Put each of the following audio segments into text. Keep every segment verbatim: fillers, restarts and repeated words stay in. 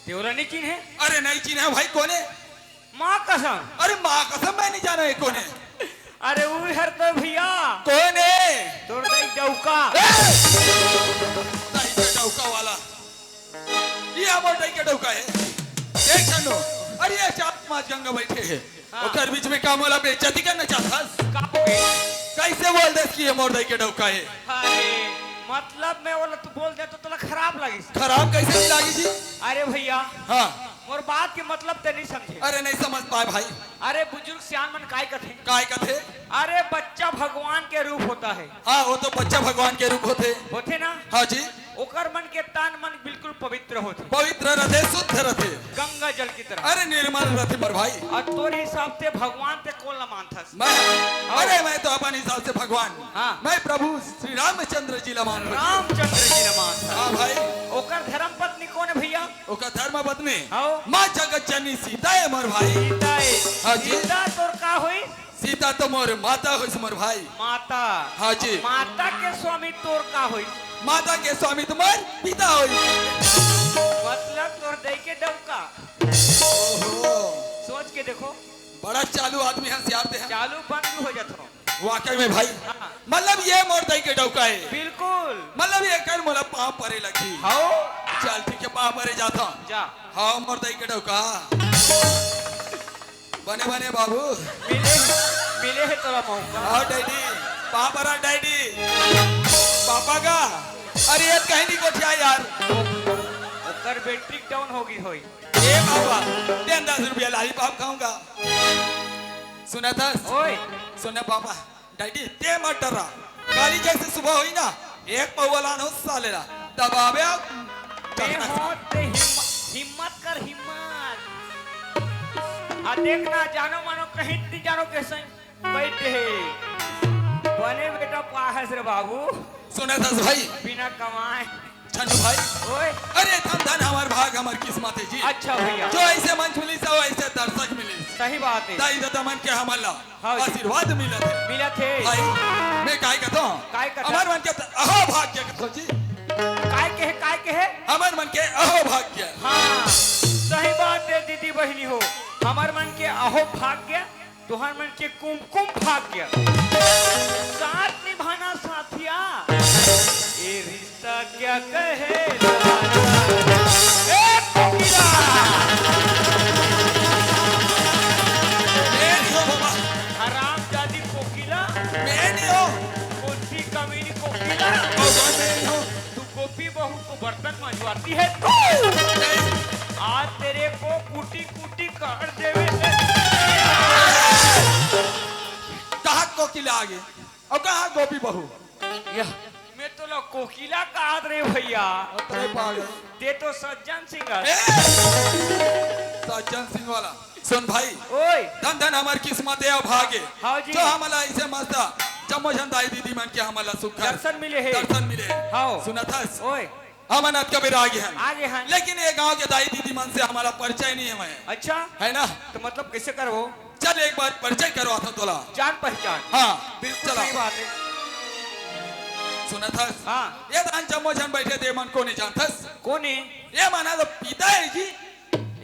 तेवला नहीं चिन्हे? अरे नहीं चिन्हे भाई, कोने? माँ कसम। अरे माँ कसम, मैं नहीं जाना है कोने। अरे वो हर तो भैया। कोने? तोर दाई डौका। ए! दाई के डौका वाला। ये हमर दाई के डौका है। देख छन्नू, अरे ये चार पांच गंगा बैठे हैं। हाँ। ओकर बीच में का मोला बेइज्जती करना चाहत हस? का हो गए? कैसे बोल देस कि ये मोर दाई के डौका है? अरे, मतलब मैं बोला तू बोल दे तो तोला खराब लगिस। खराब कैसे नहीं लागी जी? अरे भैया, हाँ। मोर बात के मतलब ते नहीं समझे। अरे नहीं समझ पाए भाई। अरे बुजुर्ग सियान मन काय कथे? काय कथे? अरे बच्चा भगवान के रूप होता है। हाँ, वो तो बच्चा भगवान के रूप होथे। होथे ना? हाँ जी। ओकर मन के तन मन बिल्कुल पवित्र होथे। पवित्र रथे, शुद्ध रथे। गंगा जल की तरह। अरे निर्मल रथे मोर भाई। अउ तोर हिसाब से भगवान ते कोन ला मानथस? मैं? हाँ। अरे मैं तो अपन हिसाब से भगवान, हाँ। मैं प्रभु श्री रामचंद्र जी ला मान रहे। रामचंद्र जी ला मानथस। हाँ भाई। ओकर धर्म पत्नी कोन है भैया? ओकर धर्म पत्नी? हाँ। माँ जगत जननी सीता है मोर भाई। सीता है। हाँ जी। सीता तोर का होई? सीता तो मोर माता होइस मोर भाई। माता। हाँ जी। माता के स्वामी तोर का होइस? माता के स्वामी तो मोर पिता होइस। मतलब तोर दाई के डौका। ओहो। सोच के देखो। बड़ा चालू आदमी है, सियार ते हैं। चालू बंद हो जात हो। वाकई में भाई। हाँ। मतलब ये मोर दाई के डौका है। बिल्कुल। मतलब ये कर मोला पाँव परे लगी। हाँ। चल ठीक है, पाँव परे जाता हूँ। जा। हाँ, मोर दाई के डौका। बने बने बाबू। मिले, मिले है तोरा मौका। हाँ डैडी, पापा रा डैडी, पापा का। अरे ये कहीं नहीं गोठिया यार। ओकर बैटरी डाउन होगी होई। ए बाबा, तेन दस रुपया लाली पाप खाऊंगा। सुना था? ओए। सुना पापा। डैडी, ते मत डरा। काली जैसे सुबह होई ना, एक पौवा लानो साले ला। दबावे अब। मैं हो ते हिम्मत, हिम्मत कर, हिम्मत। आ देख ना, जानो मानो कहीं नहीं जानो कैसे बैठे हे। बने बेटा पाहस रे बाबू। सुना था भाई? बिना कमाए। छन्नू भाई। ओए। अरे धन धन हमार भाग, हमार किस्मत है जी। अच्छा भैया। जो ऐसे मंच मिली, सब ऐसे दर्शक मिली। सही बात है। दाई ददा मन के हमला हाँ जी। आशीर्वाद मिलत हे। मिलत हे। भाई, मैं काय कहता हूँ? काय कहता? हमर मन के त-, अहो भाग्य कहता हूँ जी। काय कहे, काय कहे? हमर मन के अहो भाग्य। हाँ, सही बात है दीदी बहनी हो। हमर मन के अहो भाग्य, तुहर मन के कुमकुम भाग्य। साथ निभाना साथिया। ए रिश्ता क्या कहे? ए कोकिला! ए नहीं हो बाबा। हरामजादी कोकिला। मैं नहीं हो। कौन सी कमीनी कोकिला? बाबा मैं नहीं हो। तू गोपी बहू को बर्तन मंजवाती है तू। नहीं। आज तेरे को कूटी कूटी कर देवे। कहाँ कोकिला आगे? अउ कहाँ गोपी बहू? यह। मैं तो ला कोकिला कहत रे भैया। अतरे पागल। ते तो सज्जन सिंह हस। ए! सज्जन सिंह वाला। सुन भाई। ओए। धन धन हमार किस्मत हे अभागे। हाँ जी। जो हमला ऐसे मस्त जम्मो झन दाई दीदी मन के हमला सुख दर्शन मिले हे। दर्शन मिले हे। हाँ। सुनत हस? ओए। हमन अतका बेर आगे हन। आगे हन। लेकिन ये गांव के दाई दीदी मन से हमला परिचय नहीं हे। अच्छा। है ना? तो मतलब कैसे करबो? चल एक बार परिचय करवाथंव तोला। जान पहचान। हाँ, बिल्कुल चला। सही बात है। सुनत हस? हाँ। ये दान जम्मो झन बैठे हे, ते मन कोने जानथस? कोने? ये मन तो पिता है जी।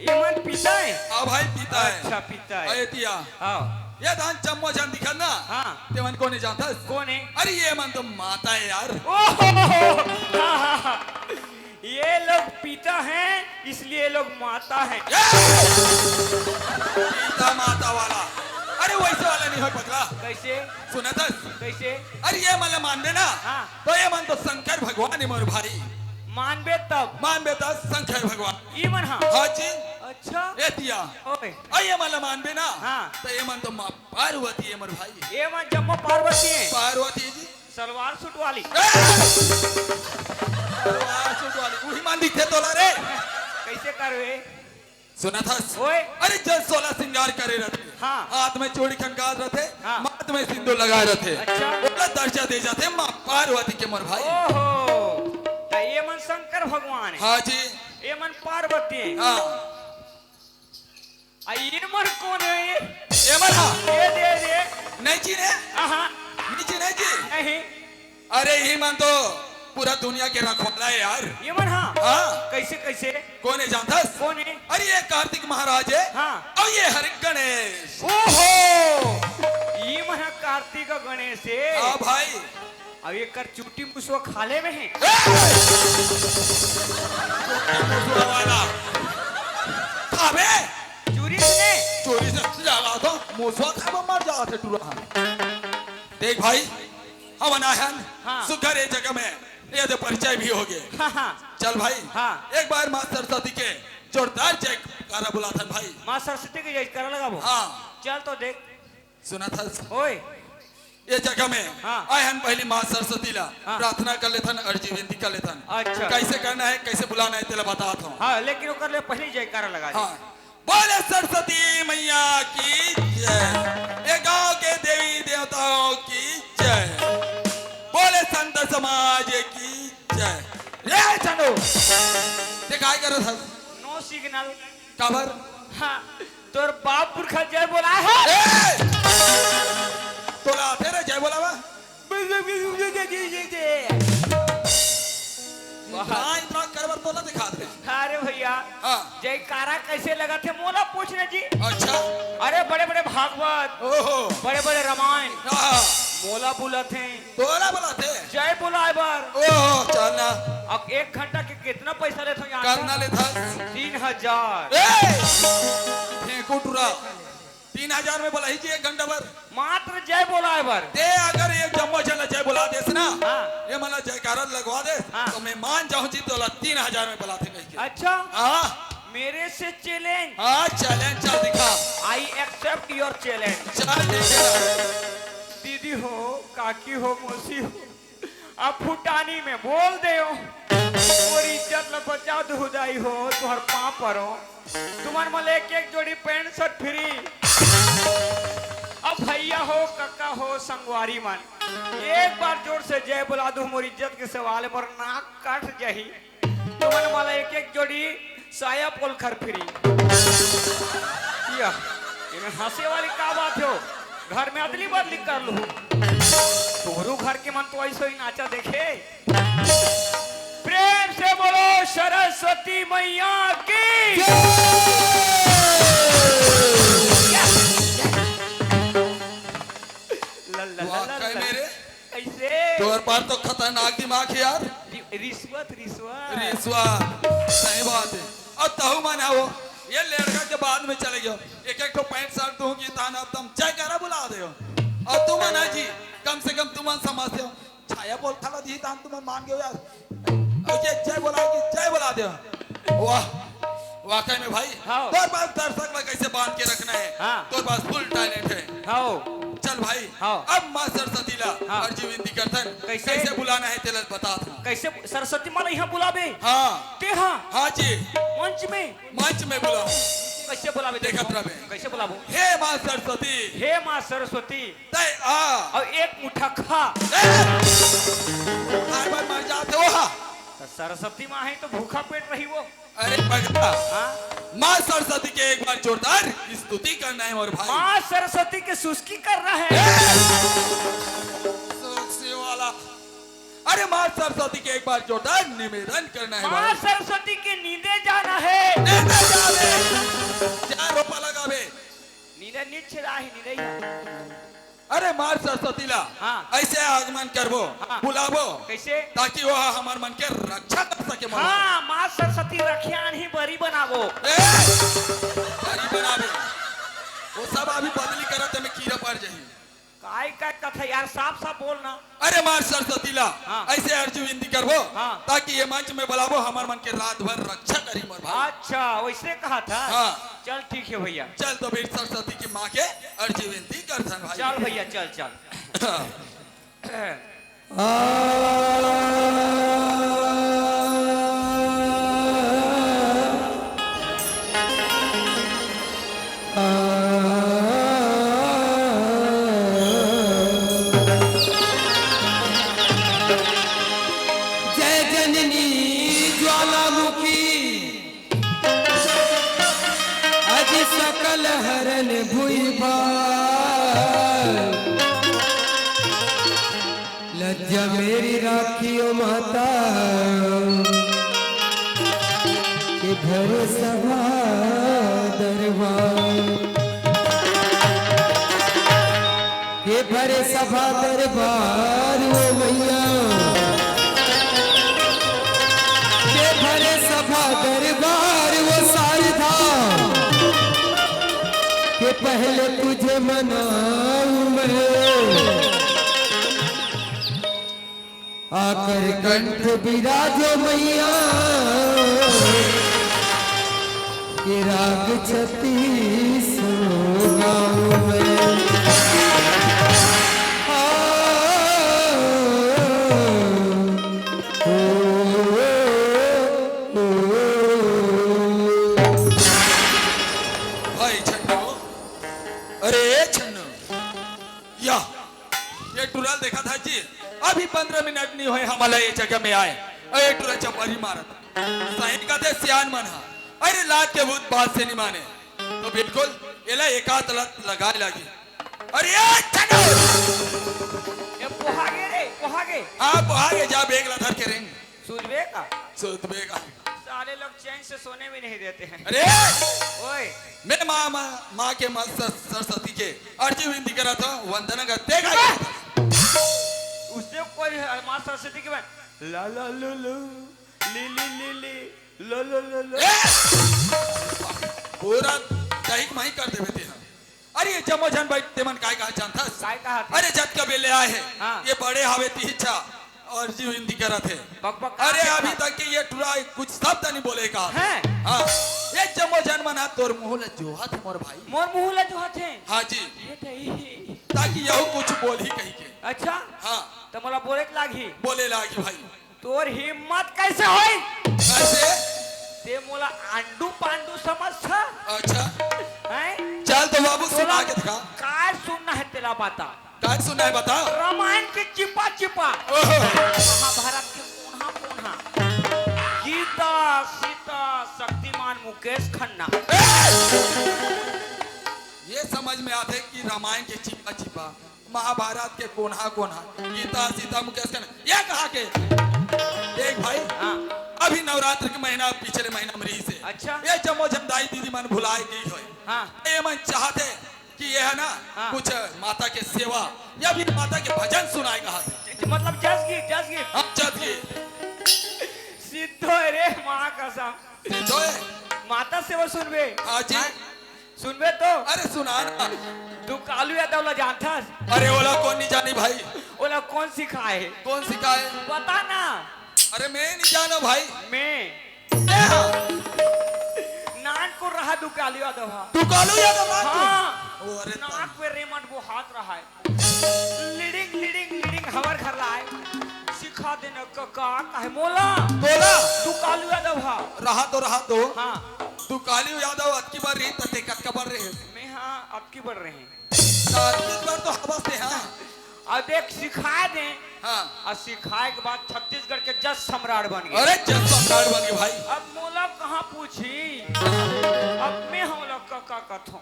ये मन पिता है? हाँ भाई, पिता है। अच्छा, पिता है। अरे तिया। हाँ। ये दान जम्मो झन दिखत ना? हाँ। ते मन कोने जानथस? कोने? अरे ये मन तो माता है यार। ओहो! हाँ, हाँ, हाँ। ये लोग पिता हैं, इसलिए ये लोग माता हैं। ए! पिता माता वाला। अरे वैसे वाला नहीं होय पगला। कैसे? सुनत हस? कैसे? अरे ये मन ला मानबे ना? हाँ। तो ये मन तो शंकर भगवान हे मोर भाई। मानबे तब? मानबे तब शंकर भगवान। ई मन हाँ? हाँ जी। अच्छा। ए तिया। ओए। अरे ये मन ला मानबे ना? हाँ। तो ये मन तो माँ पार्वती हे मोर भाई। ये मन जम्मो पार्वती हे। पार्वती जी। सलवार सूट वाली। ए! सलवार सूट वाली, उही मन दिखथे तोला रे। कैसे करवे? सुनत हस? ओए। अरे, जब सोलह सिंगार करे रथे, हाँ। हाथ में चूड़ी खनकात रथे, हाँ। माथ में सिंदूर लगाए रथे। अच्छा। ओला दर्जा दे जाथे माँ पार्वती के मोर भाई। ओहो, त ये मन शंकर भगवान हे। हाँ जी। ये मन पार्वती हे। हाँ। आ, ये मन कोन हे? ये मन हा? ये दे दे। नहीं चिन्हे? आहा। नहीं चिन्हे जी? नहीं। अरे, ये मन तो पूरा दुनिया के रखवाला है यार। ये मन, हाँ। हाँ। कैसे, कैसे? कौन है जानथस? कौन है? अरे, ये कार्तिक महाराज है। हाँ। और ये हरि गणेश। ओहो, ये मन ह कार्तिक गणेश है। हाँ भाई। अब ये कर चूटी मुसवा खाले में है। ए! चूटी मुसवा वाला। खाबे? चूरी से? चूरी से लगा तो मुसवा खाबे, मर जाथे टूरा। देख भाई, हमन आए हन, हाँ। सुघर ए जगह में, ये तो परिचय भी हो गए। हाँ, हाँ। चल भाई, हाँ। एक बार माँ सरस्वती के जोरदार जयकारा बुलाथन भाई। माँ सरस्वती के जयकारा लगाबो। हाँ। चल तो देख। सुनथस? ओए। ये जगह में हाँ। आए हन, पहली माँ सरस्वती ला हाँ। प्रार्थना कर लेथन, अर्जी विनती कर लेथन। अच्छा। कैसे करना है, कैसे बुलाना है, तेला बतात हूँ। हाँ, लेकिन ओकर ले पहली जयकारा लगा दे। हाँ। बोले सरस्वती मैया की जय, ये गांव के देवी देवताओं की जय, बोले संत समाज की जय। रे चलो, ते काय करत हस? No signal। काबर? हाँ, तोर बाप पुरखा जय बोलाए हे। ए! तोला आथे रे जय बोलावा? वाह। इतना, इतना करबर तोला दिखात रे। अरे भैया, हाँ। जयकारा कैसे लगत हे, मोला पूछ ना जी। अच्छा। अरे बड़े बड़े भागवत, ओहो। बड़े बड़े रामायण, हाँ। मोला बुलाथे। तोला बुलाथे? जय बोलाए बर। ओहो, चल ना। अब एक घंटा के कितना पैसा लेथो यहाँ का? करना लेथस? तीन हजार। ए! फेंकू टुरा। तीन हजार में बोलाही जी एक घंटा बर। मात्र जय बोलाए बर। ते अगर ये जम्मो झन ला जय बोला देस ना, हाँ। ये मन ला जयकारा लगवा देस, हाँ। तो मैं मान जाहूँ जी तोला तीन हजार में बोलाथे कहिके। अच्छा? हाँ। मेरे से challenge। हाँ, challenge चल दिखा। I accept your challenge। चल दिखा। दीदी हो, काकी हो, मौसी हो, अब फुटानी में बोल देव, मोर इज्जत ल बचा दू दाई हो, तुहर पाँव परो। तुमन मोला एक एक जोड़ी pant shirt free। अब भैया हो, कका हो, संगवारी मन, एक बार जोर से जय बोला दू, मोर इज्जत के सवाल है, मोर नाक कट जाही। तुमन मोला एक एक जोड़ी साया पोलखर free। या, एमे हंसे वाली का बात हो? घर में अदली बदली कर लूँ। तोहरो घर के मन तो ऐसो ही नाचा देखे। प्रेम से बोलो सरस्वती मैया की। ला, ला, ला, वाह, ला, कहे ला। मेरे? कैसे? तोर पार तो खतरनाक दिमाग है यार। रि-, रिश्वत, रिश्वत। रिश्वत, सही बात है। अब तहु मन आओ, ये लड़का के बाद में चले गयो। एक एक ठो pant shirt दूंगी, तान अब तुम जयकारा बुला दे हो। और तुम ना जी, कम से कम तुम समझते हो। छाया पोलखर ला दी, तान तुम मान गयो यार। और ये जय बोला कि जय बोला दे हो। वाह, वाकई में भाई, हाँ। तोर पास दर्शक ला कैसे बांध के रखना है, हाँ। तोर पास full talent है। हाँ। चल भाई, हाँ। अब माँ सरस्वती ला हाँ। अर्जी विनती करथन, कैसे? कैसे बुलाना है तेला बता था। कैसे सरस्वती माँ ला यहाँ बुलाबे? हाँ। ते हाँ? हाँ जी। मंच में? मंच में बुलाओ। कैसे बुलाबे? देखत रहे। कैसे बुलाबो? हे माँ सरस्वती। हे माँ सरस्वती। तय आ। और एक मुट्ठा खा। ए! बार बार मर जाते हो हा। तो सरस्वती माँ है तो भूखा पेट रही वो। अरे पगला, हाँ? माँ सरस्वती के एक बार जोरदार स्तुति करना है मोर भाई। माँ सरस्वती के सुस्की करना है। ए! सुस्की वाला। अरे माँ सरस्वती के एक बार जोरदार निवेदन करना है माँ भाई। सरस्वती के नींदे जाना है। नींदे जावे। जा रोपा लगावे। नींदे नीचे राही नींदे ही। अरे माँ सरस्वती ला हाँ। ऐसे आगमन करबो, हाँ। बुलाबो, कैसे? ताकि वो हमर मन के रक्षा कर सके, मन हाँ, माँ सरस्वती रखियान ही बरी बनाबो। ए, बरी बनाबो। वो सब अभी बदली करत में कीड़ा पड़ जाही। काय काय कथा यार, साफ साफ बोल ना। अरे माँ सरस्वती ला हाँ। ऐसे अर्जी विनती करबो, हाँ। ताकि ये मंच में बुलाबो, हमर मन के रात भर रक्षा करी मोर भाई। अच्छा, वैसे कहा था। हाँ। चल ठीक है भैया। चल तो फिर सरस्वती की माँ के अर्जी विनती करथन भाई। चल भैया, चल, चल। जय जननी ज्वालामुखी। अजी सकल हरन भुइबा। लज्जा मेरी राखी ओ माता, के भरे सभा दरबार, के भरे सभा दरबार ओ मैया, के भरे सभा दरबार ओ शारदा, के पहले तुझे मनाऊं मैं। आकर कंठ बिराजो मैया, के राग छत्तीस गाऊं मैं। आ, ओ, ओ, ओ, ओ। भाई छन्नू, अरे छन्नू, या, ये टुरा ल देखत हस जी, अभी पंद्रह मिनट नइ होय हमला ये जगह में आए, अउ ये टुरा चपरी मारत। सही कथे सियान मन ह, अरे लात के भूत बात से नइ माने, तो बिल्कुल एला एकात लत लगाए लागी। अरे ए छन्नू! ये पोहा गे रे, पोहा गे। हाँ, पोहा गे, जा बेग ला धर के रेंग। सूतबे का? सूतबे का? साले लोग चैन से सोने भी नहीं देते हैं। अरे! ओए! मैं माँ, माँ, माँ के माँ सर-, सरस्वती के अर्जी विनती करा था, वंदना करते का? उसने कोई है, माँ सरस्वती के बाद, ला, ला, लू, लू, ली, ली, ली, ली, लो, लो, लो, लो। ए! पूरा दही माही कर देवे ते हम। अरे, ये जम्मो झन बइठ, ते मन काय कहा जानथस? काय कहा थे? अरे, जतका बेर ले आए हे, हाँ। ये बड़े हावे तिही चा, अर्जी विनती करत हे। बक बक अरे, कहा अभी थे? तक के ये टुरा कुछ शब्द नहीं बोले कहा थे। हैं? हाँ। ये जम्मो झन मन हा तोर मुंह ल जोहत हे, मोर भाई। मोर मुंह ल जोहत हे? हाँ जी। ये तो ही। ताकि यहू कुछ बोलही कहिके। अच्छा? हाँ। तो मोला बोले के लागही? बोले लागी भाई। तोर हिम्मत कैसे होई? कैसे? ते मोला आंडू पांडू समझ था? अच्छा। हैं? चल तो बाबू, तोला सुना के दिखा। काय सुनना है तेला बता। काय सुनना है बता। रामायण के चिपा चिपा। ओहो। महाभारत के कोन्हा कोन्हा। गीता, सीता, शक्तिमान, मुकेश खन्ना। ए! ये समझ में आथे कि रामायण के चिपा चिपा, महाभारत के कोन्हा कोन्हा, गीता, सीता, मुकेश खन्ना, ये कहा के? देख भाई, हाँ। अभी नवरात्र के महीना पिछले महीना में रहिस हे। अच्छा। ये जम्मो झन दाई दीदी मन भुलाए गई होय। हाँ। ये मन चाहत हे कि ये है ना, हाँ। कुछ माता के सेवा या फिर माता के भजन सुनाए कहा थे। मतलब जस गीत, जस गीत। हाँ, जस गीत। सिद्धो रे माँ कसम। सिद्धो है। माता सेवा सुनबे? हाँ जी। हाँ? सुनबे तो? अरे सुना ना। दुकालू यादव ला जानथस? अरे ओला कोन नहीं जानी भाई? ओला कोन सिखाए हे? कोन सिखाए? बता ना। अरे मैं नहीं जाना भाई। मैं। ए हाँ। नानकुन रहा दुकालू यादव हा। दुकालू यादव नानकुन? हाँ। ओ अरे नाक पे रेमट वो हाथ रहा है। लिडिंग, लिडिंग, लिडिंग हवर घर लाए। सिखा देना कका, काहे मोला? तोला? दुकालू यादव हा। रहा तो, रहा तो। हाँ। दुकालू यादव अतकी बार रही, तते कतका बार रहे? मैं हाँ, अतकी बार रहे। अतकी बार तो हवस ते हाँ। अब एक सिखा दे। हाँ। और सिखाए के बाद छत्तीसगढ़ के जस सम्राट बन गए। अरे जस सम्राट बन गए भाई। अब मोला कहाँ पूछी? अब मैं हम लोग का, का कथों?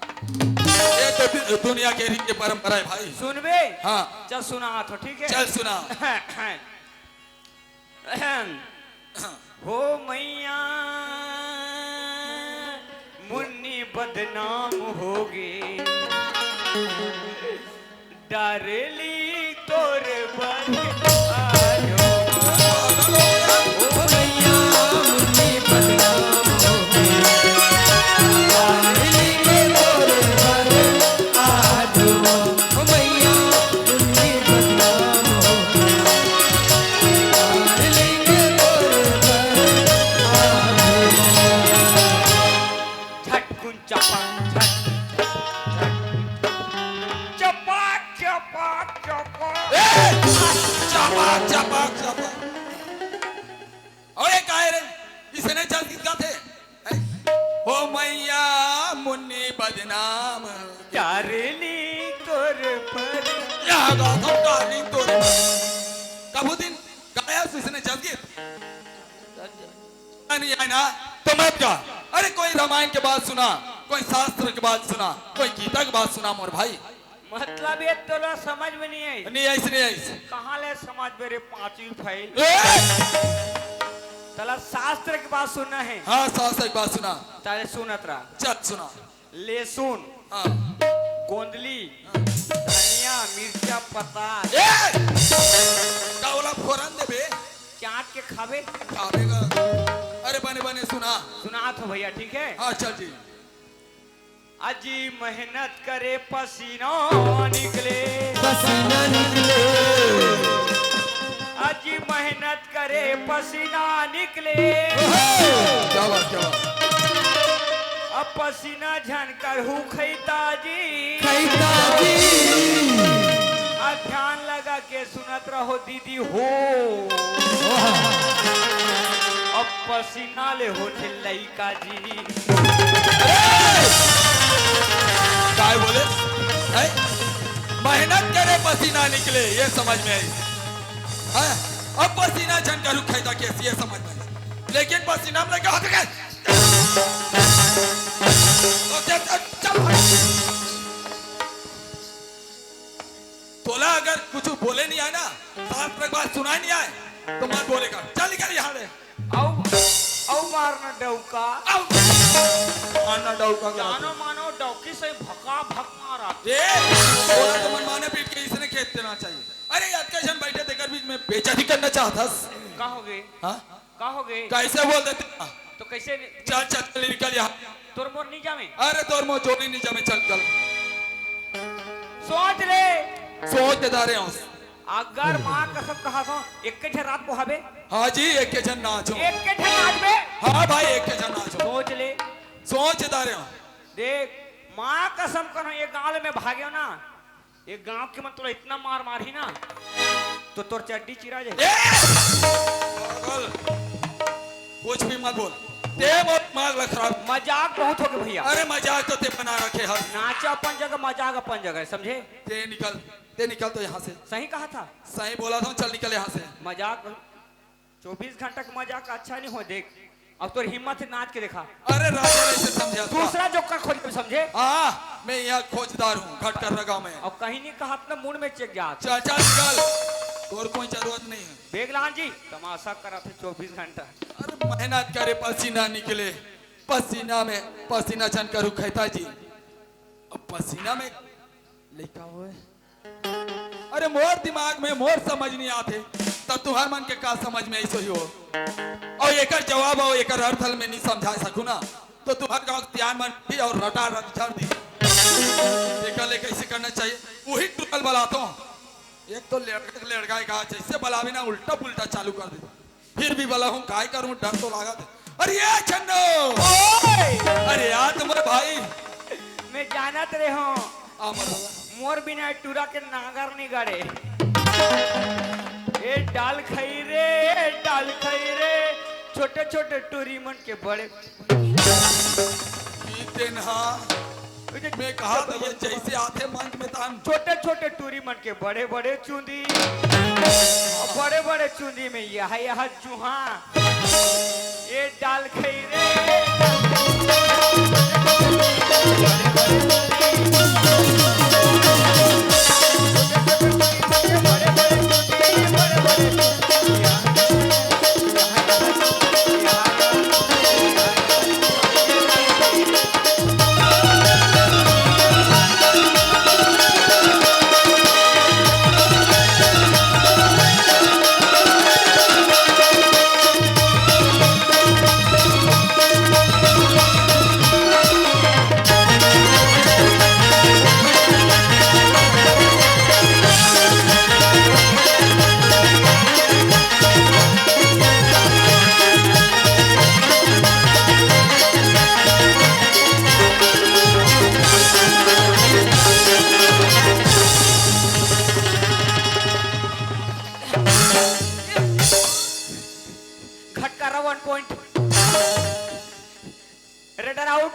ये तो दु-, दुनिया के रीति परंपरा है भाई। सुनबे? हाँ। चल सुनात हों, ठीक है? चल सुना। हो मैया, मुन्नी बदनाम होगे। डार्लिंग तोर बर आयो। ओ भैया, मुन्नी बदनाम हो गई। डार्लिंग तोर बर आयो। ओ भैया, मुन्नी बदनाम हो गई। डार्लिंग तोर बर आयो। झटकुन चपक, झट, झट, चपक, चपक, चपक। ए! चपक, चपक, चपक। अरे काय रे? इसने चल किस गाथे? हैं? ओ मैया मुन्नी बदनाम। डार्लिंग तोर पर। या गाथा डार्लिंग तोर पर। कभू दिन गाया इसने चल किस? नहीं आए ना, तो मत गा। अरे कोई रामायण के बात सुना, कोई शास्त्र के बात सुना, कोई गीता के बात सुना मोर भाई। मतलब ये तोला समझ में नहीं आई? नहीं आइस, नहीं आइस। कहाँ ले समझ में रे, पांचवी फेल। ए! तोला शास्त्र के बात सुनना है। हाँ, शास्त्र के बात सुना। ताले सुनत रहा। चल सुना। लहसुन, हाँ। गोंदली, हाँ। धनिया, मिर्चा, पत्ता। ए! का ओला फोरन देबे? चाट के खाबे। खाबे का? अरे बने बने सुना। सुना तो भैया, ठीक है? हाँ, चल जी। अजी मेहनत करे पसीना निकले। पसीना निकले। अजी मेहनत करे पसीना निकले। ओहो! क्या बात, क्या बात। अब पसीना झन करहू खैता जी। खैता जी। अब ध्यान लगा के सुनत रहो दीदी हो। वाह। अब पसीना ले होथे लइका जी। काय बोले? हैं? मेहनत करे पसीना निकले, ये समझ में आई। हैं? अब पसीना झन करहू खैता केस, ये समझ में आई। लेकिन पसीना में लगे हाथ के। तो चल, चल, चल। तोला अगर कुछ बोले नहीं आए ना, शास्त्र के बात सुनाए नहीं आए, तो मत बोलेगा। चल निकल यहाँ ले। अउ, अउ मार ना डौका। अउ, मार ना डौका का। जानो मानो डौकी से भका भक मारा। ए, बोला तो मन माने पीट के इसने खेत देना चाहिए। अरे, याद का जन बैठे तेकर बीच में बेइज्जती करना चाहता। का हो गए? हाँ? का हो गए? कैसे बोल देते? तो कैसे नि-, चल, चल, चल, निकल यहाँ। तोर मोर नहीं जामे। अरे, तोर मोर जोड़ी नहीं जामे, चल, चल। सोच ले। सोच के दारे हूँ। अगर माँ कसम कहा तो एक के झन रात को हबे। हाँ जी, एक के झन नाचो। एक के झन नाचबे। हाँ भाई, एक के झन नाचो। सोच ले। सोच के दारे हूँ। देख, माँ कसम करो, ये गांव में भाग्यो ना, ये गांव के मन तोला इतना मार मारही ना, तो तोर चड्डी चिरा जाए। ए! पागल, कुछ भी मत बोल। ते मोर दिमाग ला खराब। मजाक बहुत हो गया भैया। अरे मजाक तो ते बना रखे हस। नाचा अपन जगह, मजाक अपन जगह, समझे? ते निकल, ते निकल तो यहाँ से। सही कहा था। सही बोला था, चल निकल यहाँ से। मजाक चौबीस घंटा के मजाक अच्छा नहीं हो, देख। अब तोर हिम्मत है, नाच के देखा। अरे राजा, ऐसे समझे आज का? दूसरा जोकर खोज के समझे। हाँ, मैं यहाँ खोजदार हूँ, घटकर्रा गाँव में। अब कहीं नहीं कहा अपना मूड में चेक जा। चल, चल, निकल। तोर कोई जरूरत नहीं है। बेगलान जी, तमाशा करा थे चौबीस घंटा। अरे मेहनत करे, पसीना निकले, पसीना में, पसीना झन करहू खैता जी। अब पसीना में लइका होए। अरे मोर दिमाग में मोर समझ नहीं आथे, त तुहर मन के का समझ में ऐसे ही हो? और एकर जवाब और एकर अर्थ ल मैं नहीं समझा सकूं ना, तो तुहर गांव के तियान मन भी और रटा रट झड़ दी। एकर ले कैसे करना चाहिए, वही टूटल बलातो। एक तो लेड़का, लेड़का का जैसे बलावे ना, उल्टा पुल्टा चालू कर दे। फिर भी बलाहूँ, काय करूँ, डर तो लागत हे। अरे ये छन्नो! ओए! अरे यार, तुम्हारे भाई। मैं जानत रहे हूँ। आ, बोला। मोर बिना टूरा के नागर नहीं गड़े। ए डाल खई रे, ए डाल खई रे, छोटे छोटे टूरी मन के बड़े। ई तेन हा। मैं कहा तो ये जैसे आथे मंच में तान। छोटे छोटे टूरी मन के बड़े बड़े चूंदी, बड़े बड़े चूंदी में यह यह चूहा, ये डाल खई रे। Ghatkara one point. Raider out.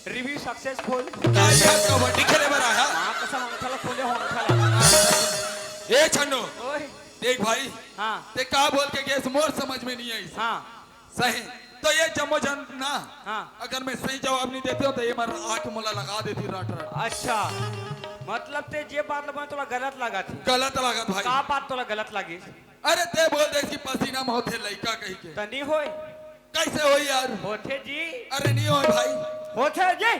Review successful. का यार कबड्डी खेले बर आया? माँ कसम अंगठा ला खोले हो अंगठा ला। ए छन्नू, ओए। देख भाई, हाँ। ते का बोल के गेस मोर समझ में नहीं आई। हाँ। सही। तो ये जम्मो झन ना, हाँ। अगर मैं सही जवाब नहीं देते हो तो ये मर आके मोला लगा देती रट रट। अच्छा। मतलब ते जे बात ल बोले तोला गलत लागत हे। गलत लागत भाई। का बात तोला गलत लागिस? अरे ते बोल दे कि पसीना में होथे लइका कही के। त नी होय। कैसे होय यार? होथे जी। अरे नी होय भाई। होथे जी।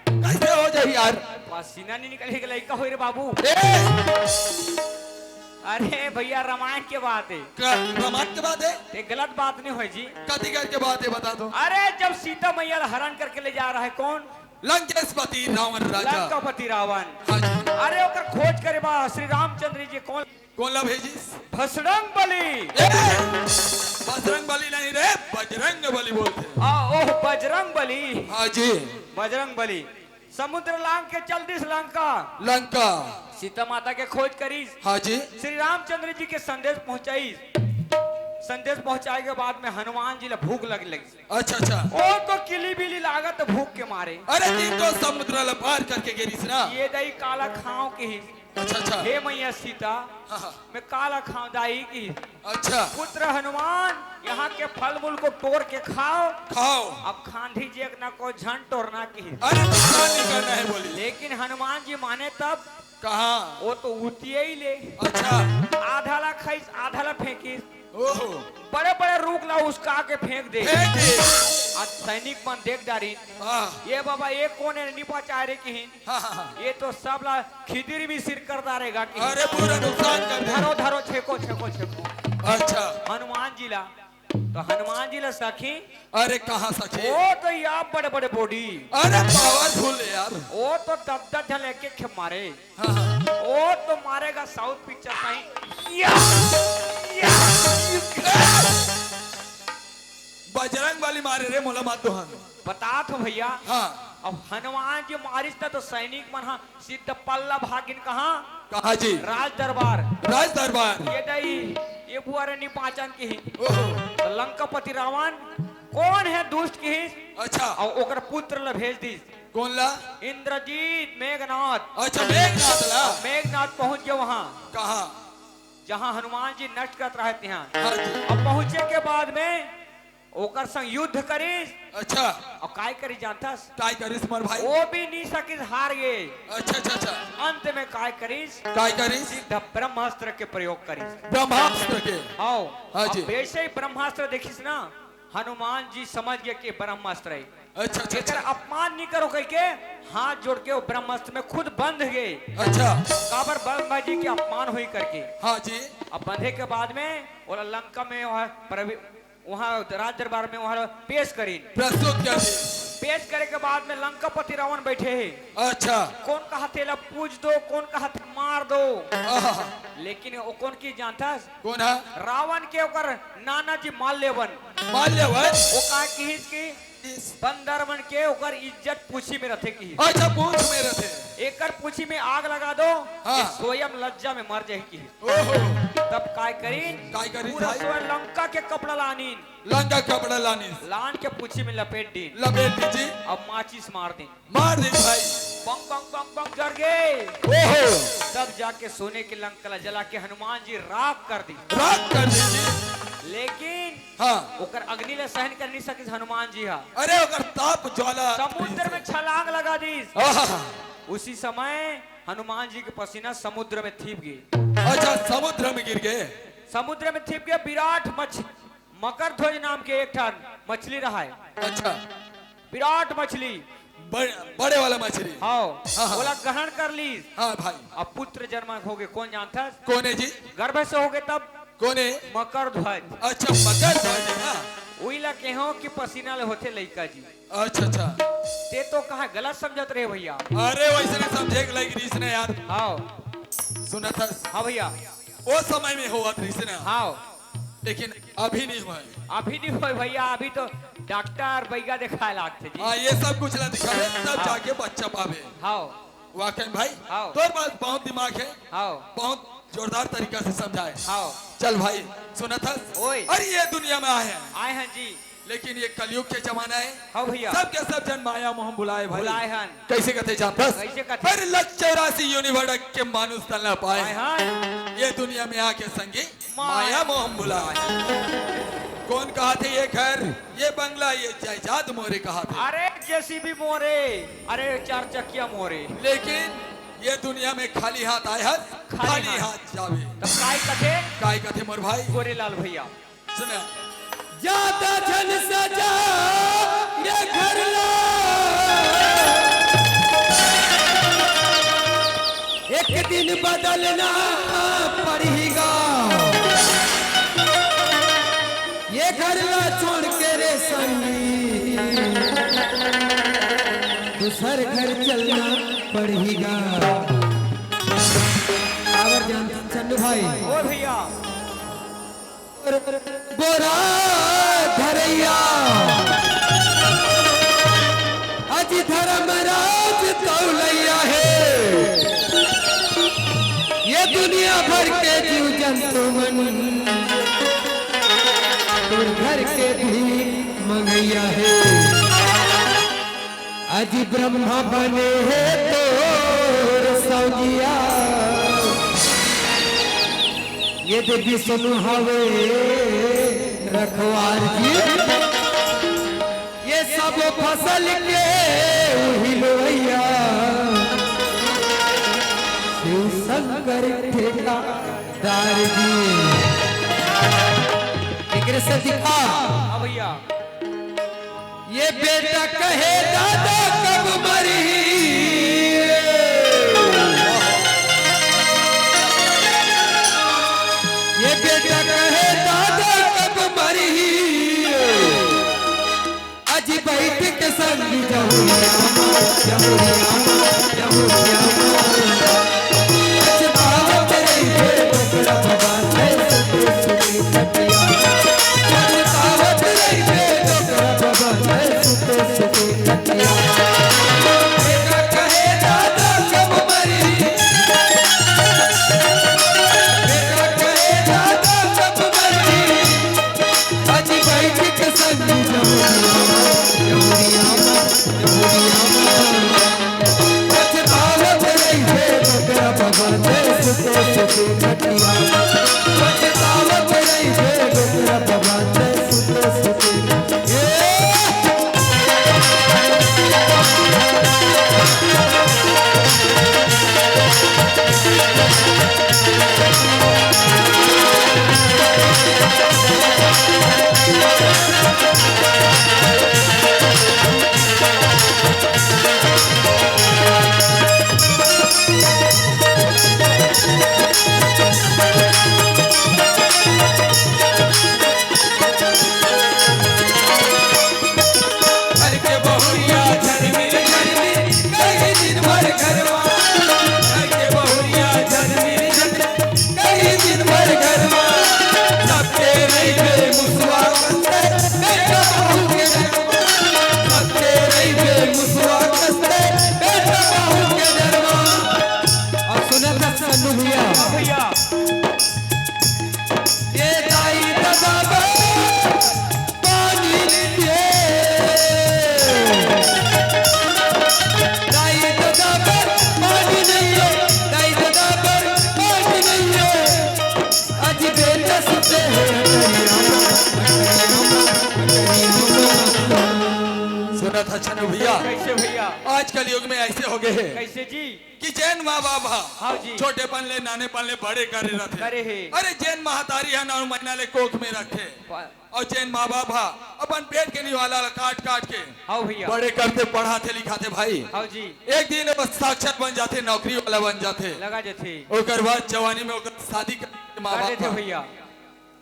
कैसे हो जाही यार? पसीना नी निकले के लइका होय रे बाबू। ए! अरे भैया, रामायण के बात हे। का, रामायण के बात हे? ये गलत बात नी होय जी। कथी करके बात हे, बता दो। अरे, जब सीता मैया ला हरण करके ले जा रहा है कौन? लंकेशपति रावण राजा। लंकापति रावण। हाँ जी। अरे, ओकर खोज करे बा श्री रामचंद्र जी कौन? कौन ला भेजिस? बजरंग बली। ए, बजरंग बली नहीं रे, बजरंग बली बोलथे। आ, ओह, बजरंग बली। हाँ जी। बजरंग बली समुद्र लांग के चल दिस लंका। लंका। सीता माता के खोज करिस। हाँ जी। श्री रामचंद्र जी के संदेश पहुंचाइस। संदेश पहुंचाए के बाद में हनुमान जी ला भूख लग लगिस। अच्छा, अच्छा। ओ तो किली बिली लागत भूख के मारे। अरे, तीन तो समुद्र ला पार करके गे रिहिस ना। ये दई काला खांव किहिस। अच्छा, अच्छा। हे मैया सीता, हाँ, हाँ। मैं काला खांव दाई किहिस। अच्छा। पुत्र हनुमान, यहाँ के फल मूल को तोड़ के खाओ। खाओ। अब खांधी जेक ना को झन टोरना किहिस। अरे, नुकसान नहीं करना है बोली। लेकिन हनुमान जी माने तब। कहाँ? वो तो उतिये ही ले। अच्छा। आधा ला खाइस, आधा ला फेंकिस। ओहो। बड़े-बड़े रूख ला उसका के फेंक दे। फेंक दे। आज सैनिक मन देख डारिन। हाँ। ये बाबा, ये कोन हे, नी बचाय रे किहिन। हाँ, हाँ, हाँ। ये तो सब ला खिदिर भी सिर कर डारेगा किहिन। अरे, पूरा नुकसान कर दे। धरो, धरो, छेको, छेको, छेको। अच्छा। हनुमान जी ला, तो हनुमान जी ला सखी। अरे, कहाँ सखी? वो तो या बड़े-बड़े body। अरे, powerful है यार। वो तो दस दस झन एक एक खेप मारे। हाँ, हाँ। वो तो मारेगा South picture साई। या, या। बजरंग बली मारे रे, मोला मत दोहन। बतात हों भैया। हाँ। अब हनुमान जी मारिस ना तो सैनिक मन हा सीधा पल्ला भागिन कहाँ? कहाँ जी? राज दरबार। राज दरबार। ये दई, ये बुआ रे नी पाचन किहिस। ओहो। तो लंकापति रावण कोन हे दुष्ट किहिस। अच्छा। अउ ओकर पुत्र ला भेज दिस। कोन ला? इंद्रजीत, मेघनाथ। अच्छा, मेघनाथ ला। मेघनाथ पहुंच गे वहाँ। कहाँ? जहाँ हनुमान जी नष्ट करत रहे तिहाँ। हाँ जी। अब पहुंचे के बाद में ओकर संग युद्ध करिस। अच्छा। अउ काय करिस जानथस? काय करिस मोर भाई? वो भी नी सकिस, हार गे। अच्छा, अच्छा, अच्छा। अंत में काय करिस? काय करिस? सीधा ब्रह्मास्त्र के प्रयोग करिस। ब्रह्मास्त्र के? हाँ। हाँ जी। अब वैसे ही ब्रह्मास्त्र देखिस ना, हनुमान जी समझ गे कि ब्रह्मास्त्र हे। अच्छा, अच्छा, एकर अच्छा। अपमान नी करो कहिके हाथ जोड़ के वो ब्रह्मास्त्र में खुद बंध गे। अच्छा। काबर ब्रह्मा जी के अपमान होई करके। हाँ जी। अब बंधे के बाद में ओला लंका में वहाँ प्रवे-, वहाँ राज दरबार में वहाँ पेश करिन। प्रस्तुत कर दी। पेश करे के बाद में लंकापति रावण बैठे हे। अच्छा। कोन कहाथे ला पूछ दो, कोन कहाथे मार दो। आहा। लेकिन वो कोन किहिस जानथस? कोन हा? रावण के ओकर नाना जी माल्यवन। माल्यवन? वो का किहिस कि बंदर मन के ओकर इज्जत पूछी में रथे किहिस। अच्छा, पूछ में रथे। एकर पूछी में आग लगा दो, हाँ। ये स्वयं लज्जा में मर जाही किहिस। ओहो। तब काय करिन? काय करिन पूरा भाई? स्वयं लंका के कपड़ा लानिन। लंका के कपड़ा लानिस। लान के पूछी में लपेट दिन। लपेट दीजिए। अब माचिस मार दिन। मार दिन भाई। बंग, बंग, बंग, बंग जर गे। ओहो। तब जाके सोने के लंका ला जला के हनुमान जी राख कर दी। राख कर दीजिए। लेकिन हाँ। ओकर अग्नि ला सहन कर नहीं सकिस हनुमान जी हा। अरे ओकर ताप ज्वाला। समुद्र में छलांग लगा दीस। आहा। उसी समय हनुमान जी के पसीना समुद्र में थिप गे। अच्छा, समुद्र में गिर गे। समुद्र में थिप गे। विराट मछ-, मकर ध्वज नाम के एक ठन मछली रहाय। अच्छा। विराट मछली। बड़-, बड़े वाला मछली। हाँ। हाँ, हाँ। ओला ग्रहण कर लीस। हाँ भाई। अब पुत्र जन्म हो गे, कोन जानथस? कोन हे जी? गर्भ से हो गे तब। कोन हे? मकर ध्वज। अच्छा, मकर ध्वज हे ना? उही ला केहो कि पसीना ले होथे लइका जी। अच्छा, अच्छा। ते तो कहा गलत समझत रहे भैया। अरे वैसे नहीं समझे के लायक रहिस ना यार। हाँ। सुनत हस? हाँ भैया। वो समय में होवत रहिस ना। हाँ। लेकिन अभी नहीं होय। अभी नहीं होय भैया, अभी तो डॉक्टर बैगा दिखाए लागथे जी। हाँ, ये सब कुछ ला दिखावे, तब हाँ। जाके बच्चा पावे। हाँ। वाकई में भाई, हाँ। तोर पास बहुत दिमाग है, हाँ। बहुत जोरदार तरीका से समझाए। हाँ। चल भाई, सुनत हस? ओए। अरे ये दुनिया में आए हैं। आए हैं जी। लेकिन ये कलयुग के जमाना है। हाँ भैया। सबके सब जन माया मोह भुलाए भाई। भुलाए हन। कैसे कथे जानथस? कैसे कथे? अरे लख चौरासी योनि भटक के मानुष तन न पाए। आए हन। ये दुनिया में आके संगी माया माया मोह भुलाए। कौन कहाथे ये घर, ये बंगला, ये जायदाद मोरे कहाथे? अरे जेसीबी मोरे, अरे चार चकिया मोरे। लेकिन ये दुनिया में खाली हाथ आए हस, खाली खाली हाथ। हाथ जाबे। त काय कथे? काय कथे मोर भाई? गोरेलाल भैया। सुन। जादा झन सजा ये घर ला, एक दिन बदलना पड़ही गा। ये घर ला छोड़ के रे संगी, दूसर घर चलना पड़ही गा। काबर जान चन्नू भाई। ओ भैया। बोरा धरैया अजी धर्मराज तौलैया हे। ये दुनिया भर के जीव जंतु मन तोर घर के भी मंगैया हे। अजी ब्रह्मा बने हे तोर सौगिया, ये दे विष्णु हवे रखवार जी। ये सब फसल के उहिलवैया शिव शंकर ठेकेदार जी। एकरे से दिखा। हाँ भैया। ये बेटा कहे दादा कब मरही, ये बेटा कहे दादा कब मरही, अजी बैठ के संग जहुरिया, जहुरिया, जहुरिया। घर के बहुरिया झरमिर झरमिर कही दिन भर घरवा, घर के बहुरिया झरमिर झरमिर कही दिन भर घरवा। सबके रहिबे मुसवा कस के बेटा बहू के डरवा, सबके रहिबे मुसवा कस के बेटा बहू के डरवा। अब सुना था सन्नू भैया। हाँ भैया। ये दाई दादा बा पानी नइये। दाई ददा बर पानी नइये, दाई ददा बर पानी नइये। आज बेटा सुते हे अटरिया मा, अटरिया मा, अटरिया मा। सुना था छनु भैया? कैसे भैया? आजकल युग में ऐसे हो गए हे कैसे जी? कि जेन माँ बाप हा हाँ जी। छोटेपन ले, नानेपन ले बड़े करे रथे। करे हे। अरे जेन महतारी हा नौ महीना ले कोख में रखे। पा- अउ जेन माँ बाप हा अपन पेट के निवाला ला काट काट के हाँ भैया। बड़े करथे, पढ़ाथे, लिखाथे भाई। हाँ जी। एक दिन वो साक्षर बन जाथे, नौकरी वाला बन जाथे। लगा जाथे। ओकर बाद जवानी में ओकर शादी कर देथे माँ कर बाप देथे हा। भैया।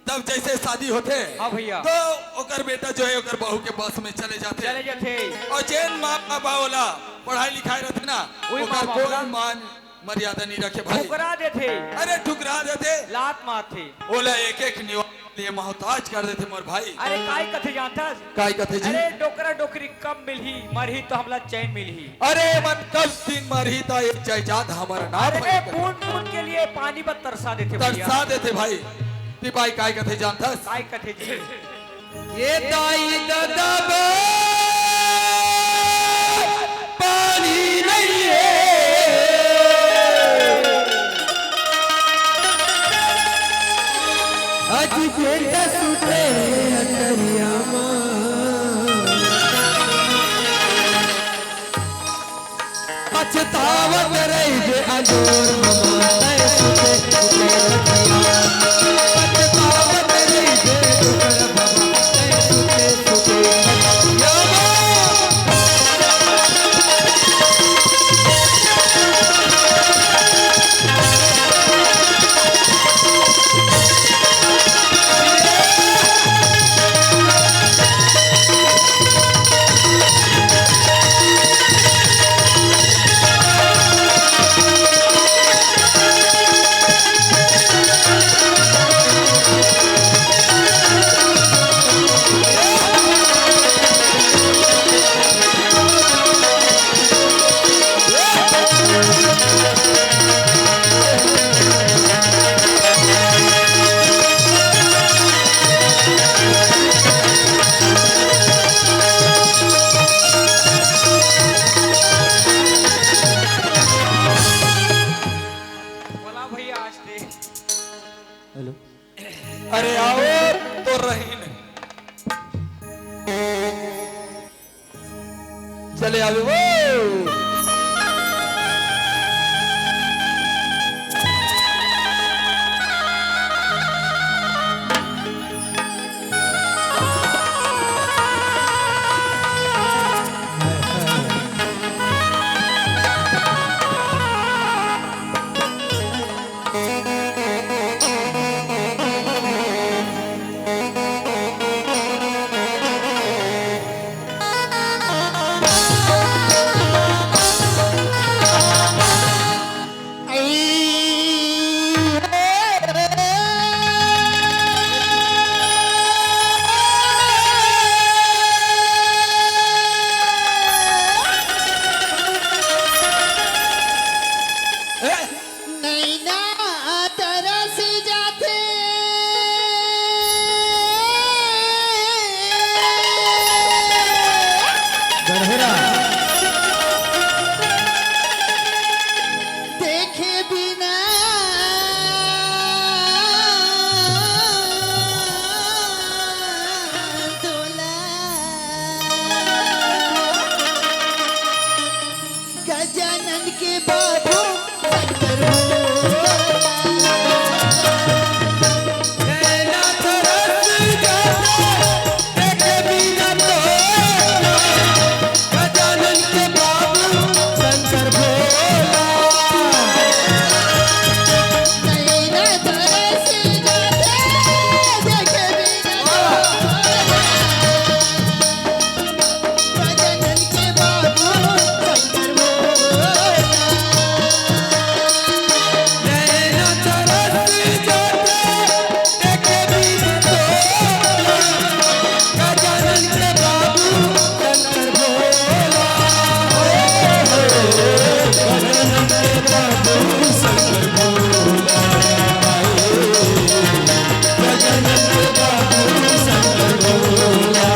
तब जैसे शादी होथे हाँ भैया। तो ओकर बेटा जो है ओकर बहू के बस में चले जाथे। चले जाथे। अउ जेन माँ बाप हा ओला पढ़ाई लिखाई रथे ना, वही ओकर माँ बाप कोई ला मान मर्यादा नहीं रखे भाई। ठुकरा देथे। अरे ठुकरा देथे। लात मारथे। ओला एक एक निवाला ले मोहताज कर देथे मोर भाई। अरे काय कथे जानथस? काय कथे जी? अरे डोकरा डोकरी कब मिलही, मरही तो हमला चैन मिलही। अरे मन कब दिन मरही त एक जायदाद हमर नाम अरे होही। बूंद बूंद के लिए पानी बर तरसा देथे भैया। तरसा देथे भाई। तिपाई काय कथे जानथस? काय कथे जी? ये दाई ददा बर पानी नइये। आज बेटा सुते हे अटरिया मा। पछतावत रहिबे बोला भैया, आज दे। हेलो। अरे आओ तो रहीन। चले आवे वो। नैना तरस जाथे। गढ़ेरा। देखे बिना तोला। गजानन के बाबू शंकर भोला। नैना तरस जाता, देखे बिना तोला। गजानन के बाबू शंकर भोला। नैना तरस जाता, देखे बिना तोला। गजानन के बाबू शंकर भोला। नैना तरस जाता, देखे बिन तोला। गजानन के बाबू शंकर भोला। गजानन के बाबू शंकर भोला।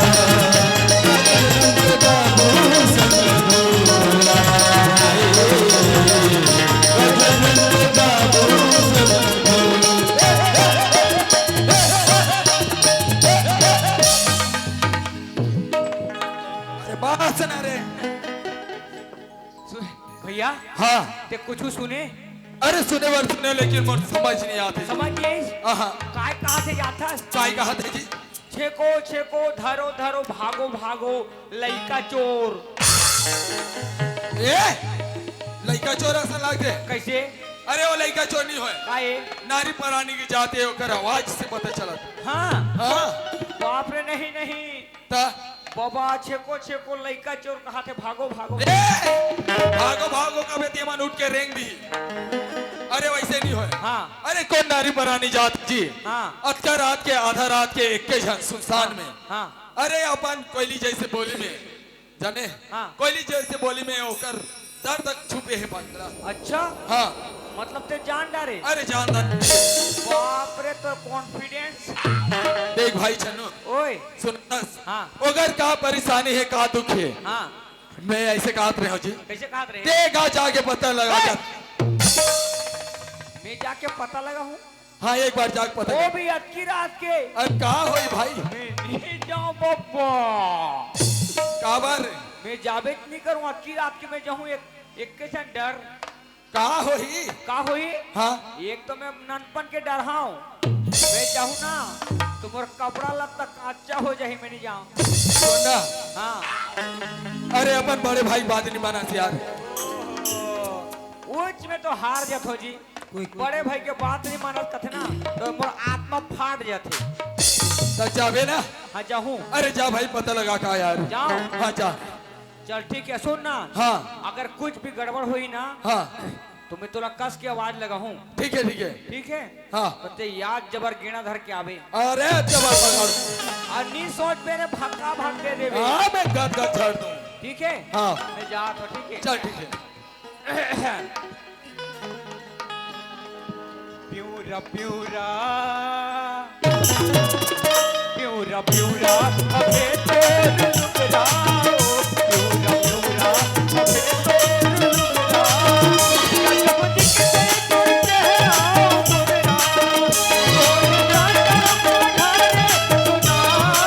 अरे बात सुना रे। सु-, भैया। हाँ। ते कुछ सुने? अरे सुने बर सुने, लेकिन मोर समझ नहीं आते। समझ नहीं आई? आहा। काय कहा थे जाता? काय कहा थे जी? छेको, छेको, धरो, धरो, भागो, भागो, लइका चोर। ए, लइका चोर असन लागथे। कैसे? अरे वो लइका चोर नहीं होय। काहे? नारी परानी के जात हे, ओकर आवाज से पता चलत। हाँ। हाँ। बाप रे, नहीं, नहीं। त? बाबा, छेको, छेको, लइका चोर कहा थे, भागो, भागो। ए, भागो, भागो, कबे ते मन उठ के रेंग दी। अरे वैसे नहीं होय। हाँ। अरे कोन नारी परानी जात जी? हाँ। अतका रात के, आधा रात के, एक के झन सुनसान हाँ, में। हाँ। अरे अपन कोयली जैसे बोली में, जाने? हाँ। कोयली जैसे बोली में ओकर दर्द छुपे हे बंदरा। अच्छा? हाँ। मतलब ते जान डारे? अरे जान डारे। बाप रे, तो confidence। देख भाई छन्नू। ओए। सुन ना। हाँ। ओकर का परेशानी हे, का दुख हे? हाँ। मैं ऐसे कहत रहे हूँ जी। कैसे कहत रहे? ते गा जाके पता लगा ए! जा। मैं जाके पता लगा हूँ। हाँ, एक बार जाके पता वो लगा। भी अतकी रात के। अरे का होई भाई? मैं नहीं जाऊँ बब्बा। काबर? मैं जाबे नहीं करूँ, अतकी रात के मैं जाऊँ एक, एक के साथ डर। का होही? का होही? हाँ। एक तो मैं ननपन के डरहाव, मैं जाहूँ ना तो मोर कपड़ा लत्ता कच्चा हो जाही, मैं नहीं जाऊँ। सुन ना। हाँ। अरे अपन बड़े भाई बात नहीं मानस यार। उच में तो हार जात हो जी। कोई, कोई बड़े भाई के बात नहीं मानत कथे ना, तो मोर आत्मा फाट जाथे। त जाबे ना? हाँ, जाहूँ। अरे जा भाई, पता लगा का यार। जाओ। हाँ, जा। चल ठीक है, सुन ना। हाँ। अगर कुछ भी गड़बड़ होई ना, हाँ। तो मैं तोला कस के आवाज लगाहूँ। ठीक है, ठीक है। ठीक है? हाँ। तो ते याद जबर गेना धर के आबे। अरे जबर पकड़। और नी सोच मेरे भक्का भक दे देबे। हाँ, मैं गद गद झाड़ दूँ। ठीक है? हाँ। मैं जात हूँ, ठीक है? चल ठीक है। प्यूरा प्यूरा, प्यूरा प्यूरा, अबे तो रुक जाओ। प्यूरा प्यूरा, अबे तो रुक जाओ। गजब दिखते तुम चेहरा तुम्हारा, कोई ना करम पधारे, सुना हैं?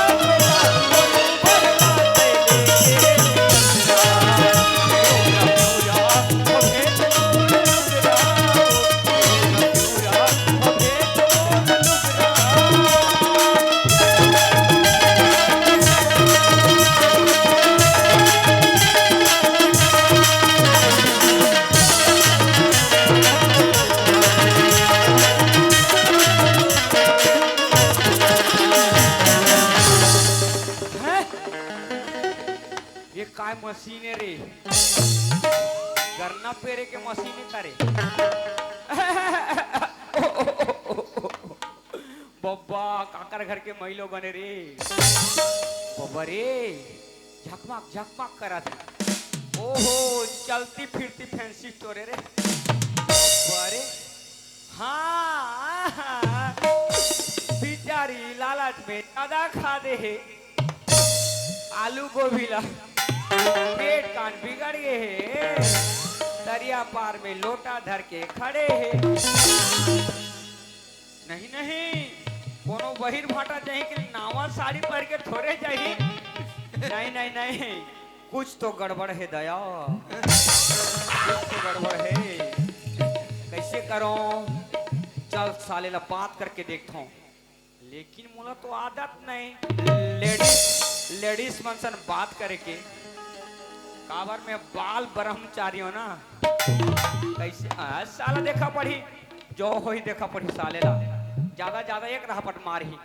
ये काय मशीन है रे? गन्ना पेरे के मशीन है का रे? बब्बा, काकर घर के मई लोगन रे। बब्बा रे, झकमक झकमक करत हे। ओहो, चलती फिरती फैंसी स्टोर हे रे। बब्बा रे, हाँ, हाँ, बिचारी लालच में ज्यादा खा दे हे। आलू गोभी ला पेट कान बिगड़ गे हे। तरिया पार में लोटा धर के खड़े हे। नहीं, नहीं, कोनो बहिर भाटा जाही कि नावा साड़ी पहिर के थोरे जाही। नहीं, नहीं, नहीं, कुछ तो गड़बड़ हे दया, कुछ तो गड़बड़ हे। कैसे करो? चल साले ला बात करके देखथों। लेकिन मोला तो आदत नहीं लेडीज, लेडीज मन सन बात करे के। काबर मैं बाल ब्रह्मचारी हूँ ना। कैसे? आ, साला देखा पड़ी, जो होही देखा पड़ी साले ला। ज्यादा ज्यादा एक रहपट मारही।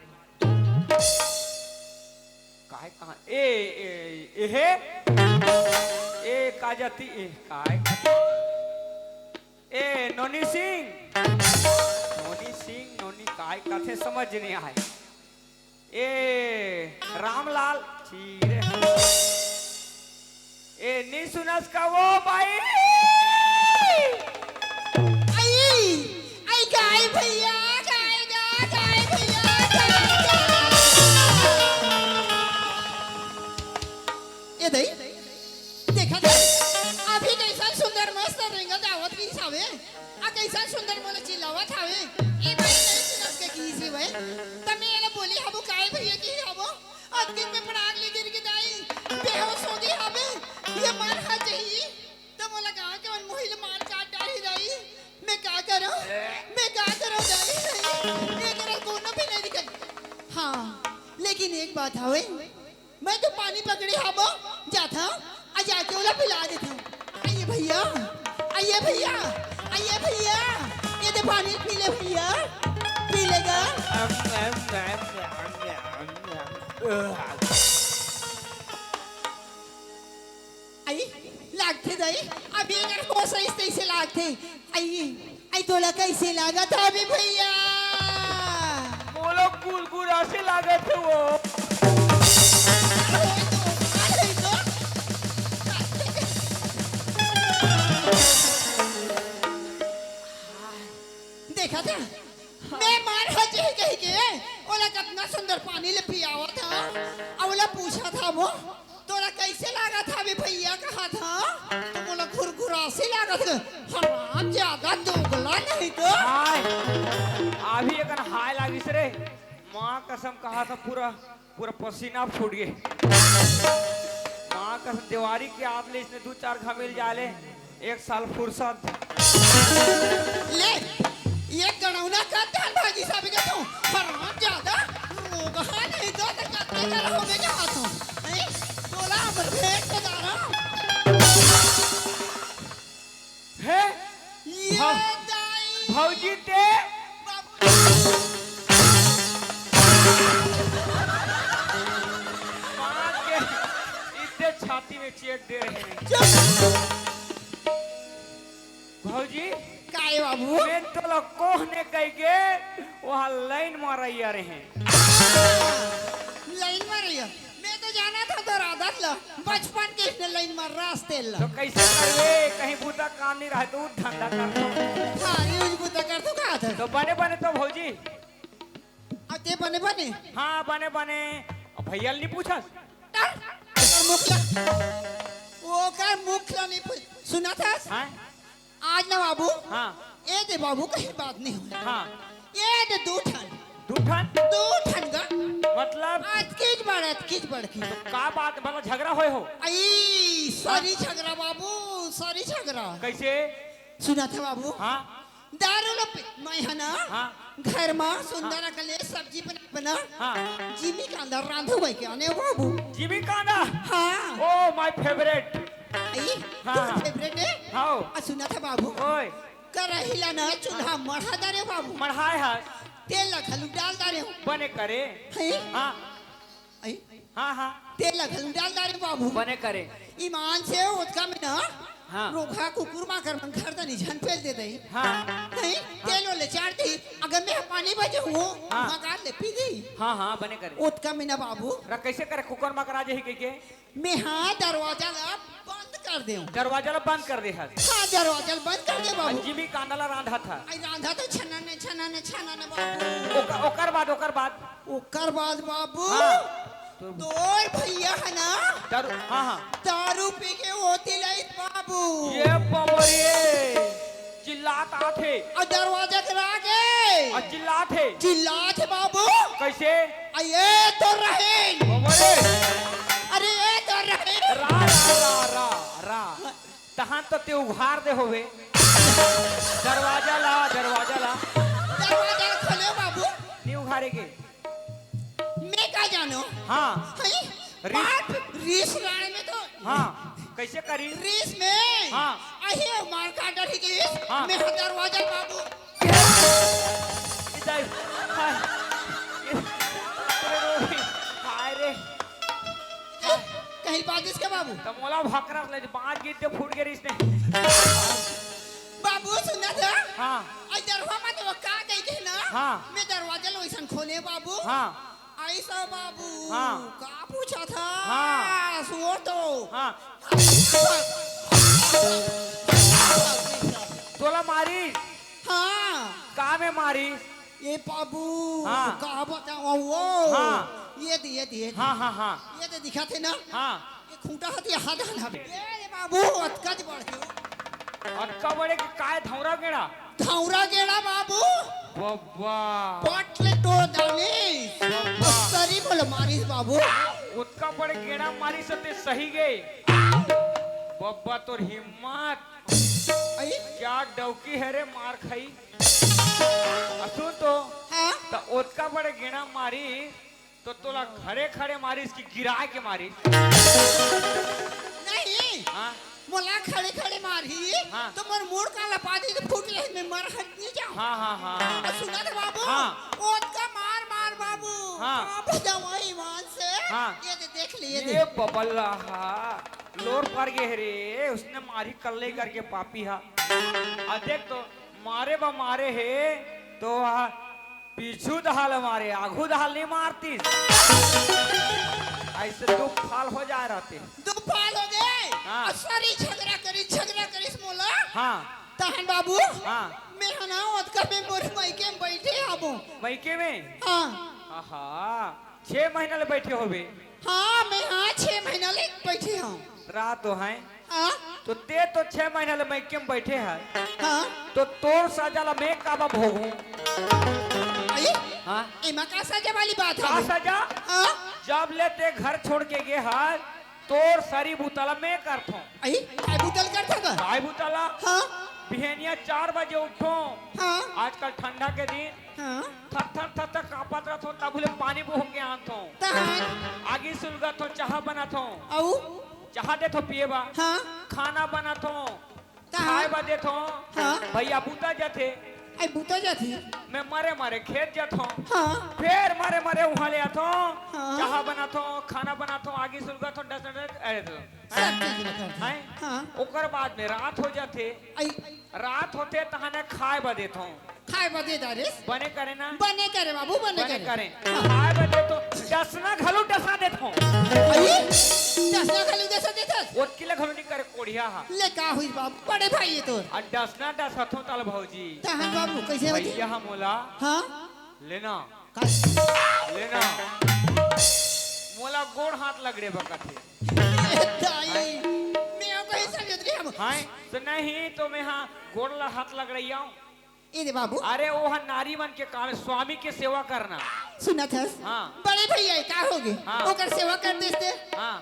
काहे कहाँ? ए, ए, ए हे? ए, का जाती? ए, काय? ए, नोनी सिंह। नोनी सिंह, नोनी काय कथे समझ नहीं आए। ए, रामलाल। छी रे। ए, नी सुनस का वो बाई? आई, आई गाय भैया, गाय गा, गाय भैया, गाय गा। ए दई, देखा था, अभी कैसन सुंदर मस्त रेंगत आवत रहिस हवे, आ कैसन सुंदर मोला चिल्लावत हवे। ए भाई, नहीं सुनस के की सी भाई, त मैं एला बोली हबो, काय भैया की हबो? अतके में पड़ाक ले गिर के दाई, बेहोश हो गे हवे। ये मर हा जही, त मोला गाँव के मन मोहिल मार काट डारी दाई। मैं का करंव? मैं का करंव दाई? नहीं, ये करल कोनो भी नहीं दिखत। हाँ, लेकिन एक बात हवे, मैं तो पानी पकड़े हबो, जाथंव, आ जाके ओला पिला देथंव। आइए भैया, आइए भैया, आइए भैया, ये दे पानी पी ले भैया, पी लेगा। आई, लागथे दाई, अभी अगर होश आइस तइसे लागथे। आई, आई तोला कैसे लागत हवे भैया? मोला गुरगुरा से लागत हे वो। अरे तो, अरे तो। देखा था, मैं मर हा जही कही के ओला कतना सुंदर पानी ले पियावत हंव, अउ ओला पूछत हंव वो, तोला कैसे लागत हवे भैया कहत हंव, त मोला घुरघुरासी लागत हे। हराम ज्यादा दोगला नहीं तो। हाय, अभी एकन हाय लागिस रे, माँ कसम कहत हंव पूरा पूरा पसीना फूट गे। माँ कसम, देवारी के आत ले इसने दू चार घमेल जाले, एक साल फुरसत। ले, ये गणौना का ध्यान भाजी साहब के तू, हराम ज्यादा, रोगहा नहीं तो ते कत्ते कर हो गए हाथों, हैं? बोला, अमर भेंट के दारा। हे? ये भौ-, दाई। भौजी ते? बाबू। मार के इतने छाती में चेक दे रहे हैं। चुप। भौजी, काय बाबू? मैं तो ला कोहने कह के वहाँ लाइन मारैया रहे। लाइन मारैया? मैं तो जाना था तोर आदत ला, बचपन के इसने लाइन मार रास्ते ला। तो कैसे करबे? कहीं बूता काम नहीं रहे तो धंधा कर लो। हाँ, ये बूता कर तो कहा था। तो बने बने तो भौजी। अब ते बने बने? हाँ, बने बने। अब भैया ल नहीं पूछस? ओकर मुख ला, ओकर मुख ला नहीं पूछ। सुना था? हाँ? आज ना बाबू, हाँ। ए दे बाबू, कहीं बात नहीं हुई। हाँ। ए दे दू ठन। दू ठन? दू ठन गा। मतलब? अतकीच बड़, अतकीच बड़ की। तो का बात, मतलब झगड़ा होए हो? आई, सॉरी हाँ? झगड़ा बाबू, सॉरी झगड़ा। कैसे? सुना था बाबू? हाँ। दारू लो पी, मैं है ना? हाँ। घर में सुंदर हाँ। अकले सब्जी बना, बना। हाँ। जिमी कांदा रांधो भाई के आने बाबू। जिमी कांदा? हाँ। Oh, my favourite। आई, हाँ, तोर हाँ। Favourite है? हाँ। आ, सुना था बाबू? ओए। करहिला ना चूल्हा मढ़ा दारे बाबू। मढ़ाए हा। तेल ला घलू डाल दारे हो। बने करे। है? हाँ। आई? हाँ, हाँ। तेल ला घलू डाल दारे बाबू। बने करे। ईमान से ओतका में ना, हाँ। रोगहा कुकुर माकर मन घर तनी झन पेल दे दे। हाँ। है? हाँ। तेल ओले चार दी, अगर मैं पानी बजे हुओ, हाँ। मगार ले पी दी। हाँ, हाँ, बने करे। ओतका में ना बाबू। रा कैसे करे कुकुर माकर आ जाही कह के? मैं हाँ दरवाजा ला बंद कर देव। दरवाजा ला बंद कर दे हस। हाँ, दरवाजा ला बंद कर दे बाबू। जिमी कांदा ला रांधा था। आई रांधा तो छनन, छनन, छनन बाबू। ओकर, ओकर बाद, ओकर बाद। ओकर बाद बाबू। हाँ। तो तोर भैया है ना? दारू, हाँ, हाँ। दारू पी के होती लइत बाबू। ये बबरिए। चिल्लात आथे। अउ दरवाजा के आगे। अउ चिल्लात हे। चिल्लात हे बाबू। कैसे? अरे ये तो रहीन। बाबा रे। अरे ये तो रहीन। रा, रा, रा, रा, रा। तहां तो ते उघार दे होवे। दरवाजा ला, दरवाजा ला। दरवाजा खोले बाबू। नहीं उघारे के। मैं का जानो? हाँ। हई? रीस। बाप, रीस राय में तो हाँ, कैसे करी? रीस में हाँ। अही मार काट डरी गई। हाँ। मैं दरवाजा बाबू। इधर, हाय। हाय रे। कहीं बाजिस के बाबू? तो मोला भकरा ले, बाज गिर के फूट के रीस ने। बाबू सुना था? हाँ। आई दरवाजा में तो का गई के ना? हाँ। मैं दरवाजा लो ऐसन खोले बाबू। हाँ। ऐसा बाबू, हाँ। का पूछा था? हाँ। सुओ तो। हाँ। तोला मारी? हाँ। का में मारी? ये बाबू, हाँ। का बताओ वो? हाँ। ये दे, ये दे, ये दे। हाँ, हाँ, हाँ। ये दे दिखा थे ना? हाँ। ये खूंटा हत, ये हाथ हन हवे। ये रे बाबू, अतका ज बढ़ गयो। अतका बड़े के काय धौरा गेड़ा? धौरा गेड़ा बाबू। बब्बा। पट ले टोर दानी। बब्बा। सरी बोल मारिस बाबू। ओतका बड़े गेड़ा मारिस ते सही गे। बब्बा तोर हिम्मत। आई? क्या डौकी है रे मार खाई। आ सुन तो। हाँ? त ओतका बड़े गेड़ा मारी तो तोला खड़े खड़े मारिस कि गिराए के मारिस? नहीं। हाँ? मोला खड़े खड़े मारही, हाँ। तो मोर मुड़ काला पादी तो फूट ले, मैं मर हट नहीं जाऊँ। हाँ, हाँ, हाँ। और सुना तो बाबू, हाँ। ओतका मार मार बाबू, हाँ। बाबू दवाई ईमान से, हाँ। ये दे देख ले, ये ये दे। बबल्ला हा, लोर पर गे रे, उसने मारी कल्ले करके पापी हा। आ देख तो, मारे बा मारे हे, तो आ, पीछू दहाल मारे, आघू दहाल नहीं मारतीस। ऐसे दू फाल हो जाए रहते। दू फाल हो गए। हाँ। और सारी झगड़ा करी, झगड़ा करिस मोला। हाँ। तहन बाबू, हाँ। मैं हना ओतका में मोर मायके में बैठे आबो। मायके में? हाँ। आहा, छह महीना ले बैठे होबे। हाँ, मैं हाँ छह महीना ले बैठे हूँ। रात तो है। हाँ? तो ते तो छह महीना ले मायके में बैठे है। हाँ? तो तोर सजा ला मैं काबा भोगूं? अरे? हाँ? एमा का सजा वाली बात का है? सजा? हाँ? जब ले ते घर छोड़ के गे है, तोर सरी बुता ला मैं करथों। अरे? काय बुता ला करथा का? काय बुता ला? हाँ? बिहनिया चार बजे उठो। हाँ। आजकल ठंडा के दिन हाँ। थर थर थर थर कांपत रथो, तब ले पानी बोह के आनथो। तहन? आगी सुलगथो, चाहा बनाथो। अउ? चाहा देथो पिए बा। हाँ। खाना बनाथो। तहन? खाए बा देथो। हाँ। भैया बूता जाथे। आई बूता जाथे। मैं मरे मरे खेत जाथो। हाँ। फिर मरे मरे उहाँ ले आथो। हाँ। चाहा बनाथो, खाना बनाथो, आगी सुलगाथो, डस डस, अरे तो। सब चीज ल करथे। हैं? हाँ। ओकर बाद में रात हो जाथे। आई। रात होथे तहाने खाए बर देथो। खाए बर दे डारेस। बने करे ना? बने करे बाबू, बने बने करे। करे। हाँ। खाए बर देथो, डसना घलो डसा देथो। आई? डसना घलो डसा देथस? ओतकी ले घलो नी करे कोढ़िया हा। ले का हुई बाबू, बड़े भाई ये तो। आ डसना डसथो तल भौजी। तहन बाबू, कैसे होथे? भैया हा मोला। हाँ? लेना। का? लेना। मोला गोड़ हाथ लगड़े बकत हे। ए दाई, मैं ओ कहीं समझत रही हम। हाय, तो नहीं तो मैं हाँ गोड़ ला हाथ लगड़ैया हूँ। ए दे बाबू। अरे वो हा नारी मन के काम हे, स्वामी के सेवा करना। सुनत हस? हाँ। बड़े भैया का होगे? हाँ। ओकर सेवा कर देस ते। हाँ।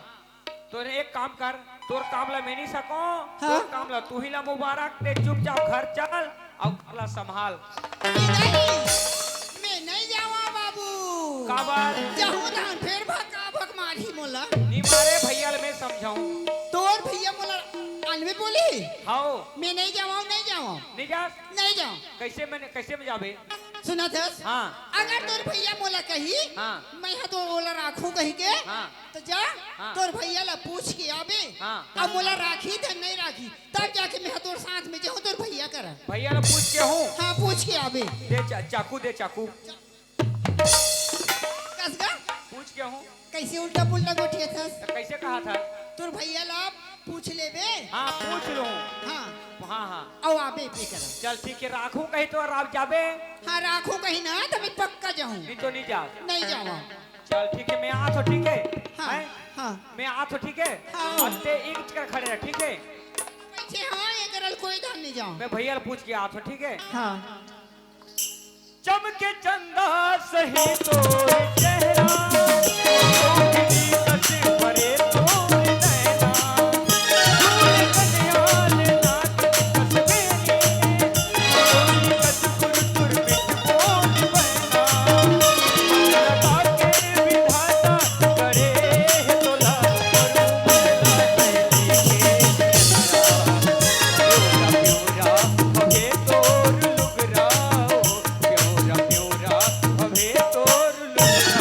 तो एक काम कर, तोर काम ला मैं नहीं सको, हाँ? तोर काम ला तू ही ला मुबारक दे, चुपचाप घर चल अउ घर ला संभाल। ए नहीं, मैं नहीं जावा बाबू। काबर? जाहूं तहन फेर भका भक मारही मोला। नी मारे भैया ले मैं समझाऊं। तोर भैया मोला अनबे बोली? हाओ। मैं नहीं जावा, नहीं जावा। नहीं जा? नहीं जावा। कैसे मैं, कैसे में जाबे? सुनत हस? हाँ। अगर तोर भैया मोला कही, हाँ। मैं हा तो ओला राखू कही के, हाँ। तो जा, हाँ। तोर भैया ला पूछ के आबे। हाँ। अब मोला राखी धन नहीं राखी, तब जाके मैं हा तोर साथ में जाहूं तोर भैया करा। भैया ला पूछ के हूँ। हाँ, पूछ के आबे। दे चा-, चाकू दे चाकू। कस गा? पूछ के हूँ। कैसे उल्टा पुल्टा गोठियाथस? तो कैसे कहा था? तोर भैया ला पूछ लेबे। हाँ, पूछ लूँ। हाँ। हाँ, हाँ। अउ आबे पे करा। चल ठीक है, राखू कही तो राव जाबे। हाँ, राखू कही ना, तो मैं पक्का जाहूं। नहीं तो नहीं जा। नहीं जावा। चल ठीक है, मैं आथो, ठीक है? हाँ, हैं? हाँ। मैं आथो, ठीक है? हाँ। अब ते एक जगह खड़े रह, ठीक है? पीछे हाँ, ये करल कोई धान नहीं जाओ। मैं भैया ला पूछ के आथो, ठीक है? हाँ। चमके चंदा सही तोर चेहरा, मोहिनी कस भरे तोर नैना। दूर कन्याल नाक कस मेरी, मोहिनी कस कुरकुर मिठ बोल बैना। लगा के विधाता करे है तोला, और उमर ला पहली के प्यारा। प्योरा प्योरा हवे तोर लुगरा, प्योरा प्योरा हवे तोर लुगरा।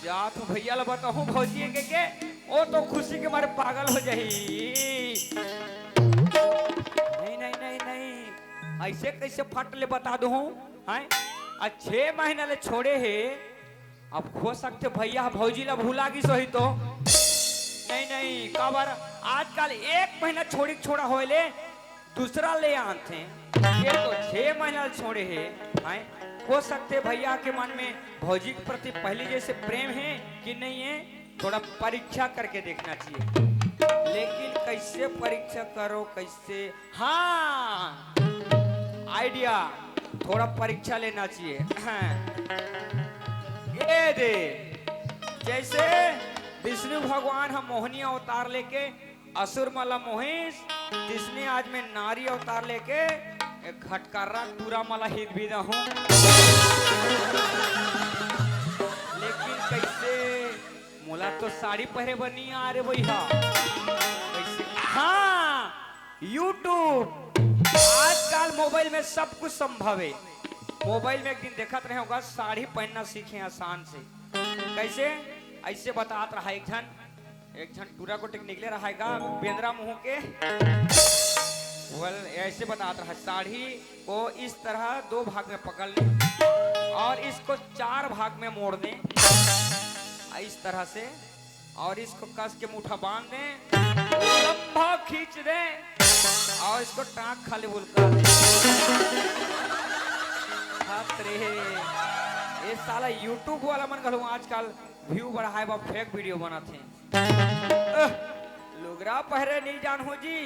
जा तो भैया ला बताहूँ भौजी के, के, ओ तो खुशी के मारे पागल हो जाही। नहीं, नहीं, नहीं, नहीं, ऐसे कैसे फट ले बता दूँ, हैं? आ छह महीना ले छोड़े हे, अब हो सकथे भैया भौजी ला भुला गिस होही तो। नहीं, नहीं, काबर आजकल एक महीना छोड़ी छोड़ा होए ले दूसरा ले आथे। ये तो छह महीना ले छोड़े हे, हैं? हो सकथे भैया के मन में भौजी के प्रति पहली जैसे प्रेम हे कि नहीं हे, थोड़ा परीक्षा करके देखना चाहिए। लेकिन कैसे परीक्षा करो, कैसे से, हाँ, idea, थोड़ा परीक्षा लेना चाहिए। हाँ। ये दे, जैसे विष्णु भगवान ह मोहनी अवतार लेके असुर मन ला मोहिस, तिसने आज मैं नारी अवतार लेके एक घटकर्रा टूरा मन ला हित भी दहूं। लेकिन कैसे? मोला तो साड़ी पहरे बर नहीं आ रे भैया। कैसे? हाँ, YouTube। आजकल मोबाइल में सब कुछ संभव है। मोबाइल में एक दिन देखत रहे होगा, साड़ी पहनना सीखे आसान से। कैसे? ऐसे बतात रहा एक झन, एक झन टूरा गोटी के निकले रहा है गा, बेंदरा मुंह के। बोल, ऐसे बतात रहा, साड़ी को इस तरह दो भाग में पकड़ लें और इसको चार भाग में मोड़ दें, इस तरह से, और इसको कस के मुट्ठा बांध दें, लंबा खींच दें और इसको टांग खाली बुलका दें। हत रे, ये साला YouTube वाला मन घलो आजकल view बढ़ाए बर fake video बनाथे। अह, लुगरा पहरे नहीं जानहू जी,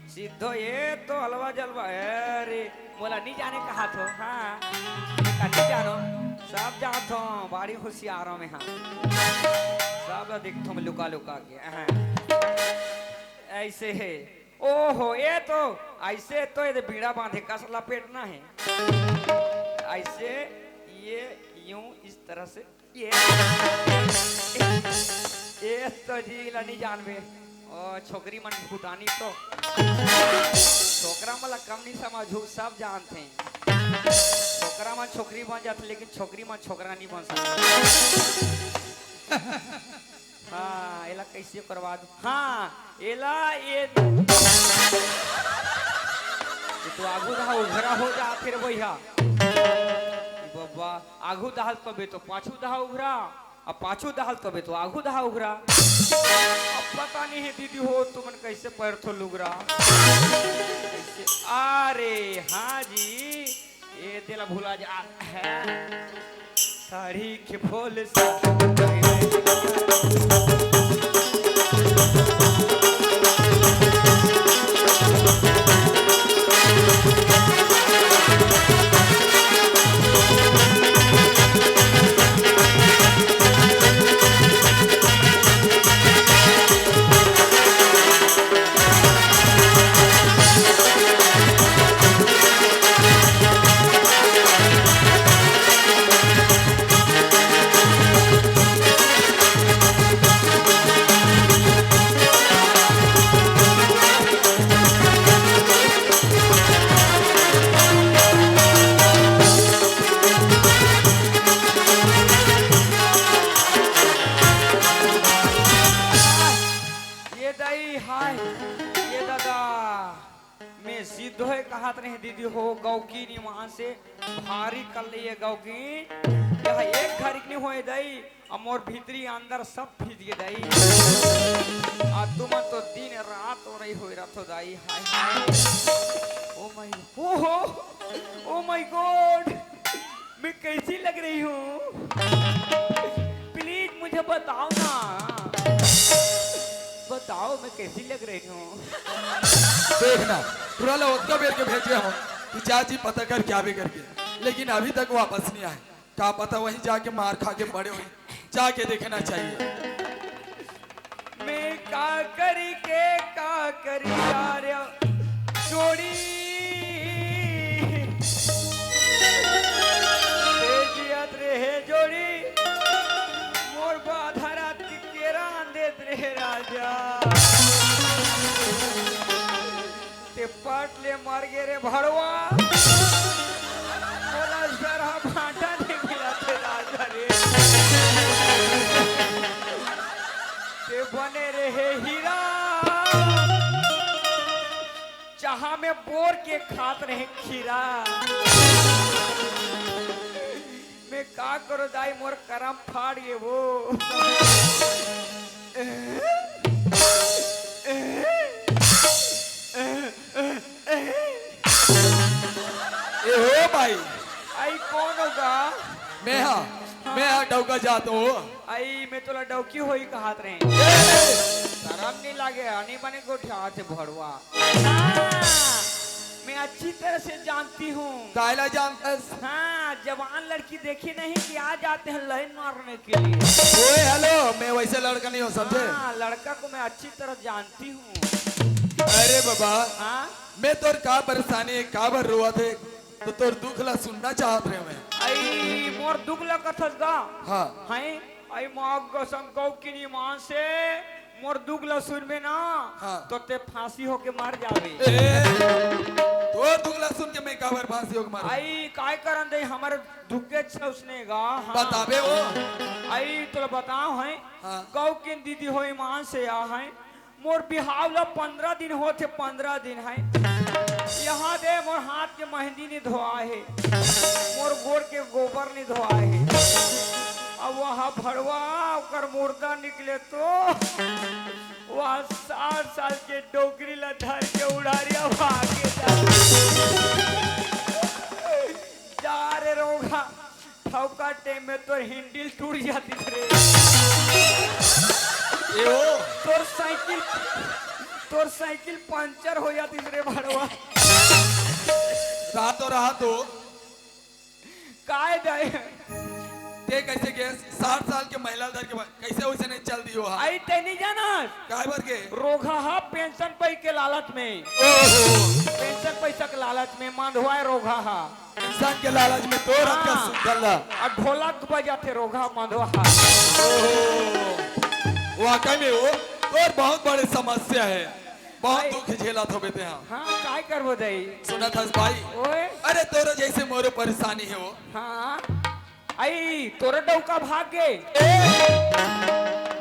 सिद्धो ये तो अलवा जलवा। अरे, मोला नहीं जाने कहा थो, हाँ, का नहीं जानो, सब जानथो, बड़ी होशियार हूँ मैं, हाँ, सब ला देखथो मैं लुका लुका के, हाँ। ऐसे है, ओहो, ये तो ऐसे तो ये बीड़ा बांधे कस लपेटना है। ऐसे ये यूं इस तरह से ये, ये तो जी ला नहीं जानबे। ओ, छोकरी मन फुटानी तो। छोकरा मन ला कम नहीं समझू, सब जानते हैं। छोकरा मन छोकरी बन जाते, लेकिन छोकरी मन छोकरा नहीं बन सकते। हाँ, एला कैसे करवा दूं? हाँ, एला ये, ये तो आगू दहा उघरा हो जात हे रे भैया। ई बाबा, आगू दहा तबे तो पाछू दहा उघरा, अब पाछू दहा तबे तो आगू दहा उघरा। अब पता नहीं है दीदी हो, तुमन कैसे पैर थो लुगरा। कैसे? अरे हाँ जी, ये तेला भुला जा है। साड़ी के फूल से ये दाई, हाय, ये दादा, मैं सिद्ध होए कहत नहीं दीदी हो, गौकी निमान से भारी कर लिए गौकी, यह एक घड़ी नहीं होए दाई, अब मोर भीतरी अंदर सब भीज गे दाई। आ तुमन तो दिन रात ओरई होए रथो दाई, हाय हाय। ओ माय, ओ हो, ओ माय गॉड, मैं कैसी लग रही हूँ? प्लीज मुझे बताओ ना, बताओ मैं कैसी लग रही हूँ? देखना, तुरा ला ओतका बेर के भेजे हूँ कि जा जी पता कर क्या भी करके, लेकिन अभी तक वापस नहीं आए। का पता वहीं जाके मार खा के पड़े होही, जाके देखना चाहिए। मैं का करी के का करी यार जोड़ी, हे जियत रे हे जोड़ी, मोर बाधा रात के केरा देत रे राजा। ते पट ले मर गे रे भड़वा, मोला सरहा भांटा नहीं मिला थे राजा रे। ते बने रहे हीरा, जहां में बोर के खात रहे खीरा। मैं का करो दाई, मोर करम फाड़ गे वो। ए हो भाई। आई कौन होगा? मैं हा, मैं हा डौका जात हो। आई मैं तोला डौकी होई कहत रहे। ए! शरम नहीं लागे, आनी बने गोठियात हे भड़वा। हाँ, मैं अच्छी तरह से जानती हूँ। कायला जानतस? हाँ, जवान लड़की देखी नहीं कि आ जाते हैं लाइन मारने के लिए। ओए हेलो, मैं वैसे लड़का नहीं हूँ, समझे? हाँ, लड़का को मैं अच्छी तरह जानती हूँ। अरे बाबा, हाँ? मैं तोर का परेशानी है, का बर रोवत है, तो तोर दुख ला सुनना चाहत रहे मैं। आई मोर दुख ला कथस गा? हाँ। हैं? आई माँ कसम गौ की नी मान से मोर दुख ला सुनबे ना, हाँ। तो ते फांसी होके मर जाबे। ए, तोर दुख ला सुन के मैं काबर फांसी होके मर? आई काय करन दे हमर दुख के छ उसने गा, हाँ। बताबे वो। आई तोला बताओ हैं, हाँ। गौ की दीदी हो ईमान से आ हैं, मोर बिहाव ला पंद्रह दिन होथे, पंद्रह दिन है। यहाँ दे मोर हाथ के मेहंदी नहीं धोआ है, मोर गोड़ के गोबर नहीं धोआ है। अब वहाँ भड़वा ओकर मुर्दा निकले तो वहाँ साठ साल के डोकरी ला धर के उड़ारिया भागे जा। जा रे रोगा, ठौका टेम में तोर हिंडिल टूट जातिस रे। ए ओ। तोर साइकिल, तोर साइकिल पंचर हो जातिस रे भड़वा। रहा तो, रहा तो। काय दे? ते कैसे गे? साठ साल के महिला धर के बा-, कैसे वैसे नहीं चल दियो हा? आई ते नहीं जाना। काय बर के? रोगहा हा पेंशन पै के लालच में। ओहो। पेंशन पैसा के लालच में मंधवा हे रोगहा हा। इंसान के लालच में तो रख के हाँ। सुतल ला। आ ढोलक बजाथे रोगहा मंधवा हा। ओहो। वाकई में वो तोर बहुत बड़े समस्या है। बहुत आई। दुख झेलत होबे ते हा। हाँ, काय करबो दाई? सुनत हस भाई? ओए। अरे तोरो जैसे मोरो परेशानी हे वो। हाँ। आई, तोरो डौका भाग गे। ए,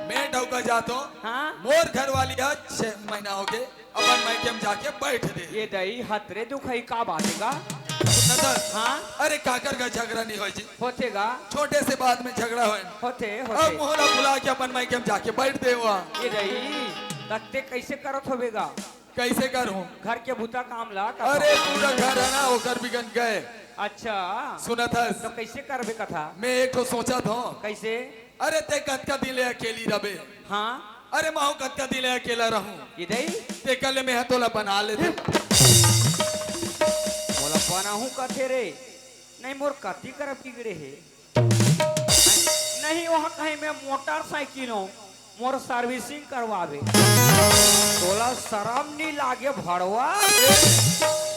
मैं डौका जातो। हाँ। मोर घरवाली आज छह महीना हो गए, अपन मायके में जाके बैठ दे। ये दाई, हतरे दुख है, का बात हे गा? सुनत हस? हाँ। अरे काकर का झगड़ा नहीं होय जी। होथे गा। छोटे से बात में झगड़ा होय। होथे, अब होथे। मोला बुला के अपन मायके में जाके बैठ दे हुआ। ये दाई, तब ते कैसे करत होबे गा? कैसे करूं? घर के बुता काम ला का अरे, पूरा घर है ना, ओकर बिगन गए। अच्छा। सुनत हस? तो कैसे करबे कथा? मैं एक ठो सोचत हूँ। कैसे? अरे, ते कतका दिन ले अकेली रबे? हाँ। अरे, महूं कतका दिन ले अकेला रहूं? ये दाई? ते कल मैं तोला बना लेते। मोला बनाहूं कथे रे? नहीं, मोर कति कर बिगड़े हे। नहीं, वहाँ कहीं मैं मोटरसाइकिल हूँ, मोर सर्विसिंग करवावे। तोला शरम नहीं लागे भड़वा?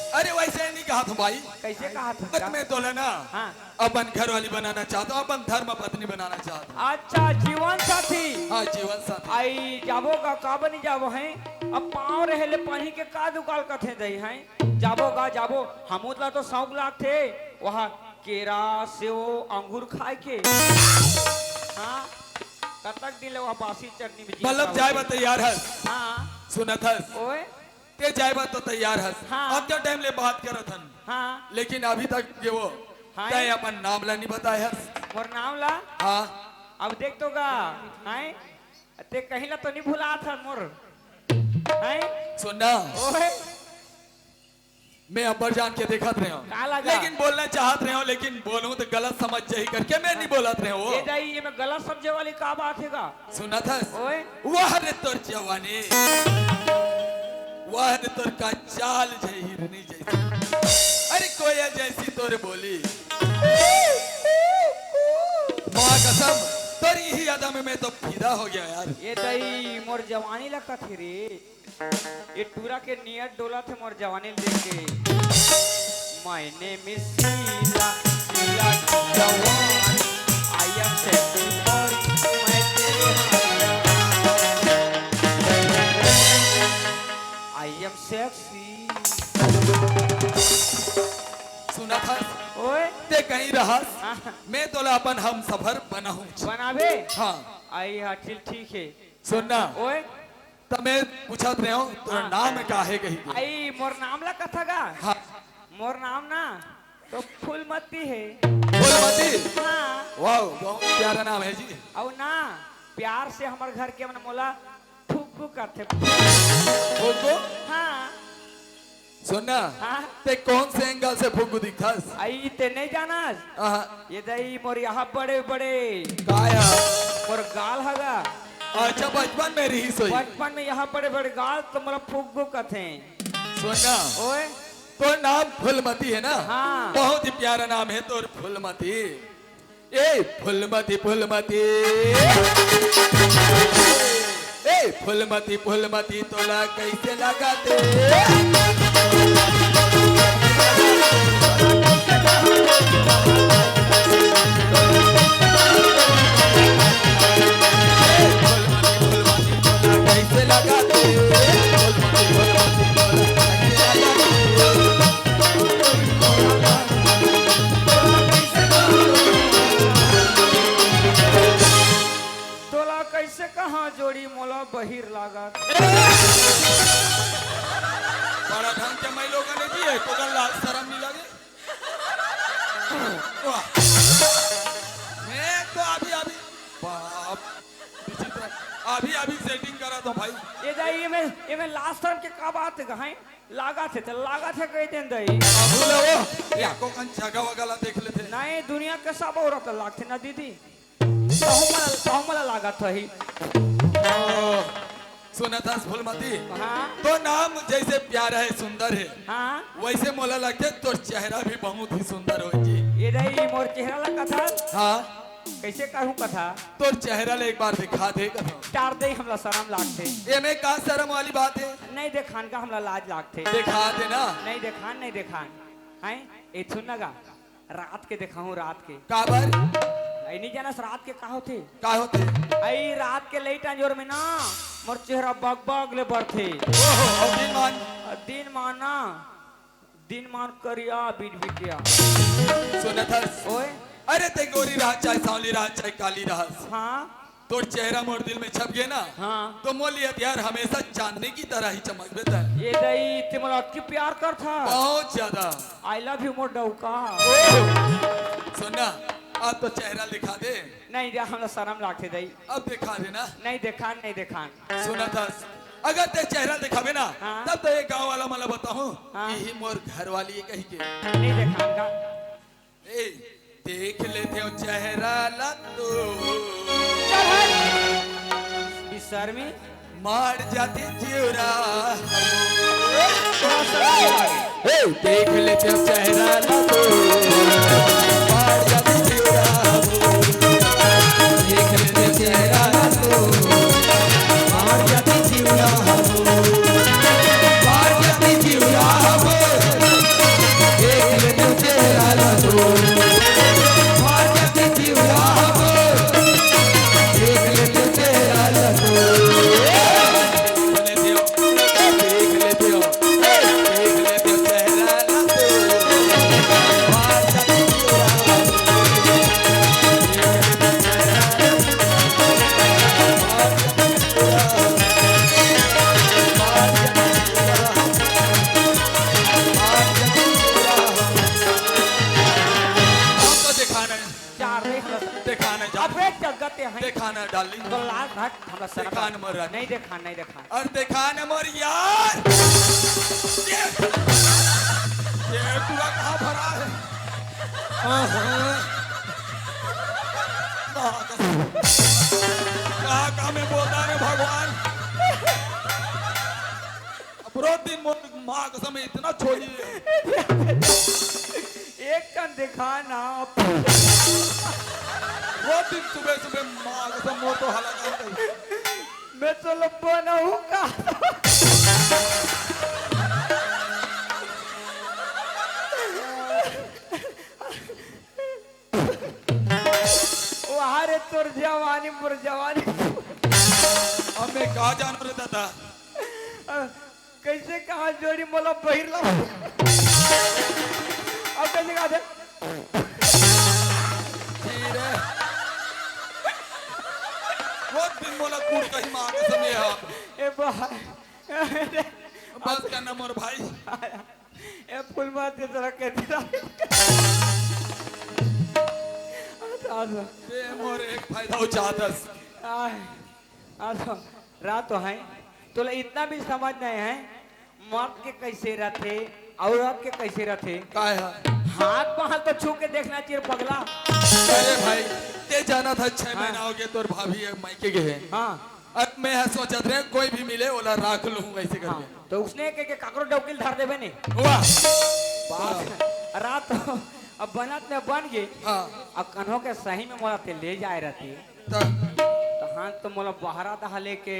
अरे वैसे नहीं कहा था भाई। कैसे कहा था बस का? मैं तोला ना हाँ। अपन घर वाली बनाना चाहता हूँ, अपन धर्म पत्नी बनाना चाहता हूँ। अच्छा, जीवन साथी। हाँ, जीवन साथी। आई जाबो का, का बनी जाबो है? अब पाँव रहे ले पानी के का दुकाल कथे दई है? जाबो गा, जाबो। हमू ला तो शौक लागथे, वहाँ केरा, सेव, अंगूर खाए के। हाँ, कतक दिन ले वहाँ बासी चटनी में जी मतलब खावत जाए हे। बर तैयार हस? हाँ। सुनत हस? ओए। ते जाए बर तो तैयार हस। हाँ। अब क्या टाइम ले बात करत हन? हाँ। लेकिन अभी तक ये वो हाँ। तय अपन नाम ला नहीं बताए हस। मोर नाम ला? हाँ। अब देख तो गा, हैं? ते कहीं ला तो नहीं भुलात हस मोर? हैं? सुन ना। ओए। मैं अब्बर जान के देखत रहे हूँ। का लगा? लेकिन बोलना चाहत रहे हूँ, लेकिन बोलूँ तो गलत समझ जाही करके मैं नहीं बोलत रहे हूँ। ये दाई, ये में गलत समझे वाली का बात हे गा? सुनत हस? ओए। वाह रे तोर जवानी, वाह रे तोर का चाल जे हिरनी जैसी, अरे कोयल जैसी तोर बोली। माँ कसम, तोर यही अदा में मैं तो फिदा हो गया यार। ये दाई, मोर जवानी ला कथे रे। ये टूरा के नियत डोलत हे मोर जवानी ल देख के। My name is Sheila, Sheila जवान। I am sexy boy, मैं तेरे हाथ I am sexy। सुनत हस? ओए। ते कहीं रहस? हाँ। मैं तोला अपन हमसफर बनाहूँ। बनाबे? हाँ। आई हाँ, चल ठीक हे। सुन ना। ओए। त मैं पूछत रहे हूँ, तोर हाँ। नाम का हे कही के? आई, मोर नाम ला कथा गा? हाँ। मोर नाम ना तो फूलमती हे। फूलमती? हाँ। वाह, बहुत प्यारा नाम हे जी। अउ ना, प्यार से हमर घर के मन मोला फुग्गू कथे। फुग्गू? हाँ। सुन ना, हाँ? ते कौन से एंगल से फुग्गू दिखथस? आई, ते नहीं जानस? हाँ। ये दाई मोर यहाँ बड़े बड़े का यार? मोर गाल हगा। अच्छा, बचपन में रहिस होही। बचपन में यहाँ बड़े बड़े गाल तो मोला फुग्गू कथे। सुन ना, ओए। तोर नाम फूलमती हे ना? हाँ। बहुत ही प्यारा नाम हे तोर फूलमती। ए फूलमती, फूलमती, ए फूलमती, फूलमती, तोला कैसे लगाते? ए फूलमती, फूलमती, तोला कैसे लगाते? फूलमती, फूलमती, तोला कैसे लगाते? तोला कैसे कहाँ जोड़ी मोला बहिर लागत। बड़ा ढंग के मैं लोगन ने दिए, तो कल लाज शरम नहीं लगे। वाह। मैं तो अभी, अभी, बाप, विचित्र। अभी, अभी सेटिंग करा तो भाई। ये दाई, ये में, ये में लास्ट टाइम के का बात हे, लागत हे, त लागत हे कह देन दाई। बाबू ले वो, या। एको कन जगह वगैरह देख लेते। नहीं, दुनिया के सब औरत लागथे ना दीदी। तहु मला, तहु मला लागत होही। ओ, सुनत हस फूलमती? हाँ। तोर नाम जैसे प्यारा हे, सुंदर हे। हाँ। वैसे मोला लगथे तोर चेहरा भी बहुत ही सुंदर होही जी। ये दाई, मोर चेहरा ला कथा? हाँ। कइसे करहूं कथा? तोर चेहरा ले एक बार देखा दे कथा। टार दे, हमला सरम लागथे। एमे का सरम वाली बात हे? नहीं देखान का, हमला लाज लागथे। देखा दे ना। नहीं देखान, नहीं देखान। हैं? ए, सुन ना गा, रात के देखाहूं, रात के। काबर? अई नहीं जानस रात के का होथे? का होथे? अई रात के लइट अंजोर में ना, मोर चेहरा बग बग ले बरथे। ओहो, अउ दिन मान? दिन मान ना, दिन मान करिया बिटबिटिया। सुनत हस? ओए? अरे ते गोरी रहस चाहे सांवली रहस चाहे काली रहस। हाँ। तोर चेहरा मोर दिल में छप गे ना, हाँ। तो मोर लिए हथियार हमेशा चांदनी की तरह ही चमकबे त। ए दई, ते मोला अतकी प्यार करथा? बहुत ज्यादा। I love you मोर डौका। ओह! सुन ना, अब तो चेहरा दिखा दे। नहीं रे, हमला सरम लागथे दई। अब दिखा दे ना। नहीं देखान, नहीं देखान। सुनत हस, अगर ते चेहरा दिखाबे ना, हाँ। तब तो ये गांव वाला मन ला बताहूं हाँ। कि ही मोर घर वाली हे कहिके। नहीं देखान का। ए, देख लेथेंव चेहरा ला तो। चल हट। बेशर्मी। मार जाथे जिउरा। ए, देख लेथेंव चेहरा ला तो। मार जाथे जिउरा। देख लेथेंव चेहरा ला तो। मार जाथे जिउरा। मार जाथे जिउरा। देख लेथेंव चेहरा ला तो। मार जाथे जिउरा। देख लेथेंव चेहरा ला तो। देख लेथेंव, देख लेथेंव, देख लेथेंव चेहरा ला तो। मार जाथे जिउरा। हमको दिखाना है। चार देख लो। दिखाना जा। अबे जगत है। दिखाना डार्लिंग। तो लाल घाट हमरा सर दिखाना मोर रानी। नहीं दिखाना, नहीं दिखाना। अरे दिखाना मोर यार। ये, ये पूरा कहाँ भरा है? हाँ, हाँ। कहाँ, कहाँ, कहाँ मैं बोलता रे भगवान? अब रोज दिन मोर माँ कसम इतना छोड़ी है। एक कन दिखा ना। रोज दिन सुबह सुबह माँ कसम मोर तो हालत है। मैं तो लब्बो ना हूँ का। वाह रे तोर जवानी, मोर जवानी। अब मैं का जानूं रे दादा? अ, कइसे कहाँ जोड़ी मोला बहिर ला? अब कइसे कहा दे? जी रे। बहुत दिन मोला कूट कही माँ कसम ये हा। ए बा-, बस करना मोर भाई। ए फूल मार दे तोरा के दिला। अच्छा, अच्छा। ते मोर एक फायदा उचातस। आय, अच्छा, रात तो है, तोला इतना भी समझ नहीं है, मर्द के कैसे रहथे, औरत के कैसे रहथे। काय है? हाथ बाहर तो छू के देखना चाहिए पगला। अरे भाई, ते जाना था, छह हाँ। महीना हो गया तोर भाभी अब मायके गए हैं। हाँ। अब मैं यह सोचत रहे, कोई भी मिले, ओला राख लूं वैसे करके। हाँ, तो उसने के, के काकरो डौकी ल धर देबे नहीं। वाह। बाप रे। रात अब बनत में बन गई। हाँ। अब कन्हो के सही में मोला ते ले जाए रहती। त? तो हाँ, तो मोला बहरा दहा लेके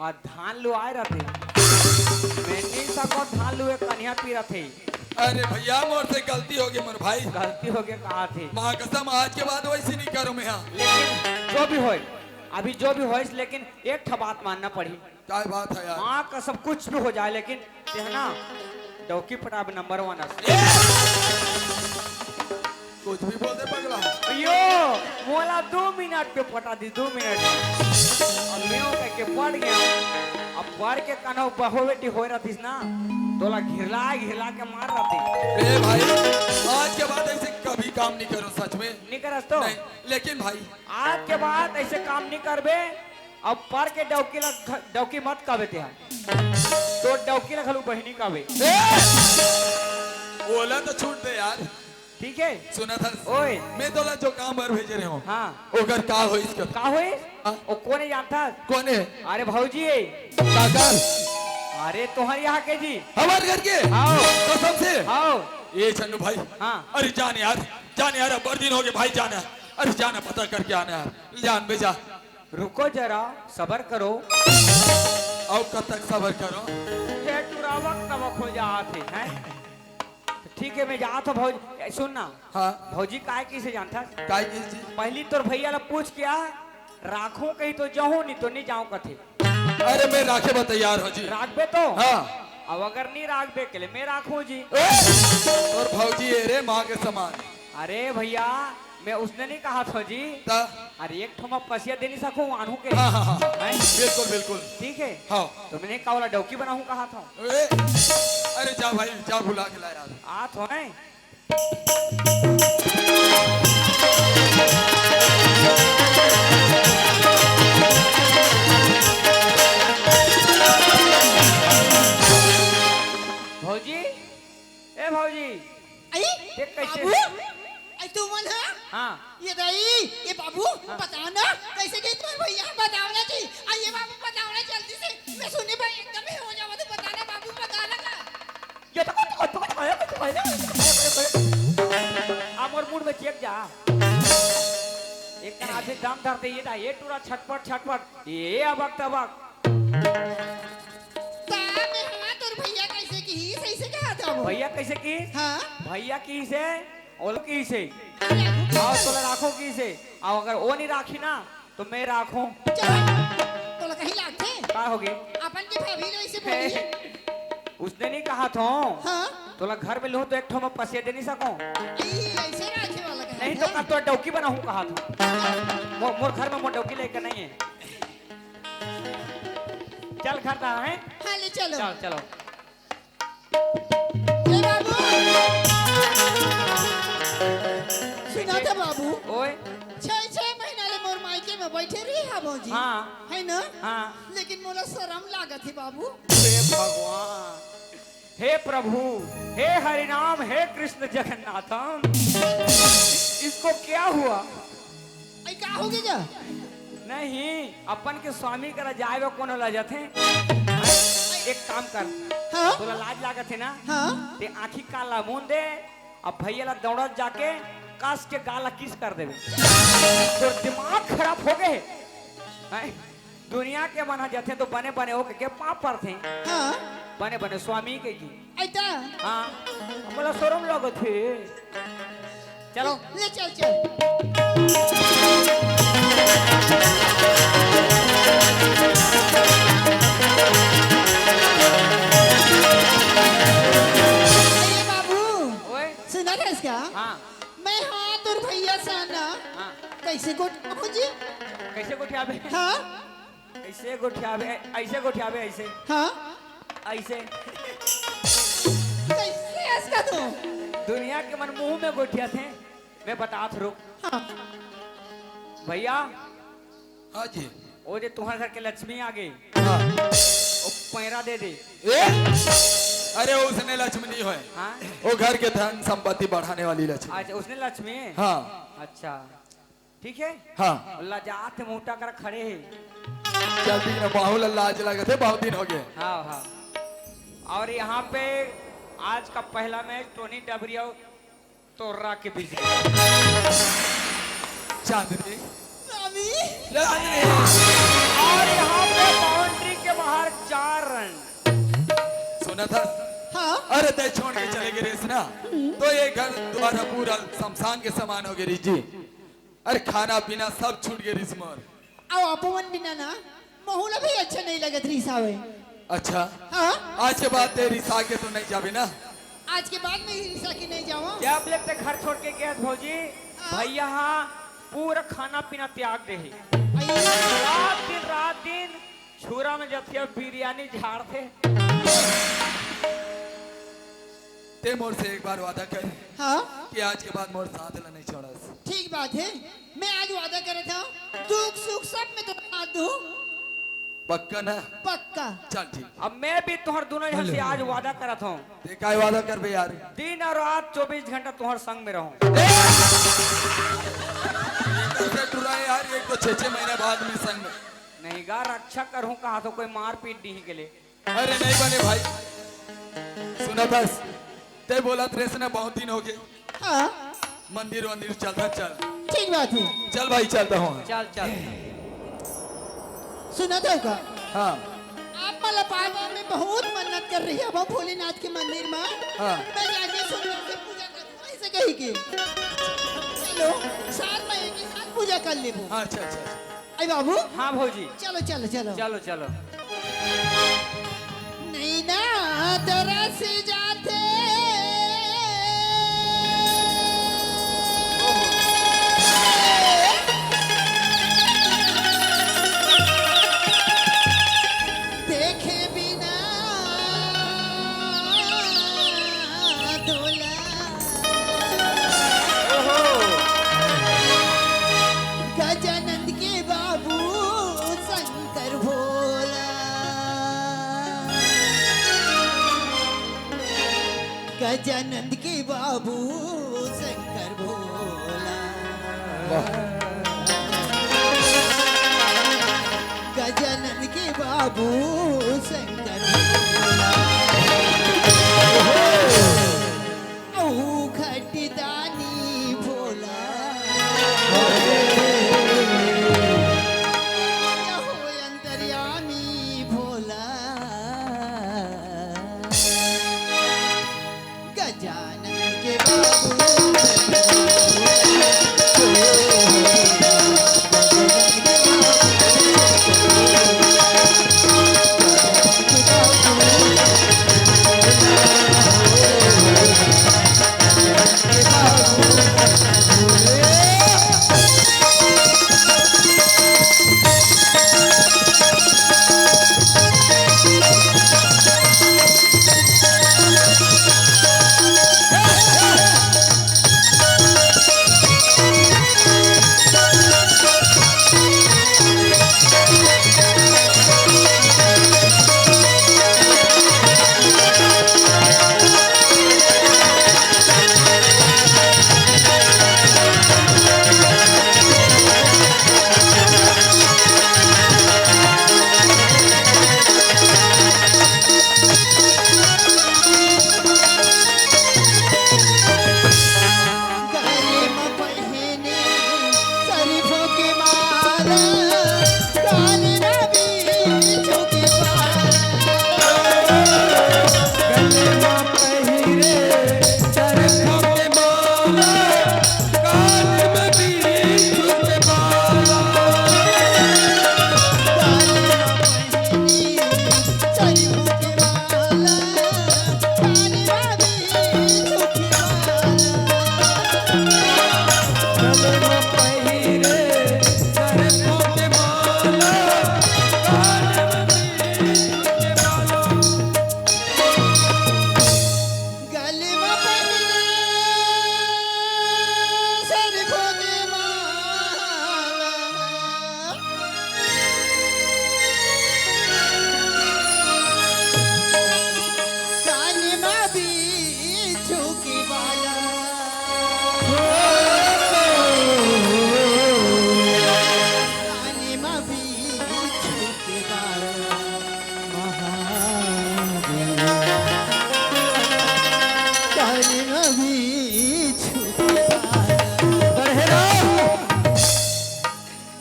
और धान लुआए रहती। मैं नहीं सको धान लुए कन्हिया पी रहती। अरे भैया, मोर से गलती हो गई मोर भाई। गलती हो गई कहा थी। माँ कसम, आज के बाद वैसे नहीं करूँ मैं, हाँ। लेकिन जो भी होए, अभी जो भी होइस, लेकिन एक ठा बात मानना पड़ी। काय बात है यार? माँ कसम कुछ भी हो जाए, लेकिन ते ह ना डौकी पटाब नंबर वन अस। ए! कुछ भी बोल दे पगला। यो, मोला दो मिनट पे पटा दी, दो मिनट। अब मैं कह के पड़ गया। अब पढ़ के कनो बहो बेटी होए रहतीस ना, तोला घिरला घिरला के मार रहती। ए भाई, आज के बाद ऐसे कभी काम नहीं करो सच में। नहीं करस तो? नहीं, लेकिन भाई, आज के बाद ऐसे काम नहीं करबे। अब पर के डौकी ला घ-, डौकी मत कहबे तेहा। तो डौकी ला घलू बहिनी कहबे। ए! ओला तो छूट दे यार। ठीक है? सुना था। ओए। मैं तोला जो काम बर भेजे रहे हूँ। हाँ। ओकर का होइस कर? का होइस? हाँ। ओ कोने जानता? कोने? अरे भौजी है। काकर? अरे तुम्हारे यहाँ के जी। हमारे घर के? आओ। कसम से? आओ। ए चन्नू भाई। हाँ। अरे जान यार, जान यार, अब बड़ दिन हो गए भाई, जान यार। अरे जाना, पता करके आना यार, जान बे जा। रुको जरा, सबर करो। अउ कब तक सबर करो? ये टुरा वक्त तब हो जात हे, हैं? तो ठीक है, मैं जात हूँ भौजी। ए, सुन ना। हाँ। भौजी काय किसे जानता? काय किसे? पहली तोर भैया ला पूछ के आ, राखूं कहीं तो जाऊं, नहीं तो नहीं जाऊं कथे। अरे मैं राखे बर तैयार हूँ जी। राखबे तो? हाँ। अब अगर नहीं राखबे के ले मैं राखूं जी। ए, तोर भौजी है रे, माँ के समान। अरे भैया, मैं उसने नहीं कहा था जी। ता? अरे एक ठो मैं पसिया दे नहीं सकूं, आनहू के। हाँ, हाँ, हाँ। हैं? बिल्कुल, बिल्कुल। ठीक है। हाँ। तो मैंने का वाला डौकी बनाऊं कहा था। ए, अरे जा भाई, जा बुला के ला यार। आ तो है। भौजी, ए भौजी, आई? देख कैसे? बाबू, आई तू मन है? हाँ। ये दाई, ये बाबू, हाँ। बताओ ना, कैसे गई तुम्हारे भैया? बताओ ना जी। आ ये बाबू, बताओ ना जल्दी से। मैं सुनी भाई, एकदम ही हो जावा, तू बता ना बाबू, बता ना का? ये तो, तो, तो, तो, तो, आ मोर मूड में चेक जा। एक तरह से दम धरते ये था, ये टूरा छटपट, छटपट, ये अबक तबक। ता में हवा तोर भैया कैसे की, सही से कहा था वो? भैया कैसे की? हाँ। भैया की से, ओलो की से। अरे, आओ, तोला राखो की से। आओ, अगर वो नहीं राखी ना, तो मैं राखूं। चल, तोला कहीं लागथे? का होगे? अपन के भाभी लो इसे बोली। उसने नहीं कहा था। हाँ? तोला घर में लूं तो एक ठो मैं पसिया दे नहीं सकूं। ई, ऐसे राखे वाला कहा नहीं तो था? कल तो डौकी बनाऊं कहा था। मोर, मोर घर में मोर डौकी लेकर नहीं है। चल घर ता है। हाँ, ले चलो। चल, चलो। ए बाबू, सुना था बाबू, ओए। छह, छह महीना ले मोर मायके में बैठे रही हा भौजी। हाँ। है ना? हाँ। लेकिन मोला शरम लागत हे बाबू। हे भगवान, हे प्रभु, हे हरिनाम, हे कृष्ण जगन्नाथम, इसको क्या हुआ? आई का होगे गा? नहीं, अपन के स्वामी करा जाए बर कोनो ला जाथे? एक काम कर, हाँ? तोला लाज लागत हे ना? हाँ? ते आँखी कान ला मूंद दे, अब भैया ला दौड़त जाके कस के गाल ला किस कर देबे। तोर दिमाग खराब हो गए हे। हैं? दुनिया के मन ह जथे तो बने बने हो के पाप परथे। हाँ। बने बने स्वामी के की। ऐता। हाँ। मोला शरम लगत हे। चलो। ले चल, चल। अरे बाबू, ओए। सुना था इसका? हाँ। मैं हाँ तोर भैया सन ना। हाँ। कैसे गोठियाबो जी? कैसे गोठियाबे? हाँ। ऐसे गोठियाबे, ऐसे गोठियाबे, ऐसे। हाँ। ऐसे। कैसे हंसता तू? दुनिया के मन मुंह में गोठियाथे। मैं बतात रुक। हाँ। भैया। हाँ जी। ओ जे तुम्हारे घर के लक्ष्मी आ गई। हाँ। ओ पैरा दे दे। ए? अरे उसने लक्ष्मी नहीं होय। हाँ? वो घर के धन संपत्ति बढ़ाने वाली लक्ष्मी। अच्छा, उसने लक्ष्मी? हाँ। अच्छा। ठीक है? हाँ। लजात मुंह टकरा खड़े हे। चल ठीक ना, बाहु ला लाज लगत हे, बहुत दिन हो गए। हाँ, हाँ। और यहाँ पे आज का पहला मैच टोनी डबरिया तोर्रा के बीच में। चांदनी। स्वामी। चांदनी। और यहाँ पे बाउंड्री के बाहर चार रन। सुना था? हाँ। अरे तय छोड़ के चले गए रेस ना, तो ये घर दोबारा पूरा शमशान के समान हो गए रे जी। अरे खाना पीना सब छूट गए रिस मोर। अउ अपन बिना ना महू ला भी अच्छा नहीं लगत रिस हवे। अच्छा। हाँ? आज के बाद ते रिसा के तो नहीं जाबे ना? आज के बाद मैं रिसा के नहीं जाऊँ। जब ले ते घर छोड़ के गया भौजी, हाँ? भैया हाँ पूरा खाना पीना त्याग दे हे। अइया। रात दिन, रात दिन छुरा में जथिया बिरयानी झाड़थे। ते मोर से एक बार वादा कर हाँ? कि आज के बाद मोर साथ ला नहीं छोड़स। ठीक बात है, मैं आज वादा करत हूँ, दुख सुख सब में तो साथ दूँ। पक्का ना? पक्का। चल ठीक। अब मैं भी तुम्हारे दोनों जन से आज वादा करत हूँ। ते काय वादा करबे यार? दिन और रात चौबीस घंटा तुम्हारे संग में रहूँ। ए! ये कैसे टुरा है यार, एक तो छह छह महीने बाद में संग में। नहीं गा, रक्षा करूँ कहा तो कोई मारपीट नहीं के लिए। अरे नहीं बने भाई, सुना बस, ते बोलत रेस ना बहुत दिन हो गए। हाँ। मंदिर वंदिर चलता चल। ठीक बात हे। चल भाई, चलता हूँ। चल, चल। सुनत हव का? हाँ। आप मन ला पाए बर मैं बहुत मन्नत कर रहे हँव भोलेनाथ के मंदिर मा। हाँ। मैं जाके सुंदर से पूजा कर दूँ, ऐसे कही के। चलो, साथ में एक साथ पूजा कर लेबो। हाँ, अच्छा, अच्छा, अच्छा। अरे बाबू। हाँ भौजी। चलो, चलो, चलो। चलो, चलो। नैना तरस जाथे। देखे बिना तोला। गजानंद के बाबू शंकर भोला। गजानंद के बाबू शंकर भोला। वाह। गजानंद के बाबू शंकर भोला। अऊ घटदानी भोला। अहो अंतर्यामी भोला। गजानन के बाबू।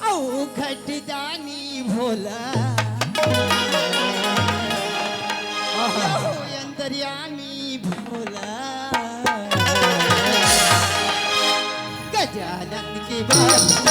अऊ घटदानी भोला। अहो अंतर्यामी भोला। गजानन के बाबू।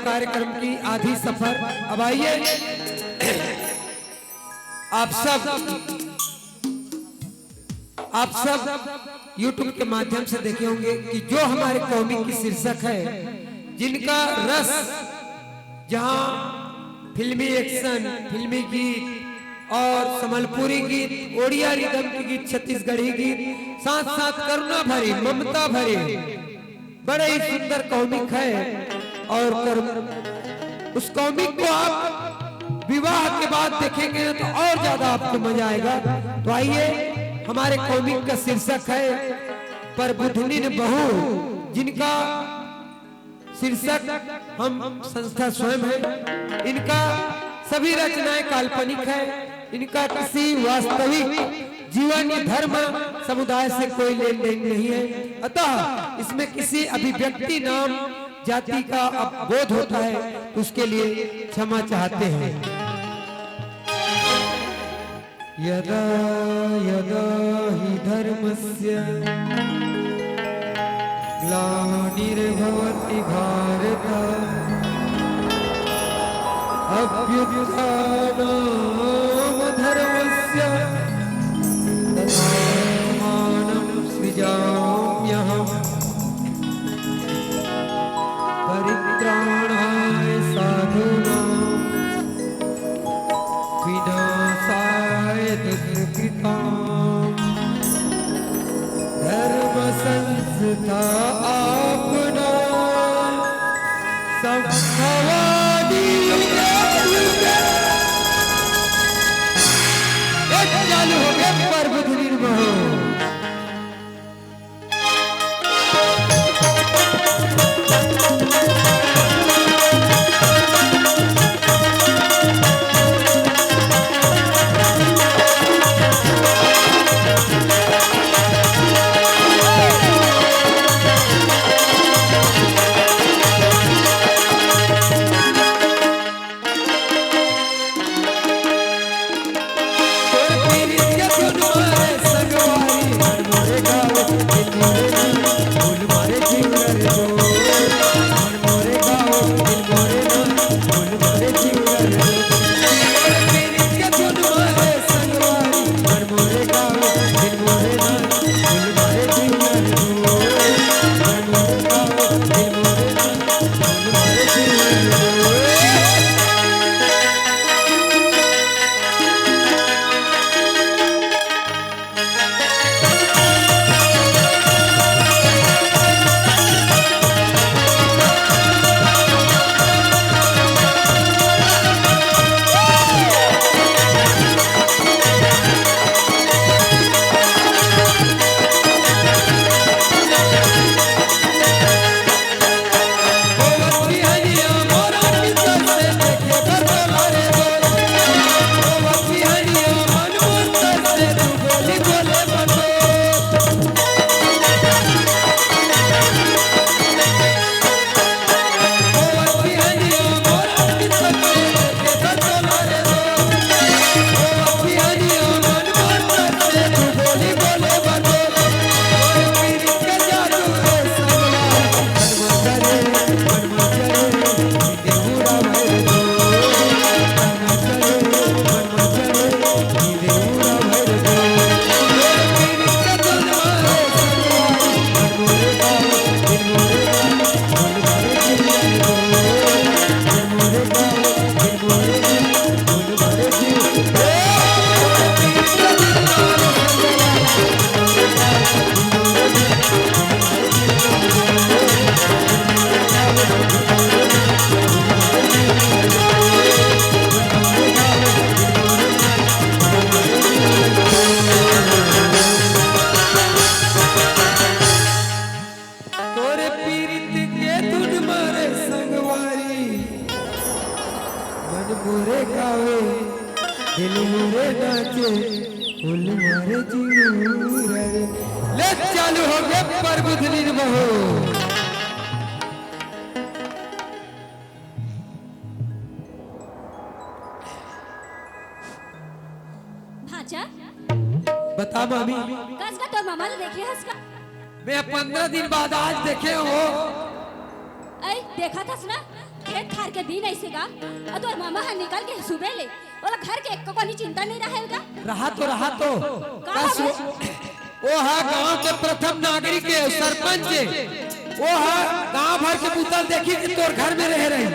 कार्यक्रम की आधी सफर। अब आइए, आप सब, आप सब YouTube के माध्यम से देखे होंगे कि जो हमारे कौमी की शीर्षक है, जिनका रस, जहां फिल्मी एक्शन, फिल्मी गीत और संबलपुरी गीत, ओडिया रिदम के गीत, छत्तीसगढ़ी गीत, साथ साथ करुणा भरी, ममता भरी, बड़ा ही सुंदर कॉमिक है। और कर, उस कॉमिक को आप विवाह के बाद देखेंगे तो और ज्यादा आपको मजा आएगा। तो आइए, हमारे कॉमिक का शीर्षक है परबुधनिन बहू, जिनका शीर्षक हम संस्था स्वयं है। इनका सभी रचनाएं काल्पनिक है। इनका किसी वास्तविक जीवन, धर्म, समुदाय से कोई लेन देन नहीं है। अतः इसमें किसी अभिव्यक्ति, नाम, जाति का अपबोध होता है, तो उसके लिए क्षमा चाहते हैं। यदा यदा हि धर्मस्य ग्लानिर्भवति भारत, अभ्युत्थानाधर्मस्य तदात्मानं सृजाम्यहम्। परित्राणाय साधूनां विनाशाय दुष्कृताम्। धर्म संस्था आपना संभवामि युगे युगे। ए, चालू हो गया परबुधनिन बहू। तोरे पीरित के धुन मारे संगवारी, मन मोरे गावे, दिल मोरे नाचे, फूल मारे जीव रे। ले, चालू हो गया परबुधनिन बहू। भांचा, बता मामी। कस का तोर मामा ला देखे हस का? मैं पंद्रह दिन बाद आज देखे हो। ऐ, देखा थस ना? खेत खार के दिन अइसे गा, अउ तोर मामा ह निकल गे सुबह ले, ओला घर के एको कोनी चिंता नइ रहय गा। रहा तो, रहा तो। का का हवे? सु-, ओ हा गांव के प्रथम नागरिक हे, सरपंच हे। ओ हा गांव भर के बुता ल देखही कि तोर घर में रहे रही।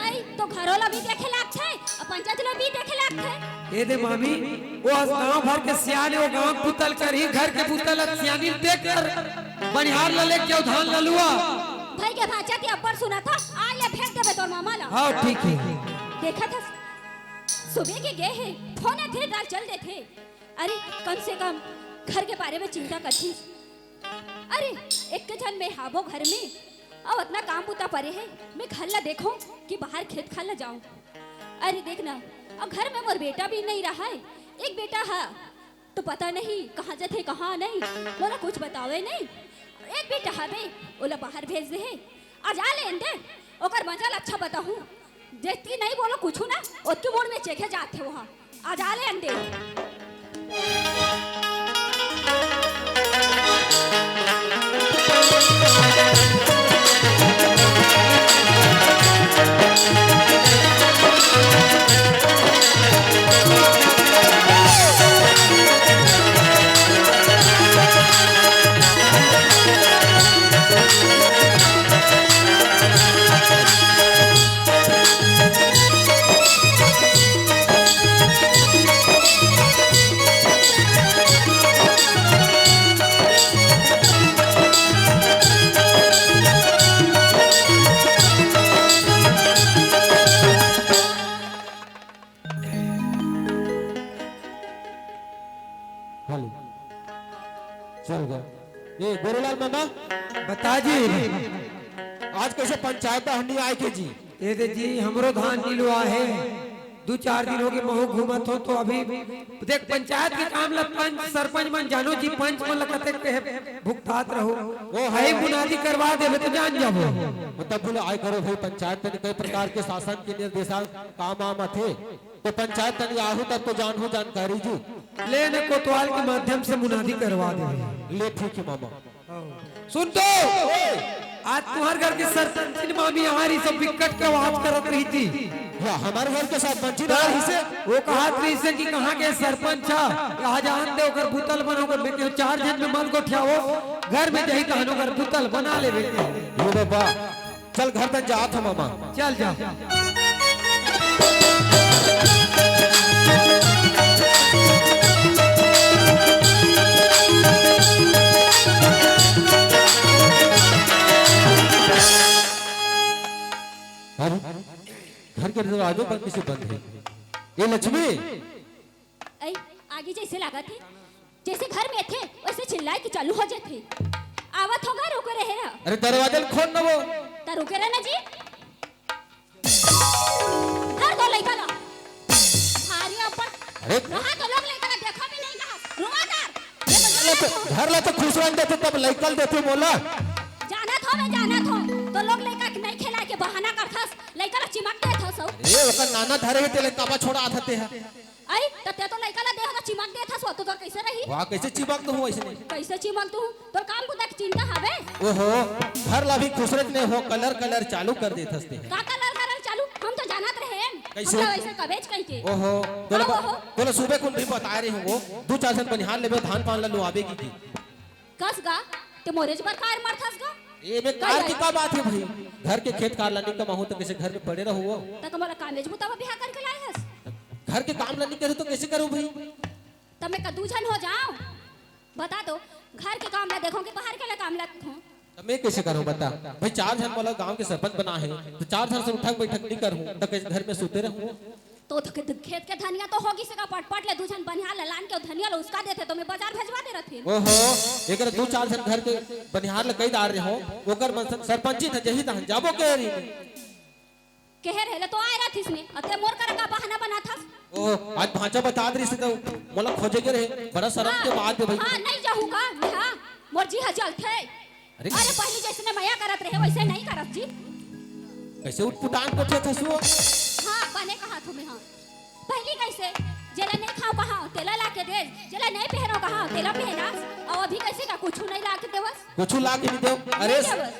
अई, तो घरो ला भी देखे लागथे, अउ पंचायत ला भी देखे लागथे। ए दे मामी, ओ हा गांव भर के सियान हे, ओ गांव के बुता ल करही, घर के बुता ल सियानी ल देख कर, बनिहार ला लेके अउ धान ला लुवा। भई के भांचा, ते अब्बड़ सुनत हस, आज ले भेज देबे तोर मामा ला। हाँ, ठीक हे। देखत हस, सुबह के गे हे, फोन आथे, डाल चल देथे। अरे, कम से कम घर के बारे में चिंता करतिस। अरे, एक झन में हाबो घर में, अउ अतना काम बुता परे हे, मैं घर ला देखों कि बाहर खेत खार ला जाओं। अरे देख ना, अउ घर में मोर बेटा भी नइ रहय, एक बेटा ह तो पता नहीं कहाँ जथे, कहाँ नहीं, मोला कुछ बतावे नहीं। एक बेटा हवे, ओला बाहर भेज दे हे। आ जा लेन दे, ओकर मजा ल अच्छा बताहूँ। जेतकी नहीं बोलो कुछु ना, ओतकी मूड में चेखे जाथे ओहा। आ जा लेन दे। हेलो, चल गया। ए, गोरेलाल मामा। बता जी। आज कइसे पंचायत डहर नइ आए के जी? ए दे जी, हमरो धान नइ लुवा हे। दू चार दिन होगे महूँ घूमत हों, तो अभी देख, पंचायत के काम ला पंच, सरपंच मन जानो जी, पंच मन ला कतेक कहे भुगतात रहो। ओ, अही हाँ। मुनादी करवा देबे तो जान जाबो। मतलब बोले आए करो भाई, पंचायत तनी कई प्रकार के शासन के निर्देशांक काम आम आथे, तो पंचायत तनी आहू तब तो जानहू जानकारी जी। ले ने कोतवाल के माध्यम से मुनादी करवा देबे। ले ठीक हे मामा। सुन तो, आज तुंहर घर के सरपंचिन मामी आ रहिस, सब बिकट के आवाज करत रहिस। या, हमर घर के सरपंचिन आ रहिस हे। ओ कहत रहिस हे कि कहाँ के सरपंच ह, आ जान दे, ओकर बुता ल बनाओ, ओकर बेटी चार झन में मन गोठियाओ, घर में जाही तहन ओकर बुता ल बना लेबे। ये बाबा, चल घर तक जात हँव मामा। चल जा। अरे, घर के दरवाजो पर किसे बंद हे? ए लक्ष्मी, अई, आगी जइसे लागत हे, जइसे घर में थे, वइसे चिल्लाए के चालू हो जाथे। आवत हों गा, रुके रहे रहा। अरे दरवाजा ल खोल ना वो। त रुके रहे ना जी। धर दो लइका ला। भारी अपन। अरे। रहा तो लोग लइका ला देखो भी नहीं कहा। रुआ कर। धर ला तो, धर ला तो खुसरन देथे तब लइका ल देथे मोला। जानत हों, मैं जानत हों। तो लोग लइका के नहीं खेला के बहाना करथस, लइका ला चिमक देथस। ए, ओकर नाना धरे हे तेला काबर छोड़ात हस ते ह। अई, त ते तो लइका ला देह ला चिमक देथस, त तोर कइसे रही? वाह, कइसे चिमक दूँ अइसने? कइसे चिमक दूँ? तोर काम बुता के चिंता हवे? ओहो, घर ला भी खुसरत नइ हो, कलर कलर चालू कर देथस ते। का कलर कलर चालू? हम तो जानत रहेन। कइसे? हम तो अइसे कबेच कहिके। ओहो, तोला हाँ, ब-, ओहो। तोला सुबह कुन भी बताए रहे हों, दू चार झन बनिहार लेबे, धान पान ला लुवाबे कहिके। कस गा, ते मोरेच बर कार मारथस गा? ए, में कार के का बात हे भाई? घर के खेत खार ला नइ कमाहूँ त कइसे घर में पड़े रहूँ वो? त का मोला कामेच बुता बर बिहा करके लाए हस? घर के काम ला नइ करे त कइसे करहूँ भाई? त में का दू झन हो जाओं? बता तो, घर के काम ला देखों कि बाहर के ला काम ला देखों? त में कइसे करहूँ बता? भाई चार झन मोला गाँव के सरपंच बनाए हे, त चार झन से उठक बैठक नइ करहूँ, त कइसे घर में सुते रहूँ? तो थ-, खेत के धनिया तो होगे से का, पटपट ले दू झन बनिहार ला लान के धनिया ला उसका देथे, त में बाजार भेजवा दे रहतेन। ओहो, एकरा दू चार झन घर के बनिहार ला कई डार रहे हों, ओकर मन सन सरपंची त जही तहन जाबो के रही। कहे रहे ले तो आए रहतिस ने, अते मोर करा का बहाना बनाथस? ओहो, आज भांचा बता दे रहिस त मोला खोजे के रहे, बड़ा शरम के बात हे भाई। हाँ, नइ जाहूँ का, मैं हाँ, मोर जी हा जलथे। अरे। अरे, पहिली जइसने मया करत रहे, वइसे नइ करस जी। कइसे उटपुटांग गोठियाथस वो? हाँ, बने कहत हों मैं, हाँ। पहिली कइसे, जेला नइ खाओं कहाओं, तेला लाके देस, जेला नइ पहनों कहाओं, तेला पहनास, अउ अभी कइसे का कुछु नइ लाके देवस? कुछु लाके नइ देवस? अरे, नइ देवस।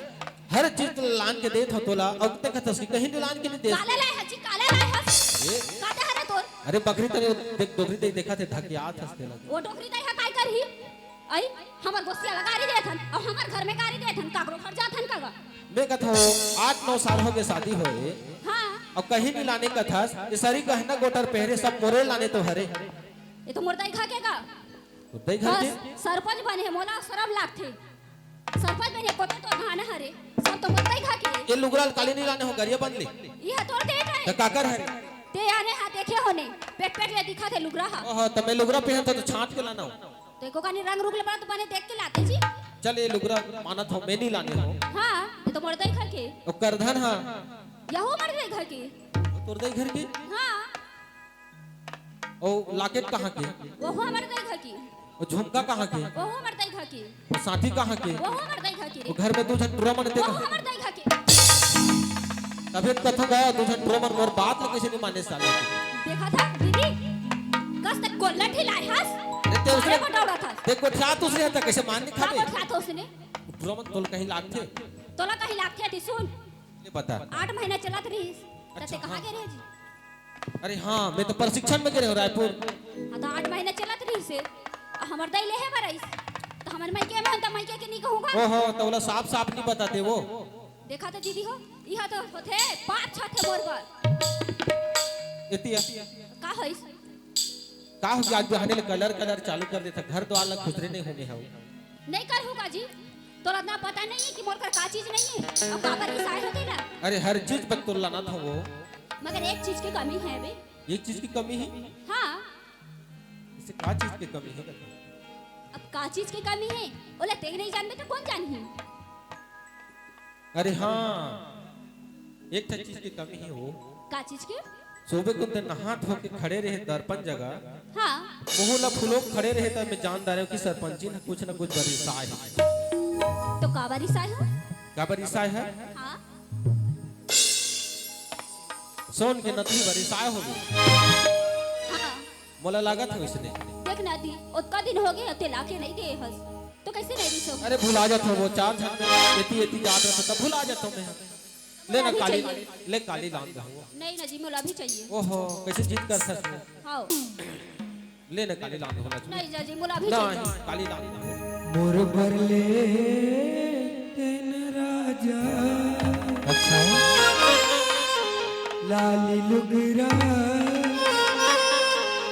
हर चीज लान के देत हंव तोला, अउ ते कहत हस कि कहीं लान के नइ देस। काला लाय हस जी, काला लाय हस? ए? का दे हरे तोर? अरे बकरी तरे देख, डोकरी दे देखत हे, ढकियात हस तेला। वो डोकरी दे हा काय करही? अई, हमर गोस्तिया ला गारी देत हन, अउ हमर घर में गारी देत हन, काकरो घर जात हन का गा? मैं कहत हंव, आठ नौ साल होगे शादी होए, हाँ। अउ कहीं नइ लाने कहत हस, ये सारी गहना गोटर पहरे सब मोरे लाने तो हरे। ये तो मोर दाई घर के गा। तोर दाई घर के? बस, सरपंच बने हे, मोला सरम लागथे। सरपंच बने हे, कोते तो गहना हरे, सब तो मोर दाई घर के। ये लुगरा ल काली नइ लाने हो, गरिया बंद ले। ये तोर दे हे। त काकर हरे? ते आने हा, देखे होने, पेट पेट ले दिखत हे लुगरा हा। ओहो, त मैं लुगरा पहनत हंव त छांट के लाना हो। तो एको कानी रंग रूप ले बना तो बने देख के लाते जी। चल ये लुगरा मानत हंव, मैं नइ लाने हो। हाँ, ये तो मोर दाई घर के। ओ करधन हा। यहो मोर दाई घर के। तोर दाई घर के? हाँ। ओ लॉकेट कहाँ के? वो हमर दाई घर के। ओ झुमका कहाँ के? वो हमर दाई घर के। ओ साथी कहाँ के? वो हमर दाई घर के रे। ओ घर में दू झन टुरा मन ते वो कहाँ? हमर दाई घर के। तभे तो कथंव गा, दू झन टुरा मन मोर बात ल कइसे नइ माने साले। देखत हस दीदी, कस तक गोल्ला ठिलाय हस। अरे ते उसने अरे बड़ा उड़त हस। देख गोठियात उसने हस त कइसे मान नइ का खाबे। गोठियात उसने? टुरा मन तोला कहीं लागथे। तोला कहीं लागथे ती सुन। ले बता। आठ महीना चलत रहिस, त ते अच्छा, कहाँ हाँ। गे रहे जी? अरे हाँ, मैं तो प्रशिक्षण में गे रहेंव रायपुर। हाँ, तो आठ महीना चलत रहिस हे, अउ हमर दाई लेहे बर आइस, तो हमर मइके में हम तो मइके के नइ कहूँ गा। ओहो, तो ओला साफ साफ नइ बताते वो। देखा तो दीदी हो, इहा तो होथे, पाप छाथे मोर बर। एतिया। का होइस? का हो गया, आज बिहाने ले कलर कलर चालू कर देथा, घर द्वार ला खुसरे नइ होंगे हव। नइ करहूँ का जी, तोला अतना पता नइ हे कि मोर कर का चीज नइ हे, अउ काबर रिसाय हो तेला। अरे हर चीज पर तोला लानत हंव वो। मगर एक चीज के कमी हे बे। एक चीज के कमी हे? हाँ। इसे का चीज के कमी हे? अब का चीज के कमी हे, ओला ते नइ जानबे त कोन जानही? अरे हाँ, एक ठा चीज के कमी हे वो। का चीज के? सोबे कुन ते नहा धो के खड़े रहे दर्पण जगह। हाँ। मुहूं ला फुलो खड़े रहे त मैं जान डारेंव कि सरपंचिन ह कुछ न कुछ बर रिसाय हे। तो काबर रिसाय हो? काबर रिसाय हे? हाँ। सोन के नथनी बर रिसाय होबे। हाँ। मोला लागत हे वइसने। देख ना दी, ओतका दिन होगे, ते लाके नइ दे हस। तो कइसे नइ रिसो? अरे भुला जात हंव वो, चार झन एती एती जात रहिथे त भुला जात हंव मैं। ले ना अभी काली, चाहिए। ले काली लान दे हंव। नहीं ना जी, मोला अभी चाहिए। ओहो, कइसे जिद करथस वो? हाँ। ले ना काली लान दे हंव ना। नहीं जा जी, मोला अभी ना, चाहिए। काली लान दे हंव। मोर बर ले तेन राजा। अच्छा। लाली लुगरा,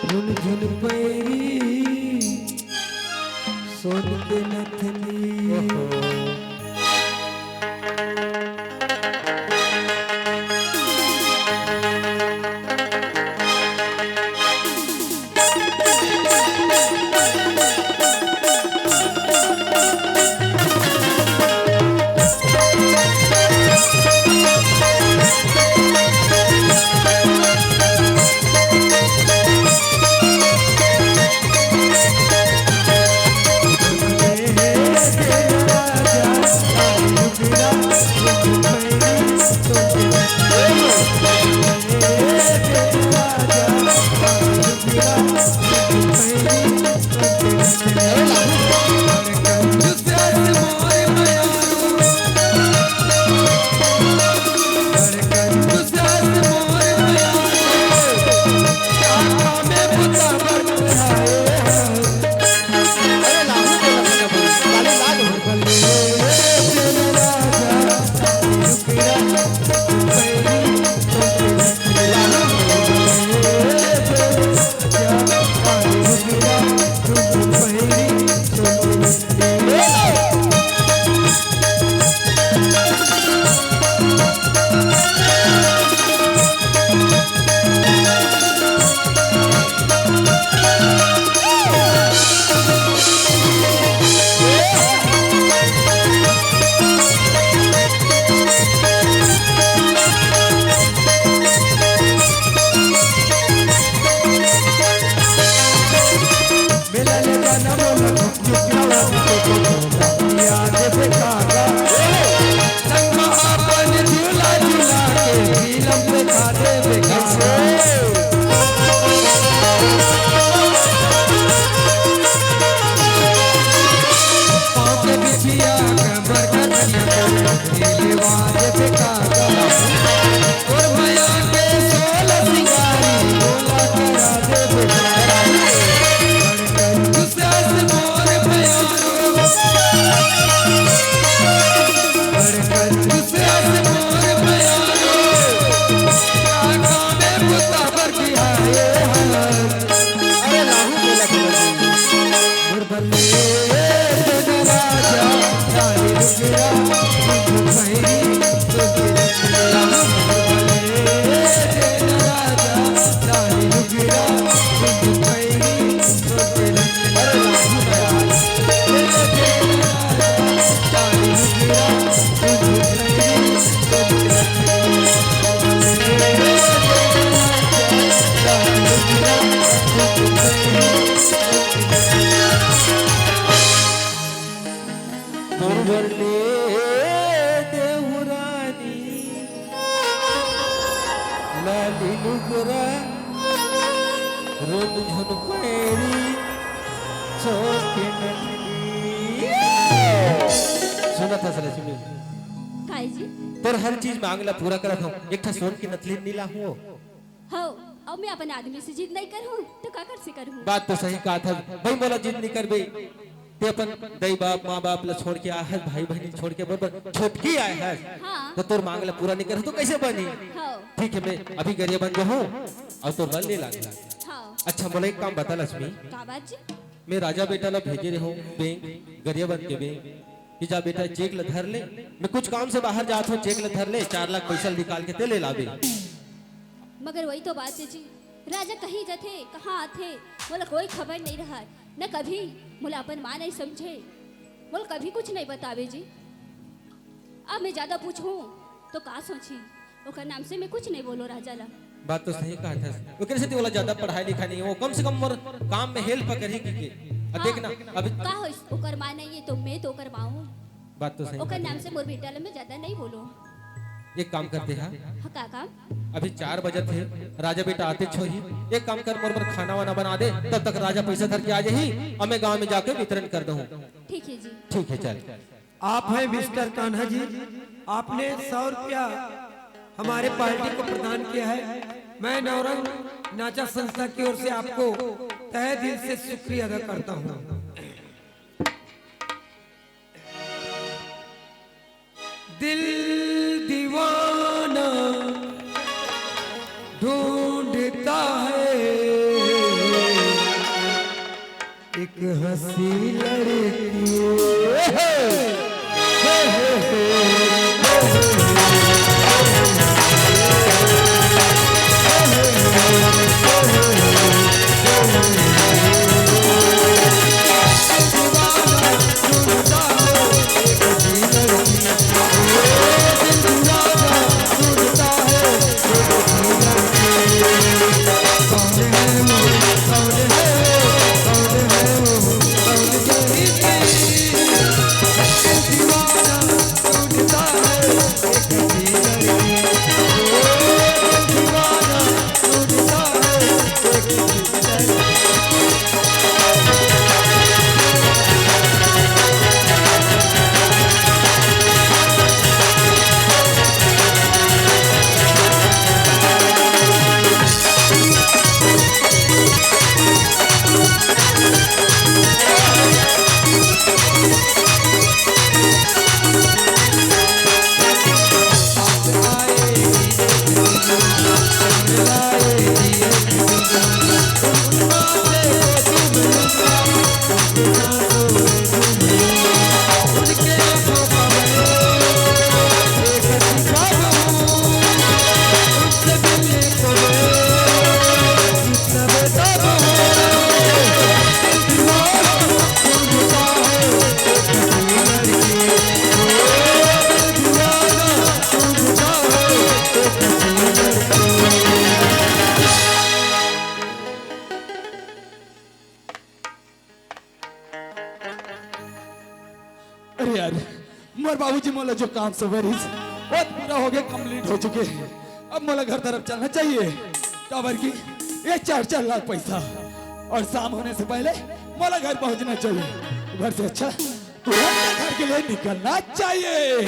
झुन झुन पैरी, सोन के नथनी। ओहो। सुनत हस लक्ष्मी, काय जी? तोर हर चीज मांग ला पूरा करत हूँ, एक ठा सोन के नथली नी लाहूँ। हव, अब मैं अपन आदमी से जिद नहीं करहूँ, तो काकर से करहूँ? बात तो सही कहत हस भाई, मोला जिद नहीं करबे। ते अपन दई बाप, माँ बाप ला छोड़ के आए हस, भाई बहन छोड़ के बरोबर छोटकी आए हस, हाँ। तो तोर मांग ला पूरा नहीं करहूँ, तो कैसे बनी? हव। ठीक है, मैं अभी गरियाबंद जाहूँ अउ तोर बर ले लाहूँ। हाँ। अच्छा, मोला एक काम बता लक्ष्मी। का बात जी? मैं राजा बेटा ला भेजे रहे हूँ बैंक, गरियाबंद के बैंक, कि जा बेटा, चेक ला धर ले, मैं कुछ काम से बाहर जात हूँ, चेक ला धर ले, चार लाख पैसा निकाल के ते ले लाबे। मगर वही तो बात है जी, राजा कहीं जाथे, कहाँ आथे, मोला कोई खबर नहीं रहा, न कभी मोला अपन माँ नहीं समझे, मोला कभी कुछ नहीं बतावे जी। अब मैं ज्यादा पूछूं तो का सोची? ओकर नाम से मैं कुछ नहीं बोलो राजा ला। बात तो सही कहत हस। ओकरे सेती ओला ज्यादा पढ़ाई लिखाई नहीं, वो कम से कम मोर काम में हेल्प करही कि के। अब हाँ, देख ना, अभी का होइस? ओकर माँ नहीं है तो मैं तो ओकर माँ हूँ। बात तो सही ओकर कहत नाम हस। से मोर बेटा ला मैं ज्यादा नहीं बोलो। एक काम करते हैं। हाँ, का काम? अभी चार बजत हे, राजा बेटा आते छोही। एक काम कर, मोर बर खाना वाना बना दे, तब तक राजा पैसा धर के आ जाही, अउ मैं गांव में जाके वितरण कर दूँ। ठीक है जी। ठीक है, चल। आप हैं मिस्टर कान्हा जी, आपने सौ रुपया हमारे पार्टी को प्रदान किया है। मैं नौरंग नाचा संस्था की ओर से आपको तहे दिल से शुक्रिया अदा करता हूँ। दिल दीवाना ढूंढता है एक हंसी लड़की। अरे यार, मोर बाबूजी मोला जो काम सौंपे रहिस, वो पूरा हो गया, कंप्लीट हो चुके हैं। अब मोला घर तरफ चलना चाहिए, काबर कि ये चार चार लाख पैसा और शाम होने से पहले मोला घर पहुंचना चाहिए। घर से अच्छा तुरंत घर के लिए निकलना चाहिए।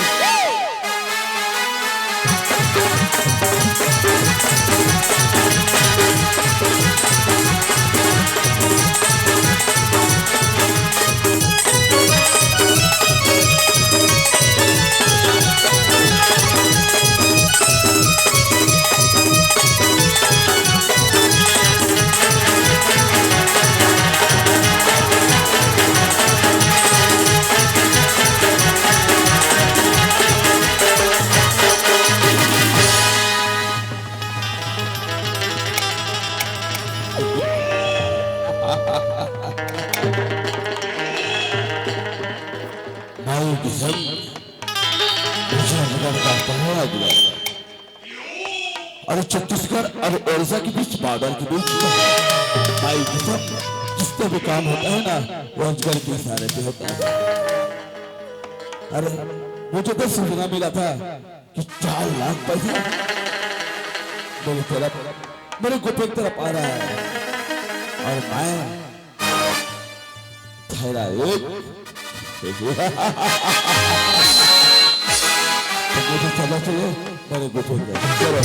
भाई किशन, मुझे अजगर का पहला दिया। अरे छत्तीसगढ़ और उड़ीसा के बीच, बॉर्डर के बीच भाई किशन, जितना भी काम होता है ना, वो अजगर के इशारे पे होता है। अरे मुझे तो सूचना मिला था कि चार लाख पैसा मेरी तरफ, मेरे गुफे की तरफ आ रहा है। और मैं थैला एक। तो मुझे चलो, चलो, मेरे गुट हो गया। चलो।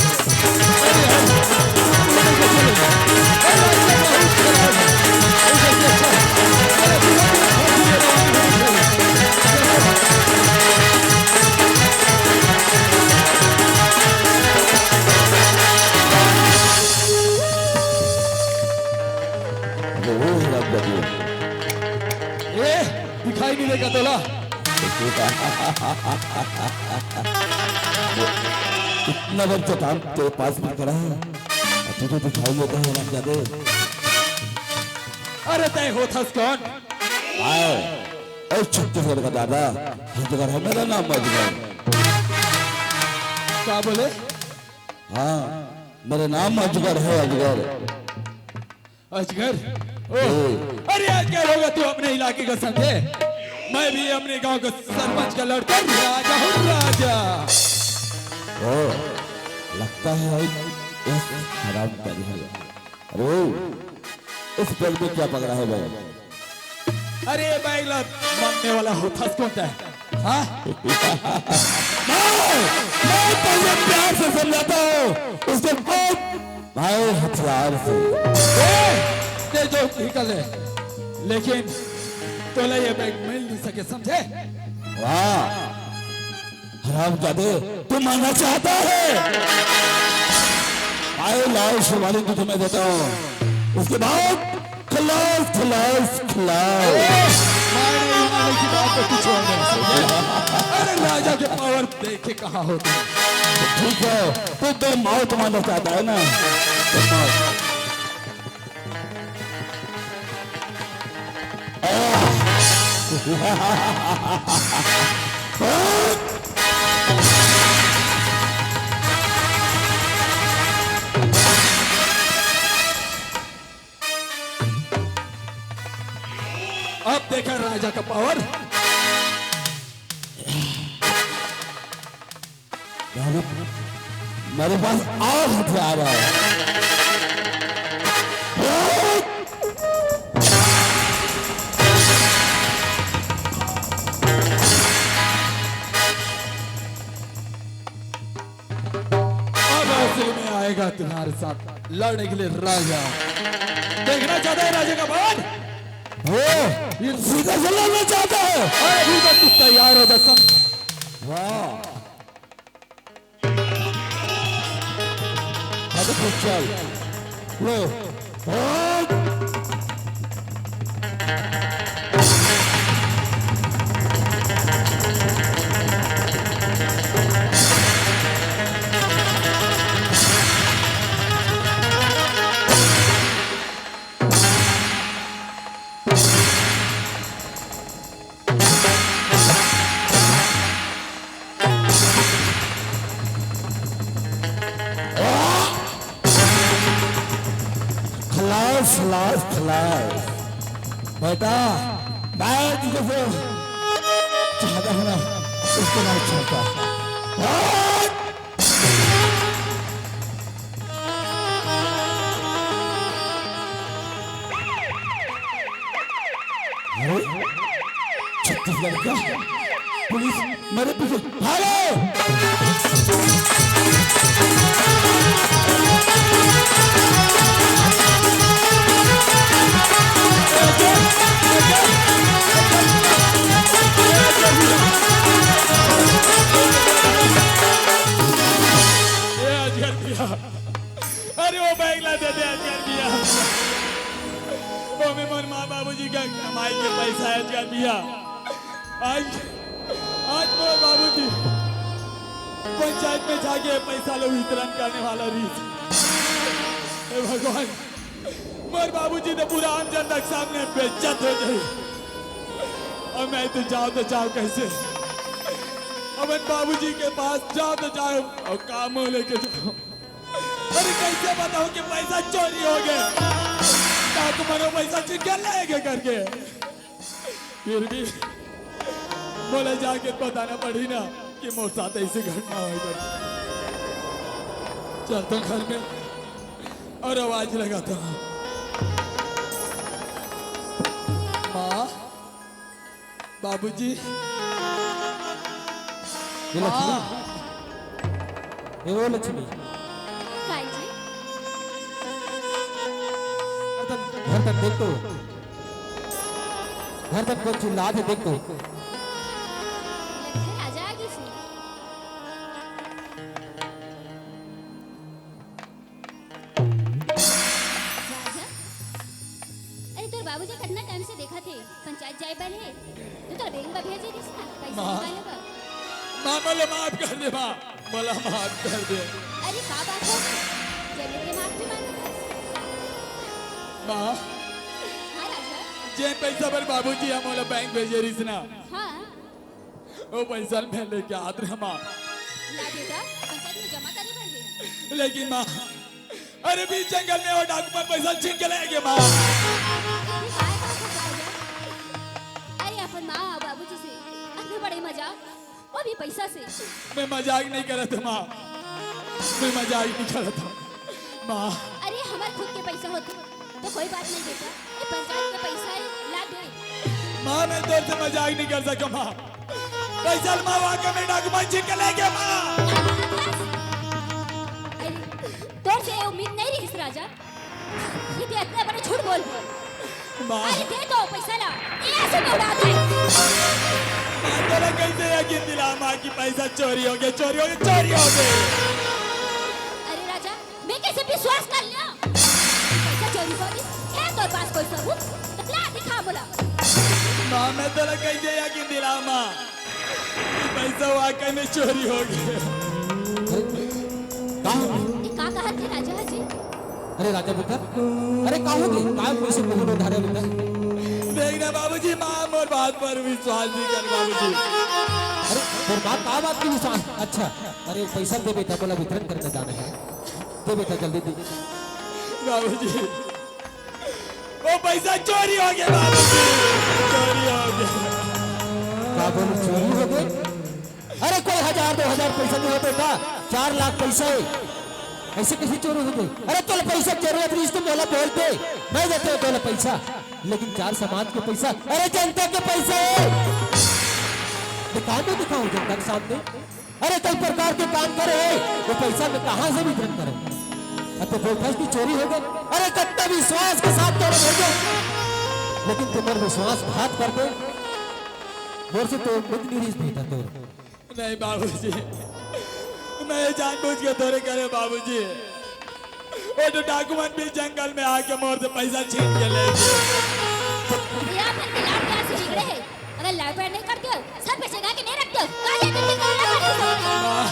अरे वो हरामजादी। ए, दिखाई नहीं देगा तोला? इतना बड़ा चट्टान तेरे पास में खड़ा है, और तुझे दिखाई देता है हरामजादे? अरे तय होथस कौन? आए, ए छत्तीसगढ़ का दादा, अजगर है मेरा नाम, अजगर। क्या बोले? हाँ, मेरा नाम अजगर है, अजगर। अजगर? ओ, ओ। अरे अजगर होगा तू अपने इलाके का, समझे? मैं भी अपने गांव का सरपंच का लड़का, राजा हूँ, राजा। ओ, लगता है भाई, इस हराम का घर। अरे, इस बैग में क्या पकड़ा है भाई? अरे, बैग ला मांगने वाला होथस कौन तय? हाँ? मैं, मैं तुझे प्यार से समझाता हूँ, उसके बाद भाई हथियार से। ए, ते जो निकल ले, लेकिन तोला ये बैग मिल नहीं सके, समझे? वाह, हरामजादे, तू मरना चाहता है? आए लाओ शिवालिक, तुझे मैं देता हूँ, उसके बाद खलास, खलास, खलास। मारने ही मारने की बात तो कुछ और नहीं, समझे? अरे राजा के पावर देखे कहाँ होते हैं। ठीक है, तू तो मौत मारना चाहता है ना, तो मौत। अब देखा राजा का पावर। मेरे, मेरे पास और हथियार है। अब असली में आएगा तुम्हारे साथ लड़ने के लिए राजा। देखना चाहता है राजा का बल? वो ये सीधा से लड़ना चाहता है। अरे, अभी तो तू तैयार हो जा, सम- वाह। अरे, तो चल। लो। खलास, खलास, खलास। बेटा, मैं तुझे फिर चाहता हूँ ना, उसको नहीं छोड़ता। अरे, छत्तीसगढ़ का पुलिस मेरे पीछे, भागो! ए, अजगर भैया, अरे वो बैग ला दे दे अजगर भैया। वो में मोर माँ बाबूजी का कमाई के पैसा है अजगर भैया। आज, आज मोर बाबूजी पंचायत में जाके पैसा ला वितरण करने वाला रहिस। हे भगवान, मोर बाबूजी तो पूरा आम जनता के सामने बेइज्जत हो जाही। अब मैं तो जाओ तो जाओ कैसे? अपन बाबूजी के पास जाओ तो जाओ और का मुँह लेके जाओ? अरे कैसे बताओ कि पैसा चोरी हो गया? का तुम्हारा पैसा चुरा लेगे करके? फिर भी मोला जाके बताना पड़ी ना कि मोर साथ ऐसी घटना हो गई। चलता घर में और आवाज लगाता हूँ। बाबूजी। ये लक्ष्मी। ये वो लक्ष्मी। काय जी? घर तक, घर तक देख तो। घर तक कोन चिल्लात हे, देख तो। लगथे राजा आगे से। राजा, अरे तोर बाबूजी कतना टाइम से देखत हे, पंचायत जाए बर हे, तो तोर बैंक में भेजे दिस ना, पैसा माँ। निकाले बर। माँ, मोला माफ कर दे माँ, मोला माफ कर दे। अरे का बात हो गई? जेने ते माफी मांगत हस। माँ, हाँ राजा। जेन पैसा बर बाबूजी ह मोला बैंक भेजे रिस ना, हाँ। वो पैसा मैं लेके आत रहे माँ। ला बेटा, पंचायत में जमा करे बर हे। लेकिन माँ, अरे बीच जंगल में वो डाकू मन पैसा छीन के ले गए माँ। अरे काय बात है राजा? अरे अपन माँ और बाबूजी से अतना बड़े मजाक, वो भी पैसा से। मैं मजाक नहीं करत हूँ माँ, मैं मजाक नहीं करत हूँ माँ। अरे हमर खुद के पैसा होते तो कोई बात नहीं बेटा, ये पंचायत के पैसा है, ला दे। माँ, मैं तोर से मजाक नहीं कर सका माँ। पैसा माँ, वहाँ के मैं डाकू मन छीन के ले गया माँ। अरे, तोर से ये उम्मीद नहीं रही राजा, ये ते इतना बड़ा झूठ बोल बोल। माँ, अरे दे तो पैसा ला, ये ऐसे में उड़ा दे। माँ, तोला कैसे यकीन दिला माँ कि पैसा चोरी हो गया, चोरी हो गया, चोरी हो गया? अरे राजा, मैं कैसे विश्वास कर लिया? पैसा चोरी हो गई है, तोर पास कोई सबूत? ला दिखा बोला। माँ, मैं तोला कैसे यकीन दिला माँ कि पैसा वाकई में चोरी हो गया? अरे, का हो गया? ये का कहत थे राजा जी? अरे राजा बेटा, अरे का हो गया? का पैसे बहुत उधारे बेटा? देख ना बाबूजी, माँ मोर बात पर विश्वास नहीं कर बाबूजी। अरे तोर बात का बात की विश्वास? अच्छा, अरे पैसा दे बेटा, बोला वितरण करने जाना है। दे बेटा, जल्दी दे। बाबूजी, वो पैसा चोरी हो गया बाबूजी, चोरी हो गया। का बोले, चोरी हो गए? अरे कोई हजार दो हजार पैसा नहीं होते का? चार लाख पैसा है, ऐसे कैसे चोरी हो गए? अरे तोला पैसा की जरूरत रही तो मोला बोलते, मैं देते तोला पैसा, लेकिन चार समाज के पैसा, अरे जनता के पैसा है। दिखाओ तो दिखाओ जनता के सामने। अरे कई प्रकार के काम करे है, वो पैसा में कहाँ से वितरण करे? अब तो बोलता है कि चोरी हो गए। अरे कितना विश्वास के साथ तोरे भेजे, लेकिन तुम्हारे विश्वासघात कर दे। मोर से तो उम्मीद नहीं रही बेटा तोर। नहीं बाबूजी, मैं ये जानबूझ के तोरे करे बाबूजी। वो तो डाकू मन भी जंगल में आके मोर से पैसा छीन के ले गए। ये अपन के लाड़ प्यार से बिगड़े है। अगर लाड़ प्यार नहीं करते हो, सर पे चढ़ा के नहीं रखते हो, तो आज ये दिन की गौरव करते हो। माँ,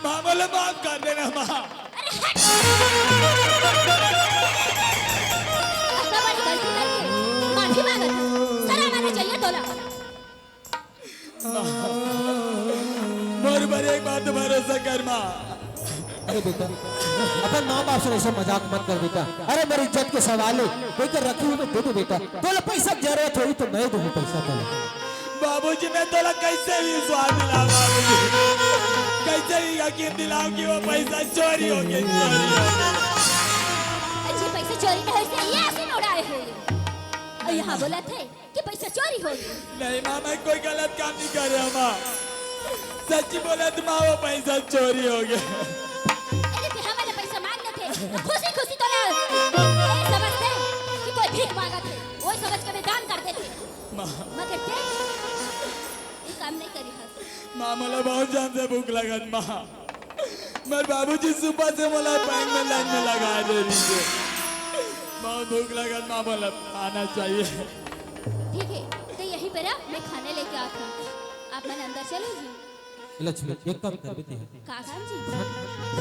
माँ, बोले माफ कर देना माँ। अरे हट। इतना बड़ी गलती करके माफी मांगत है। सर आना चाहिए तोला। मोर पर एक बात भरोसा कर माँ। अरे बेटा, अपन माँ बाप से ऐसे मजाक मत कर बेटा। अरे मेरी इज्जत के सवाल है, कोई कर रखी हुई तो दे दे बेटा। तोला पैसा की जरूरत होई तो मैं दूँ पैसा तोला। बाबूजी, मैं तोला कैसे विश्वास दिलाऊं बाबूजी? कैसे भी यकीन दिलाऊं कि वो पैसा चोरी हो गया, चोरी हो गया। अच्छी पैसा चोरी नहीं होई से ये ऐसे में उड़ाए है। और यहाँ बोला थे कि पैसा चोरी हो गया। नहीं माँ, मैं कोई गलत काम नहीं कर रहा माँ। सच्ची बोला तो माँ, वो पैसा चोरी हो गया। अरे ते हमारे पैसा मांग लेते तो खुशी खुशी तो ना ये समझते कि कोई भीख मांगा थे, वो समझ के मैं दान कर देते। माँ, मगर ते ये काम नहीं करी हस। माँ, मोला बहुत जान से भूख लगत माँ। मोर बाबूजी सुबह से मोला बैंक में लाइन में लगा दे रही है। बहुत भूख लगत माँ, मोला खाना चाहिए। ठीक है, तो यहीं पर आ, मैं खाने लेके आती हूँ। आप मन अंदर चलो जी। लक्ष्मी, एक काम कर बेटी। का काम जी?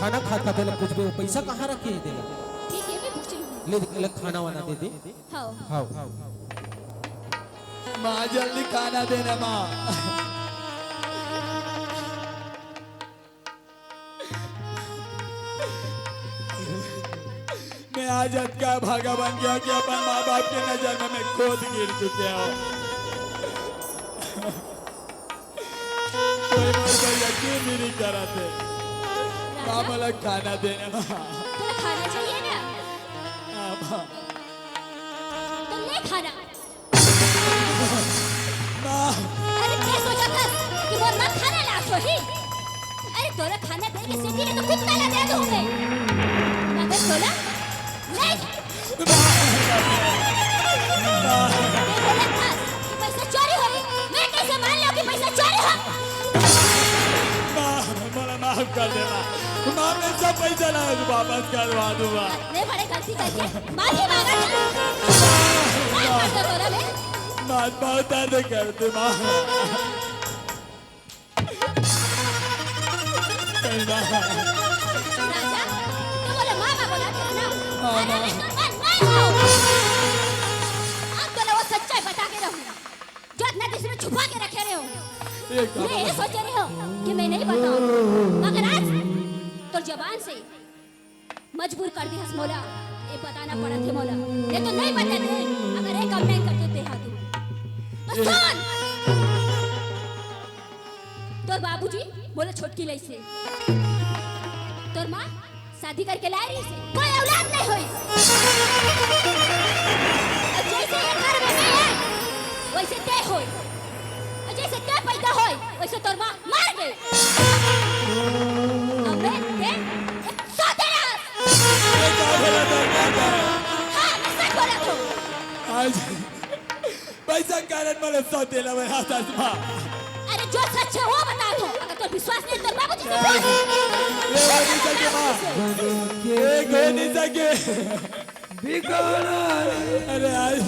खाना खाता तेला कुछ भी, पैसा कहाँ रखे है तेला? ठीक है, मैं पूछ लूँगी। ले, ले खाना वाना दे दे। हाँ। हाँ। माँ, जल्दी खाना देना माँ। मैं आज अतका भागा बन गया कि अपन माँ बाप के नजर में मैं खुद गिर चुके हूँ। कोई मोर पर यकीन भी नहीं करा थे। माँ, मोला खाना देना माँ। तोला खाना चाहिए ना? हाँ, माँ। तो ले खाना। वही। अरे, तोला खाना दे के सेती ले तो कुत्ता ला दे दूं मैं। मगर तोला नहीं। पैसा चोरी होई, मैं कैसे मान लूं कि पैसा चोरी हो? माँ, मोला माफ कर दे, माँ। माँ, मैं सब पैसा ला वापस करवा दूंगा। इतने बड़े गलती करके माफी मांगा था। माफ कर दो तोला मैं। माँ, बहुत दर्द करते, माँ। राजा, तू मोला माँ, माँ बोला था ना? हाँ, अरे, माँ। मैं तो मन नहीं हूँ। अब तो वो सच्चाई बता के रहूँ, जो इतना दिन से मैं छुपा के रखे रहे हो। ये क्या मैं ये बात है? सोचे रहे हो कि मैं नहीं बताऊँ, मगर आज तो जबान से मजबूर कर दिहस मोला, ये बताना पड़त हे मोला, नहीं तो नहीं बताते। अगर ये काम नहीं करते ते हा तू। तो ए- सुन, तोर बाबूजी मोला छोटकी लइसे, तोर माँ शादी करके लाए रहिसे, कोई औलाद नहीं होई। अब जैसे ये घर में मैं है, वैसे ते होई। अउ जइसे तैं पैदा होय, वइसे तोर माँ मर गे। अबे, तैं एक सौतेला। अरे, का बोला था, का बोला? हाँ, मैं सच बोलत हँव। आज पैसा कारण मोला सौतेला बनाथस माँ। अरे, जो सच हे, वो बतात हँव। अगर तोर विश्वास नहीं, तोर बाबूजी से पूछ। ये हो नहीं सके माँ। ये हो नहीं सके। बिगाड़ा रे। अरे आज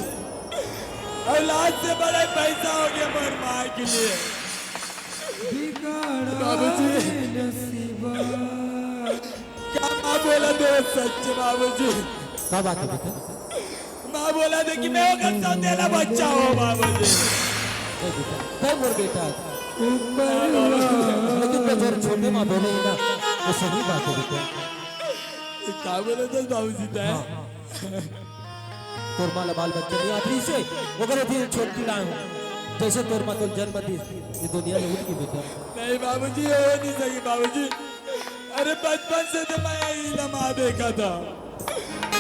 औलाद से बड़ा पैसा हो गया मोर माँ के लिए। बिगाड़ा बाबूजी। रे नसीबा। का माँ बोला थे सच बाबूजी? का बात हे बेटा? माँ बोला थे कि मैं ओकर सौतेला बच्चा हँव बाबूजी। ए बेटा, तैं मोर बेटा। हाँ, बाबूजी। लेकिन तैं जोर छोटे माँ बोले हे ना, वो सही बात हे बेटा। का बोले थे बाबूजी तैं? हाँ। तोर माँ ला बाल बच्चा नहीं आत रहिसे, ओकरे सेती छोटकी लाए हँव। जइसे तोर माँ तोला जन्म दिस, ये दुनिया ले उठ गे बेटा। नहीं बाबूजी, ये हो नहीं सके बाबूजी। अरे बचपन से तो मैं इही ला माँ देखत हँव,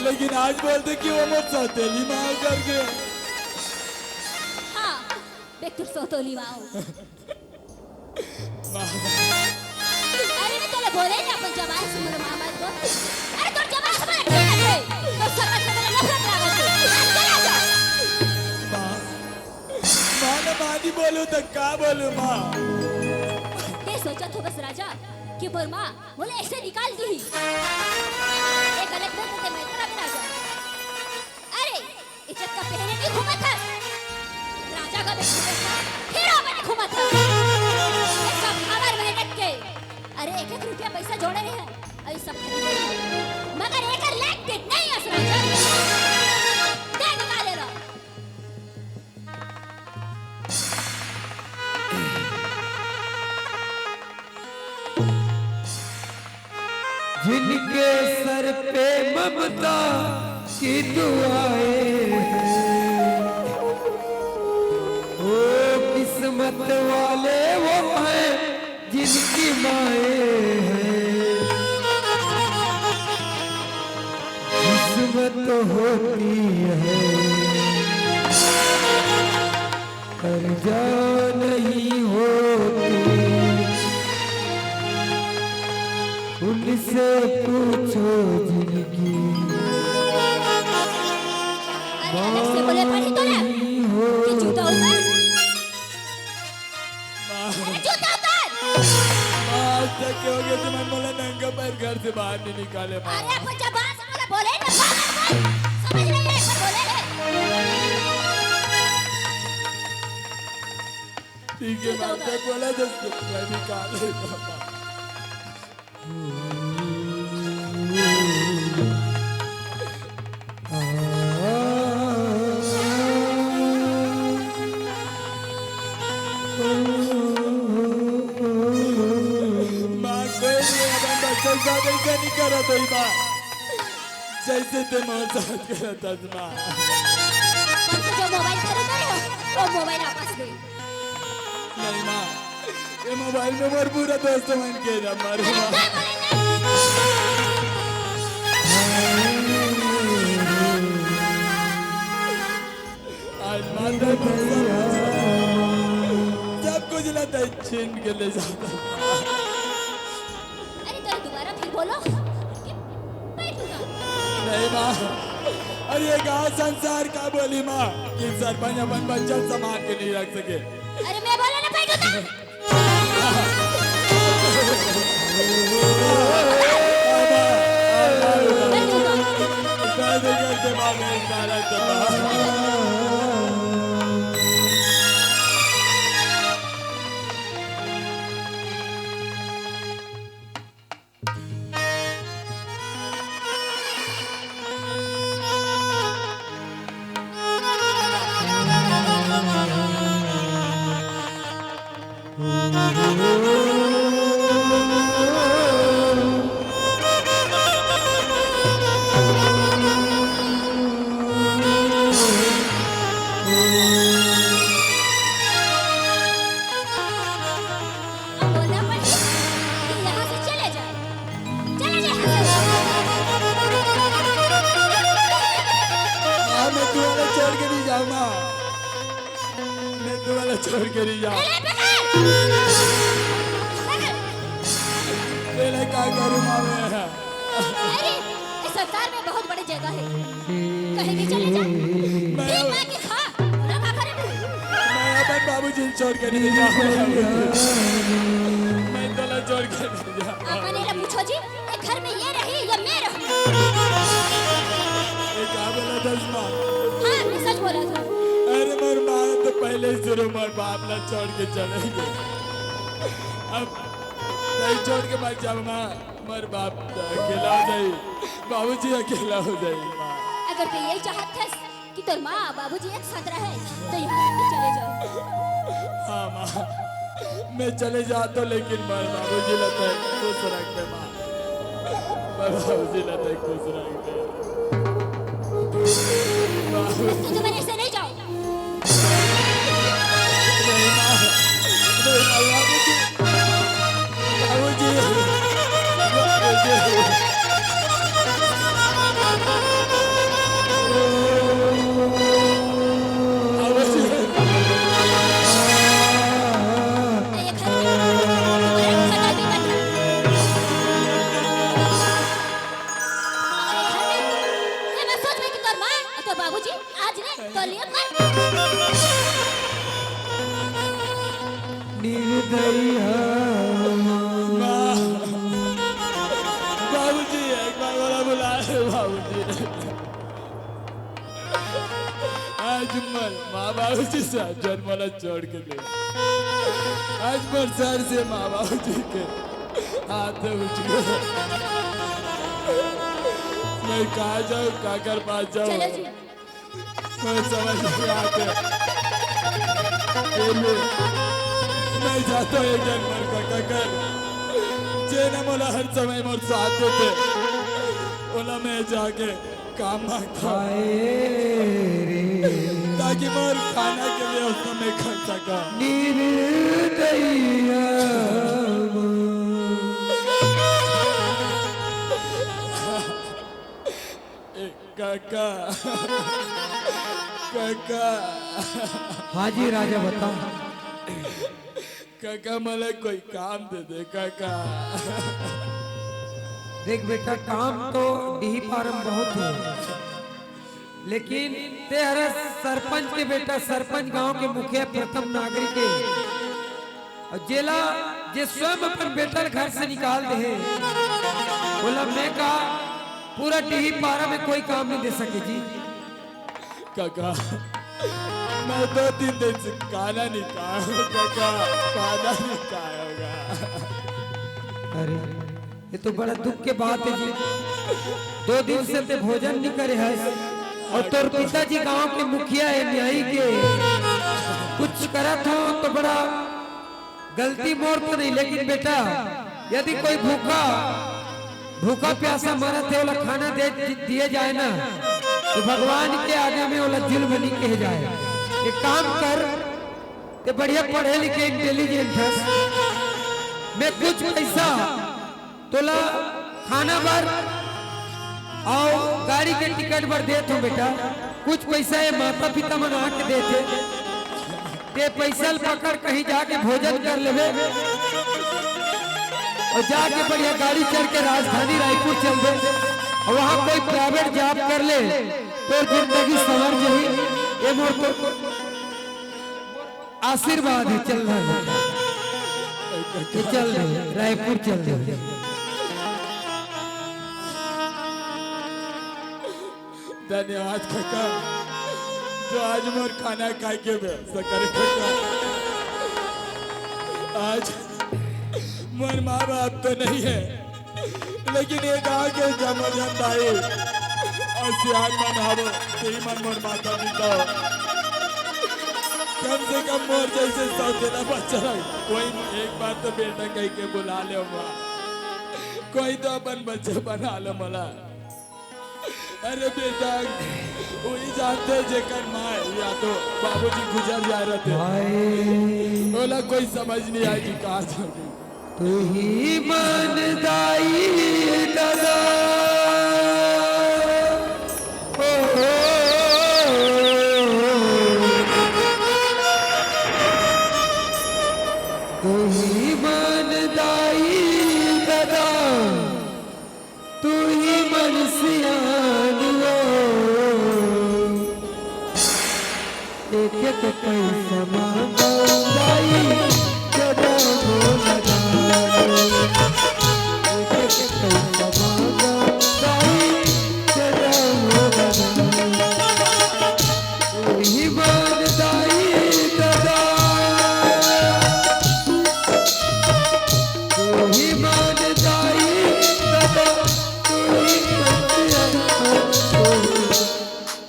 लेकिन आज बोलथे कि वो मोर सौतेली माँ करके। हाँ, बे तोर सौतेली माँ हो। माँ। अरे मैं तोला बोले ना अपन जबान से मोला माँ मत बोल। अरे तोर जबान से मोला ठीक हे। तोर सकल से मोला नफरत लागत हे। आज चला जा। माँ, माँ ना माँ नहीं बोलूँ तो का बोलूँ माँ? तैं सोचत होबस राजा कि मोर माँ मोला अइसे निकाल दिही। ये गलत नहीं करते मैं तेरा भी राजा। अरे इज्जत का पहरे नहीं घूमत हस। राजा का भी घूमत हस, हीरो बने घूमत हस। ये सब हमर मेहनत के। अरे एक एक रुपया पैसा जोड़े रहे हँव, अउ ये सब खरीदे रहे हँव। मगर एकर लायक ते नहीं हस राजा। दे निकाले रह। जिनके सर पे ममता की दुआएं हैं, वो किस्मत वाले वो हैं जिनकी माएँ हैं। किस्मत होती है कर्जा नहीं होती, उनसे पूछो जिनकी अरे अलग से बोले पड़ी तो ना माँ नहीं कि जूता होती। उतार। अरे जूता उतार। आज तक के हो गया तुम्हारे मोला नंगा पैर घर से बाहर नहीं निकाले माँ। अरे अपन जबान से बोले, बोले ना, बोल, बोल, बोल। समझ रही है, एक बार बोले है। ठीक है, जूता माँ, उतार। तक बोला तो मैं निकाले पापा। माँ, कोई नहीं, अपन बच्चा के साथ ऐसा नहीं करत होई, माँ। जैसे ते मोर साथ करत हस, माँ। परसों जो मोबाइल खरीदे रहे हो, वो मोबाइल वापस दे। नहीं, माँ। ये मोबाइल में मोर पूरा दोस्त मन के नंबर हे, माँ। आज माता सब कुछ, सब कुछ ला तैं छीन के ले जाता। अरे, तो दोबारा फिर बोलो कि बैठूंगा। नहीं माँ, अरे ये गाँव संसार का बोली माँ कि सरपंच अपन बच्चा संभाल के नहीं रख सके। अरे मैं बोला ना बैठो तो। बैठूंगा। अब बोलना पड़े कि यहाँ से चले जाए। चले जाए यहाँ से। माँ, मैं तुम्हारा छोड़ के नहीं जाऊँ माँ। मैं तुम्हारा छोड़ के नहीं जाऊँ। अरे, पकड़! पकड़! तेरे का करूँ माँ मैं? अरे, इस संसार में बहुत बड़ी जगह है, कहीं भी चले जा। मैं ठीक बात है, हाँ, ना का करे। मैं अपन बाबूजी छोड़ के नहीं जाऊँ। मैं तोला छोड़ के नहीं जाऊँ। अपन एला पूछो जी, ये घर में ये रही या मैं रहूँ? ये का बोला दस माँ? हाँ, मैं सच बोला था। अरे मोर माँ तो पहले ही शुरू मोर बाप ला छोड़ के चले गए। अब तैं छोड़ के मत जाओ माँ। मोर बाप त अकेला हो जाई, बाबूजी अकेला हो जाई माँ। अगर तैं यही चाहत हस कि तोर माँ बाबूजी एक साथ रहे, तो यहाँ से चले जाओ। हाँ माँ, मैं चले जाता हूँ, लेकिन मोर बाबूजी ला तैं खुश रख दे माँ, मोर बाबूजी ला तैं खुश रख दे। बाबूजी। तो तुम ऐसे नहीं जाओ। ये घर में तुम्हारा कतई भी मत रहो। ये मत सोच कि तोर माँ और तोर बाबूजी आज ले तो लियो कर। निर्दयी हवं। माँ, बाबूजी, एक बार मोला बुला ले, बाबूजी। आज मोर माँ बाबूजी सब झन मोला छोड़ के ले। आज मोर सर से माँ बाबूजी के हाथ उठ गए। मैं कहाँ जाऊँ, काकर पास जाऊँ? चलो जी। मैं समझ नहीं आते। फिर भी मैं जाता हूँ एक जन मोर काका कर, जेन मोला हर समय मोर साथ देथे, ओला मैं जाके काम मांगता हूँ, हाय रे। ताकि मोर खाना के व्यवस्था मैं कर सका। निर्दयी हवं। ए, काका, काका। हाँ जी राजा, बता। काका, मोला कोई काम दे दे, काका। देख बेटा, काम तो डीही पारा म बहुत हे, लेकिन तैं हर सरपंच के बेटा, सरपंच गांव के मुखिया, प्रथम नागरिक हे। अउ जेला, जे स्वयं अपन बेटा ल घर से निकाल दे हे, ओला मैं का पूरा डीही पारा में कोई काम नहीं दे सके जी। काका, मैं दो तीन दिन से खाना नहीं खाया हूँ काका, खाना नहीं खाया होगा। अरे, ये तो बड़ा दुख के बात हे जी। दो दिन से तैं भोजन नहीं करे हस, अउ तोर पिताजी गांव के मुखिया हे, न्यायिक हे, कुछ करत हो तो बड़ा गलती मोर तो नहीं, लेकिन बेटा, यदि कोई भूखा, भूखा प्यासा मरत हे, ओला खाना दे दिए जाए ना, तो भगवान के आगे में ओला जुल्म नहीं कहे जाए। एक काम कर, तैं बढ़िया पढ़े लिखे, intelligent हस, मैं कुछ पैसा तोला खाना बर अउ गाड़ी के टिकट बर देत हूँ बेटा, कुछ पैसा ये माता पिता मन आके देथे। ते पैसा ल पकड़, कहीं जाके भोजन कर लेबे अउ जाके बढ़िया गाड़ी चढ़ के राजधानी रायपुर चल दे अउ वहाँ कोई प्राइवेट जॉब कर ले, तोर जिंदगी संवर जही। ये मोर तो आशीर्वाद हे। चल रहा है, ये चल रहे, रायपुर चल रहे। धन्यवाद कका, जो आज मोर खाना खाए के व्यवस्था करे कका। आज मोर माँ बाप तो नहीं है, लेकिन ये गाँव के जम्मो झन दाई अउ सियान मन हवो, तेही मन मोर माता पिता हो। कम से कम मोर जैसे सौतेला बच्चा रहे, कोई एक बार तो बेटा कह के बुला ले माँ, कोई तो अपन बच्चा बना ले मला। अरे बेटा, वही जानते जेकर माँ या तो बाबूजी गुजर जा रहे थे। भाई। ओला कोई समझ नहीं आएगी कहाँ जाऊंगी। तू ही मन दाई ददा। ओ, तू ही मन दाई ददा। तू ही मन सियान हो, एक एक पैसा मांगो दाई, जदा हो लगा दो। एक एक पैसा मांगो दाई, जदा हो लगा दो। तू ही मन दाई ददा। तू ही मन दाई ददा, तू ही मन सियान हो।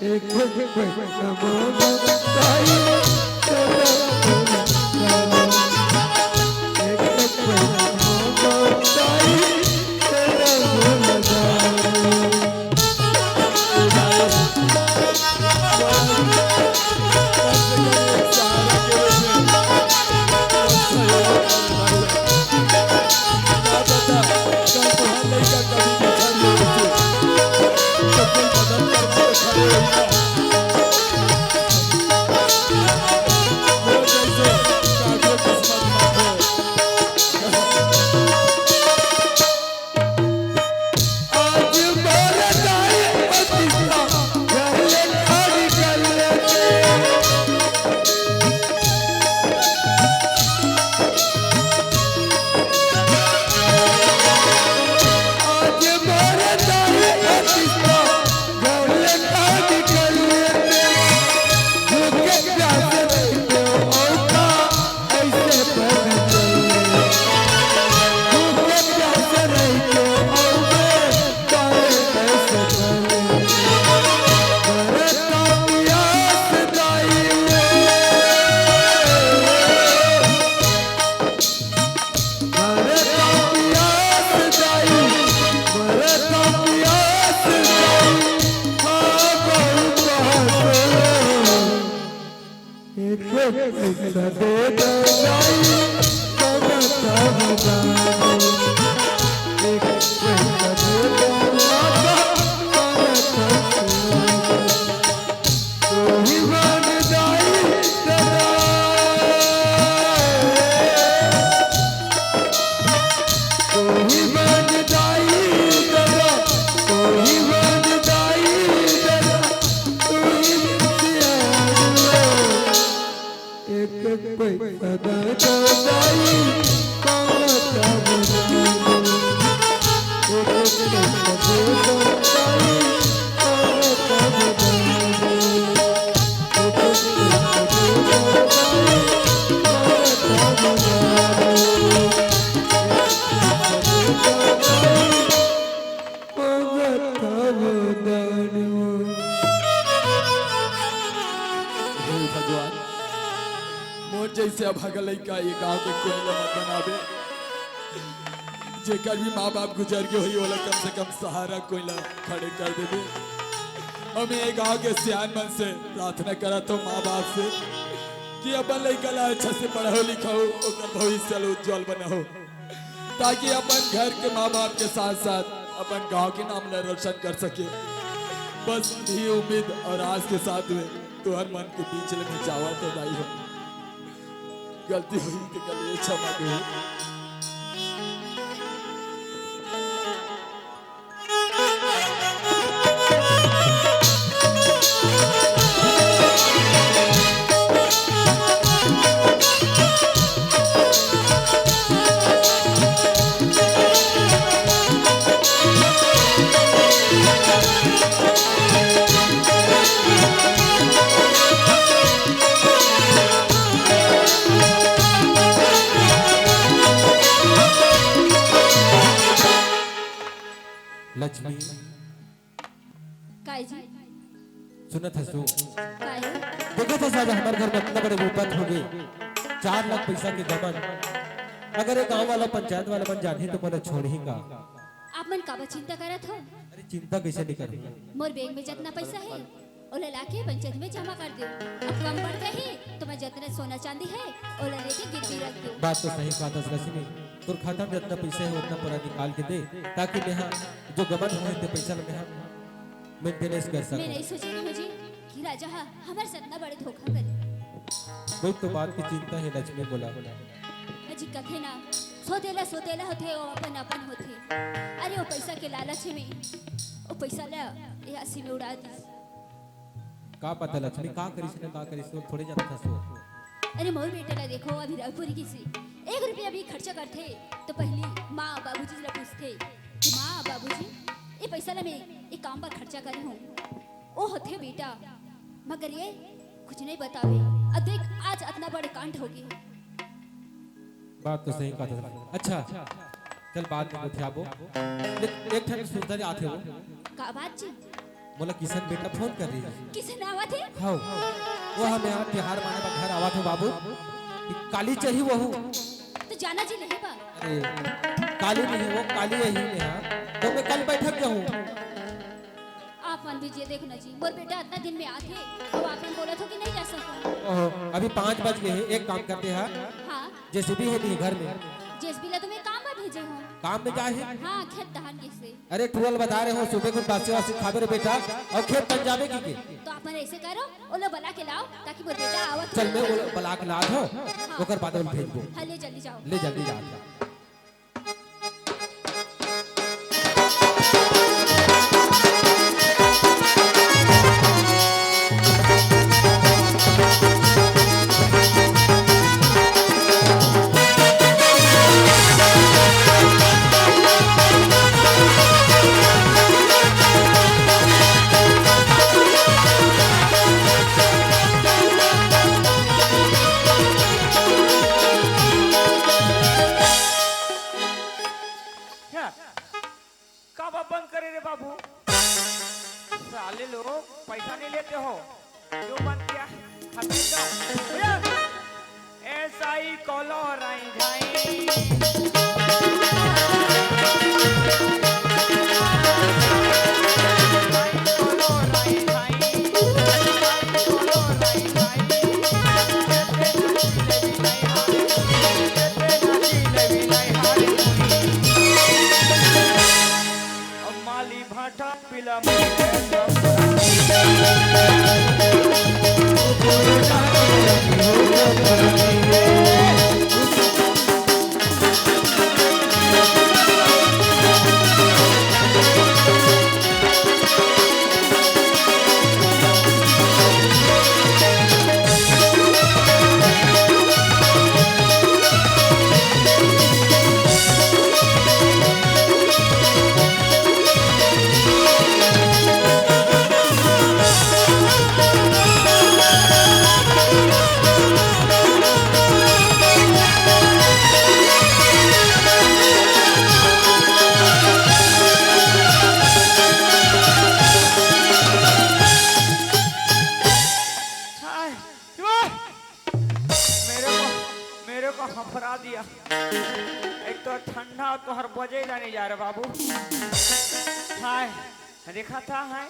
एक एक पैसा मांगो दाई, तेरा भला दाई। एक एक पैसा मांगो दाई, तेरा भला दाई। आज मोर दाई पतिता घर ले खाली कर लेते। आज मोर दाई पतिता घर ले खाली कर लेते। भूखे प्यासे नहीं तो औका ऐसे बन चले। भूखे प्यासे नहीं तो औका काहे ऐसे बने? मरता पियास दाई रे। मरता पियास दाई, मरता पियास दाई, हाँ, बहुत प्यास। एक एक पैसा दे दो दाई, ममता बना दो। एक एक पैसा दे दो दादा, ममता बना दो। तू ही मन दाई ददा। तू ही मन दाई ददा। तू ही मन दाई ददा। तू ही सियान हो। एक एक पैसा दे दो दाई, ममता बना दो। एक एक पैसा दे दो दाई, ममता बना दो। एक एक पैसा दे दो दाई, ममता बना दो। एक एक पैसा दे दो दाई, ममता बना दो। हे भगवान, मोर जैसे अभागा लइका ये गांव के कोई ला मत बनाबे। जेकर भी माँ बाप गुजर गए होही, ओला कम से कम सहारा कोई ला खड़े कर देबे। अउ मैं ये गांव के सियान मन से प्रार्थना करत हूँ माँ बाप से कि अपन लइका ला अच्छा से पढ़ाओ लिखाओ, ओकर भविष्य ला उज्जवल बनाओ, ताकि अपन घर के माँ बाप के साथ साथ अपन गांव के नाम ला रोशन कर सके। बस यही उम्मीद अउ आस के साथ में तुहर मन के बीच ले मैं जावत हूँ दाई हो। गलती होही ते गले क्षमा दे। लक्ष्मी, काय जी? सुनत हस तू? काय? देखत हस, आज हमर घर में अतना बड़े विपत होगे, चार लाख पैसा के गबन। अगर ये गांव वाला, पंचायत वाला मन जानही तो मोला छोड़ही का? आप मन काबर चिंता करत हो? अरे, चिंता कइसे नइ करहूं? मोर बैंक में जतना पैसा हे, ओला लाके पंचायत में जमा कर देव। अब कम बढ़ जाही तो मैं जतना सोना चांदी हे, ओला लेके गिरवी रख देव। बात तो सही कहत हस लक्ष्मी, तोर खाता में जतना पैसा हे, ओतना पूरा निकाल के दे, ताकि मेहा जो गबन होए हे, ते पैसा ल मेहा maintenance कर सकूं। मैं नइ सोचे रहेंव जी कि राजा हा हमर से अतना बड़े धोखा करे। वही तो बात के चिंता हे लक्ष्मी, बोला। अजी कथे ना, सोतेला सोतेला होथे, वो अपन अपन होथे। अरे वो पैसा के लालच में वो पैसा ला ये असी में उड़ा दिस। का पता लक्ष्मी का करिस ना का करिस, वो थोड़े जानत हस। अरे मोर बेटा ला देखो, अभी रायपुर गिस हे, एक रुपया भी खर्चा करथे तो पहली माँ बाबूजी ला पूछथे कि माँ बाबूजी, ये पैसा ला मैं ये काम बर खर्चा करे हूँ। वो होथे बेटा, मगर ये कुछ नइ बतावे। अब देख, आज अतना बड़े कांड होगे। बात तो सही कहत हस। अच्छा, चल बाद में गोठियाबो। ले, एक ठन सुविधा आथे वो। का बात जी? मोला किशन बेटा फोन कर रही हे। किशन आवत हे? हव। वो हमें यहाँ तिहार माने बर घर आवत हे बाबू। काली चाही वहू। तो जाना जी नहीं बा। अरे, काली नहीं हे वो, काली यही में हाँ। तो मैं कल बैठक जाहूँ। आप मन भी जे देखो ना जी, मोर बेटा अतना दिन में आथे, अउ आप मन बोलत हो कि नइ जा सकव। ओहो, अभी पाँच बज गे हे, एक काम करते हैं, हाँ। जेसीबी हे नहीं घर में? जेसीबी ला तो मैं काम में भेजे हूँ। काम में जाए हे? हाँ, खेत दहान गिस हे। अरे टुअल बता रहे हो, सुबह कुछ बासी वासी खाबे रे बेटा, अउ खेत बन जाबे की के? तो आप मन ऐसे करो, ओला बला के लाओ, ताकि मोर बेटा आवत चल, हो। मैं ओला बला के लात हो, हाँ। ओकर बाद ओला भेजबो। हाँ, ले जल्दी जाओ। ले जल्दी जा। क्या? काबर बंद करे रे बाबू? साले लोग पैसा नहीं लेते हो, जो बंद किया, हमें दो। भैया, ऐसा ही कॉलो राई जाई। माली भाटा पिला हाय, वाह! मेरे को, मेरे को हफरा दिया। एक तो ठंडा, तोहर बजे ला नहीं जा रहा बाबू। हाय, देखा था, हाय,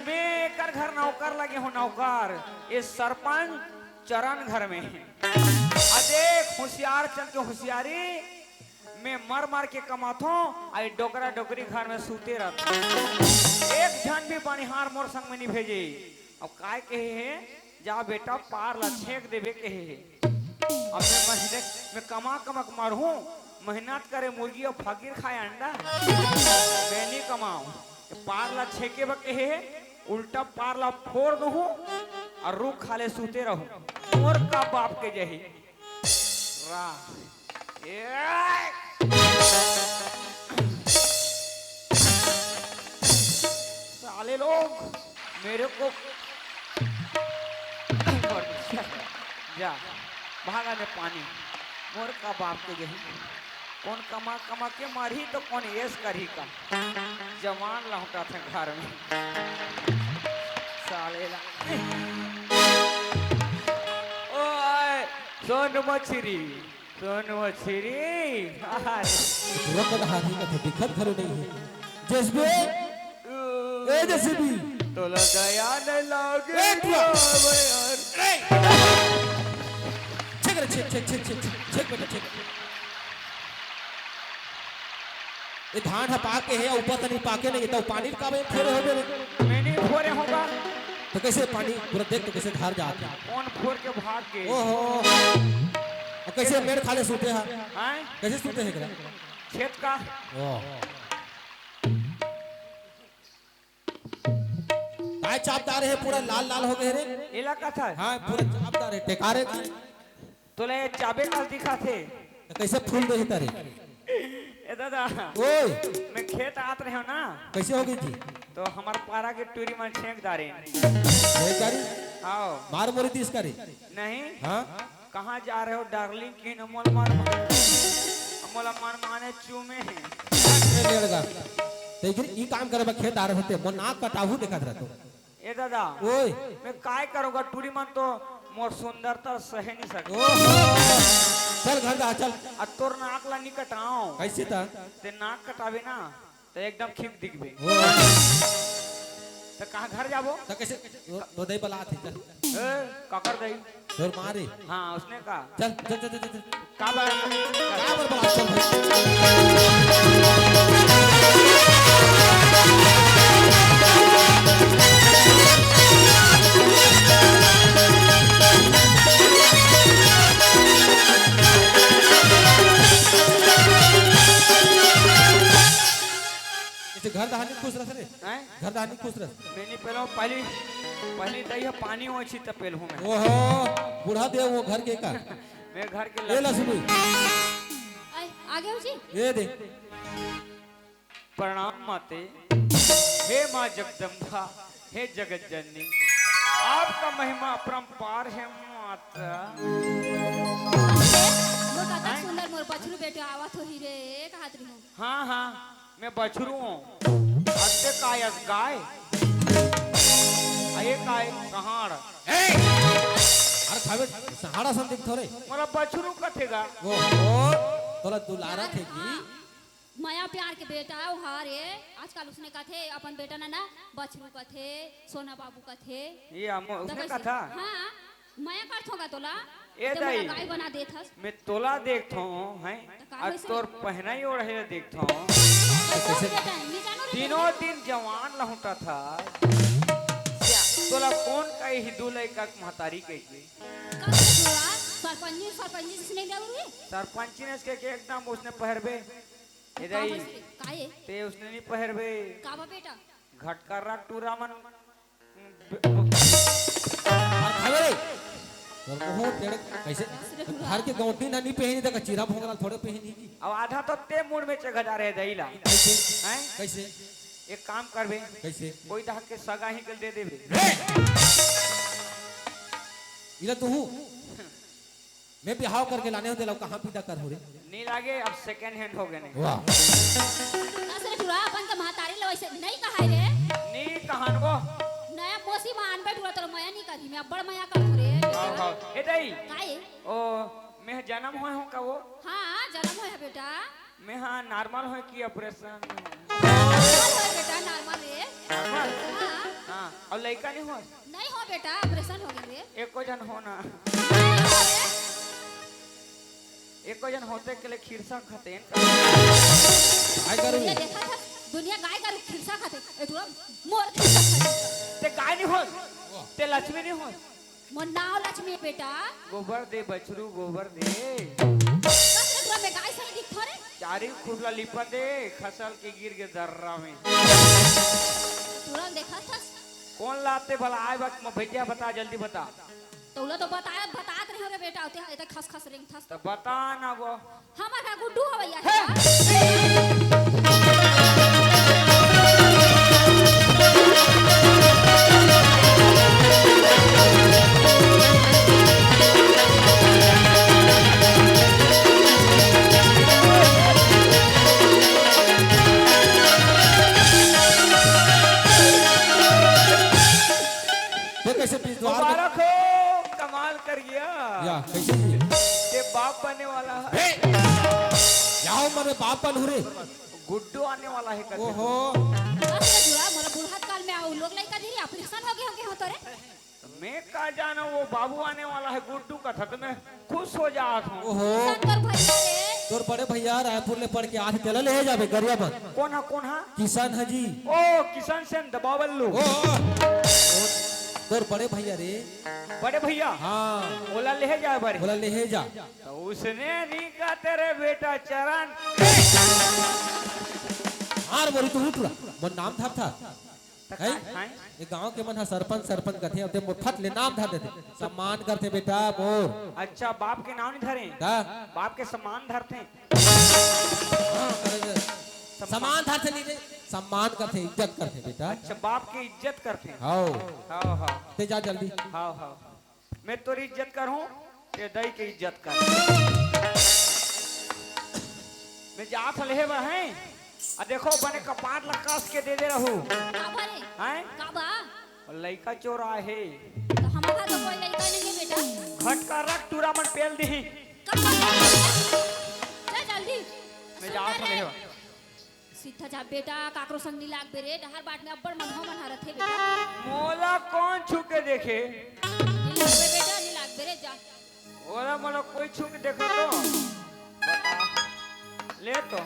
मैं एकर घर नौकर लगे हूँ, नौकर। ये सरपंच चरण घर में है। आ देख, होशियार चल के होशियारी, मैं मर मर के कमाथों, आई डोकरा डोकरी घर में सूते रहथों। एक झन भी बनिहार मोर संग में नहीं भेजे। अब काय कहे हे, जा बेटा, पार ला छेक देबे कहे हे। अब मैं महीने में कमा कमा के मरहूं, मेहनत करे मुर्गी अउ फकीर खाए अंडा। मैं नहीं कमाऊं। ये पार ला छेके बके हे, उल्टा पार ला फोड़ दूं अउ रूख खाले सूते रहूं। मोर का बाप के जही। रा। ए! साले लोग, मेरे को जा, भागा ने पानी। मोर का बाप के जही, कोन कमा कमा के मारही तो कोन ऐश करही का। जवान लहुटा थे घर में। साले ला। ओ आए, सोन मछरी। सोनू मछरी। अरे। तुरंत हाथी का तो दिखत घलो नहीं है। जेसीबी, ए जेसीबी। तोला दया नहीं लागे ए, टुआ। यार। ए! छेक रे, छेक, छेक, छेक, छेक, छेक, छेक बेटा, छेक। ये धान ह पाके हे, ऊपर से नहीं पाके नहीं, तो पानी का बे फोरे हो गए। मैं नहीं फोरे होगा। तो कैसे पानी पूरा देख तो कैसे धार जात हे? कौन फोर के भाग के? ओहो। और कैसे मेड़ खाले सूते हा? हैं? कैसे सूते हे करा? खेत का। ओह। काय चापदार हे, पूरा लाल लाल हो गए रे। इलाका था। हाँ, पूरा चापदार हे, टेकारे का। तोला ये चाबे कस दिखा थे। तो कैसे फूल दे तारे? ए दादा, ओए। मैं खेत आत रहे हो ना। कैसे हो गई जी? तो हमार पारा के टूरी मन छेंक दारे। छेंक दारे? आओ। मार मोरी दिस करे? नहीं। हाँ? कहाँ जा रहे हो डार्लिंग की न मोल मार, मोला मन माने चूमे हैं। ए लेड़गा। ते इधर ई काम करे बा खेत आ रहे होते, मोर नाक कटाहू देखत रहतो। ए दादा, ओए। मैं काय करूँगा, टूरी मन तो मोर सुंदरता सहे नहीं सके। ओहो। चल घर जा, चल। आ तोर नाक ला नहीं कटाओ। कैसे ता? ते नाक कटावे ना, तो एकदम ठीक दिखबे। ओहो। तो कहाँ घर जाबो? तो कैसे? तो, तो दई बला थे, चल। ए, काकर दई? तोर मारे। हाँ, उसने कहा। चल, चल, चल, चल, चल। का बात? का बात बा? चल भाई। इसे घर दहानी खुश रह रे। हैं? घर दहानी खुश रह। मैंने पहले पहली, पहली दई है पानी ओछी तपेल हूँ मैं। ओहो, बूढ़ा दे वो घर के का। मैं घर के ये ला लक्ष्मी। सुनी। आए, आ गए हो जी? ये दे। प्रणाम माते। हे माँ जगदम्बा, हे जगत जननी, आपका महिमा अपरंपार है माता। वो कतक हैं? सुंदर मोर बछरू बेटा आवत होही रे, कहत रही हूँ। हाँ, हाँ, मैं बछरू हूँ। अत्ते काय अस गाय? अये काय सहाड़? ए! अरे खावे सहाड़ा सन दिख थोड़े। मोला बछरू कथेगा। वो, वो, तोला दुलारा थे की? हाँ। मया प्यार के बेटा ओ हा रे, आजकल उसने कथे, अपन बेटा ना, ना, बछरू कथे, सोना बाबू कथे। ये अमो-, तो उसने कैसे? कथा? हाँ, मया करथों का तोला? ए तो मोला दाई। गाय बना देत हस। मैं तोला देखथों, हैं? तो का अब वैसे? तोर पहनाई ओढ़े देखथों। तो कौन बेटा है? नहीं जानो रे तीनों बेटा। दिन जवान लहुटा था। क्या? तोला कौन कही दू लइका के महतारी कही के? कब से तोला? सरपंची, सरपंची से नहीं जाऊ रे? सरपंची ने इसके के एकदम उसने पहरबे। ए का दाई, बस रे, काये? ते उसने नहीं पहरबे। का बा बेटा? घटकर्रा टूरा मन। और खावे रे। और वो टेढ़े कैसे? बस रे, घर के गौंटी ना नहीं पहनी, देखा चीरा भोंगरा थोड़े पहनी की। अब आधा तो ते मूड़ में चघा जा रहे दईला। कैसे? हैं? कैसे? एक काम करबे। कैसे? कोई दहा के सगा ही के दे देबे। रे! इला तू हूँ। मैं बिहाव करके लाने होते लो, कहाँ पीटा कर हो रे? नहीं लागे, अब second hand हो गए नहीं। वाह। असरे टुरा अपन के महतारी लो ऐसे नहीं कहा रे। नहीं कहान वो। नया मोसी मान बैठ हुआ तो मया नहीं करी, मैं अब्बड़ मया कर रे। हाँ, हाँ। ए दाई। काये? ओ, मैं जन्म होए हूँ का वो? हाँ, जन्म होए है बेटा। मैं हाँ, normal होए कि operation? Normal होए बेटा, normal रे। Normal? हाँ। हाँ, और लइका नहीं हो? नहीं हो बेटा, operation हो गए रे। एको जन हो ना। नहीं हो रे। एको जन होते के लिए खिरसा खतेन। काय करूँ? दुनिया देखा था, दुनिया गाय का खिरसा खाते। ए, तू मोर खिरसा खाते। ते गाय नहीं हो, ते लक्ष्मी नहीं हो। मोर नाव लक्ष्मी ए बेटा। गोबर दे बछरू, गोबर दे। बस रे, तोरा में गाय सही दिखथो रे। चारी खुरला लिपा दे, खसल के गिर गे दर्रा में। तुरंत देखत हस। कोन लाते भला आए बक म भैया बता, जल्दी बता। तोला तो बताया, बतात रहे रे बेटा, ओते एते खस खस रेंगथस। त बता ना वो। हमर हा गुड्डू हवैया हे। ये कैसे बीच द्वार में मुबारक हो, कमाल कर गया। या, कैसे हुई? ये बाप बनने वाला है। हे! या हो, मरे बाप बन हो रे। गुड्डू आने वाला है कथे। ओहो। बस रे जुड़ा, मोला बुढ़त काल में आओ, लोग लइका धीरे ऑपरेशन हो गए होंगे हो तो रे। मैं का जाना, वो बाबू आने वाला है गुड्डू का था, तो मैं खुश हो जात हूँ। ओहो। किशन तोर भैया रे। तोर बड़े भैया रायपुर ले पढ़ के आज तेला ले जाबे गरिया बन। कौन हा, कौन हा? किशन हा जी। ओ, किशन सेन दबावल्लू। ओ, ओ, तोर बड़े भैया रे। बड़े भैया? हाँ। ओला ले जाए बर। ओला ले जा। तो उसने नहीं कहते रे बेटा चरण। हार बोली तू उठ रहा। मोर नाम धर था। त हैं? का, हैं? ये गांव के मन ह सरपंच, सरपंच कथे, ओते मोर फट ले नाम धर देथे। सम्मान करथे बेटा मोर। अच्छा, बाप के नाम नहीं धरे? का? बाप के सम्मान धरथे। हाँ, करे दे। सम्मान। सम्मान धरथे नहीं रे, सम्मान करथे, इज्जत करथे बेटा। अच्छा, बाप के इज्जत करथे। हाओ। हाओ, हाओ। ते जा जल्दी। हाओ, हाओ। मैं तोर इज्जत करहूँ, ते दई के इज्जत कर। मैं जात हले हे बा, हैं? आ देखो, बने कपाट ला कस के दे दे रहू। का बा रे? हैं? का बा? लइका चोर आहे। तो हमारा तो कोई लइका नहीं है बेटा। घटका रख, टूरा मन पेल दिही। कब बा? जा जल्दी। मैं सुन जात ना हले रे। हे बा। सीधा जा बेटा, काकरो संग नी लागबे रे, डहर बाट में अब्बड़ मनहो मन हरत हे बेटा। मोला कौन छू के देखे? नी लागबे बेटा, नी लागबे रे, जा। ओला मोला कोई छू के देखा तो? बता। ले तो।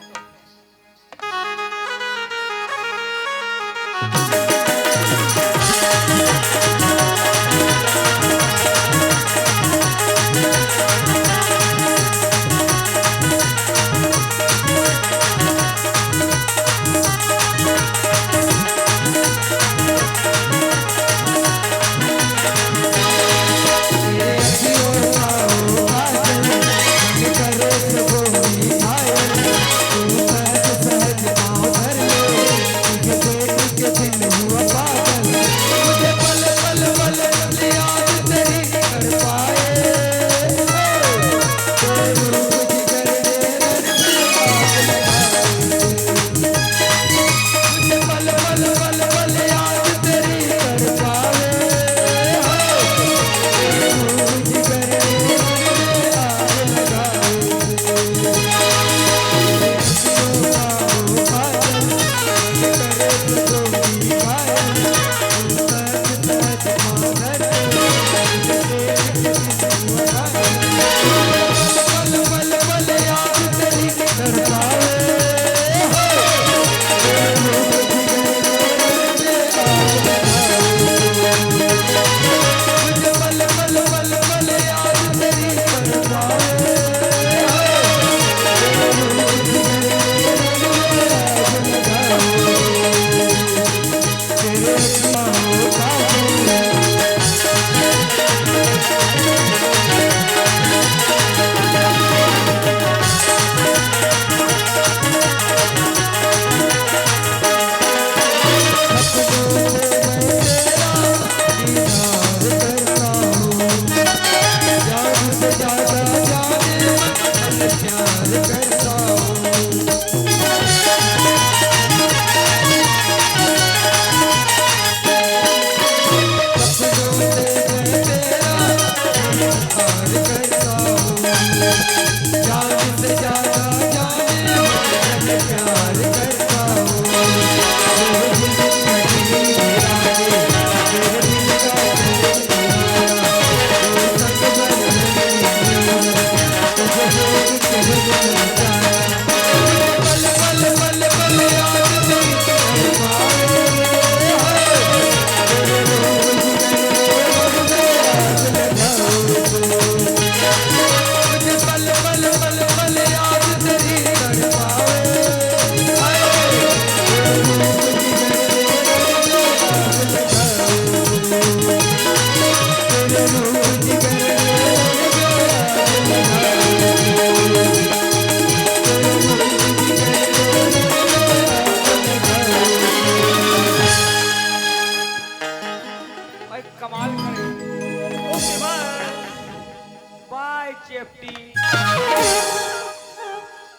चेपटी।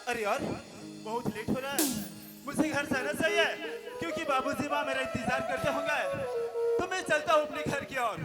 अरे यार, बहुत लेट हो रहा है, मुझे घर जाना चाहिए, क्योंकि बाबूजी वहाँ मेरा इंतजार करते होंगे। तो मैं चलता हूँ अपने घर की ओर।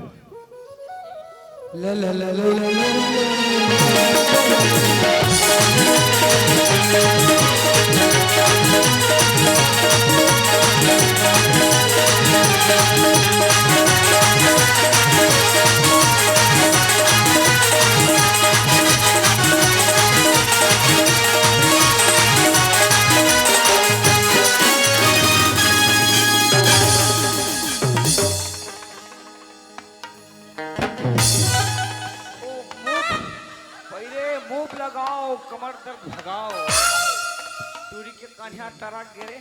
ओ मुंह, पहले मुंह लगाओ, कमर दर्द भगाओ। टूरी के कान्हा टरक गे रे।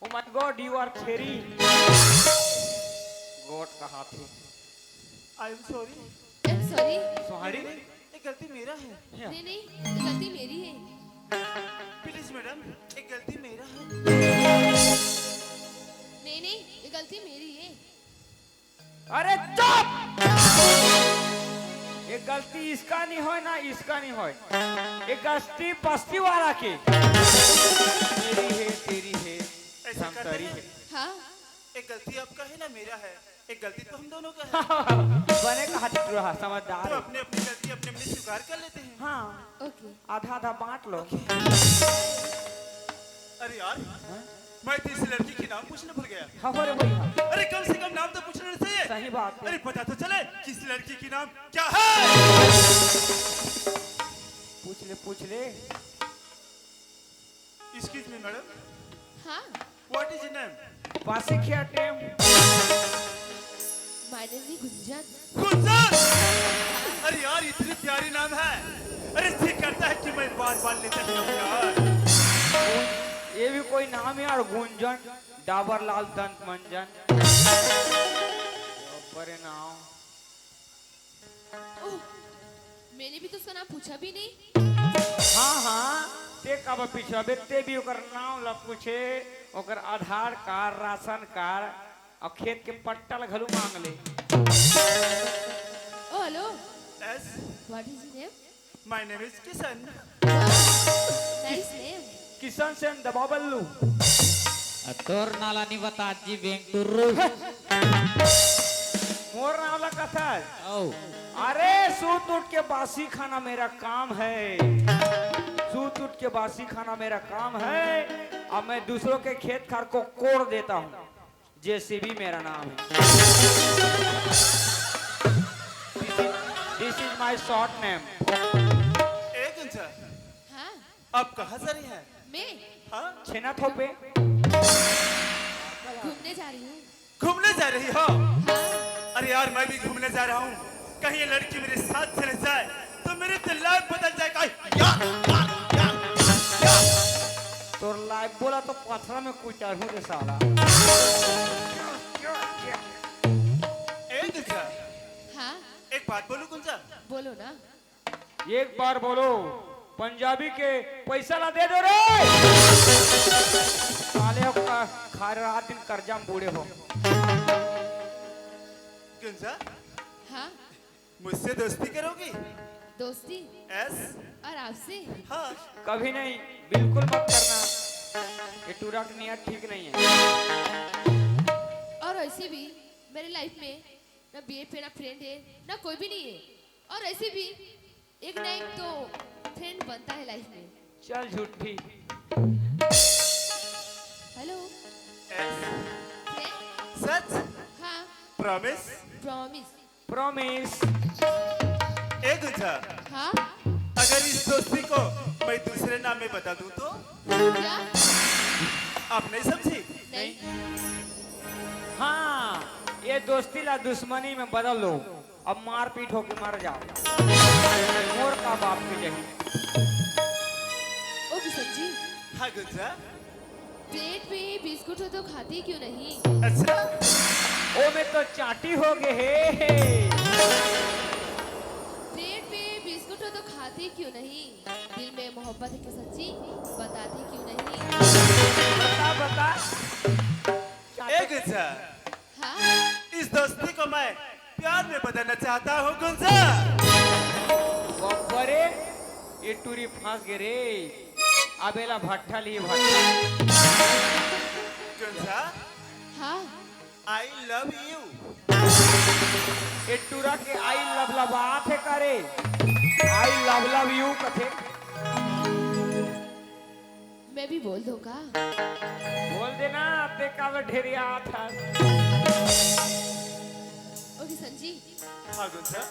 Oh my God, you are cherry। गोट कहा थे। I am sorry। I'm sorry। Sorry. ये गलती मेरा है। नहीं, नहीं, ये गलती मेरी है। प्लीज मैडम, ये गलती मेरा है। नहीं, नहीं, ये गलती मेरी है। अरे चुप! ये गलती इसका नहीं होय ना, इसका नहीं होय। ये गलती बस्ती वाला के। मेरी है, तेरी है, ऐसा करते संतरी हैं? है। हाँ। एक गलती आपका है ना मेरा है, एक गलती तो हम दोनों का है। बने कहा थे टूरा, समझदार तो है। अपने अपनी गलती अपने अपने स्वीकार कर लेते हैं। हाँ। ओके। आधा आधा बांट लो। अरे यार, हाँ? मैं तो इस लड़की के नाम पूछना भूल गया। हाँ, अरे वही, हाँ। अरे कम से कम नाम तो पूछना चाहिए। सही बात है। अरे पता तो चले कि इस लड़की की नाम क्या है। पूछ ले, पूछ ले। Excuse me madam। हाँ। What is your name? बासी खिया टेम। My name is गुंजन। गुंजन। अरे यार, इतनी प्यारी नाम है। अरे जी करता है कि मैं बार बार लेता ही रहूं यार। ये भी कोई नाम है यार, गुंजन, डाबर लाल दंत मंजन। बड़े नाम। ओह, मैंने भी तो उसका नाम पूछा भी नहीं। हाँ, हाँ, ते काबर पूछबे, ते भी ओकर नाम ला पूछे, ओकर आधार कार्ड, राशन कार्ड और खेत के पट्टा ला घलू मांग ले। Oh, hello। Yes। What is your name? My name is Kishan. Nice name। Kishan Sen दबा बल्लू। आ, तोर नाला नहीं बता जी, बेंग टुर्रू। मोर नाम ला कथा है। आओ। अरे, सूत उठ के बासी खाना मेरा काम है। सूत उठ के बासी खाना मेरा काम है। अब मैं दूसरों के खेत खार को कोड़ देता हूँ। जेसीबी मेरा नाम है। This is, this is my short name। ए गुंजा, हाँ। आप कहाँ जा रही हैं? मैं? हाँ? छेना थोपे। घूमने जा रही हूँ। घूमने जा रही हो? हाँ। अरे यार, मैं भी घूमने जा रहा हूँ। कहीं ये लड़की मेरे साथ चले जाए तो मेरी तो लाइफ बदल जाएगा। यार, यार, यार, यार। तोर लाइफ बोला तो पथरा में कुचारहूँ रे साला। ए गुंजा। हाँ। एक बात बोलूं गुंजा? बोलो ना। एक बार बोलो, पंजाबी के पैसा ला दे दो रे। साले का खा रात दिन कर्जा में बूड़े हो। गुंजा, हाँ। मुझसे दोस्ती करोगी? दोस्ती? Yes। और आपसे? हाँ। कभी नहीं, बिल्कुल मत करना। ये टूरा की नीयत ठीक नहीं है। और वैसे भी मेरे लाइफ में ना बीएफ है, ना फ्रेंड है, ना कोई भी नहीं है। और ऐसे भी एक ना एक तो फ्रेंड बनता है लाइफ में। चल झूठी। हेलो। Yes। फ्रेंड? सच? हाँ। Promise? प्रॉमिस। प्रॉमिस। ए गुंजा, हाँ। अगर इस दोस्ती को मैं दूसरे नाम में बता दूं तो? क्या? आप नहीं समझी? नहीं। हाँ, ये दोस्ती ला दुश्मनी में बदल दो। अब मारपीट होके मर जाओ। मोर का बाप के जही। ओ किशन जी। हाँ गुंजा। प्लेट में बिस्कुट हो तो खाती क्यों नहीं? अच्छा। ओ में तो चाटी हो गए हे। प्लेट में बिस्कुट हो तो खाती क्यों नहीं? दिल में मोहब्बत है कि सच्ची बताती क्यों नहीं? बता, बता। ए गुंजा। हाँ। इस दोस्ती को मैं मैं बदलना चाहता हूँ गुंजा। बब्बा रे, ये टूरी फंस गे रे। अब एला भट्ठा ली भट्ठा। गुंजा, हाँ। I love you। ये टूरा के आई लव लव आथे करे। I love love you कथे। मैं भी बोल दूं का? बोल देना, ते काबर ढेरिया आथस। ओके संजी। हाँ गुंजा।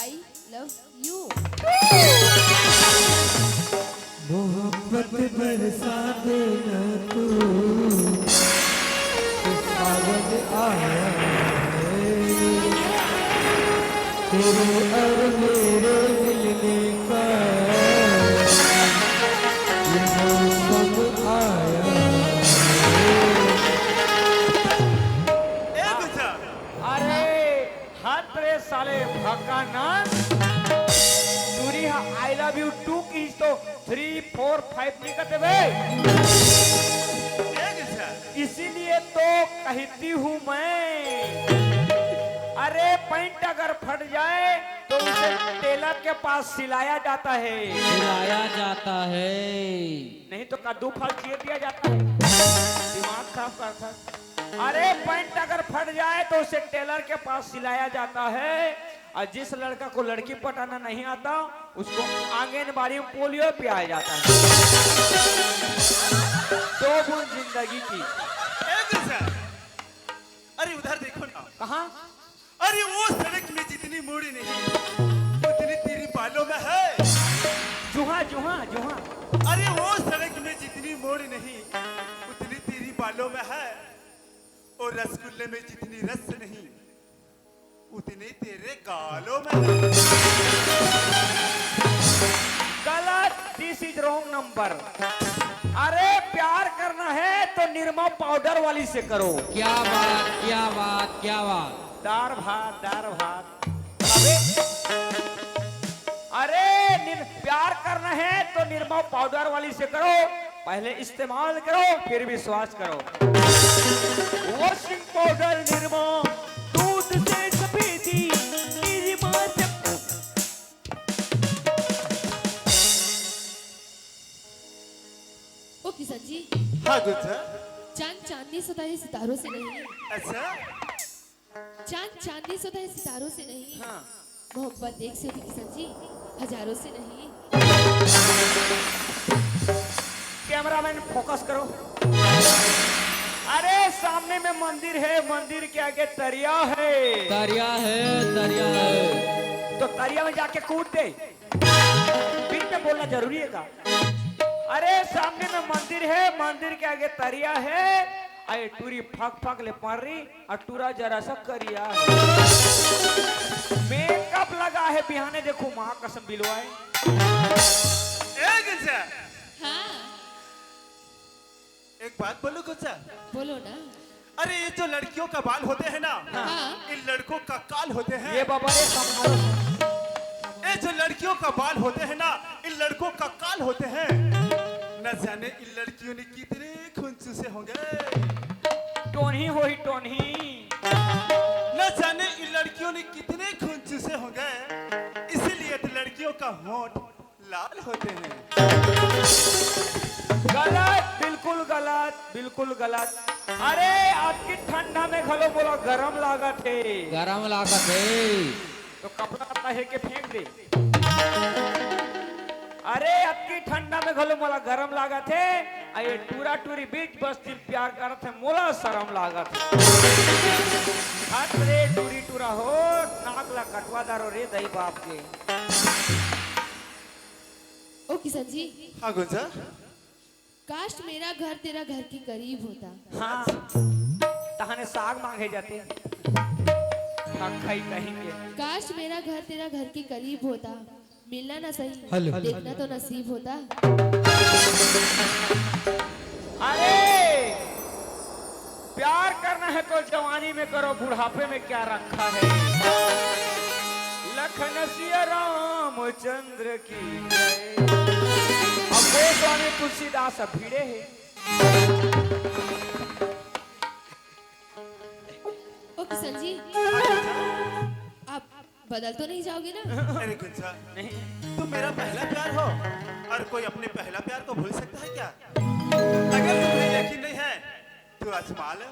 I love you। मोहब्बत बरसा देना तू, सावन आया है, तेरे और मेरे मिलने का ये मौसम आया है। ए गुंजा। अरे हट रे साले भक्कानंद, टूरी हा I love you two किहिस तो three four five नहीं कहते बे। ए गुंजा। इसीलिए तो कहती हूँ मैं, अरे पैंट अगर फट जाए तो उसे टेलर के पास सिलाया जाता है। सिलाया जाता है। नहीं तो कद्दू फल चीर दिया जाता है। दिमाग खराब करता है। अरे पैंट अगर फट जाए तो उसे टेलर के पास सिलाया जाता है, और जिस लड़का को लड़की पटाना नहीं आता उसको आंगनबाड़ी में पोलियो पियाया जाता है। दो बूंद जिंदगी की। ए गुंजा, अरे उधर देखो ना। कहाँ? अरे वो सड़क में जितनी मूड़ी नहीं उतनी तेरी बालों में है। जुहा जुहा जुहा। अरे वो सड़क में जितनी मूड़ी नहीं उतनी तेरी बालों में है। और रसगुल्ले में जितनी रस नहीं उतनी तेरे गालों में है। गलत, this is wrong number। अरे प्यार करना है तो निरमा पाउडर वाली से करो। क्या बात, क्या बात, क्या बात। दार भात, दार भात। अबे, अरे निर-, प्यार करना है तो निरमा पाउडर वाली से करो, पहले इस्तेमाल करो फिर विश्वास करो। वॉशिंग पाउडर निरमा, दूध से सफेदी, निरमा से। ओ किशन जी, हाँ गुंजा। चांद चांदनी सदा है सितारों से नहीं। अच्छा। चांद चांदनी सदा है सितारों से नहीं। हाँ। मोहब्बत एक से होती किशन जी, हजारों से नहीं। कैमरामैन फोकस करो। अरे सामने में मंदिर है, मंदिर के आगे दरिया है। दरिया है, दरिया है। तो दरिया में जाके कूद दे। बीच में बोलना जरूरी है का? अरे सामने में मंदिर है, मंदिर के आगे दरिया है। अरे टूरी फक फक ले पड़ रही और टूरा जरा सा करिया है। मेकअप लगा है, बिहाने देखो माँ कसम बिलवाए। ए गुंजा। हाँ। एक बात बोलूं गुंजा? बोलो ना। अरे ये जो लड़कियों का बाल होते हैं ना, हाँ। इन लड़कों का काल होते हैं। ये बाबा रे संभालो। ये जो लड़कियों का बाल होते हैं ना, इन लड़कों का काल होते हैं। न जाने इन लड़कियों ने कितने खून चूसे होंगे। टोनही होही टोनही। न जाने इन लड़कियों ने कितने खून चूसे होंगे, इसीलिए तो लड़कियों का होंठ लाल होते हैं। गलत, बिल्कुल गलत, बिल्कुल गलत। अरे अतकी ठंडा में घलो मोला गरम लागत हे। गरम लागत हे। तो कपड़ा लत्ता हेर के फेंक दे। अरे अतकी ठंडा में घलो मोला गरम लागत हे। अरे टूरा टूरी बीच बस दिल प्यार करत हे, मोला शरम लागत हे। हट रे टूरी टूरा हो, नाक ला कटवा डारो रे दई बाप के। ओ किशन जी। हाँ गुंजा। काश मेरा घर तेरा घर के करीब होता। हाँ, तहने साग मांगे जाते। हाँ, खाई कहीं के। काश मेरा घर तेरा घर के करीब होता, मिलना ना सही, हेलो। देखना तो नसीब होता। अरे, प्यार करना है तो जवानी में करो, बुढ़ापे में क्या रखा है। लखन सिया रामचंद्र की जय। अब गोस्वामी तुलसीदास अब भिड़े हैं। ओ किशन जी, आप बदल तो नहीं जाओगे ना? अरे गुंजा, नहीं। तुम मेरा पहला प्यार हो और कोई अपने पहला प्यार को भूल सकता है क्या? अगर तुम्हें यकीन नहीं है तो आजमा लो।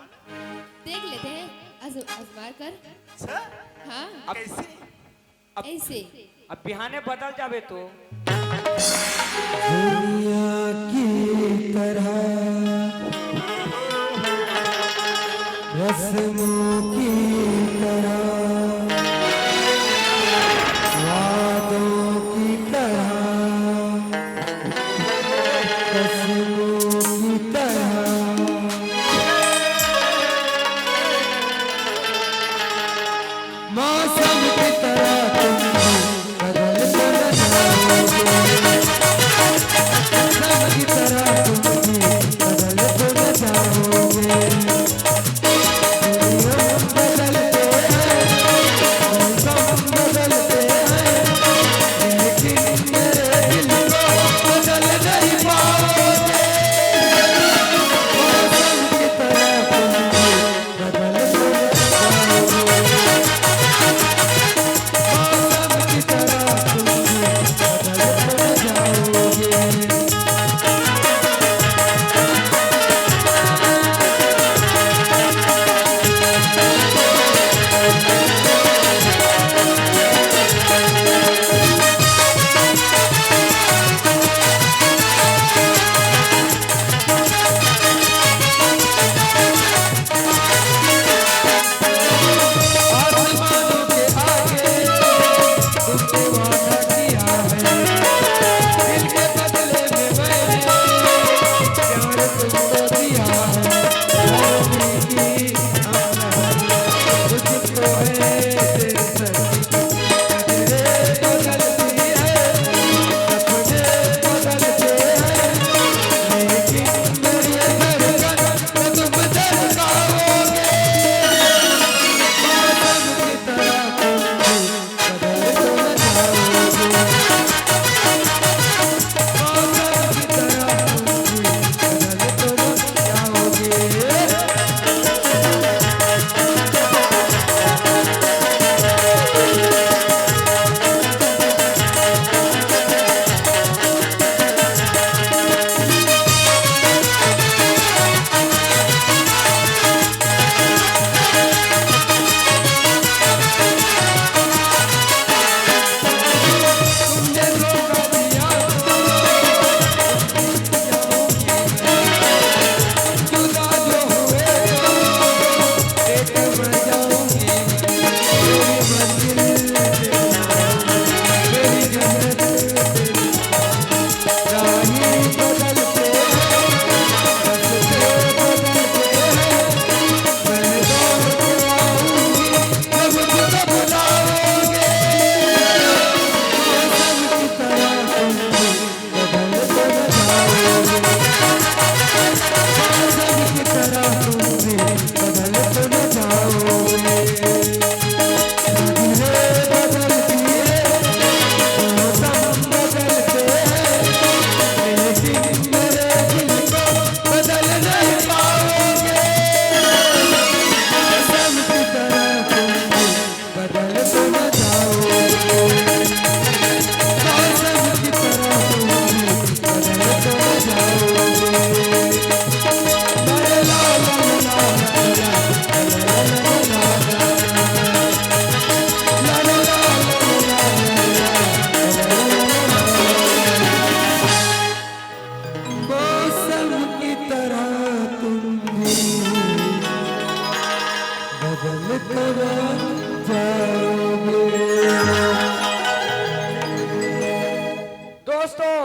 देख लेते हैं, आजमार कर। अच्छा? हाँ। अब कैसे? अब ऐसे। अब बिहाने बदल जाबे तो। दुनिया की तरह, रस्मों की तरह, वादों की तरह, रस्मों की तरह। मौसम की तरह तुम भी बदल तो न जाओगे। मौसम की तरह तुम भी बदल तो न जाओगे। दुनिया बदलते हैं, मौसम बदलते हैं, लेकिन मेरे दिल को बदल नहीं पाओगे। मौसम की तरह तुम भी बदल तो न जाओगे। मौसम की तरह तुम भी बदल तो न जाओगे। आसमानों के आगे तुमने वादा किया है, दिल के बदले में मैंने प्यार तुमको दिया है। तुझको है तेरे सर की नजरें बदलती है, सपने बदलते हैं, लेकिन मेरे धड़कन को तुम धड़काओगे। मौसम की तरह तुम भी बदल तो न जाओगे। मौसम की तरह तुम भी बदल तो न जाओगे। मौसम की तरह तुम भी बदल कर जाओगे। दोस्तों,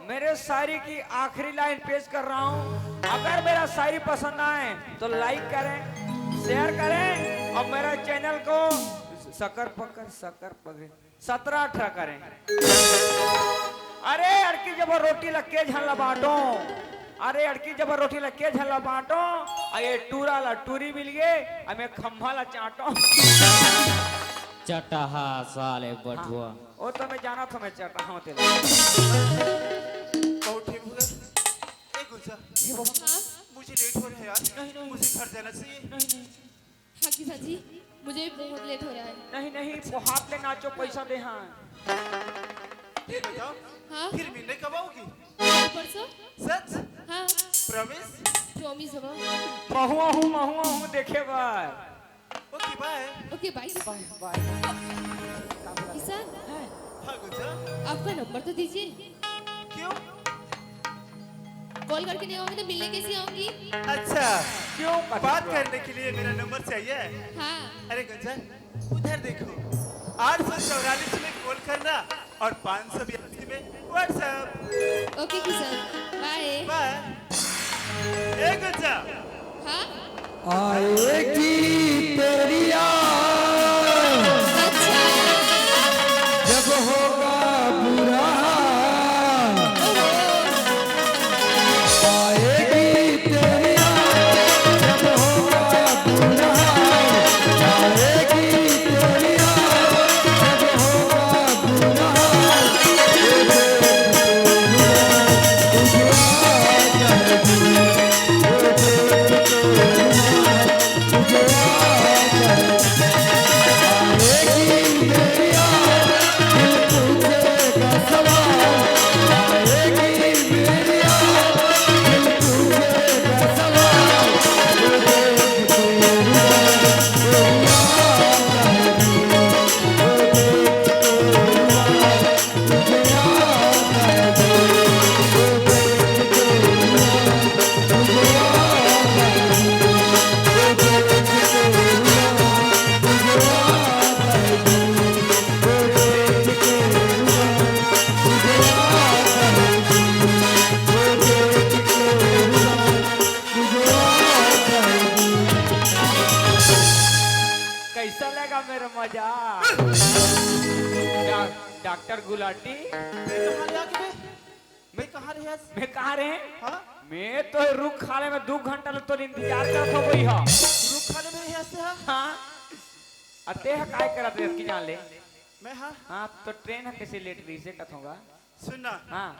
मेरे शायरी की आखिरी लाइन पेश कर रहा हूँ। अगर मेरा शायरी पसंद आए तो लाइक करें, शेयर करें और मेरा चैनल को सकर पकर सकर पकड़े सत्रह अठारह करें। अरे अड़की जब रोटी लग के झन ला बांटो, अरे अड़की जब रोटी लग के झन ला बांटो, आ ये टूरा ला टूरी मिल गए, आ मैं खम्भा ला चांटो। चटहा साले बटुआ। हाँ, वो तो मैं जाना था, मैं चटहा हूँ तेरा। बहुत ठीक हुआ। ए गुलजार, हाँ? मुझे लेट हो रहा है यार। नहीं, नहीं। मुझे घर जाना चाहिए। नहीं, नहीं। हाँ किशन जी, मुझे बहुत लेट हो रहा है। नहीं नहीं, पोहात ले नाचो, पैसा दे। हाँ, ये बताओ, हाँ। फिर मिलने कब आओगी? कल परसों। सच? हाँ। प्रॉमिस? प्रॉमिस बाबा। महुआ हूँ, महुआ हूँ देखे बार। ओके, बाय। ओके बाय। बाय बाय। किशन, हाँ गुंजा। आपका नंबर तो दीजिए। क्यों? कॉल करके नहीं आओगे तो मिलने कैसे आऊंगी? अच्छा, क्यों कट बात गया? करने के लिए मेरा नंबर चाहिए? हाँ। अरे गुंजा, उधर देखो, आठ सौ चौरालीस में कॉल करना और पाँच सौ बयासी में WhatsApp। ओके किशन, बाय। बाय। ए गुंजा, हाँ। आएगी तेरी याद अच्छा। जब होगा बुरा हाल। आएगी तेरी याद जब होगा बुरा हाल। आएगी तेरी याद जब होगा बुरा हाल। कैसा लगा मेरा मजाक? डा, डॉक्टर गुलाटी, मैं कहाँ रहा कि मैं? मैं कहाँ रहा? मैं कहाँ रहे? हाँ? मैं तो रुख खाले में दू घंटा ले तोर इंतजार करत हो गई हो। रुख खाले में रहे हंसते हाँ? हाँ, अते ह काय करत रहे कि जान ले? मैं हाँ? हाँ, तो ट्रेन ह कैसे लेट रही से कथोगा? सुन ना, हाँ,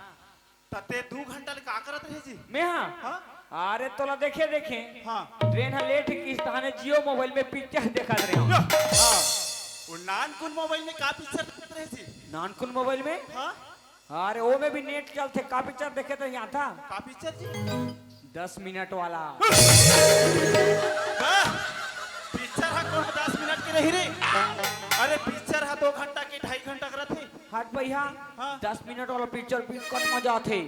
तते दू घंटा ले का करत रहे जी? मैं हाँ। हाँ? अरे तोला देखे देखे हाँ। ट्रेन ह लेट किस तहाने जियो मोबाइल में पिक्चर देखत रहे हो। हाँ। वो नानकुन मोबाइल में का पिक्चर देखत रहे जी? नानकुन मोबाइल में? हाँ? अरे वो में भी नेट चलते, का पिक्चर देखे तो यहाँ था। का पिक्चर जी? दस मिनट वाला। हाँ? पिक्चर हा कोनो दस मिनट के रही रे? अरे पिक्चर हा दो घंटा के, ढाई घंटा के रथे। हट भैया, हाँ। दस मिनट वाला पिक्चर भी कट मजा आथे।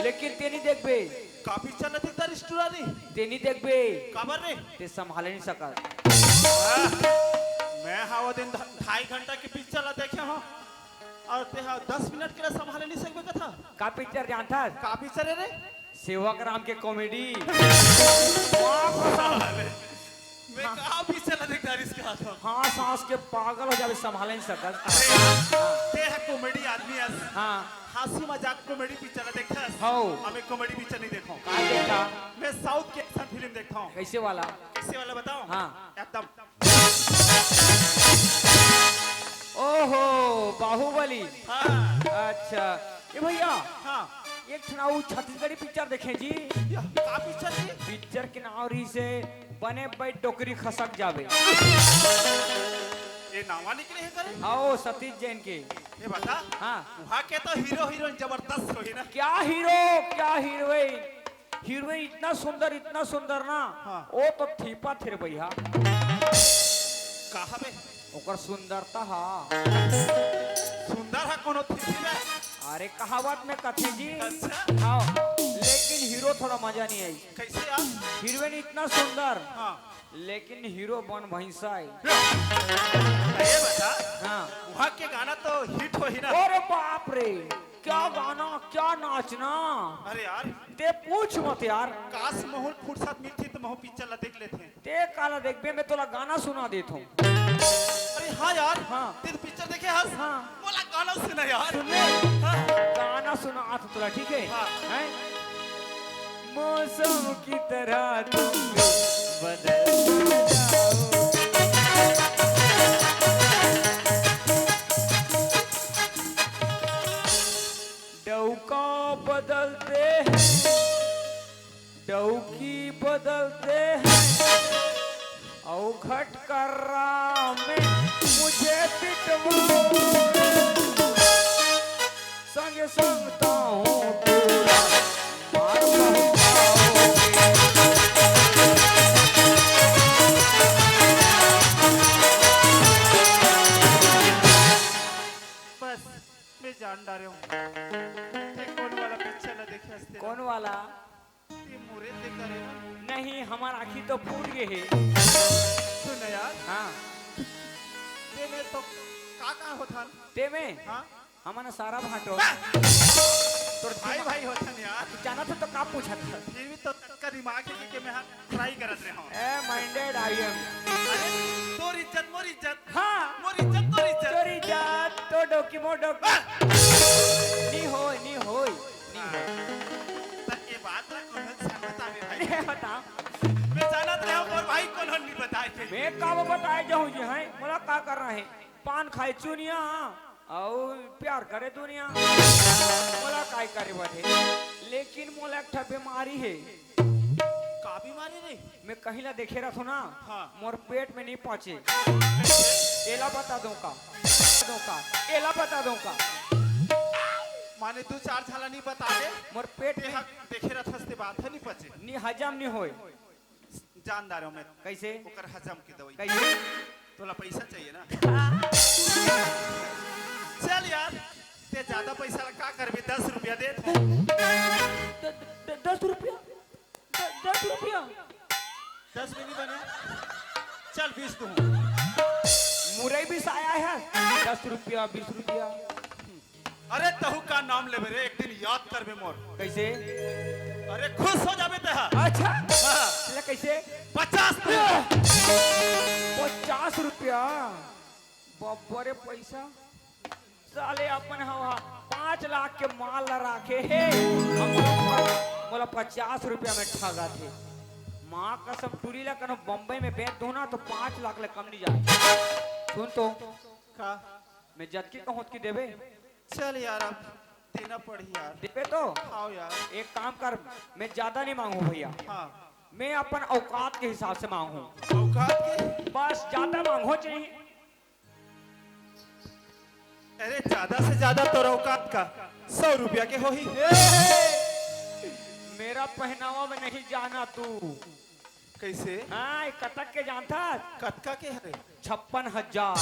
लेकिन तेनी देखबे, का पिक्चर ला देखता रिस्टोरा रे? तेनी देखबे, काबर रे? ते संभाले नहीं सकत। हाँ? मैं हा वो दिन ढ-, ढाई घंटा के पिक्चर ला देखे हूँ और ते हा दस मिनट के लिए संभाले नहीं सकबे कथा। का पिक्चर जानथस? का पिक्चर है रे? सेवक राम के कॉमेडी। मैं का पिक्चर ला देखता रिस का था। हाँ, सांस के पागल हो जावे, संभाले नहीं सकत। अरे, ते हा कॉमेडी आदमी अस। हाँ, हंसी मजाक कॉमेडी पिक्चर ला देखता अस। हौ। हमें कॉमेडी पिक्चर नहीं देखो। का देखा? मैं साउथ के एक्शन फिल्म देखता हूँ। कैसे वाला? कैसे वाला बताओ? हाँ। एकदम। ओहो, बाहुबली। हाँ। अच्छा, ये भैया, हाँ। एक ठना उ छत्तीसगढ़ी पिक्चर देखे जी। या, का पिक्चर जी? पिक्चर के नाम रही से बने बैठ डोकरी खसक जावे। ये नावा निकले है करे? आओ सतीश जैन के। ये बता। हाँ। वहाँ के तो हीरो हीरोइन जबरदस्त होई ना। क्या हीरो, क्या हीरोइन। हीरोइन इतना सुंदर, इतना सुंदर ना। हाँ। वो तो थीपा थे रे भैया। कहा बे? ओकर सुंदरता हा। सुंदर हा कोनो थी थी बे? अरे कहावत में कथे जी। अच्छा। हाँ, लेकिन हीरो थोड़ा मजा नहीं आई। कैसे यार? हीरोइन इतना सुंदर, हाँ। लेकिन हीरो बन भैंसा है। ये बता। हाँ। वहाँ के गाना तो हिट होई ना। अरे बाप रे, क्या गाना, क्या नाचना। अरे यार, ते पूछ मत यार। काश महू ल फुर्सत मिलती तो महू पिक्चर ला देख लेते। ते काला देखबे, मैं तोला गाना सुना देत हूँ। अरे हाँ यार, हाँ। ते तो पिक्चर देखे हस? हाँ। मोला गाना सुना यार। सुन ले। हाँ। गाना सुना आज तोला, ठीक है? हाँ। हैं? मौसम की तरह तुम भी बदल जाओ। डौका बदलते हैं, डौकी बदलते हैं, खटकर्रा में मुझे पिटवाओगे, संग संग तो हूँ टूरा मार पहुँचाओगे। बस, मैं जान डारे हूँ। ते कौन वाला पिक्चर ला देखे हस तेला? कौन वाला? ते मोरे ते करे ना। नहीं, हमार आँखी तो फूट गए हे। सुन यार। हाँ। ते में तो का का होथन? ते में? हाँ। हमन सारा भांटो। तोर भाई दिमाग भाई होथन यार। जानत हो तो का पूछत हस? फिर भी तो का दिमाग हे कि, कि मैं हाँ try करत रहे हूँ। ए, minded I am। अरे, तोर इज्जत, मोर इज्जत। हाँ। मोर इज्जत, तोर इज्जत। तोर इज्जत, तो डोकी मोर डोकी। हाँ। नी होय, नी होय, नी होय। त ये बात ला कोनो से बतावे भाई। नहीं बता। मैं जानत रहे हूँ, पर भाई कोनो नहीं बताए थे। मैं का बताए जाऊँ जी, हैं? मोला का करना हे? पान खाए चुनिया, अउ प्यार करे दुनिया। मोला काय करे बने, लेकिन मोला एक ठा बीमारी हे। का बीमारी रे? मैं कहीं ला देखे रहथो ना, हाँ। मोर पेट में नहीं पचे। एला बता दो का, दो का, एला बता दो का। माने दू चार झाला नहीं बता दे। मोर पेट ते में ह-, देखे रहथस ते बात ह नहीं पचे। नहीं हजम नहीं होय। जान डारे हूँ मैं। कैसे? ओकर हजम के दवाई। कैसे? तोला पैसा चाहिए ना? चल यार, ते ज्यादा पैसा ला का करबे? दस रुपया दे। द-, द-, दस रुपया? द-, दस रुपया? दस में नहीं बने, चल बीस दूँ। मुरई भी साया है, दस रुपया, बीस रुपया। अरे तहू का नाम लेबे रे, एक दिन याद करबे मोर। कैसे? अरे खुश हो जाबे तेहा। अच्छा। हाँ। चला कैसे? पचास दे। पचास रुपया? बब्बरे पैसा। साले अपन हवा पाँच लाख के माल ला राखे हे। हम मोला पचास रुपया में ठगा थे। माँ कसम टूरी ला कनो बम्बई में बेच दो ना तो पाँच लाख ले कम नहीं जाए। सुन तो। का? मैं जतकी कहूँ ओतकी देबे? चल यार, अब देना पड़ही यार। देबे तो? हाँ यार। एक काम कर, मैं ज्यादा नहीं मांगू भैया। हाँ। मैं अपन औकात के हिसाब से मांगू। औकात के? बस ज्यादा मांगो चाहिए। अरे ज्यादा से ज्यादा तोर औकात का सौ रुपया के होही। ए, मेरा पहनावा में नहीं जाना तू। कैसे? हाँ, ये कतक के जानथस? कतका के हरे? छप्पन हजार।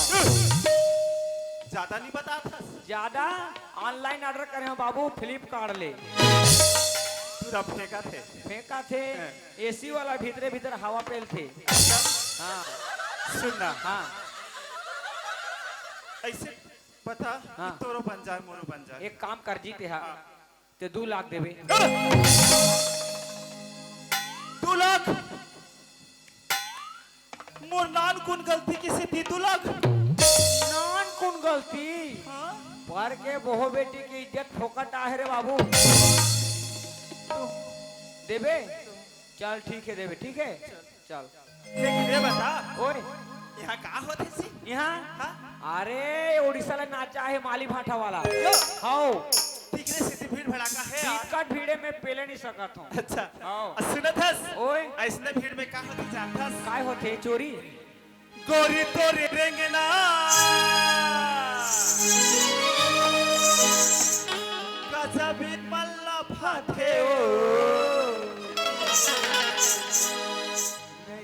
ज्यादा नहीं बताथस। ज्यादा? Online order करे हो बाबू, Flipkart ले। पूरा फेंका थे। फेंका थे। हाँ। AC वाला भीतरे भीतर हवा पेल थे। अच्छा। हाँ। सुन ना। हाँ। ऐसे बता हाँ। कि तोरो बन जाए, मोरो बन जाए। एक काम कर जीते हा। हाँ। ते दू लाख देबे। दू लाख? मोर नान कुन गलती के सेती दू लाख? नान कुन गलती? हाँ? पर के बहू बेटी के इज्जत फोकट आहे रे बाबू। देबे? चल ठीक है देबे, ठीक है? चल। लेकिन ये बता, ओए। यहाँ का होथे सी? यहाँ? हाँ? अरे, उड़ीसा ले नाचा हे माली भाटा वाला। यो। हाओ। ठीक रे, सेती भीड़ भड़ाका हे यार। टिकट भीड़े में पेले नहीं सकत हूँ। अच्छा। हाओ। आ, सुनत हस? ओए। ऐसने भीड़ में का होथे जानथस? काय होथे, चोरी? गोरी तोरी रेंगना। गजब मल्ला फाथे ओ।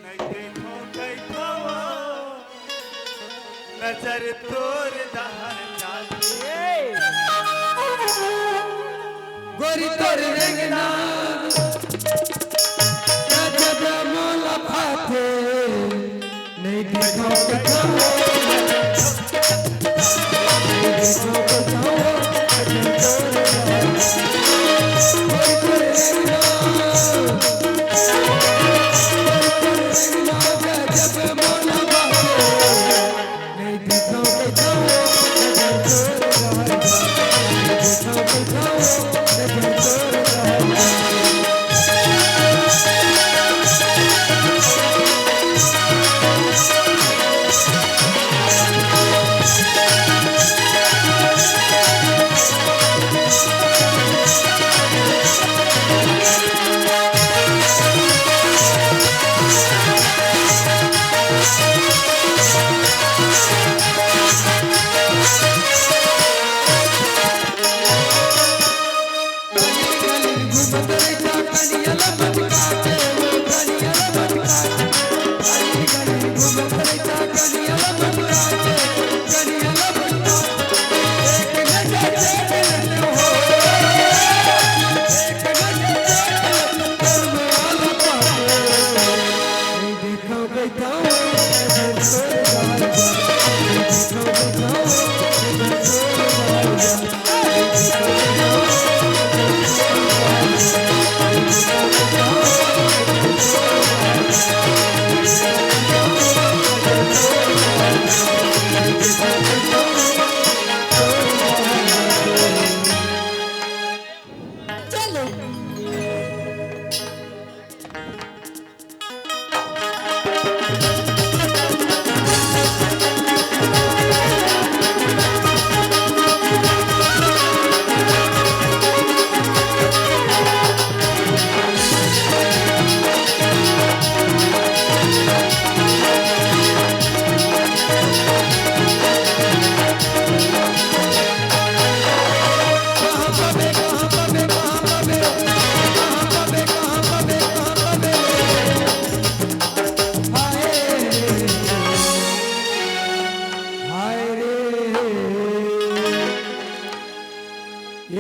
नहीं देखो कैथवा, नजर तोर डहर जाथे। ए! गोरी तोर रेंगना, गजब मोला भाथे। नहीं देखो कैथवा,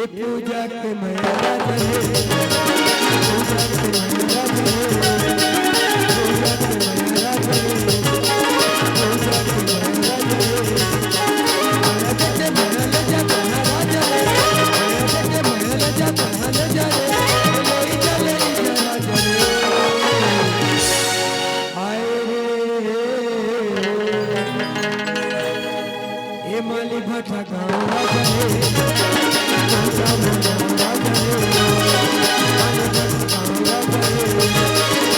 ये पूजा के महाराज है, पूजा के महाराज है, पूजा के महाराज है, पूजा के महाराज है। महाराज के महल जा महाराज रे, महाराज के महल जा महाराज रे, ले जा, ले जा राजा रे। हाय रे, ए माली भटका राजा रे, पूजा मना राजा रे, माली भटका राजा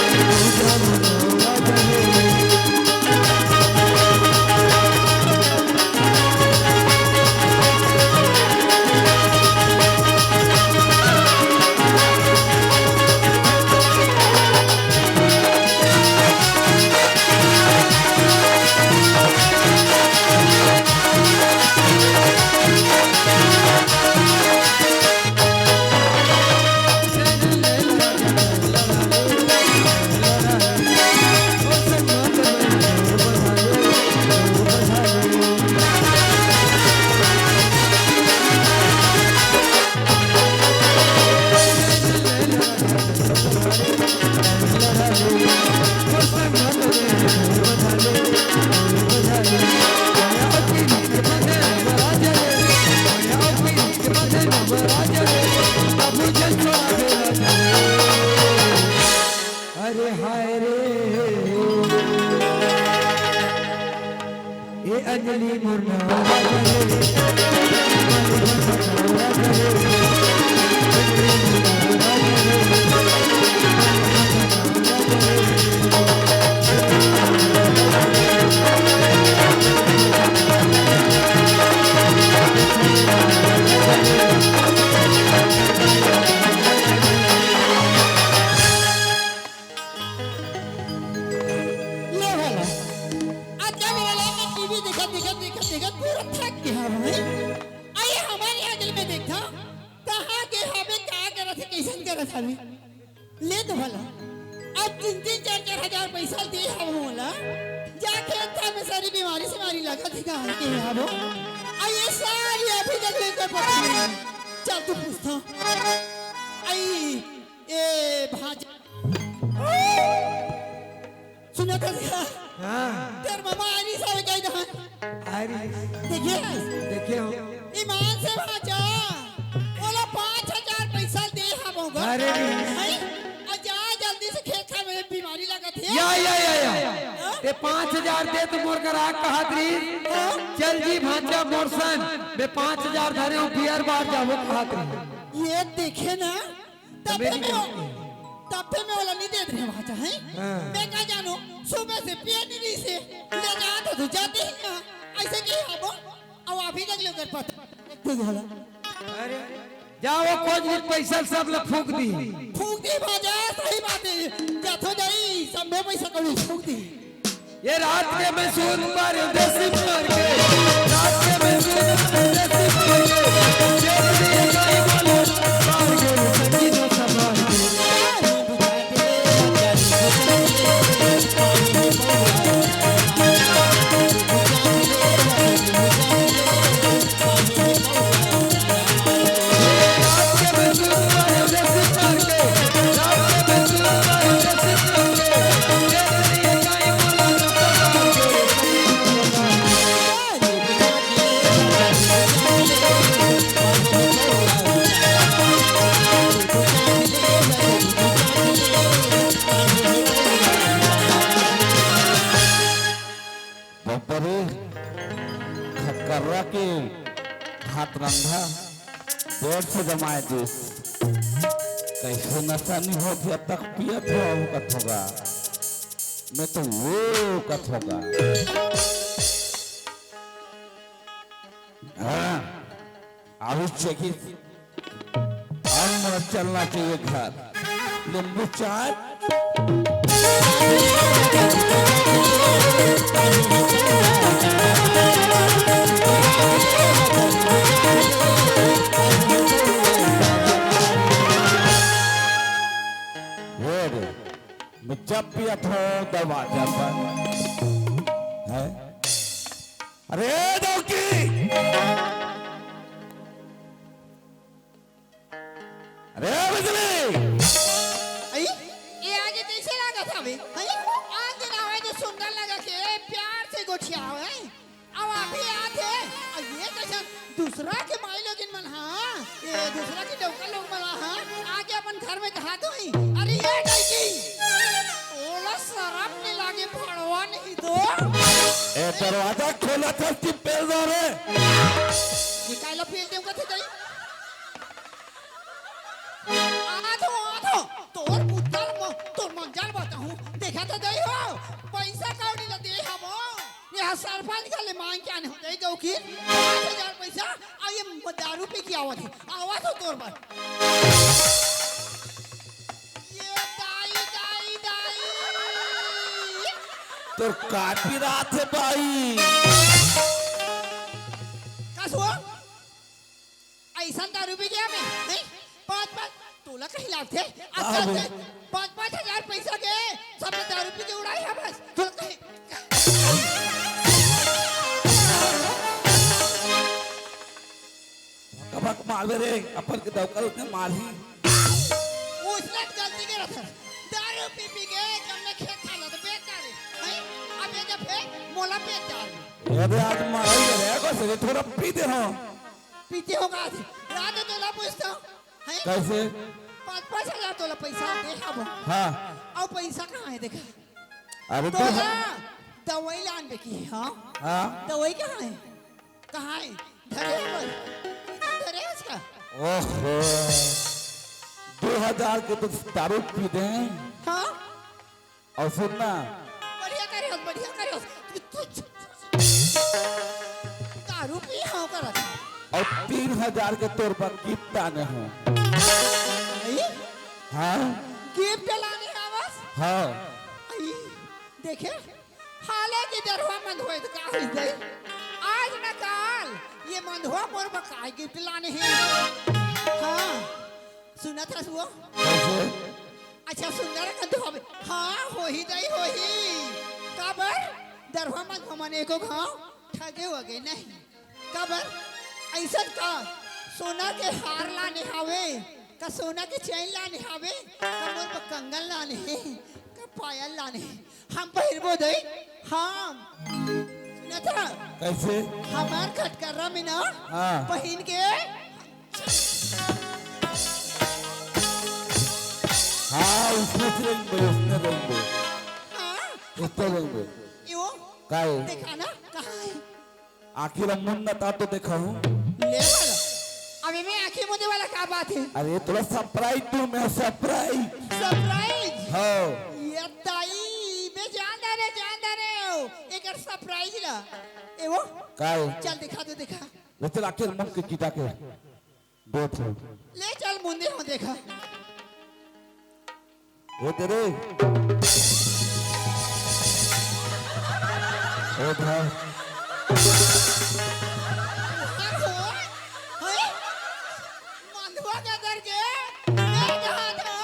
रे, पूजा मना राजा रे। अरे हाय रे, ए अंजलि मोर नवा रे। ले भला, आज का मेरा लड़का टीवी देखत, देखत, देखत, देखत पूरा थक गया हवे। अरे हमारे यहाँ दिल में देखा, कहाँ के हवे, का करत हे, कैसन करत हवे। ले तो भला, अब तीन तीन चार चार हजार पैसा दे हवे मोला, जाके अच्छा में सारी बीमारी से मारी लगा थी कहाँ के हवे। आ ये सारी अभी तक लेकर पहुंची नहीं। चल तू पूछता। आई, ए भांजा। सुना था क्या? हाँ। तेरे मामा आ रही सारे कह दहा। आ रही। देखिए। देखिए हो। ईमान से भांजा। बोला पाँच हजार पैसा दे हम होगा। अरे नहीं। हैं? आ जा जल्दी से खेत खा में बीमारी लगा थी। या, या, या, या। हाँ? ते पाँच हजार दे तो मोर ग्राहक कहत रही। हाँ? चल जी भांजा मोर सन। मैं पाँच हजार धरे हूँ, बियर बार जाबो कहत रही। ये देखे ना, तबे में, तबे में ओला नहीं देत रहे भांजा, हैं? हाँ। मैं का जानो, सुबह से पिए नहीं रही से, ले जात तो जाते ही ना, ऐसे की हबो, अब अभी तक लेकर पता, देख तो झाला। अरे, जाओ, कुछ भी पैसा सब ला फूंक दी। फूंक दी भांजा, सही बात है, जाथो जाई, सब में पैसा कौड़ी फूंक दी। ये रात के मैं सूत परदेसी मार के, रात के मैं सूत परदेसी मार के, जेब दिए गई बोले, मार के संगी जो सवार के। बबरी खक्कर्रा के हाथ रंधा पेट से जमाए दिस। कैसे नशा नहीं हो गया तक पियत हो अवकत होगा। मैं तो वो कत होगा। हाँ, आउस चेकिस। अब मोला चलना चाहिए घर। नींबू चाय। हे रे, मैं जब भी अथो दरवाजा पर है। अरे दौकी! अब अभी आत हे। अब ये कैसन दूसरा के माई लोगिन मन, हाँ, ये दूसरा के डौका लोग मन, हाँ, आके अपन घर में कहा तो ही, "अरे ये डौकी, ओला शरम नहीं लागे, भड़वा नहीं तो।" ए, दरवाजा खोला था कि पेल रहा रे? निकाल लो, पेल दे, उनका थे जाई। आथो, आथो, तोर पुत्तर म-, तोर मंजल बताहूँ। देखा तो दई हो, पैसा कौड़ी ल दे हवो। ये सरपंच घर ले मांग के आने हो दई दो की पाँच हजार पैसा, आ ये म-, दारू पी के आवत हे। आवत हो तोर बर। ये दाई, दाई, दाई। तोर काटी रात हे बाई। का सुआ? अइसन दारू पी गया मैं, नहीं? पाँच पाँच, तोला कहीं लागथे? हाँ, आजकल बोल। के पाँच पाँच हजार पैसा के सब दारू पी के उड़ाई है बस। तोला कहीं कबक मारबे रे, अपन के दौकल उतने मारही। उसने गलती के रखा। दारू पी पी के जब मैं खेत खाला तो बेच डाले। हैं? अब ये जब है, मोला बेच डाले। ये दे आज मारा ही रे, को से थोड़ा पी दे हो। पीते होगा आज। रात तोला पूछता हूँ, हैं? कैसे? पाँच पाँच हजार तोला पैसा दे हबो। हाँ। अउ पैसा कहाँ है देखा? अरे तो तोला दवाई लान बेकी है, हाँ? हाँ। दवाई कहाँ है? कहाँ है? धरे है बस। धरे है उसका? ओहो। दो हजार के तो दारू पी दे। हाँ? अउ सुन ना। बढ़िया करे हो, बढ़िया करे हो। तू, तू, दारू पी हो करत। अउ तीन हजार के तोर बर गिफ्ट लाने हो। आई? हाँ। गिफ्ट लाने आवस? हाँ। आई, देखे? हाले के दरवा मंद होए तो का होई जाई? आज न काल ये मंदवा मोर बर का गिफ्ट लाने हे। हाँ। सुनत हस वो? कैसे? अच्छा, सुंदर कन तो हवे। हाँ, होही दई, होही। काबर? दरभंगा में हमन एको घाव ठगे वगे नहीं। काबर? अइसन का सोना के हार लाने हावे, का सोना के चैन लाने हावे, का मोर बर कंगन लाने हे, का पायल लाने हे। हम पहिरबो दई, हम। सुनत ह? कैसे? हमार खटकर्रा में ना हाँ। पहिन के हाँ, उसमें से रहेंगे, उसमें रहेंगे। हाँ। उसमें रहेंगे। यो। काय? देखा ना, कहाँ है? आखिर हम मुन्ना ता तो देखा हूँ। ले वाला। अबे मैं आँखें मूंदे वाला का बात है? अरे, थोड़ा सरप्राइज दूँ मैं, सरप्राइज। सरप्राइज? हाँ। ये ताई, मैं जान दे रे, जान दे रे। एकर सरप्राइज ला। ए वो? काय? चल दिखा दे, दिखा। ले चल, आखिर मुंह के किटा के। दो ठो। ले चल, मुंदे हो देखा। वो तेरे। वो था। अरे हो, होए? मंदवा के घर के, मैं कहा था,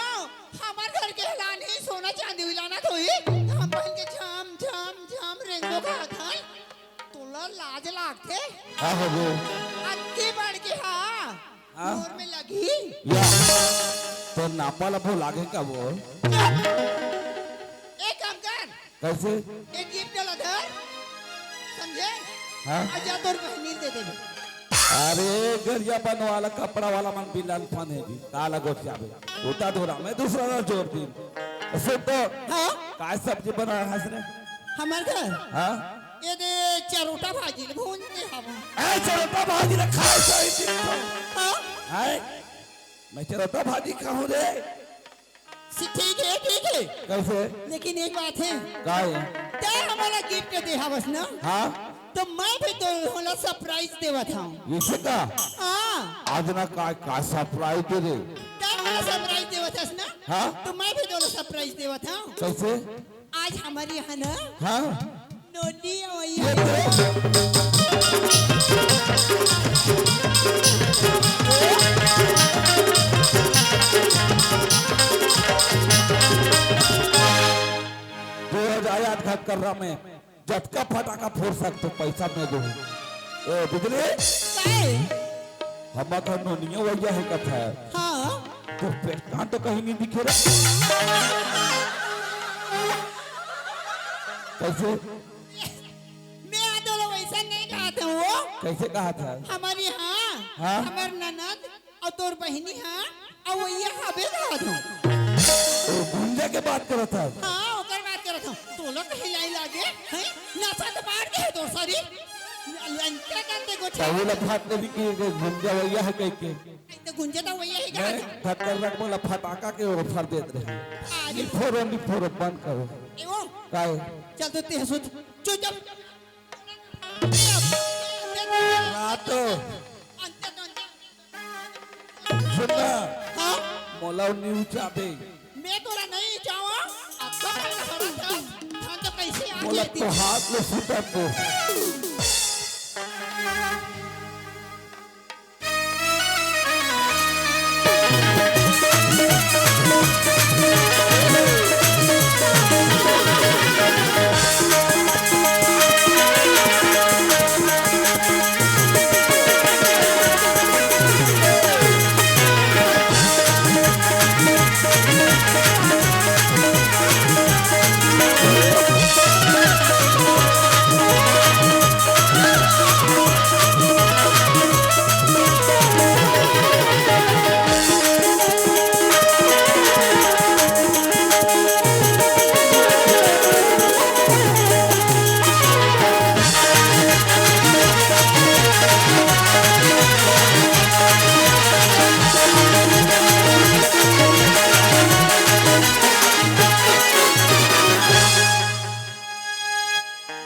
हमार घर के लाने सोना चांदी लाना तो ही, हम पहन के झम, झम, झम रेंगो का था। तोला लाज लागथे? का होगे? अतकी बड़की हा, हाँ? मोर में लगही? या, तो नापा लपो लागे का वो? एक काम कर। कैसे? एक गिफ्ट ला धर, समझे? हाँ? अउ जा तोर बहिनी दे देबे। अरे, गरिया बन वाला, कपड़ा वाला मन बिलन फन हे जी, काला गोठियाबे। उता धोरा, मैं दूसरा ला जोर दी। सुन तो, हाँ? काय सब्जी बनाया हस रे? हमर घर? हाँ? ये दे चरोटा भाजी ल भूंज दे हवा। ए, चरोटा भाजी ल खाए सही दिन तो। हाँ? हाय, मैं चरोटा भाजी खाहूँ रे। सी-, ठीक है, ठीक है। कैसे? लेकिन एक बात है। काय? तैं हमला गिफ्ट दे हवस ना? हाँ। तो मैं भी तोला सरप्राइज देवत हूँ। इसे का? हाँ। आज ना का, का सरप्राइज दे रे? तैं हमला सरप्राइज देवत हस ना? हाँ। तो मैं भी तोला सरप्राइज देवत हूँ। कैसे? आज हमर यहाँ ना हाँ। नोनी अवइया ये हे। तो दो हजार याद खत कर रहा मैं, जतका फटाका फोड़ सकते पैसा मैं दूँ। ए बिजली, काय? हमर घर नोनिया अवइया हे कथा। हाँ। तो पेट कान तो कहीं नहीं दिखे रे। कैसे? मैं आ तो अइसे नइ कहत हँव वो। कइसे कहत हस? हमर इहाँ, हाँ? हमर ननद अउ तोर बहिनी हा, अउ वइया हबे कहत हँव। ओ गुंजा के बात करत हस? हाँ, ओकर बात करत हँव। तोला कहीं लाई लागे, हैं? नसा तो मार दे हे तोर सरीर। लंका कांदे गोठे। तहूँ ला फट ले कि गुंजा वइया हे कहिके। त गुंजा त वइया हे कहत हँव। खतरनाक मोला फटाका के offer देत रहे। अरे। निफोरो, निफोरो, बंद करो। ए वो। काय? चल तो तें सुत। चुप, चुप। रातो। सुन ना। हाँ? मोला नी उचाबे। मैं तोला नहीं चाहूँ। अब तो मैं हरा था। हाँ, तो कैसे आ मोला गया तो हाथ ले सुता तो।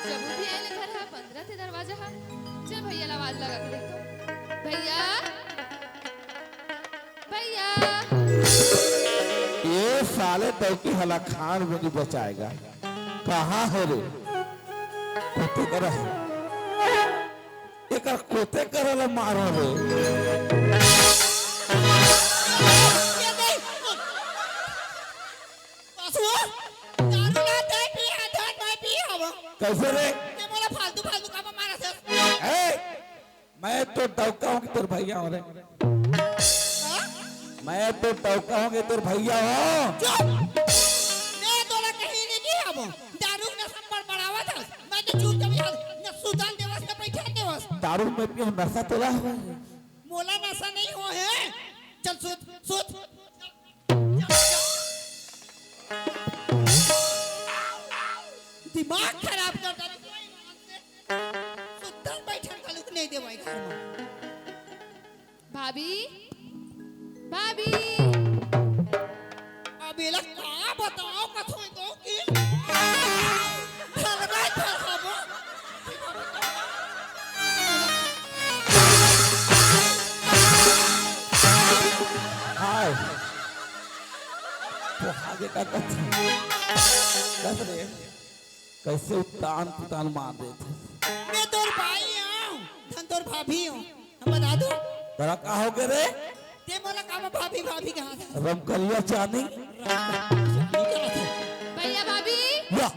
जब भी आए ले घर हा बंद रथे दरवाजा हा। चल भइया ला आवाज लगा के देखो। भइया, भइया। ये साले डौकी हला खान में नहीं बचाएगा। कहाँ हे रे? कोते करा हे? एकर कोते करा ला मारो रे। ये नहीं। बसुआ, दारू ला दे पी, हाथ हाथ में पी हवा। कइसे रे? ते मोला फालतू फालतू काम मारा से। ए, मैं तो डौका हँव कि तोर भइया हँव रे। हाँ? मैं तो डौका हँव कि तोर भइया हँव। चुप! मैं तोला कहीं नहीं की हवा। दारू के नशा में बड़बड़ावत हस। मैं तो चुप जब यार न सुतान देवस न बैठान देवस। दारू मैं पीहूँ नशा तोला हवा। मोला नशा नहीं हो हे। चल सुत, सुत। दिमाग खराब कर डाले। सुतन बैठन घलुक नहीं देवय घर में। भाभी, भाभी। अब एला का बताओ कथों तो कि हलवा खराब। हाय। तो आगे का कथों। कस रे, कइसे उतान पुतान मार देथे। मैं तोर भाई हँव, धन तोर भाभी हँव। हम बता दो। तोला का हो गे रे? ते मोला का भाभी भाभी कहा था? रमकलिया चानी। भइया भाभी। या।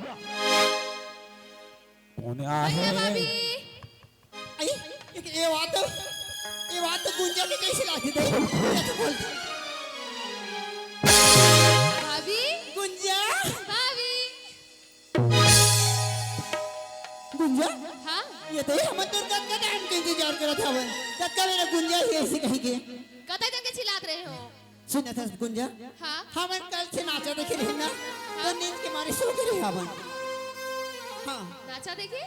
कोन आ भइया हे? भाभी। अई, ये, ये बात तो, ये बात तो गुंजा के कइसे लागे दे? ये तो बोल। भाभी। गुंजा। भाभी। गुंजा? हाँ? ये तो हमन तोर कतका टाइम के इंतजार करत हवन। कतका बेरा गुंजा ही अइसे कहिके। कतका दिन के चिल्लात रहे हो? सुनत हस गुंजा? हाँ? हमन कल से नाचा देखे रहे ना, तो हाँ। नींद के मारे सो गे रहे हवन। हाँ। नाचा देखे?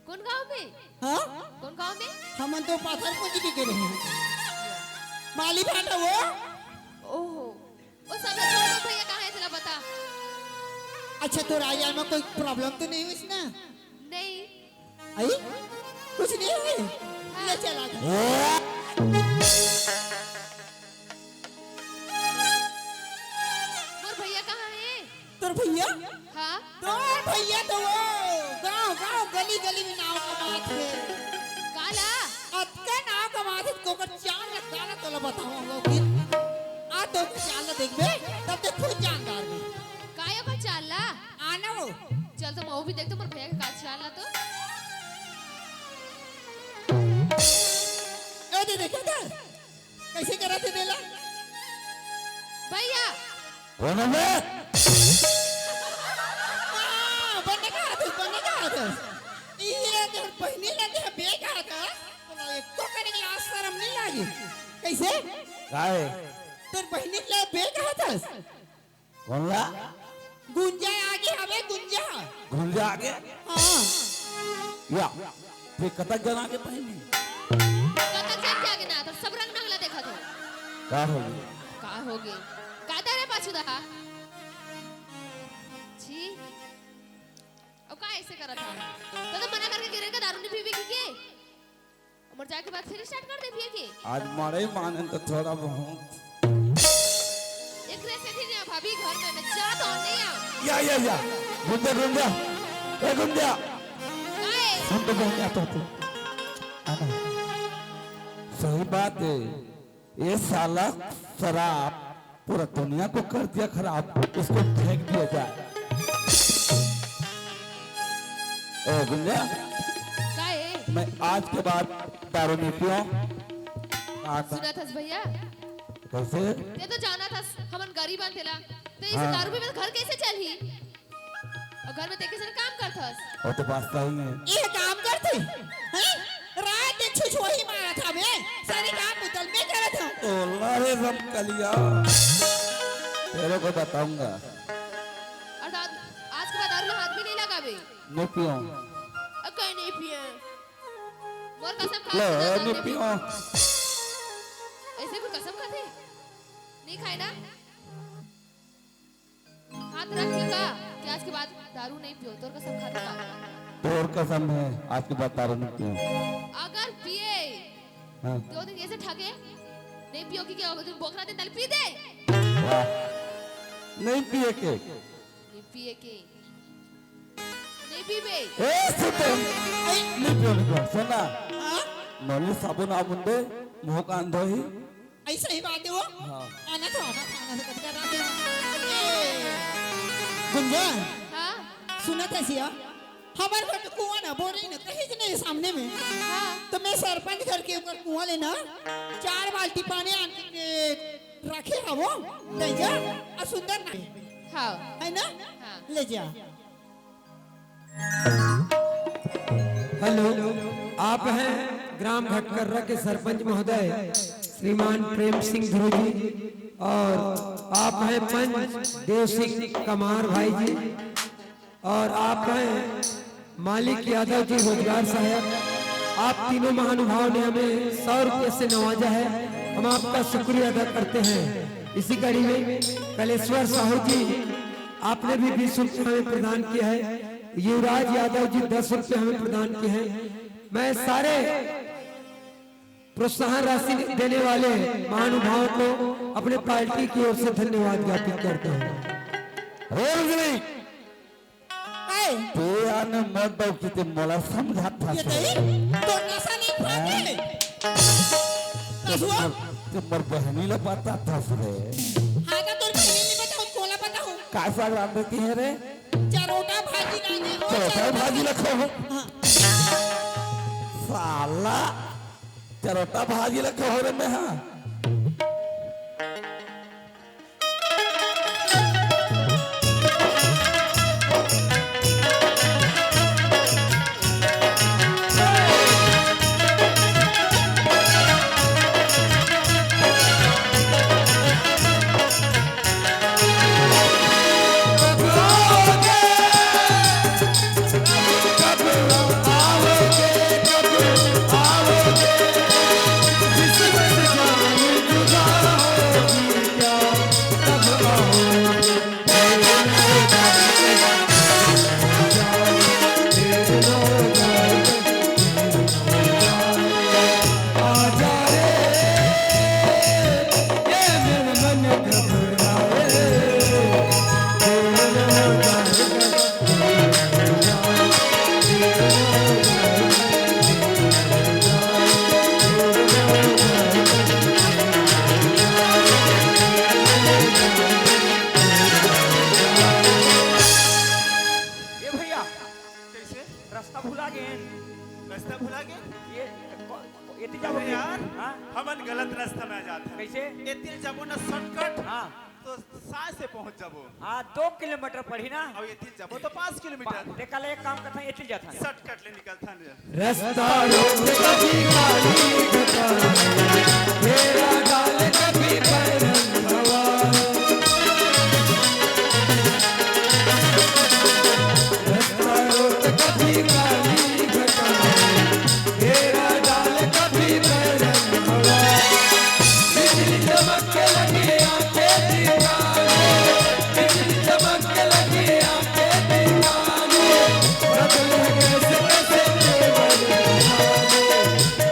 कोन गाँव में? हाँ? कोन गाँव में? हमन तो पाथरकुंजी के गे रहे हन। माली भाटा वो? ओहो। ओ सब छोड़ दो भइया, कहाँ हे तेला बता। अच्छा, तोर आए जाए में कोई problem तो नहीं होइस ना? नहीं। अई? कुछ नहीं होइस? हाँ। ले चल आगे। मोर भइया कहाँ हे? तोर भइया? हाँ। तोर भइया तो वो गाँव, गाँव, गली, गली में नाव कमात हे। काला? अतका नाव कमात हे, ओकर चाल ला काला तोला बतावँव कि। आ तो ओकर चाल ला देखबे, तब ते खुद जान डारबे। काय ओकर चाल ला? आना वो। चल तो मैं वो भी देखथँव, मोर भइया के का चाल ला तो। ए दे, देखे थे? कइसे करत हे तेला? भइया। कोन बे? हाँ, बने का आदत, बने का आदत। ई बहिनी ला तें बे कहत हस, तोला एको कनी लाज शरम नइ लागे। कइसे? काय? तोर बहिनी ला बे कहत हस? कोन ला? गुंजा आगे हवे, गुंजा। गुंजा आगे? हाँ। या, तें कतक झन आगे बहिनी? कतक झन के आगे ना, तोर सब रंग नंग ला देखत हों। का होगे? का होगे? का दे रे पाछू दहा? छी। अब का अइसे करत हस? तैं तो मना करके गे रहेस का दारू नइ पीबे कहिके? अउ मोर जाए के बाद फिर start कर दे पिए के? आज मरे मानेन तो थोड़ा बहुत। एकरे सेती नइ आंव भाभी घर में, मैं जात हंव, नइ आंव। या, या, या। गुंजा, गुंजा। ए गुंजा। काय? सुन तो बहिनी, आ तो तू। आना। सही बात हे। ये साला शराब पूरा दुनिया को कर दिया खराब, इसको फेंक दिया जाए। ए गुंजा, काय? मैं आज के बाद दारू नइ पीऊं। आ, सुनत हस भइया? कइसे? तें तो जानत हस, हमन गरीब हन तेला। तें अइसे हाँ। दारू पीबे त घर कइसे चलही? अउ घर में तें कइसे काम करथस? वो तो बात सही हे। ये काम करथे? हैं? रात दिन छुछुआही मारत हवे, सारे काम बुता ल मैं करत हंव। ओला रे रमकलिया, तेरे को बताऊंगा। अउ दाद-, आज के बाद दारू ला हाथ भी नइ लगाबे। नइ पीऊं। अ, कहीं नइ पिए। मोर कसम खा ले, के बता, नइ नइ पिए। पीऊं। अइसे कोई कसम खाथे? नइ खाय ना? हाथ रख के का कि आज के बाद दारू नइ पीऊं, तोर कसम खाथंव का? तोर कसम हे, आज के बाद दारू नइ पीऊं। अगर पिए, हाँ। त ओ दिन अइसे ठगे, नइ पिए कहिके, ओ दिन बोकरा दिन तले पी दे। वाह। नइ पिए के। नइ पिए के। नइ पीबे। ए, सुन तो। नइ पीऊं, नइ पीऊं। सुन ना। हाँ? नली साबुन आ मुंदे, मुंह कान धोही। अइसे ही बात हे वो। हाँ। आना तो, आना तो, आना तो, कतका रात हे। ए, गुंजा। हाँ? सुनत हस या? हमर घर में कुआं ना, बोरिंग ना, कहीं नइ हे सामने में। हाँ। त मैं सरपंच घर के ऊपर कुआं ले ना, चार बाल्टी पानी आन के रखे हवंव, ले जा, अउ सुंदर ना हे। हाँ। हे ना? हाँ। ले जा। हेलो, आप हैं ग्राम घटकर्रा के सरपंच महोदय श्रीमान प्रेम सिंह ध्रुव जी, और आप हैं पंच देव सिंह कमार भाई जी, और आप हैं मालिक यादव जी रोजगार सहायक। आप तीनों महानुभाव ने हमें सौ रुपये से नवाजा है, हम आपका शुक्रिया अदा करते हैं। इसी कड़ी में कलेश्वर साहू जी, आपने भी बीस रुपये हमें प्रदान किया है। युवराज यादव जी दस रुपये हमें प्रदान किए हैं। मैं सारे प्रोत्साहन राशि देने वाले महानुभावों को अपने पार्टी की ओर से धन्यवाद ज्ञापित करता हूँ। रोज नहीं। ए! तें आने मत दो कि तें मोला समझात हस। ये तें तो नशा नइ खाथे। हैं? कसुआ? तें मोर बहिनी ला बताथस रे। हाँ, त तोर बहिनी नइ बताहूं, कोला बताहूं। का साग रांधे हे रे? चरोटा भाजी रांधे हो, चरोटा चरोटा। भाजी ला खाहूं। हाँ। साला, चरोटा भाजी ला खाहूं रे मैं, हाँ। ए भैया, कइसे? रस्ता भुला गेन। रस्ता भुला गेन? ये, को-, को-, एती जाबो अरे यार, हाँ? हमन गलत रस्ता में आ जात हन। कइसे? एती जाबो ना shortcut। हाँ। तो साय से पहुंच जाबो। हाँ, दो किलोमीटर पड़ही ना। अउ एती ले जाबो तो पाँच किलोमीटर। बा-, तेकर ले एक काम करथन, एती ले जाथन। शॉर्टकट ले निकलथन। रास्ता रोक कभी काली घटा, घेरा डाल कभी बैरन हवा। रास्ता रोक कभी काली घटा, घेरा डाल कभी बैरन हवा। बिजली चमक के लगे आंखें दिखाने, बिजली चमक के लगे आंखें दिखाने। बदले कैसे कैसे तेवर जमाने,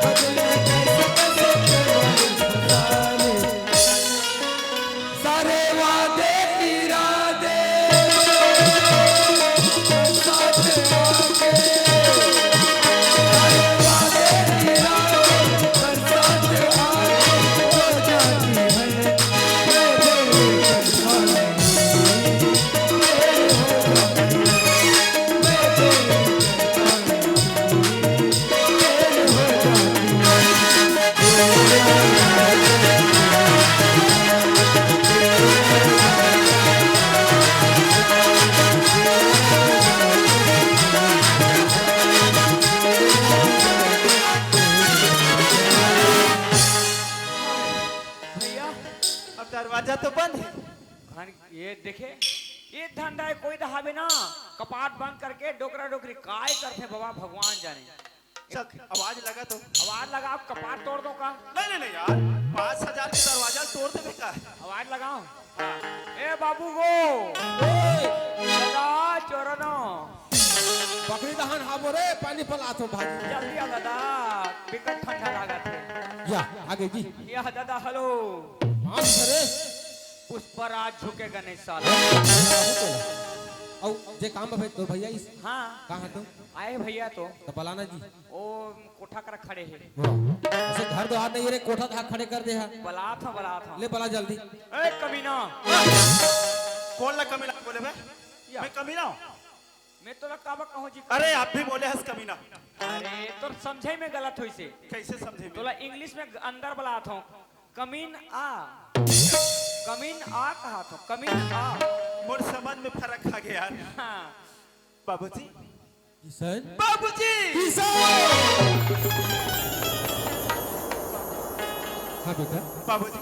बदले कैसे कैसे तेवर जमाने। सारे वादे इरादे साथ आके, सारे वादे इरादे साथ आके हो जाती है। भैया, अब दरवाजा तो बंद है। खान, ये देखे, ये धंधा है, कोई तो हावे ना, कपाट बंद करके डोकरा डोकरी काय करथे बाबा, भगवान जाने। चल, आवाज लगा तो। आवाज लगा, कपाट तोड़ दो का? नहीं, नहीं, नहीं यार, पाँच हजार के दरवाजा तोड़ देबे का? आवाज लगाओ। ए बाबू गो, ए! दादा चोरनो, बकरी दहन हाबो रे, पानी पलाथो भाई। जल्दी आ दादा, बिकट ठंडा लागत हे। या, आगे जी। या दादा, हेलो। हाँ, अरे। पुष्पराज झुकेगा नहीं साला। अउ जे काम बा भाई, तो भैया इस हाँ। कहाँ तो? आए भैया तो। तो बलाना जी। ओ कोठा करा खड़े हे। वाह। ऐसे घर द्वार नहीं रे, कोठा कहाँ खड़े कर दे हा। बलात हँव, बलात हँव। ले बला जल्दी। ए कमीना। कौन ला कमीना बोले बे? या। मैं कमीना हूँ? मैं तोला काबर कहूँ जी? अरे आप भी बोले हस कमीना। अरे तोर समझे में गलत होइसे। कैसे समझे में? तोला English में अंदर बलात हँव। Come in आ। Come in आ कहात हँव। Come in आ। मोर समझ में फरक आ गे यार। हाँ। बाबूजी। किशन। बाबूजी। किशन। हाँ बेटा। बाबूजी,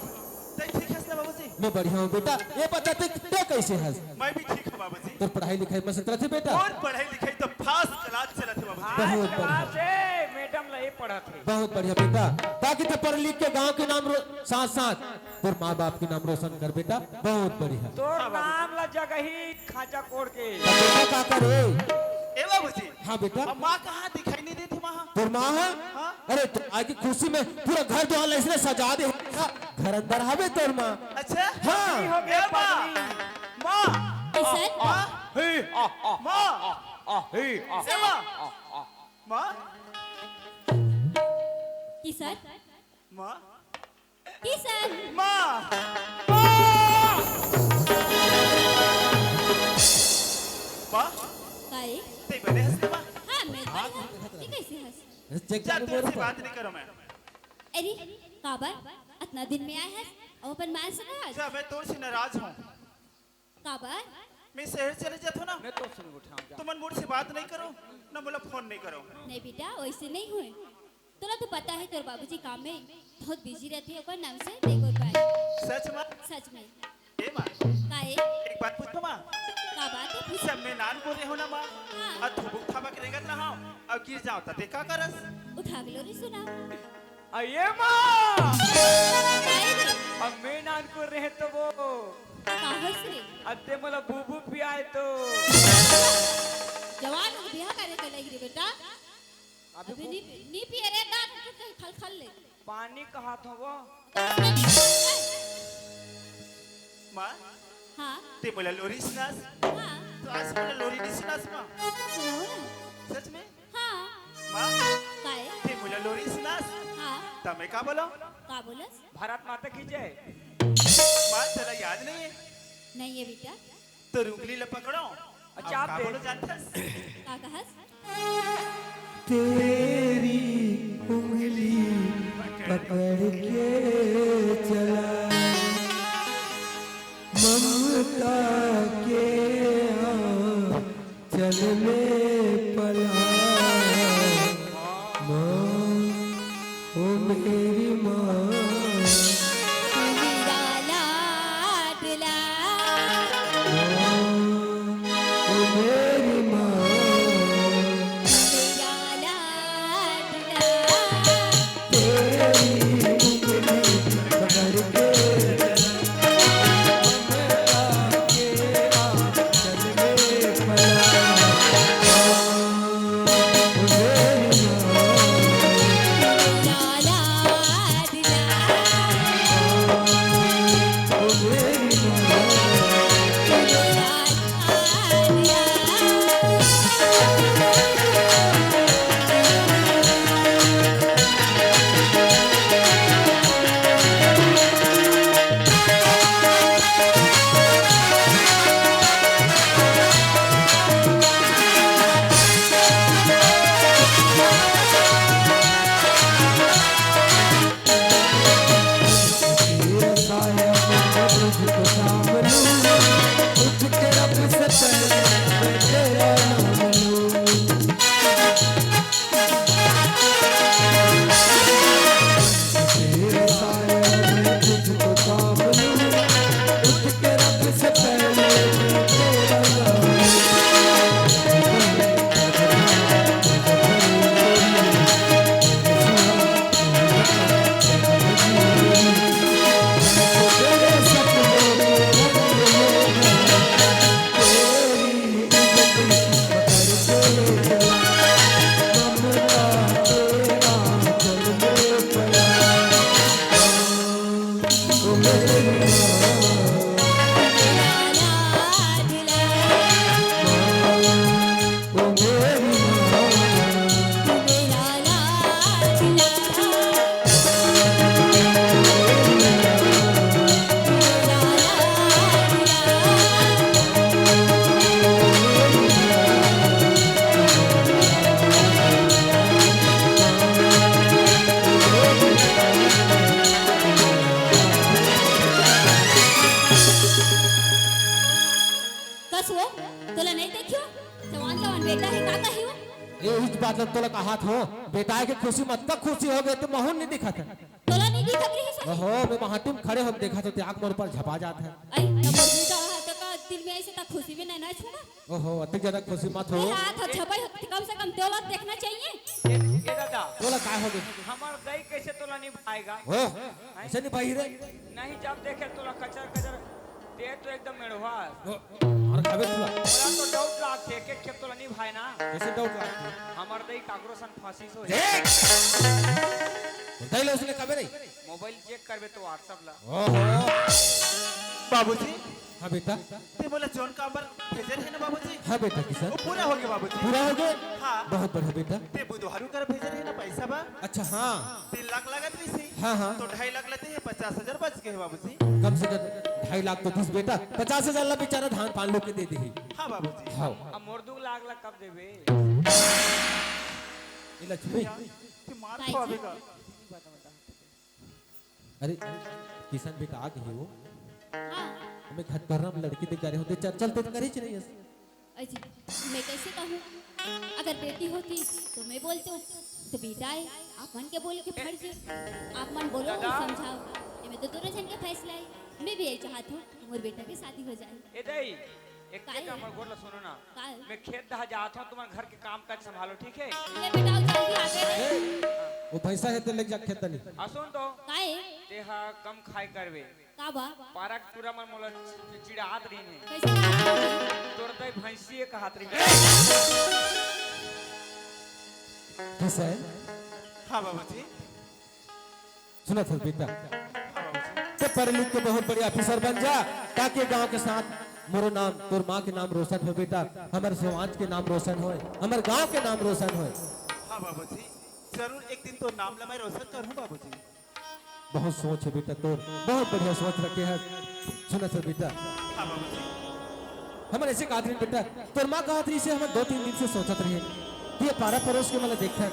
तैं ठीक हस ना बाबूजी? मैं बढ़िया हूँ बेटा। ये बता तैं, तैं कैसे हस? मैं भी ठीक हूँ बाबूजी। तोर पढ़ाई लिखाई मस्त चलत हे बेटा? मोर पढ़ाई लिखाई तो first class चलत हे बाबूजी। बहुत बढ़िया। Class हे, मैडम ला ये पढ़त हे। बहुत बढ़िया बेटा। ताकि तैं पढ़ लिख के गाँव के नाम रो-, साथ साथ तोर माँ बाप के नाम रोशन कर बेटा। बहुत बढ़िया। तोर नाम ला जगही खांचा कोड़ के। तो बेटा का करे? ए बाबूजी। हाँ बेटा। अब माँ कहाँ दिखाई नहीं देती माँ? तोर माँ है? हाँ। अरे तो आज की खुशी में पूरा घर द्वार इसने सजा दे। घर अंदर हवे तोर माँ। अच्छा? हाँ। पत्नी हो गया ए माँ। पत्नी। माँ। किशन? माँ। हे, आ, आ, माँ। आ, आ, आ, हे, आ, ए माँ। आ, आ, आ। माँ। किशन? माँ। किशन। माँ। माँ। माँ। काहे? तैं बने हस ना माँ? हाँ, मैं हाँ, बढ़िया। तैं कैसे हस? चेक जा, चालू तोर से करो। बात नहीं करो मैं। अरे, काबर? अतना दिन में आए हस, अब अपन मान से नाराज? जा, मैं तोर से नाराज हूँ। काबर? मैं शहर चले जाथों ना। मैं तोर से नहीं उठाऊँ, जा। तुमन मोर से बात नहीं करो, ना मोला फोन नहीं करो। नहीं बेटा, वैसे नहीं होय। तोला तो पता है, तोर बाबूजी काम में बहुत busy रहते हैं, ओकर नाम से नहीं बोल पाए। सच में? सच में। ए माँ। काहे? एक बात पूछों माँ? का बात है? पूछ। जब मैं नानकुन रहेंव ना माँ, हाँ। अउ थुबुक थाबक रेंगत रहंव, अउ गिर जांव त तैं का करस? उठा के लोरी सुना। अये माँ! काहे रे? अब मैं नानकुन रहेंव तो वो। का होइस रे? अब तैं मोला बूबू पियाए तो। जवान हो, बिहा करे के लइक रे बेटा। अभी अभी को- नी पी-, नी पिए रे, दांत उठत कहीं खल खल ले। पानी कहाथों वो। माँ, हाँ। तैं मोला लोरी सुनास? हाँ। त आज मोला लोरी नहीं सुनास माँ। सुनाओ ना। सच में? हाँ। माँ, काहे? तैं मोला लोरी सुनास? हाँ। त मैं का बोलों? का बोलस? भारत माता की जय। माँ, तोला याद नहीं है? नहीं है बेटा। तोर उंगली ला पकड़ों। अच्छा, अउ आप का दे। बोलों जानथस? का कहस? तेरी उंगली पकड़ के चला। तोला कहात हों, बेटा के खुशी म अतका खुशी हो गे, ते महूं नइ दिखत हे। तोला नइ दिखत रहिस हे? ओहो, मैं माटी म खड़े होके देखत हों, ते आंख मोर ऊपर झपा जात हे। अई, त मोर बेटा हा, त का दिल में अइसे त खुशी में नैना छूबा? ओहो, अतक ज्यादा खुशी मत हो। ए, रात ह झपई होत, कम से कम तोला देखना चाहिए। ए, ए दादा, तोला काय हो गे? हमर दई कइसे तोला निभाएगा? हो, हैं? कइसे निभाही रे? नहीं, जब देखे तोला कचर कचर, ते तो एकदम मेढ़वा। हो, मार खाबे तोला। तोला तो doubt लागथे, एक एक खेप तोला निभाए ना। कइसे doubt लागथे? हमर दई काकरो सन फंसिस हो। ए! तोर दई ला अइसने कबे नहीं? Mobile check करबे तो WhatsApp ला। ओहो। बाबूजी। हाँ बेटा। ते मोला जौन काम बर भेजे रहे ना बाबूजी, हाँ बेटा किशन। वो पूरा हो गे बाबूजी। पूरा हो गे? हाँ। बहुत बढ़िया बेटा। ते बुधवारू कर भेजे रहे ना पैसा बा। अच्छा हाँ। तीन लाख लागत रहिस हे। हाँ, हाँ। तो ढाई लाख लेते हैं, पचास हजार बच गे हे बाबूजी। कम से कम ढाई लाख तो दिस बेटा, पचास हजार ला बेचारा धान पान लोग के दे देही। हाँ बाबूजी। हाँ। अब मोर दू लाख ला कब देबे? ए लक्ष्मी। ते मार खाबे का। अरे, किशन बेटा आ गे हे वो। हाँ। हमें घर पर हम लड़की देख जा रहे होते, चल, चलते तो करे ही नहीं। अजी, मैं कइसे कहूँ? अगर बेटी होती तो मैं बोलतों, तो बेटा हे, आप मन के बोले के फर्ज हे। आप मन बोलो, दादा। समझाओ, एमे तो दोनों झन के फैसला हे। मैं भी यही चाहत हों कि मोर बेटा के शादी हो जाए। ए दई, एक काहे? काम, मोर गोठ ला सुनो ना। काहे? मैं खेत डहा जात हों, तुमन घर के काम काज संभालो, ठीक हे? ले बेटा, जल्दी आ गे रे। ए, वो भैंसा हे, ते ले जा खेत डहा। आ सुन तो। काहे? ते हा कम खाए करबे। का बा? पारा के टूरा मन मोला चि-, चिढ़ात रहिन हे। कइसे चिढ़ात रहिन? तोर दई भैंसिए कहात रहिन हे। किशन? हाँ बाबूजी। सुनत हस बेटा? हाँ बाबूजी। ते पढ़ लिख के बहुत बड़े officer बन जा, ताकि गांव के साथ मोरो नाम, तोर माँ के नाम रोशन होय बेटा, हमर समाज के नाम रोशन होय, हमर गांव के नाम रोशन होय। हाँ बाबूजी, जरूर एक दिन तोर नाम ला मैं रोशन करहूँ बाबूजी। बहुत सोच हे बेटा तोर, बहुत बढ़िया सोच रखे हस। सुनत हस बेटा? हाँ बाबूजी। हमन अइसे कहत रहेन बेटा, तोर माँ कहत रहिस हे, हमन दो तीन दिन से सोचत रहेन कि ये पारा परोस के मन ला देखथन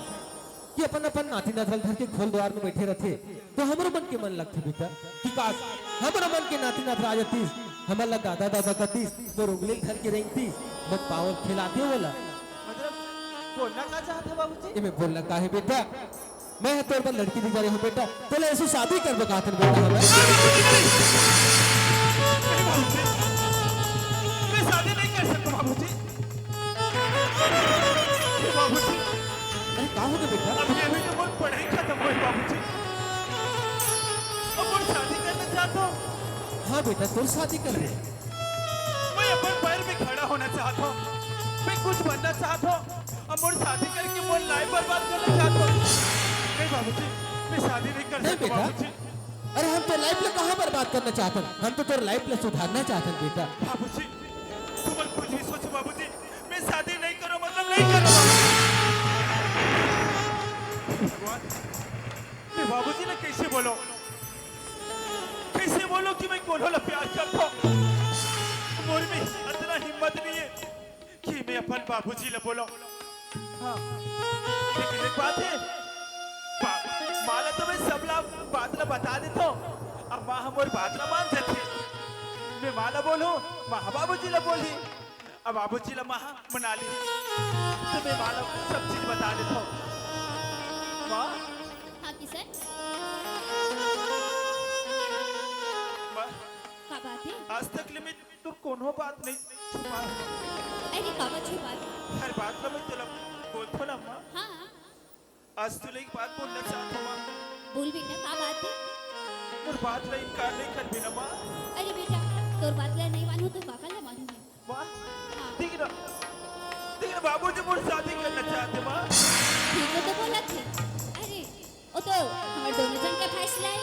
कि अपन अपन नाती नातवा ल धर के खोल दुवार में बइठे रथे, तो हमरो मन के मन लगथे बेटा कि काश हमरो मन के नाती नातवा आ जातिस, हमन ला दादा दादा कतिस, मोर उंगली ल धर के रेंगतिस, मोर पाँव ल खिलाते वाला। मतलब, बोलना का चाहत हे बाबूजी? एमे बोलना का हे बेटा? मैं ह तोर बर लड़की देखे जा रहे हों बेटा, तोला एसो शादी करबो कहत हन बेटा, हमन। नहीं बाबूजी, मैं शादी नहीं कर सकता बाबूजी। बाबूजी, अरे का हो गे बेटा? अब ये भी तो मोर पढ़ाई खत्म होय बाबूजी, अब मोर शादी करना चाहत हों। हाँ बेटा, तोर शादी कर ले। मैं अपन पैर में खड़ा होना चाहत हों, मैं कुछ बनना चाहत हों। अब मोर शादी करके मोर life बर्बाद करना चाहत हों। नहीं बाबूजी, मैं शादी नहीं कर सकता बेटा। बाबूजी। अरे हम तोर life ला कहाँ बर्बाद करना चाहत हन? हम तो तोर life ला सुधारना चाहत हन बेटा। बाबूजी, तुमन कुछ भी सोचो बाबूजी, मैं शादी नहीं करों, मतलब नहीं करों। भगवान, मैं बाबूजी ला कइसे बोलों? कइसे बोलों कि मैं कोनो ला प्यार करत हों? मोर में अतना हिम्मत नहीं हे कि मैं अपन बाबूजी ला बोलों। हाँ, लेकिन एक बात हे, बा-, माँ ला तो मैं सब ला बात ला बता देत हों, अब माँ ह मोर बात ला मान जाथे। मैं माँ ला बोलहूँ, माँ ह बाबूजी ला बोलही, अब बाबूजी ला माँ ह मना लिही, तो मैं माँ ला सब चीज बता देत हों। माँ। हाँ किशन। माँ, का बात हे? आज तक ले मैं तोर कोनो बात नहीं छुपाय। अरे काबर छुपाबे? हर बात ला मैं तोला बोलथों ना माँ। हाँ। आज तोला एक बात बोलना चाहत हों माँ। बोल बेटा, का बात हे? मोर बात ला इनकार नहीं करबे ना माँ। अरे बेटा, तोर बात ला नहीं मानहूँ तो काकर ला मानहूँ मैं? माँ, हाँ। देख ना, देख ना बाबूजी मोर शादी करना चाहत हे माँ। ठीक हे तो बोलत हे। अरे, ओ तो हमर दोनों झन के फैसला हे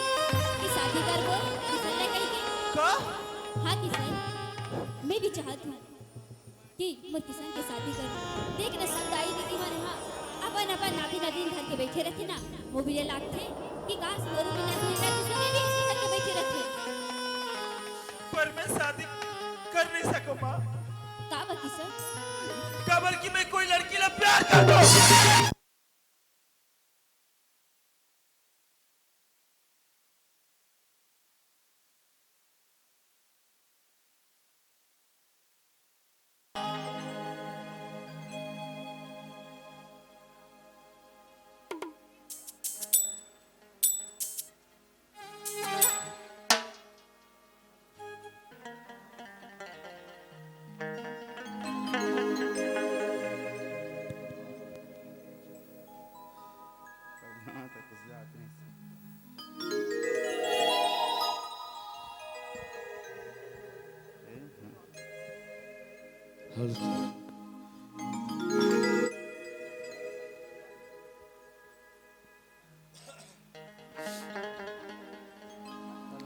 कि शादी करबो, किशन ले कहिके। का? हाँ किशन, मैं भी चाहत हूँ कि मोर किशन के शादी करबो। देख ना, सब दाई दीदी मन ह अपन अपन नाती नातिन धर के बइठे रथे ना, मोर भी लागथे कि काश मोरो भी नाती नातिन भी अइसे धर के बइठे रथे। पर मैं शादी कर नहीं सकूँ माँ। का बा किशन? काबर कि मैं कोई लड़की ला प्यार करथों।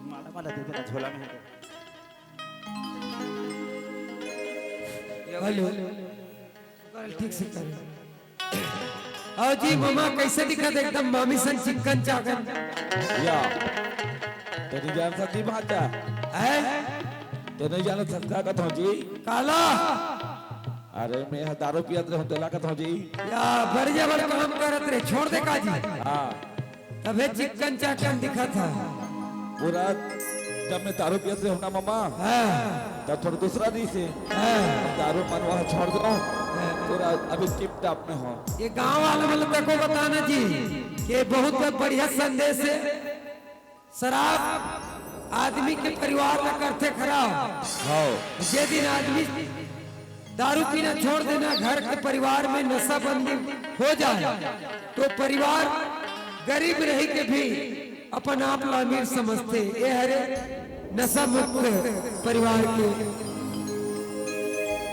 माला, माला दे दे ना, झोला में है। हेलो। ठीक से कर। आओ जी, मामा, कैसे दिखत? एकदम मामी सन चिक्कन चाकन। या। तेरी जान सती भांजा। हैं? तेने जान सतका कथो जी। काला। अरे, मैं ह दारू पियत रहूं, तेला कथो जी। या, बड़ जबर काम करत रहे, छोड़ दे का जी। हाँ। तभे चिक्कन चाकन दिखत ह। पूरा जब मैं दारू पियत रहे हूं ना मामा, हाँ। तब थोड़ा दूसरा दिस हे। हाँ। दारू मन वहाँ छोड़ दो। हाँ। पूरा अभी टिप टाप में हो। ये गांव वाला मन ला तको बताना जी कि बहुत बढ़िया संदेश हे। शराब आदमी के परिवार ला करथे खराब। हाँ। जे दिन आदमी दारू पीना छोड़ देना, घर के परिवार में नशाबंदी हो जाए, तो परिवार गरीब रही के भी अपन आप ला अमीर समझथे। ये हरे नशा मुक्त परिवार के।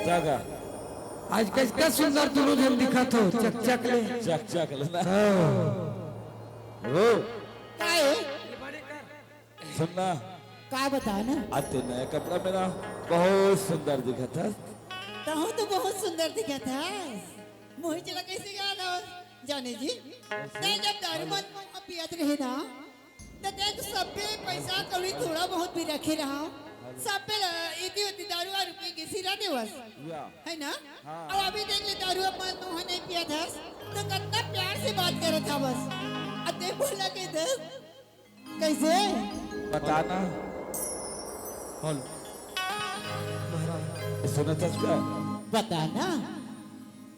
जागा। आज कतका सुंदर दोनों झन दिखत हो, चकचक ले। चकचक ले ना। हाँ। हो। काहे? सुन ना। का बता ना? आज ते नया कपड़ा में ना बहुत सुंदर दिखत हस। तहूँ तो बहुत सुंदर दिखत हस। मोहित चला कैसे गा रहा हो? जाने जी, ते जब दारू मन पियत रहे ना, त देख सब्बे पैसा कौड़ी थोड़ा बहुत भी रखे रहा, सब्बे ल-, इति उति दारू वारू पी के सिरा देवस। या। है ना? हाँ। अब अभी देख ले दारू अब मन मोहन नहीं पियत हस, तो कितना प्यार से बात करत हवस। अब ते बोला के दस कैसे? बता ना। हेलो। महाराज। सुनत हस का? बता ना।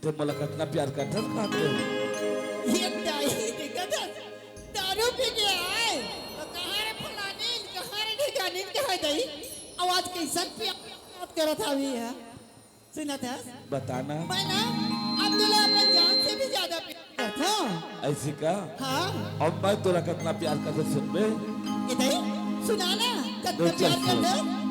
ते मोला कतना प्यार करत हस, का करे? ये दाई दिखत हस, दारू पी के आए, तो कहाँ रे फलानीन, कहाँ रे ढिकानीन, कहाँ दाई? आवाज कैसन प्यार करत हवी है? सुनत हस? बता ना। मैं ना अब तोला अपन जान से भी ज्यादा प्यार करथों। ऐसे का? हाँ। अब मैं तोला कितना प्यार करथों, सुनबे? ए दाई, सुना ना, कितना तो चल प्यार सुन। करथों।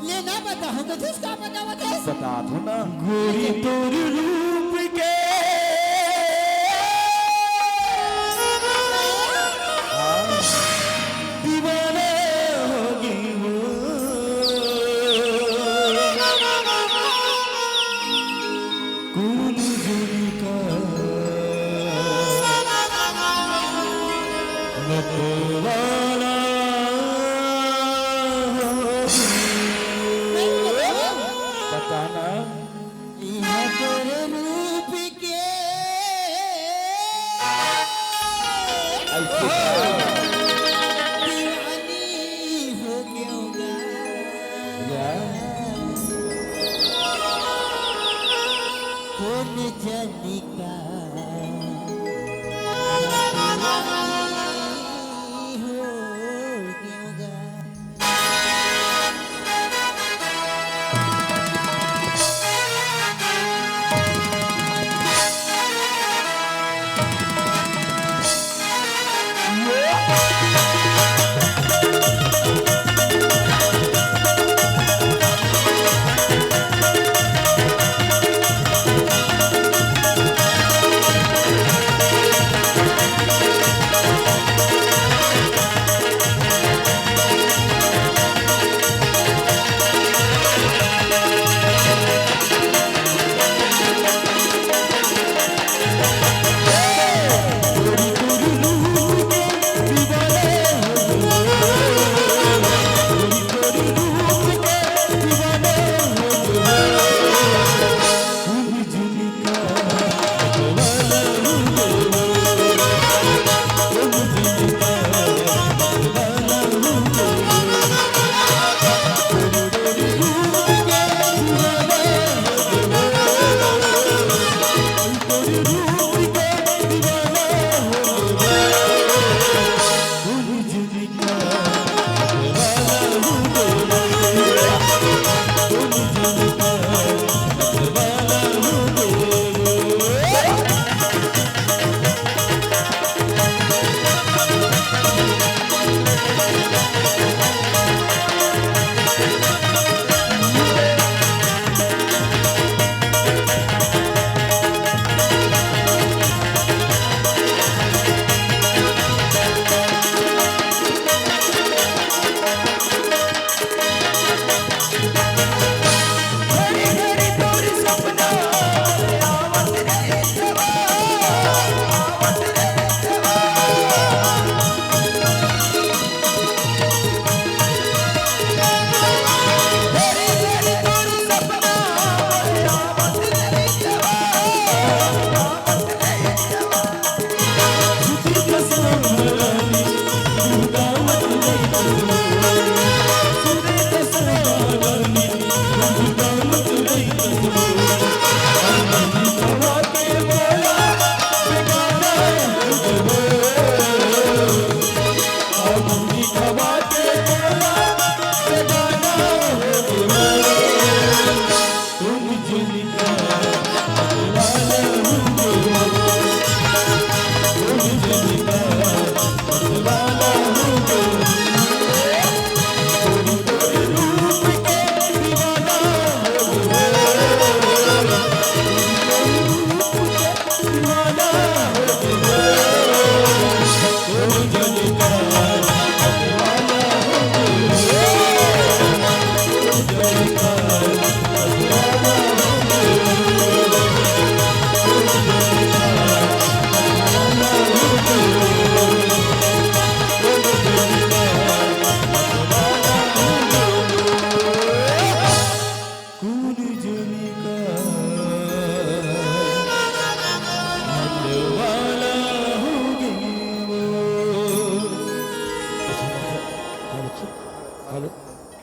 ले ना बताहूँ, कथस का बतावत हस? बता दो ना। गोरी तोर रूप के हाँ। दीवाना हो गई हूँ। कौन जाने का मतवाला हो गई। पता ना। यह तोरे रूप के ऐसे दीवानी हो गयों गा। या। कौन जाने का दीवानी हो गयों गा।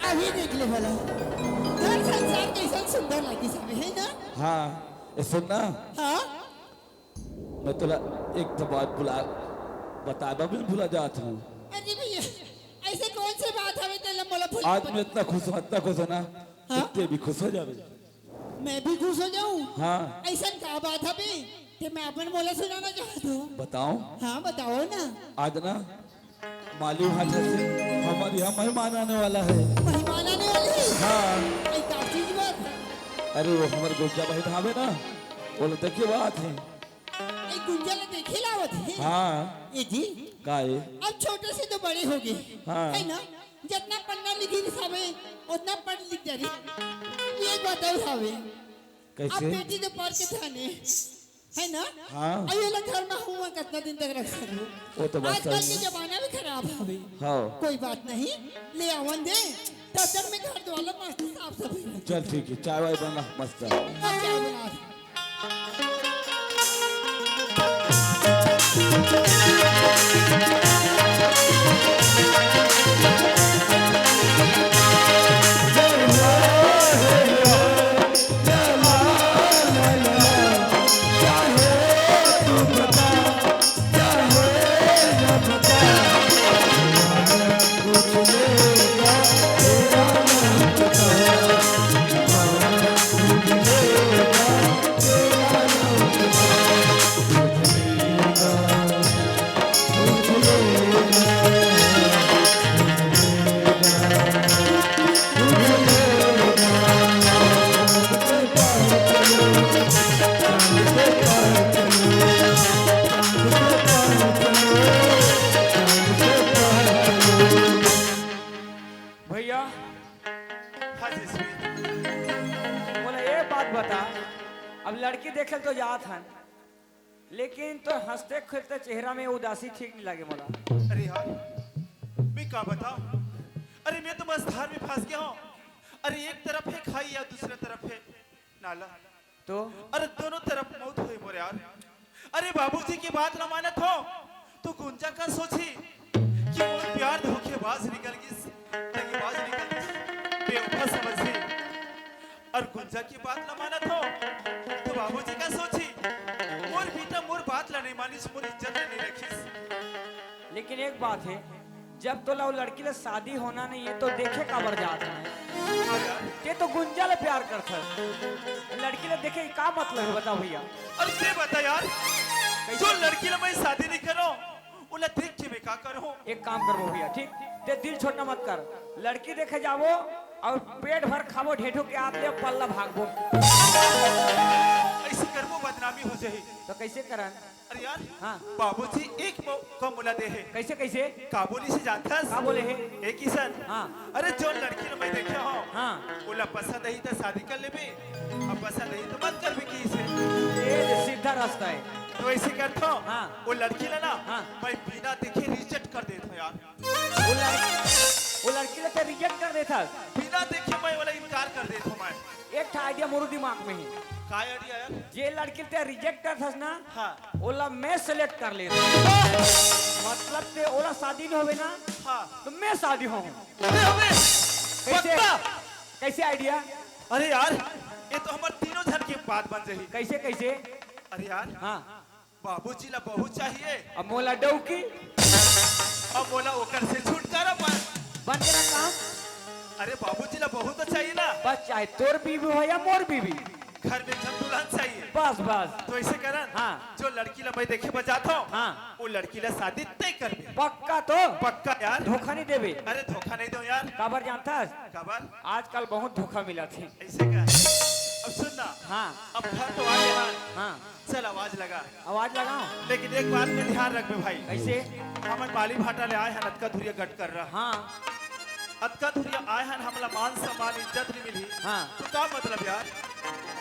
अभी देख ले भला, घर संसार कैसन सुंदर लागिस हवे, है ना? हाँ, ए, सुन ना। हाँ? मैं तोला एक ठो बात बुला, बताबा भी भुला जात हूँ। अरे भैया, ऐसे कौन सी बात हवे तेला मोला भुला आज मैं इतना खुश हूँ, इतना खुश हूँ ना, हाँ? ते भी खुश हो जाबे। मैं भी खुश हो जाऊँ? हाँ। ऐसन का बात हवे? ते मैं अपन मोला सुनाना चाहत हूँ। बताओ। हाँ, बताओ ना। आज ना माली भाटा से हमारे यहाँ मेहमान आने वाला है। मेहमान आने वाले हैं? हाँ। ऐ का चीज बर? अरे वो हमारे गुंजा भाई हवे ना, वो लोग देखे बात है। ऐ गुंजा ला देखे लावत है? हाँ। ए जी। का है? अब छोटे से तो बड़े हो गए, हाँ। है ना? जितना पढ़ना लिखी हवे, उतना पढ़ लिख जाही। ये बताओ हवे। कैसे? अब बेटी तो पढ़ के थाने है ना? हाँ। अउ ये ला घर में हुआ कितना दिन तक रख सकूं? वो तो बात आजकल सही के है। जमाना भी खराब हवे। हाँ। कोई बात नहीं, ले आवन दे, तब तक मैं घर द्वार मस्त साफ सफाई रख चल ठीक है, चाय वाय बना मस्त। हाँ, चाय बना। भैया, हाँ जी, स्वीट। मोला ये बात बता, अब लड़की देखे तो जात हन, लेकिन तो हंसते खेलते चेहरा में उदासी ठीक नहीं लगे मोला। अरे यार, मैं का बताऊं? अरे मैं तो मझधार में फंस गया हूँ। अरे एक तरफ है खाई या दूसरे तरफ है नाला। तो? अरे दोनों तरफ मौत होई मोर यार। अरे बाबूजी की बात ना मानत हो तो गुंजा का सोची कि मोर प्यार धोखेबाज निकल गिस, दगेबाज निकल गिस, बेवफा समझी। अउ गुंजा की बात ला मानत हो, तो बाबूजी का सोची, मोर बेटा मोर बात ला नहीं मानिस, मोर इज्जत ला नहीं रखिस। लेकिन एक बात है, जब तोला वो लड़की ला शादी होना नहीं है, तो देखे काबर जात है? हाँ यार। ते तो गुंजा ला प्यार करथस, लड़की ला देखे का मतलब है, बताओ भैया। अरे ते बता यार, कैसे? जो लड़की ला मैं शादी नहीं करो, ओला देख के मैं का करहूं? एक काम करबो भैया, ठीक? ते दिल छोटा मत कर, लड़की देखे जाबो अउ पेट भर खाबो, ढेठू के आत ले पल्ला भागबो। ऐसे करबो, बदनामी हो जाही। तो कैसे करन? अरे यार, हाँ। बाबूजी एक मौका मोला दे हे। कैसे, कैसे? का बोलिस हे जानथस? का बोले हे? ए किशन। हाँ। अरे जोन लड़की ला मैं देखे हंव, हाँ। ओला पसंद आही त शादी कर लेबे, अब पसंद नहीं तो मत करबे किसे। ये सीधा रास्ता है। तो ऐसे करथंव, हाँ। वो लड़की ला ना, हाँ। मैं बिना देखे रिजेक्ट कर देथंव यार। वो लड़की, वो लड़की ला तो रिजेक्ट कर देथस। बिना देखे मैं ओला इनकार कर देथंव मैं। एक ठा आइडिया मोरो दिमाग में हे। का आइडिया यार? जे लड़की ते रिजेक्ट करथस ना, हाँ। ओला मैं सिलेक्ट कर लेथों। मतलब ते ओला शादी नहीं होवे ना, हाँ। तो मैं शादी होहूँ। अरे अबे, कैसे? पक्का? कैसे आइडिया? अरे यार, ये तो हमर तीनों झन के बात बन जाही। कैसे, कैसे? अरे यार, हाँ। बाबूजी ला बहू चाहिए। अब मोला डौकी। अब मोला ओकर से छुटकारा पाए। बन गया काम। अरे बाबूजी ला बहू तो चाहिए ना। बस चाहे तोर बीवी हो या मोर बीवी। घर में एक झन दुल्हन चाहिए। बस, बस। तो ऐसे करन, हाँ। जो लड़की ला मैं देखे बर जात हूँ, हाँ। वो लड़की ला शादी तय कर दे। पक्का तो? पक्का यार। धोखा नहीं देबे? अरे धोखा नहीं दो यार। काबर जानथस? काबर? आजकल बहुत धोखा मिलत हे। ऐसे का? अब सुन ना। हाँ। अब घर तो आ गया। हाँ। चल आवाज लगा। आवाज लगाओ। लेकिन एक बात में ध्यान रखबे भाई। कैसे? हमन माली भाटा ले आए हन, अतका धुरिया गट कर रहा। हाँ। अतका धुरिया आए हन, हमला मान सम्मान इज्जत नहीं मिली। हाँ। तो का मतलब यार?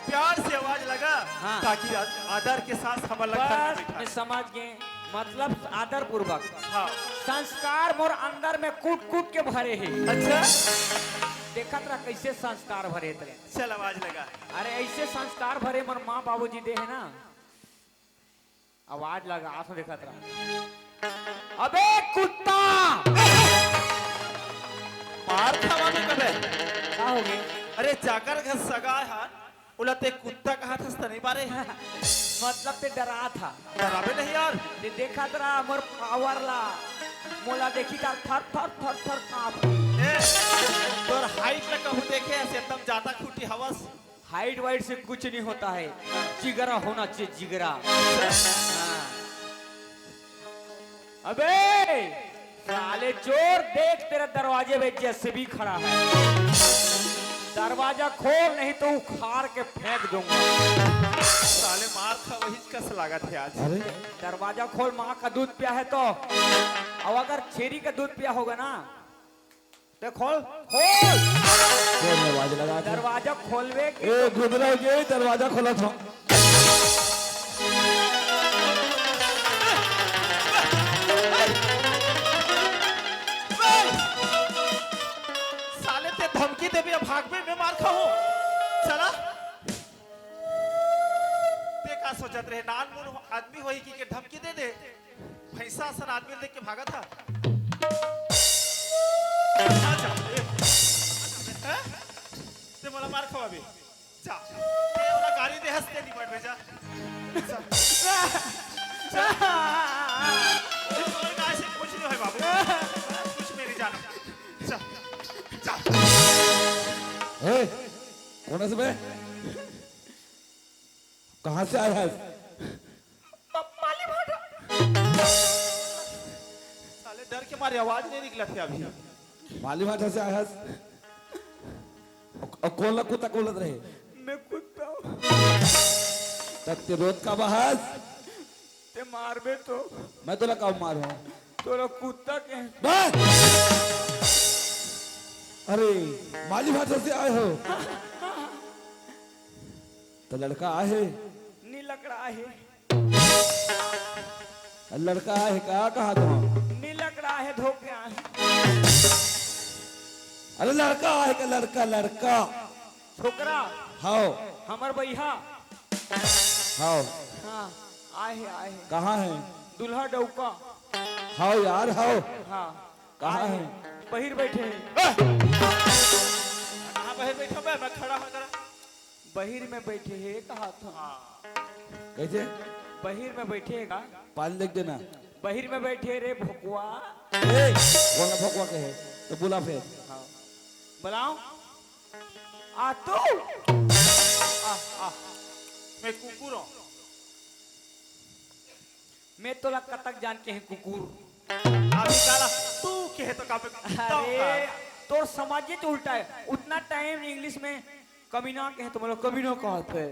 प्यार से आवाज लगा, हाँ। ताकि आ-, आदर के साथ हमन ला घर में बस, बैठा। मैं समझ गए। मतलब आदर पूर्वक। हाँ। संस्कार मोर अंदर में कूट कूट के भरे हे। अच्छा। देखत रहा कैसे संस्कार भरे तेरे। चल आवाज लगा। अरे ऐसे संस्कार भरे मोर माँ बाबूजी दे हे ना। आवाज लगा, आंख देखत रहा। अबे कुत्ता! मार खावा में कबे। का हो गए? अरे जाकर घर सगा है, ओला ते कुत्ता कहा था, नहीं बारे? मतलब ते डरा था। डरावे नहीं यार। ते देखत रहा मोर पावर ला। मोला देखी था थर थर थर थर कांप। ए, तोर हाइट में कहूँ देखे ऐसे एकदम ज्यादा खूंटी हवस। हाइट वाइट से कुछ नहीं होता है, जिगरा होना चाहिए, जिगरा। हाँ। अबे साले चोर, देख तेरा दरवाजे में जेसीबी खड़ा है, दरवाजा खोल नहीं तो उखाड़ के फेंक दूंगा। साले मार खा वही कस लागत है आज। अरे दरवाजा खोल, माँ का दूध पिया है तो, और अगर छेरी का दूध पिया होगा ना, ते खोल, खोल। खोल, आवाज लगा दे। दरवाजा खोलवे के ए, गुदरा के दरवाजा खोला था। साले ते धमकी देबे, भागबे, मैं मार खाहूं। चला। ते का सोचत रहे, नानमुन आदमी होही कि के धमकी दे दे? भैंसा असन आदमी देख के भागत हा। जा, जा, ए, हैं? ते मोला मार खवाबे। जा। ते ओला गारी दे हंसते नहीं बढ़ रहे, जा। जा। जा। और गाय से कुछ नहीं होय बाबू। कुछ मेरी जान। जा। जा। ए, कौन है बे? कहाँ से आया है? म-, माली भाटा। साले डर के मारे आवाज नहीं निकला थे अभी। माली भाटा से आया है? अ, अ, कौन ला कुत्ता बोलत रहे? मैं कुत्ता हूँ। तब ते रोत का बहस? ते मारबे तो। मैं तोला का मारूं? तोला कुत्ता के। बस! अरे, माली भाटा से आए हो? तो लड़का आहे? नी लकड़ा आहे। लड़का आहे का कहा तुम? नी लकड़ा आहे, धोखे आहे। अरे लड़का आहे का? लड़का, लड़का। छोकरा? हाव। हमर बइहा? हाव। हाँ, आहे, आहे। कहाँ है? दूल्हा डौका। हाव यार, हाव। हाँ। कहाँ आहे? बहिर बैठे हे। कहाँ बहिर बैठो बे? मैं खड़ा हूँ जरा। बहिर में बैठे हे, कहा था। हाँ। कैसे? बहिर में बैठे हे का? पानी देख देना। बहिर में बैठे रे भोकवा। ए, कौन भोकवा कहे? तो बुला फिर। हाँ। बुलाओ। आ तू। आ, आ। मैं कुकुर हूँ। मैं तोला कतक जान के हे कुकुर। अभी काला तू कहे तो का बे-, कुत्ता अरे, होता है। तोर समझ ही तो उल्टा है। उतना टाइम इंग्लिश में कमीना कहे तो मतलब कमीना कहत है।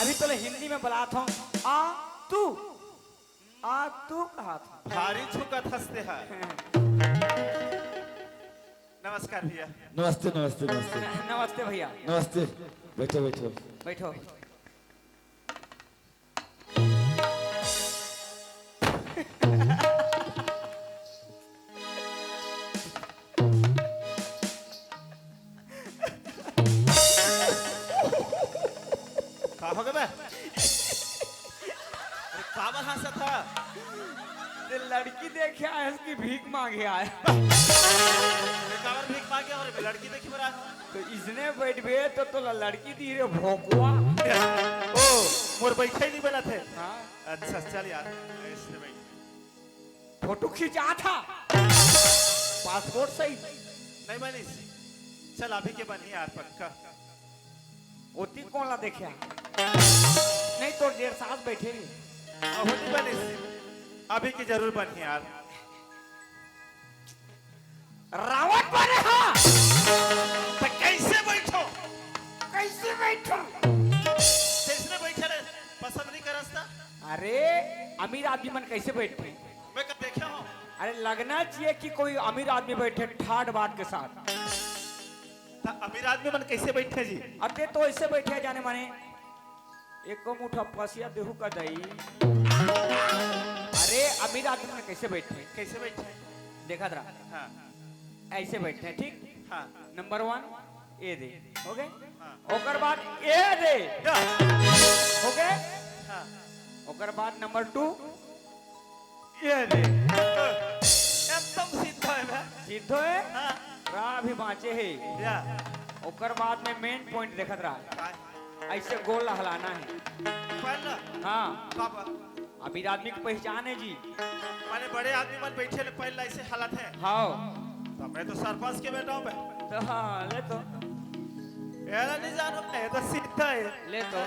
अभी तोला हिंदी में बुलात हूँ, आ तू, आ तू कहत हूँ। भारी झुकत हंसते हैं। नमस्कार भैया। नमस्ते, नमस्ते, नमस्ते। नमस्ते भैया। नमस्ते। बैठो, बैठो। बैठो। लड़की देखे आए हस कि भीख मांगे आए? मैं काबर भीख मांगे और मैं लड़की देखे बर आए हूँ। तो इसने बैठबे तो तोला लड़की दी रे भोकवा। ओ, मोर बैठे नहीं बना थे। हाँ। अच्छा, चल यार, इसने बैठ। फोटो खिंचा था, पासपोर्ट सही। नहीं बनिस, चल अभी के बनी यार पक्का। ओती कोन ला देखे? नहीं तो डेढ़ सास बैठे। अहो नहीं बनिस, अभी के जरूर बनी यार। रावण बने हा। तो कैसे बैठो? कैसे बैठो? जैसने बैठे रहे, पसंद नहीं करस ता? अरे, अमीर आदमी मन कैसे बैठे? मैं कब देखे हूँ? अरे, लगना चाहिए कि कोई अमीर आदमी बैठे ठाट बाट के साथ। त अमीर आदमी मन कैसे बैठे जी? अते तो ऐसे बैठे जाने माने, एको मुठा पसिया देहू का दई। अरे, अमीर आदमी मन कैसे बैठे? कैसे बैठे? देखा तरा। हाँ। ऐसे बैठे, ठीक? हाँ। नंबर वन, ए दे। हो गए? हाँ। ओकर बाद ए दे। या। हो गए? हाँ। ओकर बाद नंबर टू, ये दे। एकदम सीधा है बे। सीधो है? हाँ। राह भी बाँचे है। या। ओकर बाद में मेन पॉइंट देखत रहा। काय? ऐसे गोल हलाना है। पहला? हाँ। बाबा। अमीर आदमी की पहचान है जी। माने बड़े आदमी मन बैठे ले पहला ऐसे हालत है। हाँ। तो मैं तो सरपंच के बेटा हूँ बे। तो हाँ, ले तो। एला नहीं जानो, ये तो सीधा है। ले तो।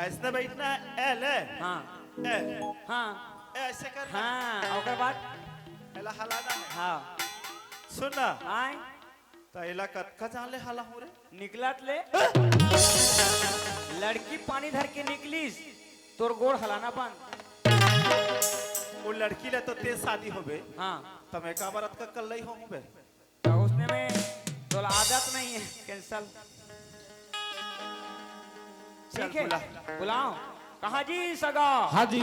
ऐसने बैठना है, ए ले। हाँ। ए। हाँ। ए, ऐसे करना। हाँ, ओकर बाद? एला हलाना है। हाँ। सुन ना। आय। तो एला कतका जान ले हाला हूँ रे? निकलत ले। लड़की पानी धर के निकलिस, तोर गोड़ हलाना बंद। वो लड़की ले तो तेज शादी होबे। हाँ। तो मैं काबर अतका कल्लई होहूँ बे? तो उसने में तोला आदत नहीं है, कैंसल। चल, ठीक है, बुला। बुलाओ। कहाँ जी सगा? हाँ जी।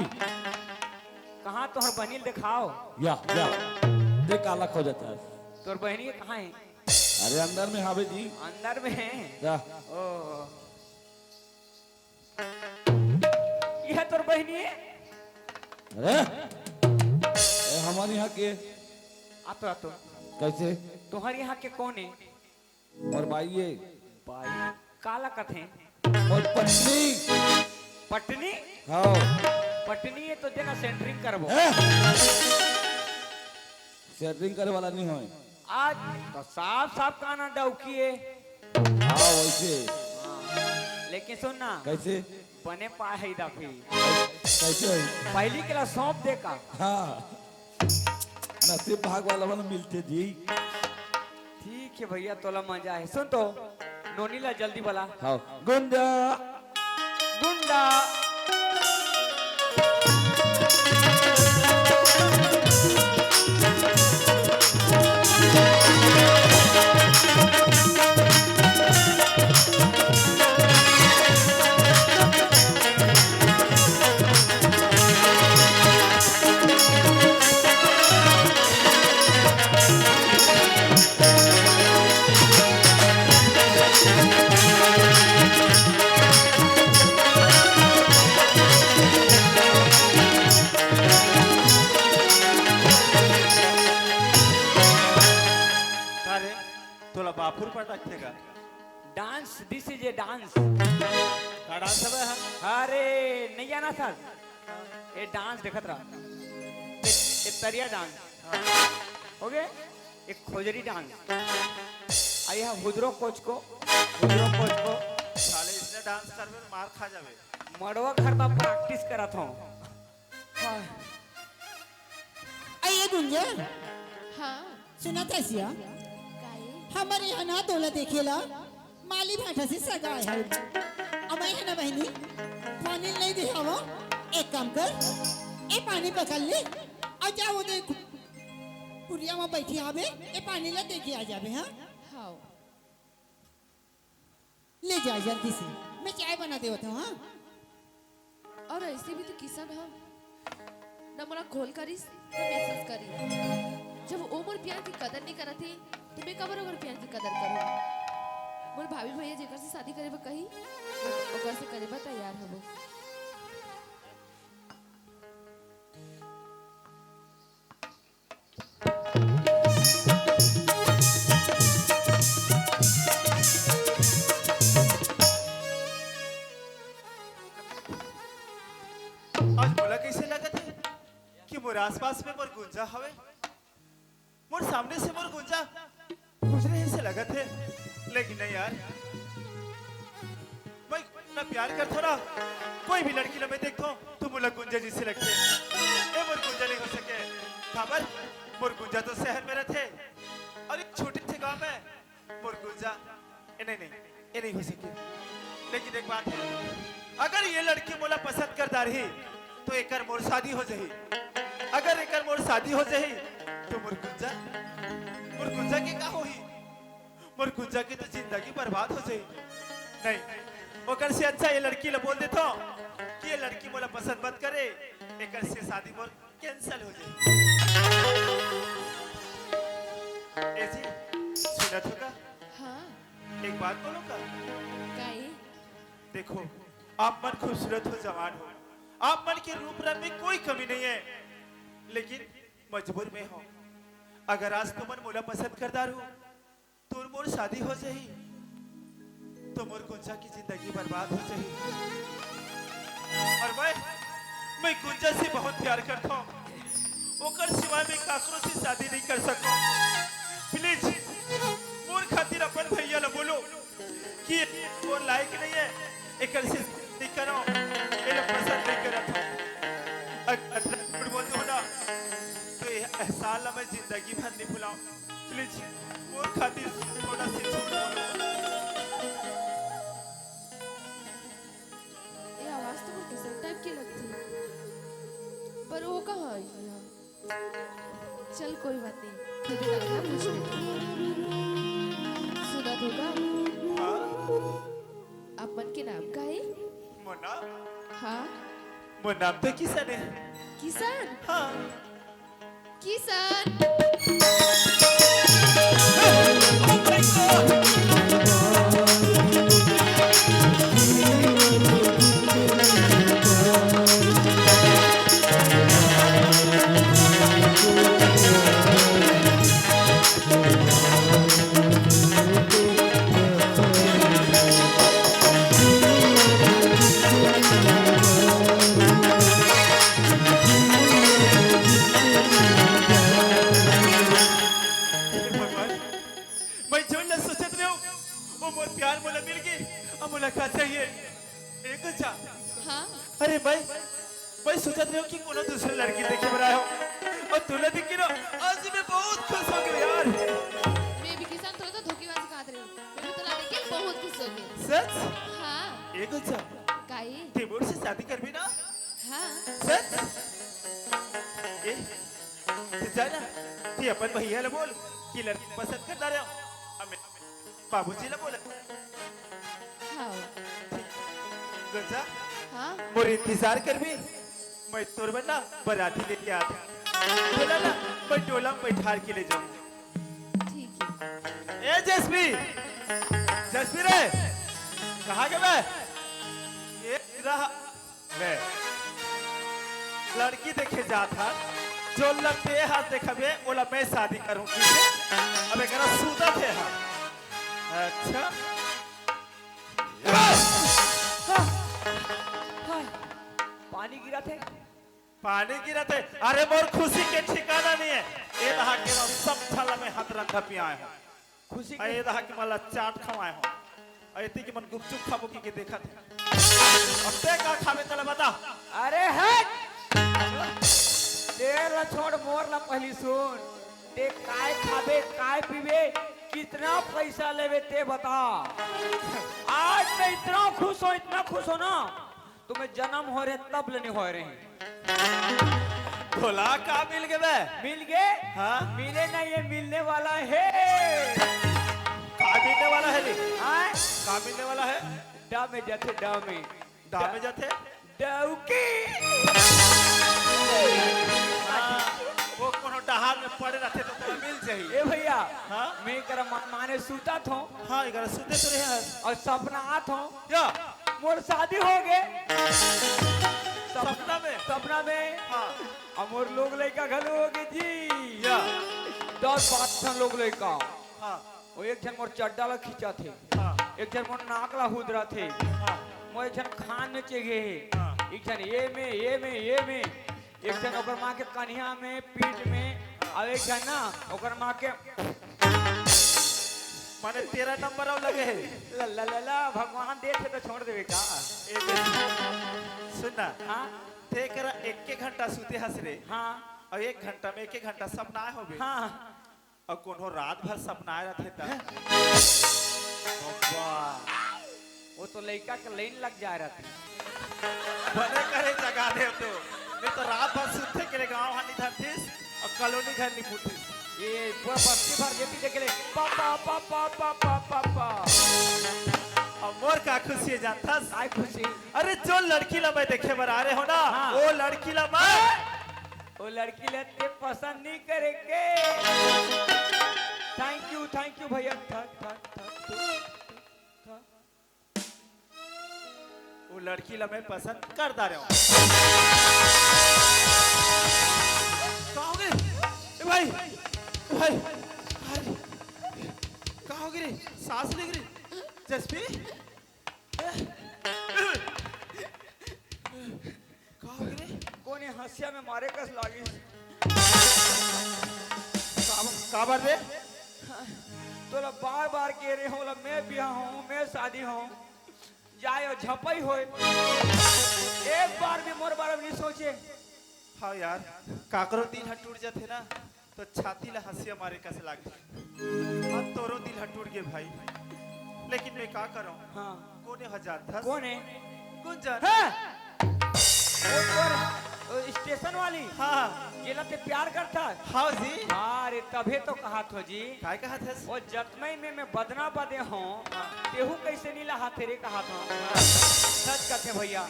कहाँ तोहर बहिनी ल देखाओ? या, या। देख काला खोजत है। तोर बहिनी कहाँ है? अरे अंदर में हावे जी। अंदर में है? या। ओ। यह तोर बहिनी है? अरे, ए, हमारे यहाँ के। आ तो, आ तो। कैसे? तोहर यहाँ के कौन है? मोर बाई है। बाई? काला कथे? मोर पत्नी। पत्नी? हाँ। पत्नी है तो देना सेंटरिंग करबो। हैं? सेंटरिंग करे वाला नहीं होय। आज तो साफ साफ काना डौकी है। हाँ, वैसे। हाँ, लेकिन सुन ना। कैसे? बने पाए है दाफी। कैसे है? पहली के ला सौंप दे का? हाँ। नसीब भाग वाला मन मिलते जी। ठीक है भैया, तोला मजा है। सुन तो, नोनी ला जल्दी बुला। हाँ। गुंजा। गुंडा। का रे, तोला बाफुर पटकथे का? Dance, this is a dance। का dance हवे हा? अरे, नहीं जाना सर? ये dance देखत रहा। ये, ये तरिया dance। हाँ। हो गए? एक खोजरी dance। आ, यह हुदरो कोच को, हुदरो कोच को। साले, इसने dance करबे, मार खा जाबे। मड़वा घर में practice करत हूँ। हाँ। अये गुंजा। हाँ। सुनत हस या? काये? हमर यहाँ ना तोला देखे ला माली भाटा से सगा आय हे। अमय हे ना बहिनी, पानी नहीं दे हवा। एक काम कर, ए पानी पकड़ ले अउ जा वो दे कुरिया में बैठी आबे, ए पानी ला दे के आ जाबे, हाँ? हाँ। ले जा जल्दी से, मैं चाय बना देवत हूँ, हाँ? अउ ऐसे भी तो किसन ह न मोला call करिस, न message करिस। जब वो मोर प्यार के कदर नहीं करत हे, तो मैं काबर ओकर प्यार के कदर करूँ? मोर भाभी भैया जेकर से शादी करे बर कही, ओकर से करे बर तैयार हबो। आसपास में मोर गुंजा हवे, मोर सामने से मोर गुंजा गुजरे हे से लगत हे, लेकिन नहीं यार, मैं ना प्यार करथों ना, कोई भी लड़की ला मैं देखथों तो मोला गुंजा जैसे लगथे। ए मोर गुंजा नहीं हो सके, काबर मोर गुंजा तो शहर में रहथे और एक छोटे से गांव में मोर गुंजा, ए, नहीं, नहीं, ए, नहीं हो सके। लेकिन एक बात है, अगर ये लड़की मोला पसंद कर डारही, तो एकर मोर शादी हो जाही। अगर एकर मोर शादी हो जाही, तो मोर गुंजा, मोर गुंजा के का होही? मोर गुंजा की तो जिंदगी बर्बाद हो जाही। नहीं, ओकर से अच्छा ये लड़की ला बोल देथों कि ये लड़की मोला पसंद मत करे, एकर से शादी मोर cancel हो जाही। ए जी, सुनत हो का? हाँ। एक बात बोलूं का? काई? देखो, आप मन खूबसूरत हो, जवान हो, आप मन के रूप रंग में कोई कमी नहीं है, लेकिन मजबूर में हो। अगर आज तुमन मोला पसंद कर डारहू, तोर मोर शादी हो जाही, तो मोर गुंजा की जिंदगी बर्बाद हो जाही। और मैं, मैं गुंजा से बहुत प्यार करता हूँ, ओकर सिवाय मैं काकरो से शादी नहीं कर सकता। Please, मोर खातिर अपन भैया ला बोलो कि मोर लायक नहीं है, एकर से नहीं करो, एला पसंद नहीं करत हो। अग-, अगर झूठ बोलते हो ना, तो ये एहसान ला मैं जिंदगी भर नहीं भुलाऊं। Please, मोर खातिर थोड़ा सी झूठ बोलो। ये आवाज तो मोर किसन type की लगती है, पर वो कहाँ आई है? चल, कोई बात नहीं, खुद ही लगता है, पूछ लेते हैं। सुनत हो का? हाँ। आप मन के नाम का है? मोर नाम? हाँ। मोर नाम तो किसन है। किसन? हाँ। किसन। हे भगवान, मैं जोन ला सोचत रहेंव, वो मोर प्यार मोला मिल गे। अब मोला का चाहिए? एक अच्छा। हाँ। अरे मैं, मैं सोचत रहेंव कि कोनो दूसरे लड़की देखे बर आए हों, और तोला देख के ना, आज मैं बहुत खुश हो गेंव यार। मैं भी किसन, तोला तो धोखेबाजी कहत रहेंव, मैं भी तोला देख के बहुत खुश हो गेंव। सच? हाँ। एक अच्छा। काई? ते मोर से शादी करबे ना? हाँ। सच? ए, ते जा ना, ते अपन भैया ला बोल कि लड़की पसंद कर डारेंव। अब मैं बाबूजी ला बोल। हाँ। गुंजा, हाँ? मोर इंतजार करबे, मैं तोर बर ना बराती लेके आत हंव। तोला ना, मैं डोला में बैठार के ले जाहूं। ठीक है। ए जसवी, जसवी रे, कहाँ गेबे? ये रहा। ले, लड़की देखे जात हस, जोन ला ते हा देखबे, ओला मैं शादी करहूं, ठीक है? अब एकरा सूतत हे हा। अच्छा। हाय, पानी गिरत हे। पानी गिरत हे। अरे, मोर खुशी के ठिकाना नहीं है। ए दहा के ना सब झन ला मैं हथरंधा पियाए हंव। खुशी के ए दहा के मन ला चाट खवाए हंव। अउ एती के मन गुपचुप खाबो कहिके देखत हे। अब ते का खाबे तेला बता। अरे हट! तेला छोड़, मोर ला पहिली सुन। ते काय खाबे, काय पीबे, कितना पैसा लेबे ते बता। आज मैं इतना खुश हंव, इतना खुश हंव ना, तो मैं जनम होय रहेंव तब ले नइ होय रहेंव। तोला का मिल गे बे? मिल गे? हाँ? मिले नहीं, ये मिलने वाला हे। का मिलने वाला हे रे? हाँ? का मिलने वाला हे? डा में जाथे, डा में। डा में जाथे? डौकी। हाँ, वो कोनो डहार में पड़े रहिथे त तोला मिल जाही। ए भैया, हाँ? मैं एकरा मा-, माने सुतत हंव। हाँ, एकरा सुते तो रहे हस। अउ सपना आत हे। या। मोर शादी हो गे। सप-, सपना में? सपना में। हाँ। अउ मोर लोग लइका घलो हो गे जी। या। दस पाँच ठन लोग लइका। हाँ। वो एक झन मोर चड्डा ला खींचत हे। हाँ। एक झन मोर नाक ला हुदरत हे। हाँ। मोर एक झन खान में चघे हे। हाँ। एक झन ये में, ये में, ये में। एक झन ओकर माँ के कनिहा में, पीठ में, अउ एक झन ना ओकर माँ के माने तेरह नंबर अउ लगे हे। ला, ला, ला, ला, भगवान देथे तो छोड़ देवे का? ए बे, सुन ना। हाँ? ते करा एक, एक घंटा सुते हस रे। हाँ। अउ एक घंटा में एक, एक घंटा सपना आए होबे। हाँ। अउ कोनो रात भर सपनाए रथे त? बब्बा, वो तो लइका के लाइन लग जाए रथे। बने करे जगा दे तो, नहीं तो रात भर सुते के रे गाँव हानि धरतीस अउ कॉलोनी घर नि पूछतीस। ये पूरा बस्ती भर जेती देखे ले, पा, पा, पा। अब मोर का खुशी हे जानथस? काय खुशी? अरे जो लड़की ला मैं देखे बर आ रहे हो ना, हाँ। वो लड़की ला मैं वो लड़की ला ते पसंद नहीं करे के। Thank you, thank you भैया। Thank, thank, thank you। वो लड़की ला मैं पसंद कर डारे हूँ। का होगे? ए भाई, ए भाई, अरे, का होगे रे? सांस ले रे, जसपी? का होगे रे? कोन ए हँसिया में मारे कस लागिस? काबर, काबर रे? तोला बार बार कहे रहे हों, मैं बिहा हों, मैं शादी हों, जाय अउ झपई होय। एक बार भी मोर बारे में नहीं सोचे। हाँ यार, काकरो दिल ह टूट जाथे ना, तो छाती ला हँसिया मारे कस लागथे। अब तोरो दिल ह टूट गे भाई, लेकिन मैं का करंव? हाँ। कोन ए हजार दस? कोन ए? गुंजन। हाँ। वो तोर, वो स्टेशन वाली? हाँ। जेला ते प्यार करथस? हाँ जी। अरे तभे तो कहत हों जी। काय कहत हस? वो जतमई में मैं बदना बदे हों, हाँ। तेहू कइसे नी लहाथे रे कहत हों। हाँ। सच कथे भैया,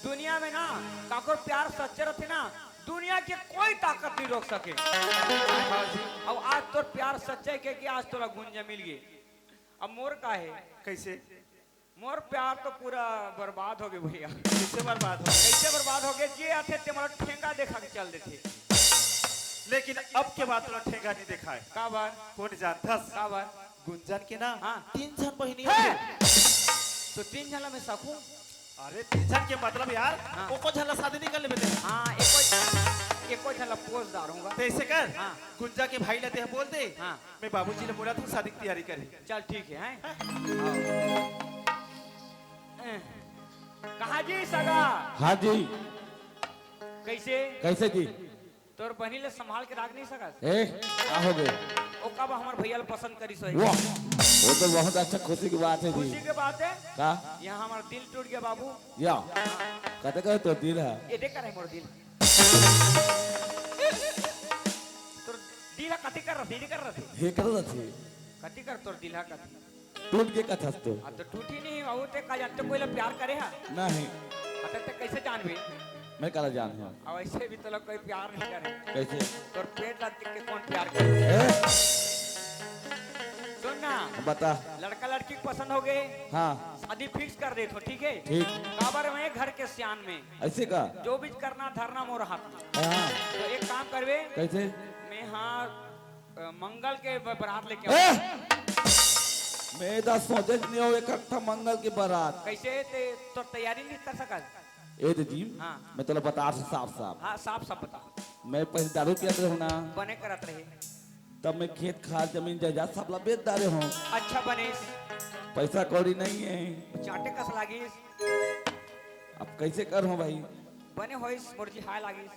दुनिया में ना काकरो प्यार सच्चा रथे ना, दुनिया के कोई ताकत नहीं रोक सके। हाँ जी। अब आज तोर प्यार सच्चा हे, क्योंकि आज तोला गुंजा मिल गे। अब मोर का हे? कइसे? मोर प्यार तो पूरा बर्बाद होगे भैया। कइसे बर्बाद होगे? कइसे बर्बाद होगे? जे आथे ते मोला ठेंगा देखा के चल देथे। लेकिन अब के बाद तोला ठेंगा नहीं देखाय। काबर? कोन जानथस? काबर? गुंजन के ना हाँ। तीन झन बहिनी हे। तो तीन झन ला मैं सकूं? अरे तीन झन के मतलब यार, हाँ। एको झन ला शादी नहीं कर लेबे ते। हाँ, एको, एको झन ला पोस डारूंगा। ते अइसे कर, हाँ। गुंजा के भाई ला ते बोल दे, हाँ। मैं बाबूजी ला बोलत हों शादी के तैयारी करे। चल ठीक हे, हैं? हाँ। कहाँ जी सगा? हाँ जी। कइसे? कइसे जी? तोर बहिनी ला संभाल के राख नहीं सकस? ए, का होगे? ओ कब हमर भैया ला पसंद करिस होही? वाह, वो तो बहुत अच्छा खुशी के बात हे जी। खुशी के बात हे। का? यहाँ हमर दिल टूट गे बाबू। या, कते कहे तोर दिल हे? ए देख कर हे मोर दिल। तोर दिल ह कति कर रथे, नहीं कर रथे? हे कर रथे। कति कर तोर दिल ह कति? टूट गे कथस तो। अब तो टूटी नहीं, अउ ते का जानते कोई ला प्यार करे हा? नहीं। अब ते कइसे जानबे? मैं काला जानहूँ। अब अइसे भी तोला कोई प्यार नहीं करे। कइसे? तोर पेट ला देख के कोन प्यार करे? ए? सुन ना। बता। लड़का लड़की के पसंद होगे? हाँ। शादी fix कर देथों, ठीक हे? ठीक। काबर में घर के सियान में। अइसे का? जो भी करना धरना मोर हाथ में। हाँ। तो एक काम करबे। कइसे? मैं हाँ अ, मंगल के ब-, बरात लेके ए! आऊँ। मैं दा सोचे नहीं हो एक अट्ठा मंगल के बरात। कइसे ते तोर तैयारी नहीं कर सकस? ए दे जी, हाँ। मैं तोला बतात हों साफ साफ। हाँ, साफ साफ बता। मैं पहले दारू पियत रहूँ ना। बने करत रहे। तब मैं खेत खार जमीन जायदाद सब ला बेच डारे हों। अच्छा बनिस। पैसा कौड़ी नहीं हे। चाटे कस लागिस। अब कइसे करहूँ भाई? बने होइस, मोर जी हाय लागिस।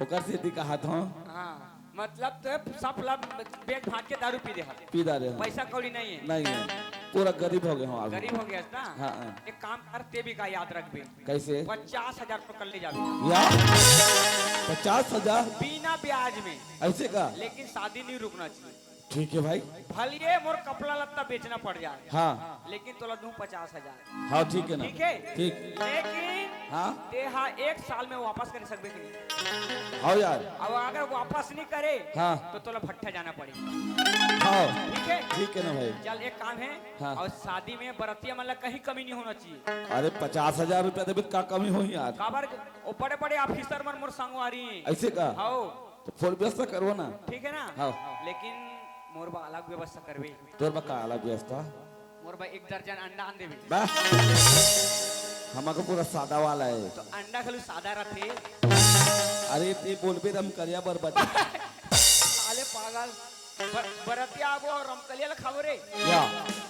ओकर सेती कहत हों। हाँ, मतलब तो सब ला बेच भांज के दारू पी दे हस। पी डारे हों। पैसा कौड़ी नहीं हे। नहीं हे, पूरा गरीब होगे हों अभी। गरीब होगे हस ना? हाँ, हाँ। एक काम कर, ते भी का याद रखबे। कइसे? पचास हजार तो कर ले जाबे। या? पचास हजार? बिना ब्याज में। अइसे का? लेकिन शादी नहीं रुकना चाहिए। ठीक हे भाई। भले मोर कपड़ा लत्ता बेचना पड़ जाए, हाँ। लेकिन तोला दूं पचास हजार। हाँ, ठीक हे ना। ठीक हे? ठीक। लेकिन हाँ। ते हा एक साल में वापस कर सकबे कि नहीं? हाँ यार। अब अगर वापस नहीं करे, हाँ। तो तोला भट्ठा जाना पड़ी। हाँ। ठीक हे? ठीक हे ना भाई। चल, एक काम हे, हाँ। अउ शादी में बरतिया मन ला कहीं कमी नहीं होना चाहिए। अरे, पचास हजार रुपया देबे त का कमी होही यार? काबर, वो बड़े-बड़े officer मन मोर संगवारी हे। अइसे का? हाँ। तो फोन व्यवस्था करवा ना। ठीक हे ना? हाँ। लेकिन मोर बर अलग व्यवस्था करबे। तोर बर का अलग व्यवस्था? मोर बर एक दर्जन अंडा आन देबे। बा, हमर को पूरा सादा वाला हे। तो अंडा खाली सादा रथे। अरे ते बोलबे रमकलिया बर बता। साले पागल। बर-, बरतिया आबो अउ रमकलिया ल खाबो रे। या।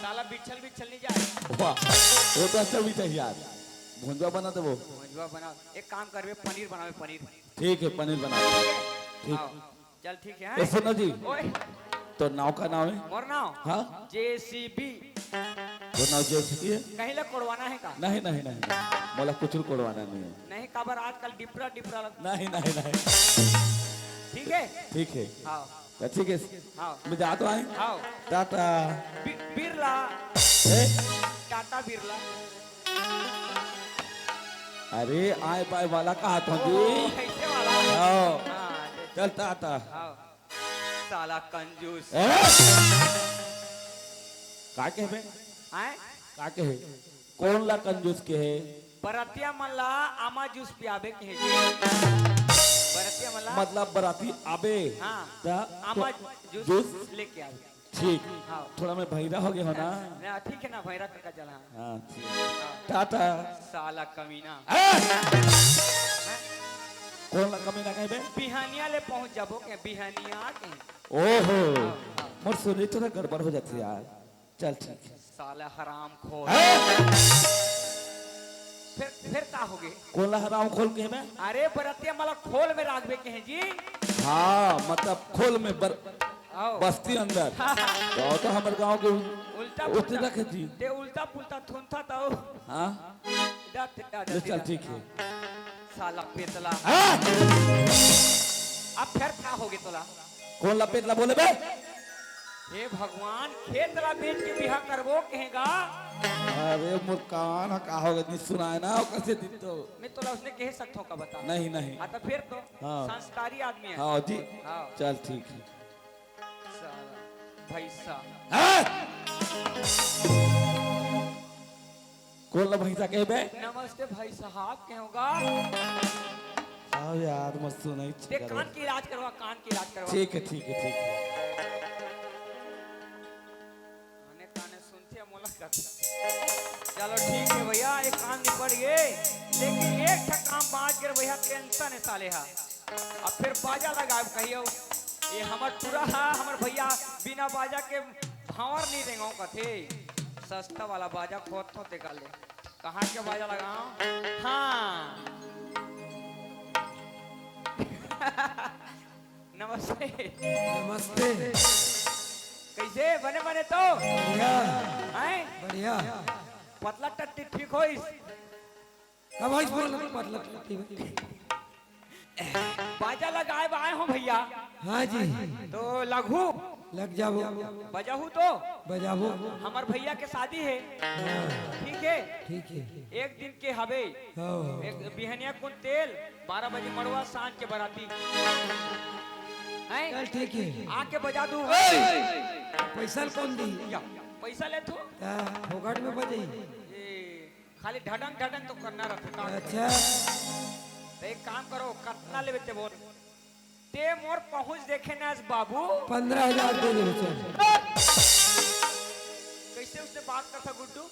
साला बिछल बिछल नहीं जाए। वाह, वो तो अच्छा भी चाहिए यार। भुंजवा बना देबो। भुंजवा बना। एक काम करबे, पनीर बनावे, पनीर। ठीक है, पनीर बना। ठीक है? ठीक। हाँ। चल ठीक है, ए, हैं? सुनो जी। ओए। तो नाव का नाव है? मोर नाव? हाँ। जेसीबी। तो नाव जेसीबी है? कहीं ला कोड़वाना है का? नहीं, नहीं, नहीं, नहीं। मोला कुछ कोड़वाना नहीं है। नहीं, काबर आजकल डिपरा, डिपरा लग- नहीं, नहीं, नहीं। ठीक है? ठीक है। हाँ। तो ठीक है। हाँ। मैं जाता हूँ। हाँ। टाटा। बि-, बिरला। ए? टाटा बिरला। अरे, आय बाय वाला कहा था जी? ओ, ऐसे वाला? हाँ। हाँ, दे। चल, टाटा। हाँ। साला कंजूस। ए? का कहे बे? आय? का कहे? कोन ला कंजूस कहे? बरतिया मन ला आमा जूस पियाबे कहे जी। बरतिया मन ला मतलब बराती आबे। हाँ। त आमा तो जूस जूस लेके आबे। ठीक। हाँ। थोड़ा मैं भैरा हो गया हो ना? ना, ठीक है ना, भैरा करके चला। हाँ, ठीक। हाँ। टाटा। साला कमीना। ए! कोन ला कमीना कहे बे? बिहानिया ले पहुंच जाबो के, बिहानिया के। ओहो, हाँ, हाँ। मोर सुनी थोड़ा गड़बड़ हो जाती यार। चल ठीक है। साला हराम खोर। हैं? फिर, फिर का होगे? कोन ला हराम खोर कहे बे? अरे बरतिया मला खोल में राखबे कहे जी। हाँ, मतलब खोल में बर-, आओ। बस्ती अंदर। हाँ, हाँ। तो, तो हमर गांव के उल-, उल्टा उल्टे पुल्टा। रखे जी। ते उल्टा पुल्टा थुनथा तो। हाँ? जा, जा, जा, ले चल, जा। ठीक है। साला पेतला। हाँ? अब फिर का होगे तोला? कोन ला पेतला बोले बे? हे भगवान, खेत ला बेच के बिहा करबो कहेगा। अरे मोर कान ह का होगे, नहीं सुनाय ना, ओकर से दिन तो। मैं तोला उसने कह सकता हूँ का बता? नहीं, नहीं। हाँ, तो फिर तो हाँ। संस्कारी आदमी है। हाँ जी। हाँ। चल ठीक है। साला भैंसा। हाँ? कोन ला भैंसा कहे बे? नमस्ते भाई साहब, कहोगा? अब यार, मत सुनाई ते चक्कर कान में। की इलाज करवा, कान की इलाज करवा। ठीक है, ठीक है, ठीक है। काने काने सुनथे मोला कथे। चलो ठीक है भैया, एक काम निपट गए, लेकिन एक ठा काम बाँच गए भैया, tension है साले हा। अब फिर बाजा लगाए कहियो, ये हमर टूरा हा, हमर भैया बिना बाजा के भांवर नहीं रेंगो कथे। सस्ता वाला बाजा खोजथों तेकर ले। कहाँ के बाजा लगाओ? हाँ। नमस्ते। नमस्ते। कैसे बने बने तो? बढ़िया। हैं? बढ़िया। पतला टट्टी ठीक होइस? अब भाई बोल पतला टट्टी। बाजा लगाए बर आए हो भैया। हाँ जी। तो लगहू? लग जाबो। बजाहू तो? बजाबो। हमर भैया के शादी है। हाँ। ठीक है? ठीक है। एक दिन के हवे। हाँ। एक बिहनिया कुन तेल, बारह बजे मड़वा, सांझ के बराती। हैं? चल ठीक है। आके बजा दू। ए! पैसा ल कौन दी? या, पैसा ले तू? हाँ, फोकट में बजाई। ए, खाली ढडंग ढडंग तो करना रहता का? अच्छा। तो एक काम करो, कतना लेबे ते बोल। ते मोर पहुंच देखे ना बाबू। पंद्रह हजार दे दे चल। कैसे उसने बात करता गुड्डू?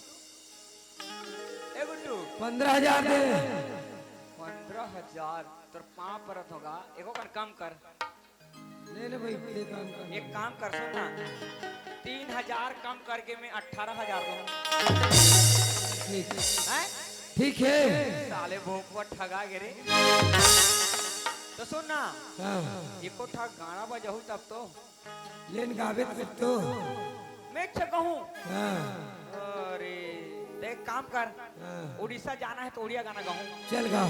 ए गुड्डू। पंद्रह हजार दे। पंद्रह हजार? तोर पाँव परत होगा, एको कन कम कर। ले ले भाई, दे काम कर। एक काम कर, सुन ना, तीन हजार कम करके मैं अठारह हजार दूँ। ठीक। हैं? ठीक है। साले भोकवा ठगा गे रे। तो सुन ना, हाँ। एको ठा गाना बजाहू तब तो। लेन गाबे तब तो। मैं अच्छा कहूँ। हाँ। अरे, देख काम कर। हाँ। उड़ीसा जाना है तो उड़िया गाना गाऊँ। चल गा।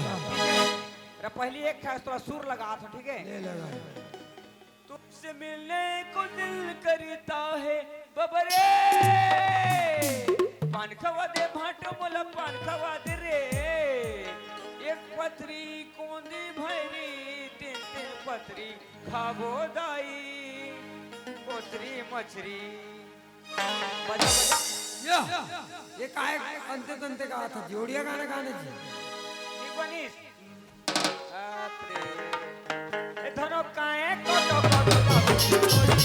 अरे पहली एक ठा थोड़ा सुर लगा था, ठीक है? ले लगा। तुमसे मिलने को दिल करता है बबरे, पान खवा दे भांटो मोला, पान खवा दे रे। एक पतरी कोंदी भैरी, तीन तीन पतरी खाबो दाई, कोचरी मछरी। बजा, बजा। या, ये काय अंते तंते का था? जोड़िया गाना गाने जी। ठीक बनिस? बाप रे। ए धनो काहे कोटो कोटो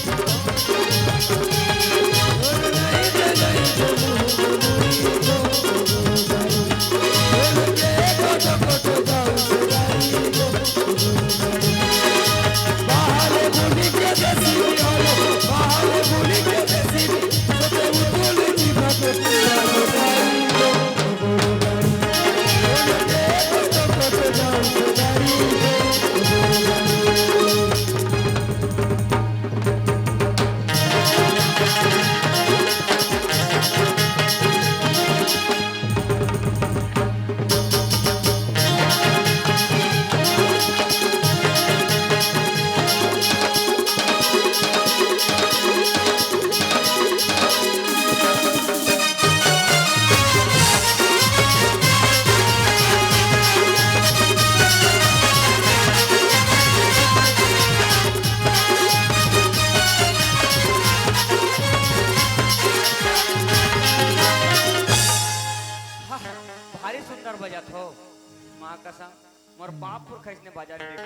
मोर बाप पुरखा इसने बाजारी देखा।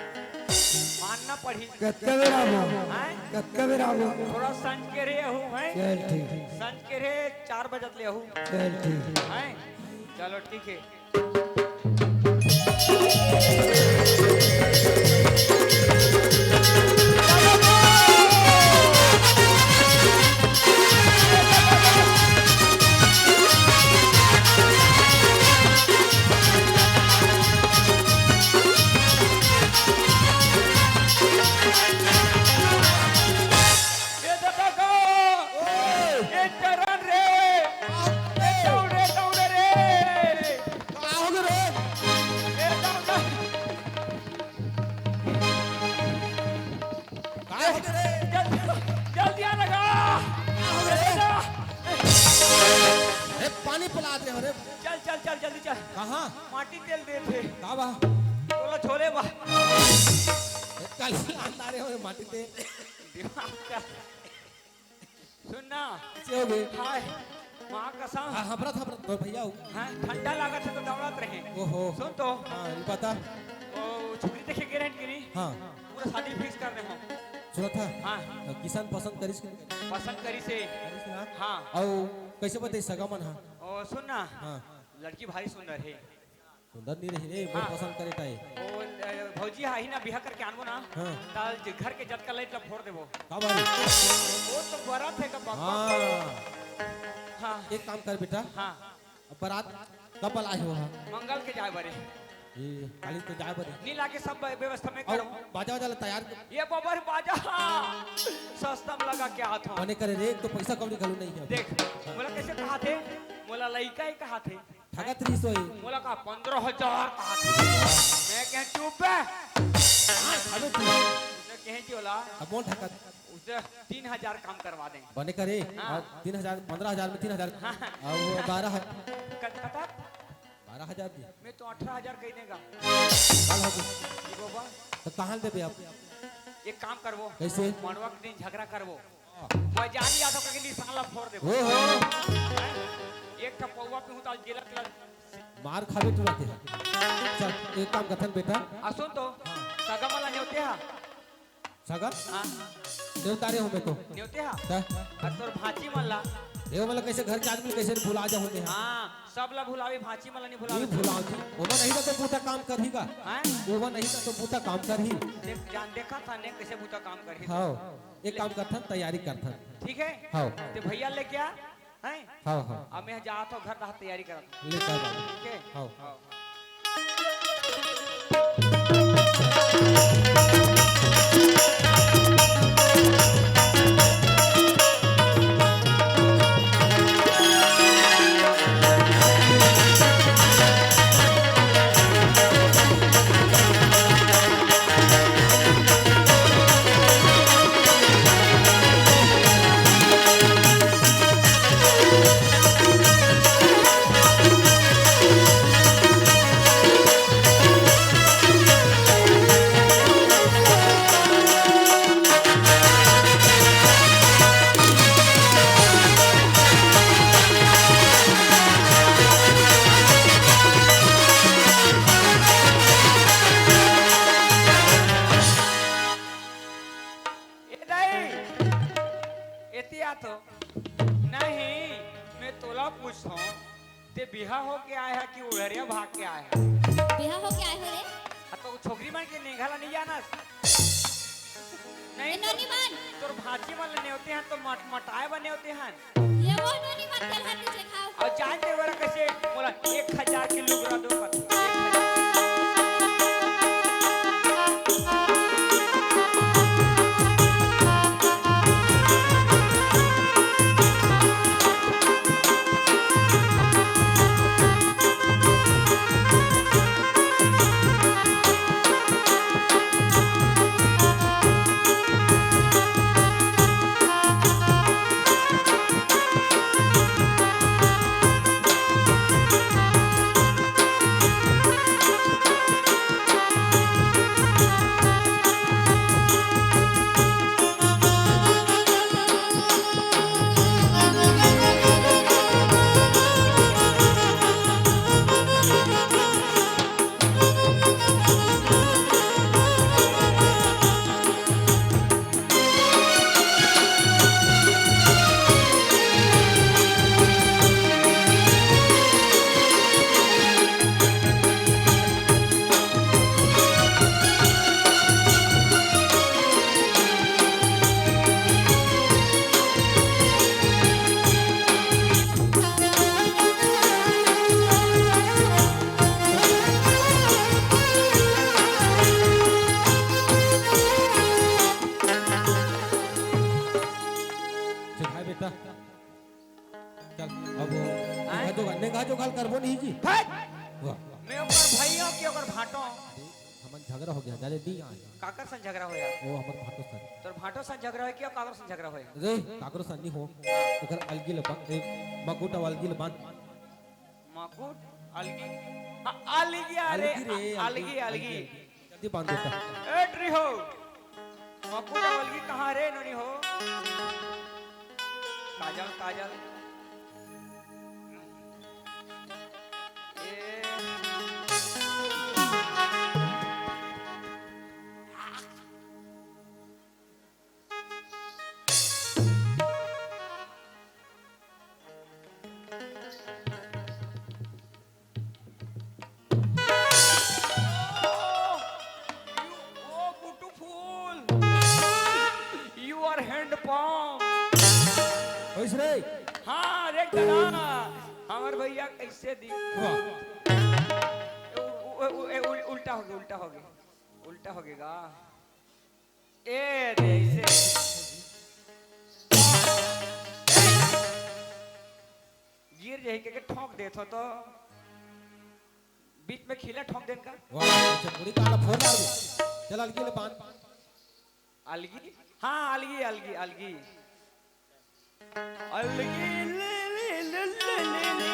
मानना पड़ी। कतका बेरा हो? हैं? कतका बेरा हो? थोड़ा संज के रे हूँ, हैं? चल ठीक। संज के रे, चार बजत ले हूँ। चल ठीक। हैं? चलो ठीक है। ए दादा का, ए चरण रे, ए दौड़े, दौड़े रे। का हो गे रे? ए दादा। का हो गे रे? जल्दी, जल्दी आ लगा। का हो गे रे? ए, पानी पिला दे हो रे। चल, चल, चल, जल्दी चल। कहाँ? माटी तेल दे थे। का बा? तोला छोले बा। ए, कल लान ला रहे हो माटी तेल। दिमाग का। सुन ना। से हो गए। हाय, माँ कसम। हाँ, हबरत, हबरत, तोर भैया हो। हाँ, ठंडा लागत है तो दौड़त रहे। ओहो। सुन तो। हाँ, ये बता। ओ, छोकरी देखे गे रहन कि नहीं? हाँ। पूरा शादी fix कर दे हम। सुनत हा? हाँ। तो किसान पसंद करिस कि नहीं? पसंद करिस हे। करिस ना? हाँ। अउ कैसे बताई सगा मन हा? ओ, सुन ना। हाँ। लड़की भारी सुंदर है। सुंदर नहीं रही रे, मोर हाँ। पसंद करे ताई। ओ, ए, भौजी हा ही ना, बिहा करके आनबो ना। हाँ। ताल जे घर के जतका light ला फोड़ देबो। का बात? वो तो बरात है का बकवास। हाँ। हाँ। एक काम कर बेटा। हाँ। अब बरात कब ला आए हो हा? मंगल के जाए बरे। ये खाली तो जाए बरे। नी लाके सब व्यवस्था में अउ करो। बाजा वाजा ला तैयार कर। ये बबर बाजा। सस्ता में लगा के हाथ हो। बने करे रे, एक तो पैसा कौड़ी घलो नहीं है। देख, मोला कैसे कहा थे? मोला लइका ही कहा थे। ठगत रहिस होही। मोला का पंद्रह हजार कहा था। मैं कहे, "चुप बे।" हाँ, खालो तू। उसने कहे कि ओला अब मोन ठगत। उसने तीन हजार कम करवा दें। बने करे। हाँ। और तीन हजार, पंद्रह हजार में तीन हजार। हाँ। और वो बारह ह-, क-, कता? बारह हजार दी। मैं तो अठारह हजार कही देगा। कल हो गई। ये बाबा। तो कहाँ देबे अब? एक काम करबो। कैसे? मंडवा के दिन झगड़ा करबो। वो जान लिया था कि निशान ला फोड़ देबो। ओहो। हैं? एक ठा पौवा पे हूँ तो जेला तेला मार खाबे तू रहते। चल, एक काम कथन बेटा। आ सुन तो, हाँ। सगा मन ला नेवते हा? सगा? हाँ। नेवता रे हो मैं तो। नेवते हा? का? आ तोर भांची मन ला? ये मतलब कैसे घर के आदमी कैसे भुला जा होते हैं? हाँ, सब ला भुलावे, भांची मन ला नहीं भुलावे। नहीं भुलाओ जी। ओमा नहीं तो बूता काम करही का? हैं? ओमा नहीं तो बूता काम करही। देख, जान देखा था ने कैसे बूता काम करही। हाँ, एक काम करथन, तैयारी करथन। ठीक है? हाँ। ते भैया लेके आ, हैं? हाँ, हाँ। अब मैं जात हूँ घर, तैयारी करत हूँ। ले कर बाबू। ठीक है? हाँ। हाँ। ए दाई, एती आ तो। नहीं, मैं तोला पूछथों, ते बिहा होके आए हा कि उड़रिया भाग के आए हा? बिहा होके आए हो रे। आ तो छोकरी मन के नेंगा ला नहीं जानस? नहीं ए तो नोनी मन। तोर भांची मन ले नेवते हन तो मट-, मटाए बर नेवते हन। ये वो नोनी मन के हाथ तुझे खाओ। अउ जान दे वरा कैसे मोला एक हजार के लुगरा दो कर। एक हजार। जो घाल करबो नहीं जी। हट! वाह। मैं ओकर भइया के ओकर भांटो। हमन झगड़ा हो गया, जाने दी आए। काकर सन झगड़ा होया? वो हमर भांटो सन। तोर भांटो सन झगड़ा होया कि काकर सन झगड़ा होया? रे, काकरो सन नहीं हो। ओकर अलगी ल बांध, ए, मकुट अउ अलगी ल बांध। मकुट, अलगी, हाँ, अलगी, अरे, अलगी रे, अलगी, अलगी, अलगी। अलगी। जल्दी बांध देता। ए, ट्री हो। मकुट अउ अलगी कहाँ रे, नोनी हो? काजल, काजल। ए। You, oh, beautiful. You are handsome. होइस रे? हाँ, देख दादा, हमर भइया कइसे दिख। वाह। उ-, उ-, उ-, ए, उल-, उल्टा हो गे, उल्टा हो गे, उल्टा हो गे गा। ए रे, अइसे। गिर जाही के, के ठोंक देथो तो। बीच में खीला ठोंक देन का। वाह, अच्छा, पूरी काला फोड़ डाल दे। चल, अलगी ले बांध। अलगी? हाँ, अलगी, अलगी, अलगी। अलगी ले, ले, ले, ले, ले, ले।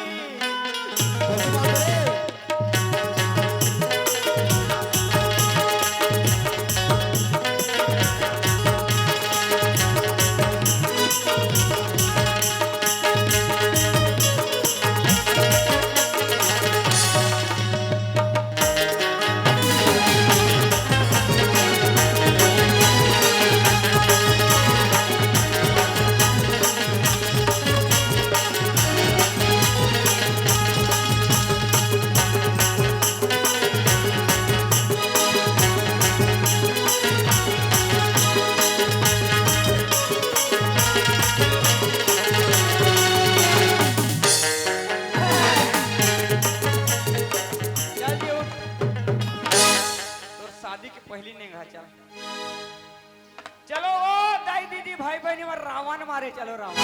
चल जी, उठ। तोर शादी के पहली नेंग हा, चल। चलो, ओ दाई, दीदी, भाई, बहन, हमर रावण मारे, चलो, रावण।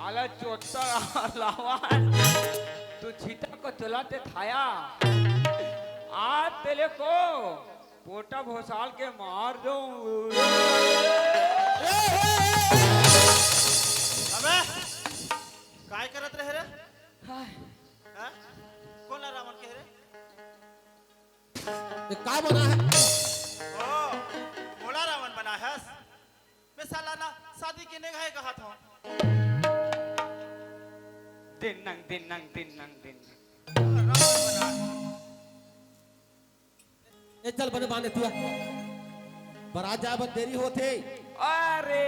आला चोत्तर लावा, तू छीटा को चलाते थाया। आज तेरे को पोटा भोसाल के मार दूं। अबे, काय करत रहे रे? हाय। हाँ? कोन ला रावण कहे रे? ये का बना है? ओ, मोला रावण बना हस? मैं साला ना शादी के नेंग हा कहत हूँ। दिन नंग, दिन नंग, दिन नंग, दिन नंग। रावण बना है। ए, चल बने बाने तुआ। बरात जाए बर देरी होथे। अरे,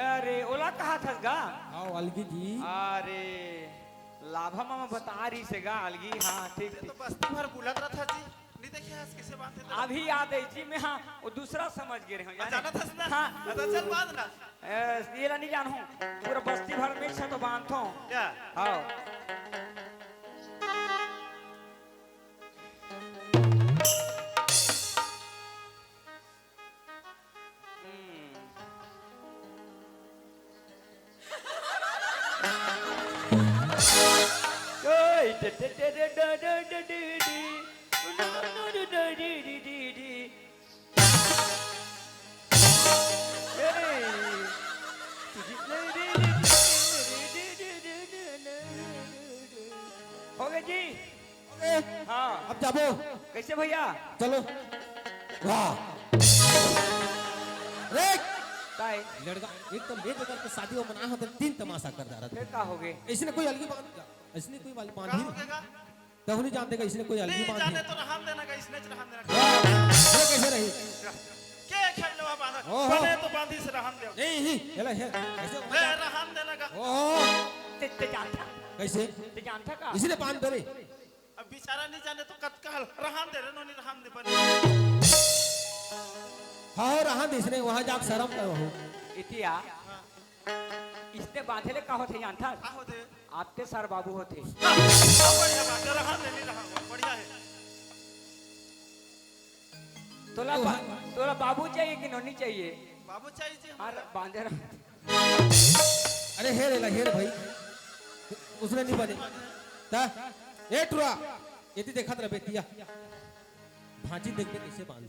अरे, ओला कहा थस गा? हाँ, अलगी जी। अरे, लाभा मामा बता रही से गा, अलगी, हाँ, ठीक, ये तो ठीक। बस्ती भर बुलत रहा था जी, नहीं देखे हस किसे बात है तो। अभी याद है जी, मैं, हाँ, वो दूसरा समझ गए रहे हूँ, अच्छा, जाने? जाना था ना? हाँ। अच्छा, चल बात ना। ए, ये ला नहीं जान हूँ, पूरा बस्ती भर में छे तो बांधत हूँ। क्या? हाँ। हो गए जी। हाँ। अब जाबो। कैसे भैया? चलो। वाह। रे। ताई। लड़का एकदम बेफिकर के शादी वो मना होते दिन तमाशा कर जा रहा था। फिर का हो गए? इसने कोई अलगी बांध, इसने कोई वाली बांध का ही हो गया? तब नहीं जानते का इसने कोई अलगी नहीं बांध जाने ही। तो रहन देना का, इसने रहन देना का। वाह। ये कैसे रही? के खेल लेवा बांधा? ओहो। बने तो बांधी से रहन दे। नहीं, नहीं, चला, है, ऐसे मत ले, जा। रहन देना का। ओहो। ते, ते जा, जा। कइसे? ते जानथा का? इसने बांध दे रे। अब बेचारा नहीं जाने तो कत कहल, रहन दे रे नोनी, रहन दे बने। हाँ, रहन दे, इसने वहाँ जाके शर्म करो हो। इतिया, हाँ। इसने बांधे ले का होथे जानथा? का होथे? आते सर बाबू होथे। हाँ, हाँ, बढ़िया बात है, रहन दे, नहीं रहन, बढ़िया है। तोला बा-, तोला बाबू चाहिए कि नोनी चाहिए? बाबू चाहिए जी अरे, हमला। बांधे रह। अरे, हेर एला, हेर भाई। उसने नहीं बने। ता, ए टुरा, एती देखत रह बेटिया। भांची देख के कइसे बांधी।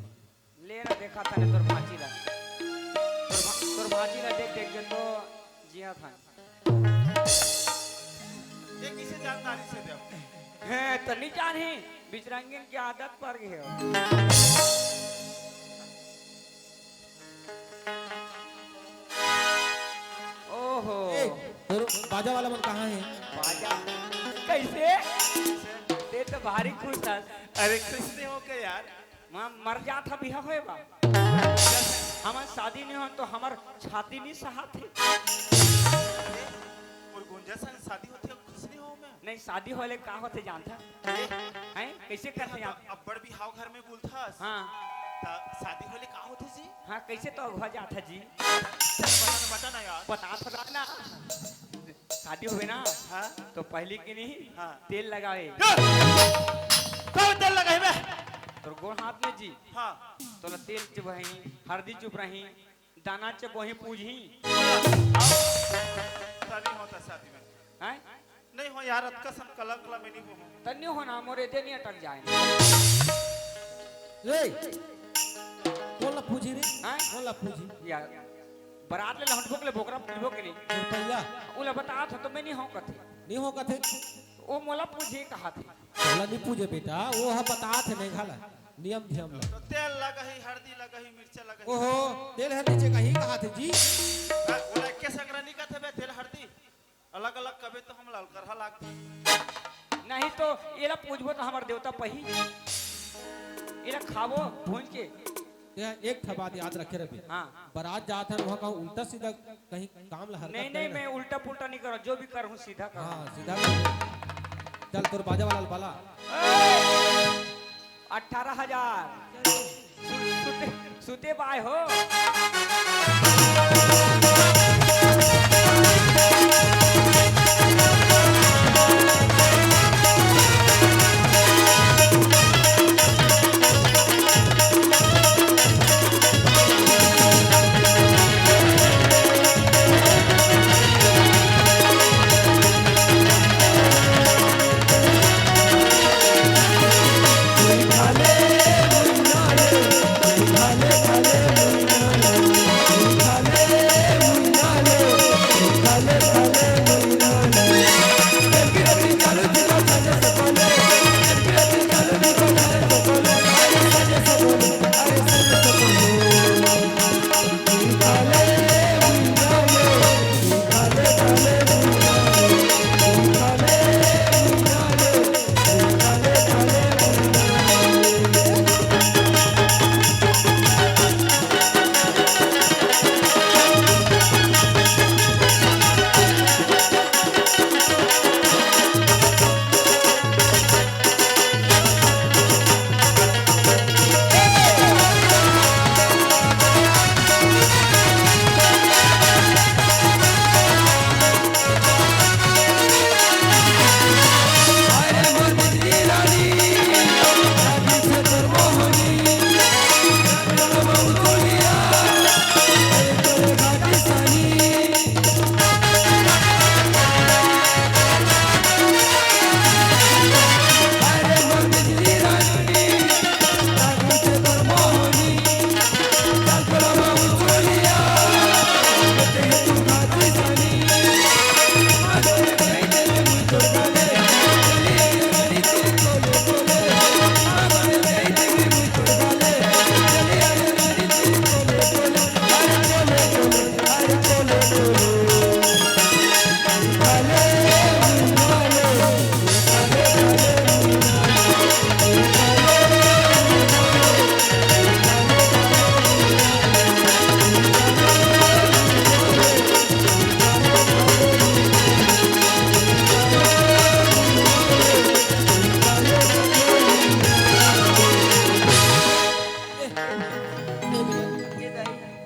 ले ना, देखाथन तोर भांची ला। तोर भा-, तोर भांची ला देख देख के तो जियाथन। ये किसे जानदारी से दे? हैं, त नहीं जानही, बिचरंगिन के आदत पर गए हो। ओहो। ए, तोर बाजा वाला मन कहाँ है? बाजा? कइसे? ते तो भारी खुश हस। अरे, खुश नहीं हो के यार। म-, मर जात ह, बिहा होए बा। हमर शादी नहीं हो तो हमर छाती नहीं सहात हे। मोर गुंजा संग शादी होथे, खुश नहीं हो मैं। नहीं, शादी होले का होथे जानथा? ए? हैं? कइसे करथे यहाँ आप? अब्बड़ बिहाव घर में बोलथस। हाँ। त शादी होले का होथे जी? हाँ, कइसे तो अगवा जाथा जी? चल, बता ना, बता ना यार। बता तो रहा ना। शादी होवे ना, हाँ? तो पहली के नहीं, हाँ। तेल लगावे। ए! कब तेल लगावे बे? तोर गोड़ हाथ में जी। हाँ। तोला तेल चुभही, हरदी चुभ रही, दाना चबोही पूजही। शादी होता शादी में। हैं? नहीं हो यार, अतका सन कलंक ला मैं नहीं बोलूँ। तन्नी हो ना, मोरे दे नहीं अटक जाए। रे, कोन ला पूजी रे? हैं? कोन ला पूजी? यार, बरात ले लहटबो के ले बोकरा पूजबो के नहीं। रुपया? उला बतात हो तो मैं नहीं हो कथे। नहीं हो कथे? वो मोला पूजे कहा थे। तोला नहीं पूजे बेटा, वो ह बतात हे नहीं घाला। नियम धियम ला। तो तेल लगही, हरदी लगही, मिर्चा लगही। ओहो, तेल हरदी चे कहीं कहा थे जी? हाँ, ओला के संग नहीं कथे बे, तेल हरदी। अलग-अलग कबे तो हम ललकरहा लागथन। नहीं तो एला पूजबो तो हमर देवता पही। एला खाबो भूंज के। ते एक ठा बात याद रखे रबे। हाँ। बरात जात हन, वहाँ कहूँ उल्टा सीधा कहीं काम ला हरकत नहीं, नहीं, करे ना। मैं उल्टा पुल्टा नहीं करूँ, जो भी करूँ सीधा करूँ। हाँ, सीधा कर। चल, तोर बाजा वाला ला बला। ए! अठारह हजार। सु-, सुते, सुते बाय हो।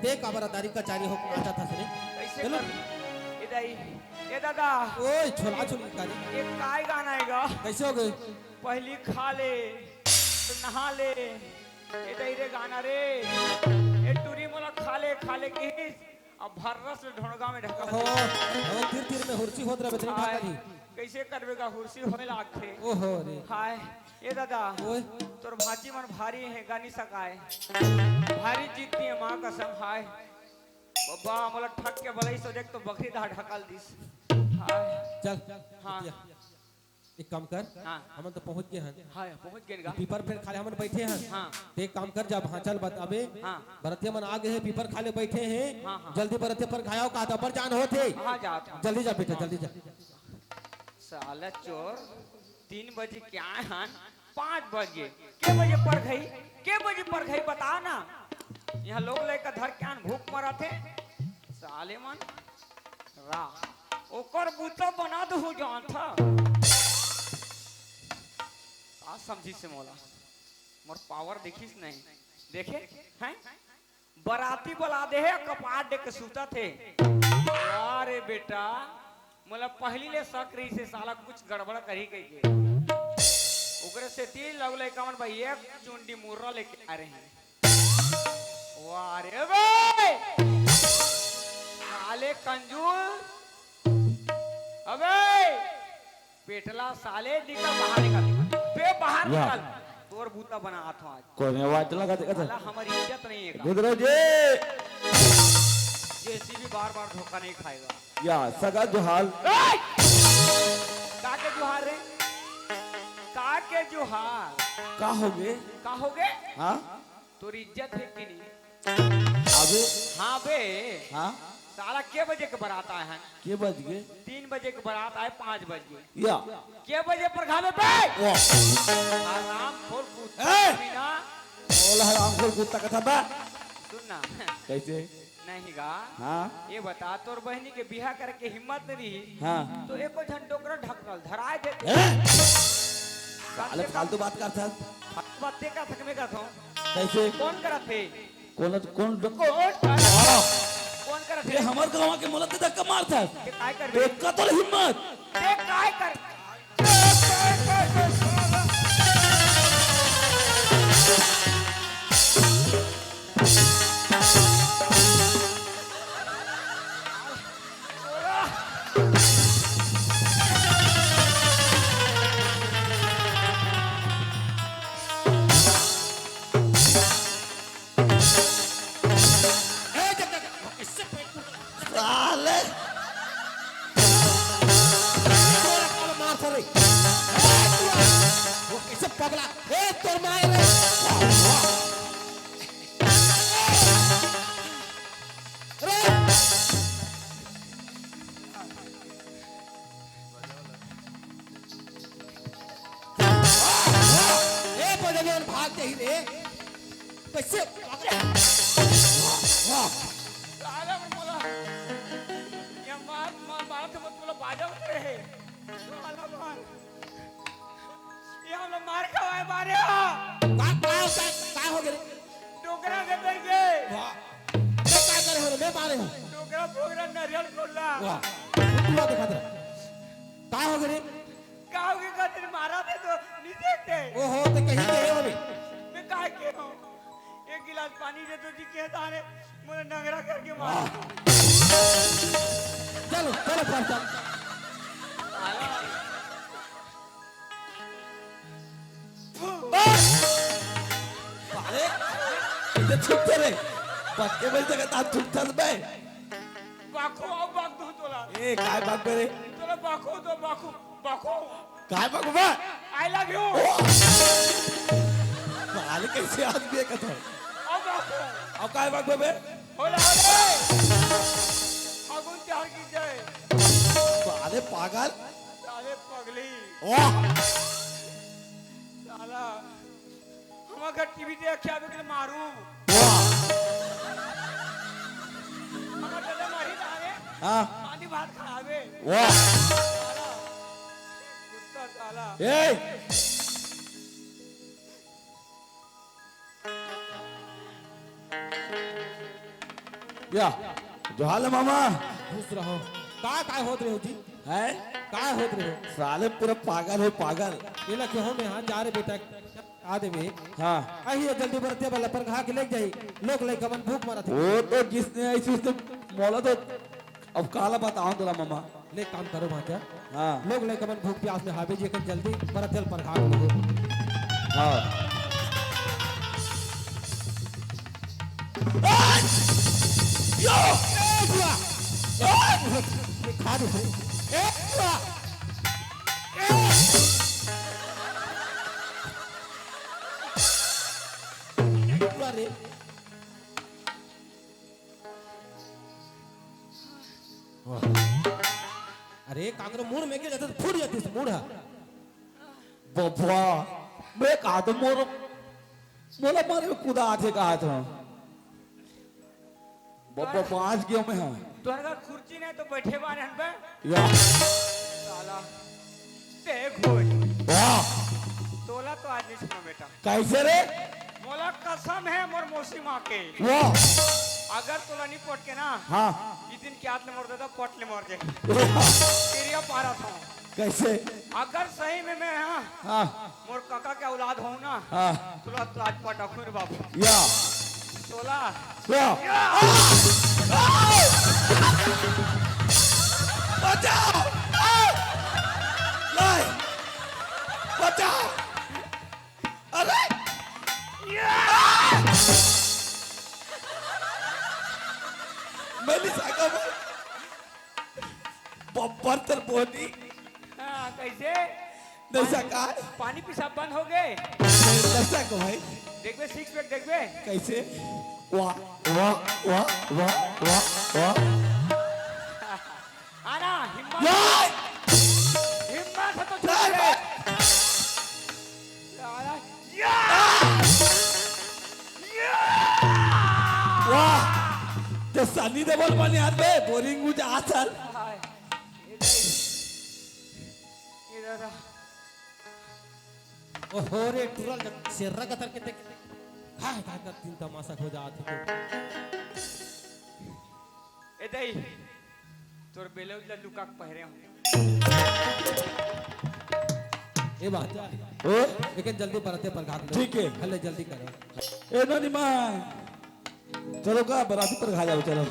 ए, काबर अदारी कचारी हो नाचत हस रे? कैसे चलो। कर? ए दाई, ए दादा। ओए, छोला छोली कारी। ये काय गाना आएगा? कैसे हो गए? पहली खा ले, तो नहा ले। ए दाई रे गाना रे। ए टूरी मोला खा ले, खा ले किहिस, अब भर्रस ले ढोड़गा में ढका हो, दे। हो, तीर तीर में हुरसी होत रहे, बचनी हाय, ढाका जी। कैसे करबे गा, हुरसी होए लागथे। ओहो रे। हाय, ए दादा, ओए। तोर भांची मन भारी हे, गा नी सकाय। भारी जीत दिए, माँ कसम, हाय। बब्बा, मोला ठग के बलई सो देख तो बकरी दा ढकल दिस। हाय। चल, हाँ। बिटिया, एक काम कर, हाँ। हमन तो पहुंच गए हन। हाँ, पहुंच गए गा। पीपर फेर खाले हमन बैठे हन। हाँ। ते एक काम कर, जा भांचा ल बताबे। हाँ। बरतिया मन आ गए हे, पीपर खाले बैठे हे। हाँ, हाँ। जल्दी बरतिया पर घायाव का दबर जान होत हे। हाँ, जात हन। जल्दी जा बेटा, हाँ। जल्दी जा। साला चोर, तीन बजे के आए हन, पाँच बजे। के बजे परघई? के बजे परघई? बता ना। यहाँ लोग लइका धर के आन भूख मरत हे। साले मन रा, ओकर बूता बना दहू जानथा। का समझी से मोला? मोर पावर देखिस नहीं? देखे? हैं? बराती बला दे हे, कपाट दे के सुतत हे। अरे बेटा, मोला पहली ले शक रहिस हे, साला कुछ गड़बड़ करही कहिके। ओकरे सेती लव लइका मन भाई एक चुंडी मुर्रा लेके आ रहे हैं। वाह रे बे! साले कंजूस! अबे! पेटला साले, निकल बाहर निकल। बे बाहर वाह। निकल। तोर बूता बनात हूँ आज। कोने वाट लगा देखा था? साला हमारी इज्जत नहीं है का? गुजरो जी। जेसीबी बार बार धोखा नहीं खाएगा। या सगा जोहार। ए! का के जोहार रे? का के जोहार? का होगे? का होगे? हाँ? तोर इज्जत हे कि नहीं? अबे। हाँ बे। हाँ? साला के बजे के बारात आए हैं? के बज गए? तीन बजे के बारात आए, पाँच बज गए। या। के बजे परघाबे बे? वाह। हराम खोर कुत्ता ए! बिना। बोल हराम खोर कुत्ता कथा बा। सुन ना। कैसे? नहीं गा। हाँ। ये बता, तोर बहनी के बिहा करके हिम्मत नहीं रही। हाँ। तो एको झन डोकरा ढकल धराए देते। ए! कम साले से कम फालतू बात करथस। फालतू बात ते करथस, मैं करथों। कैसे? कौन करत हे? कौन, कौन, कौन करत हे? हाँ। कौन करत हे? ये हमर गाँव के मोला ते धक्का मारथस। ते काय करबे? ते कतल हिम्मत। ते काय कर? ए, देख, देख, इससे पेट फूट रहा है। साले। तोरा काला मार साले। ए, तू आ। वो कैसे पगला? ए, तोर माय रे। अरे। ए, बजनियन भाग जाही रे। कैसे? वाह। साला मन मोला, ये मार, मार, मार के मत मोला बाजा उतरे हे। साला मार। ये हमला मार खवाए मारे हो। का, का, का, का हो गया रे? डोकरा के दर के। वाह। मैं का करे हो रे? मैं मारे हो। डोकरा फोकरा नरियल खोला। वाह। तू दिखा दे। का हो गया रे? गाँव के खातिर मारा दे तो नहीं देखते। ओहो, ते कहीं गए हो बे? मैं काय के हूँ? एक गिलास पानी दे दो जी, के दाने मोला नंगरा करके मार। वाह। चलो, चलो, चल, चल। अरे, इधर छुप रे। पक्के बोलते का तात छुप था बे। बाखो, अब बाख दो तोला। ए, काय बाख बे रे? तोला बाखो दो, बाखो। बाखू। काय बाखू बे? I love you। ओ! साले कैसे आदमी है कथा? अब बाखू। अब काय बाखू बे? होला, होला। फागुन त्योहार की जय। साले पागल। साले पगली। वाह। साला। हमर घर टीवी देख के आबे के मारू। वाह। हमर दादा मारी ना रे। हाँ। पानी भात खावे। वाह। साला। कुत्ता साला। ए। या, जोहार मामा। खुश रहो। का, का होत रहे हो जी? हैं? का होत रहे हो? साले पूरा पागल हे, पागल। ये ला कहो मैं, हाँ, जा रे बेटा, आ देबे। हाँ। अही जल्दी बरतिया वाला परघा के लेके जाही। लोग लइका मन भूख मरत हे। वो तो जिसने ऐसी उसने मोला तो अब काला बताओ तोला मामा। ले काम करो भांचा। हाँ। लोग लइका मन भूख प्यास में हावे जी, एकर जल्दी बरतिया ल परघा के दो। हाँ। यो! ए, बुआ! ए, खा दे। ए, बुआ! ए! बुआ रे। अरे काकरो मुड़ में के जाते तो फूट जाती मुड़ है। बबा, मैं कहा तो मोर, मोला मारे में कूदा आथे कहा था। बबा, बांच गया मैं, हाँ। तोहर घर खुर्ची नहीं तो बैठे बारे हन बे। या। साला, देख होय। वाह। तोला तो आज नहीं सुना बेटा। कैसे रे? मोला कसम है मोर मौसी माँ के। वाह। अगर तोला नहीं पट के ना, हाँ। ई दिन के हाथ ले मोर दादा पट ले मर जाए। वाह। तेरिया पारा था। कैसे? अगर सही में मैं, हाँ, हाँ। मोर काका के औलाद हों ना, हाँ। तोला तो आज पटाखुर बाबू। या। तोला। या। या। बचाओ। नहीं। बचाओ। अरे। या। मैं नहीं सकता भाई। बब्बर तर बोनी। हाँ, कैसे? नशा पानी, का? पानी पेशाब बंद हो गए। नशा को भाई। देखबे, सिक्स पैक देखबे। कैसे? वाह, वाह, वाह, वाह, वाह, वाह। आना, हिम्मत। वाह! हिम्मत है तो वाह, छूट वाह। गए। या! या! वाह! ते सनी देओल बने यार बे, बोरिंग मुझे आसल। हाय। ए दादा। ओहो रे, टुरल जब शेर्रा कतर के देख। हाय, दादा, तीन तमाशा हो जात हे। ए दई, तोर ब्लाउज ला लुका के पहिरे हूँ। ए बात। ओ? लेकिन जल्दी बरते पर घात ले। ठीक है। हले जल्दी करो। ए नोनी माँ। चलो का बराती पर खा जाओ, चलो।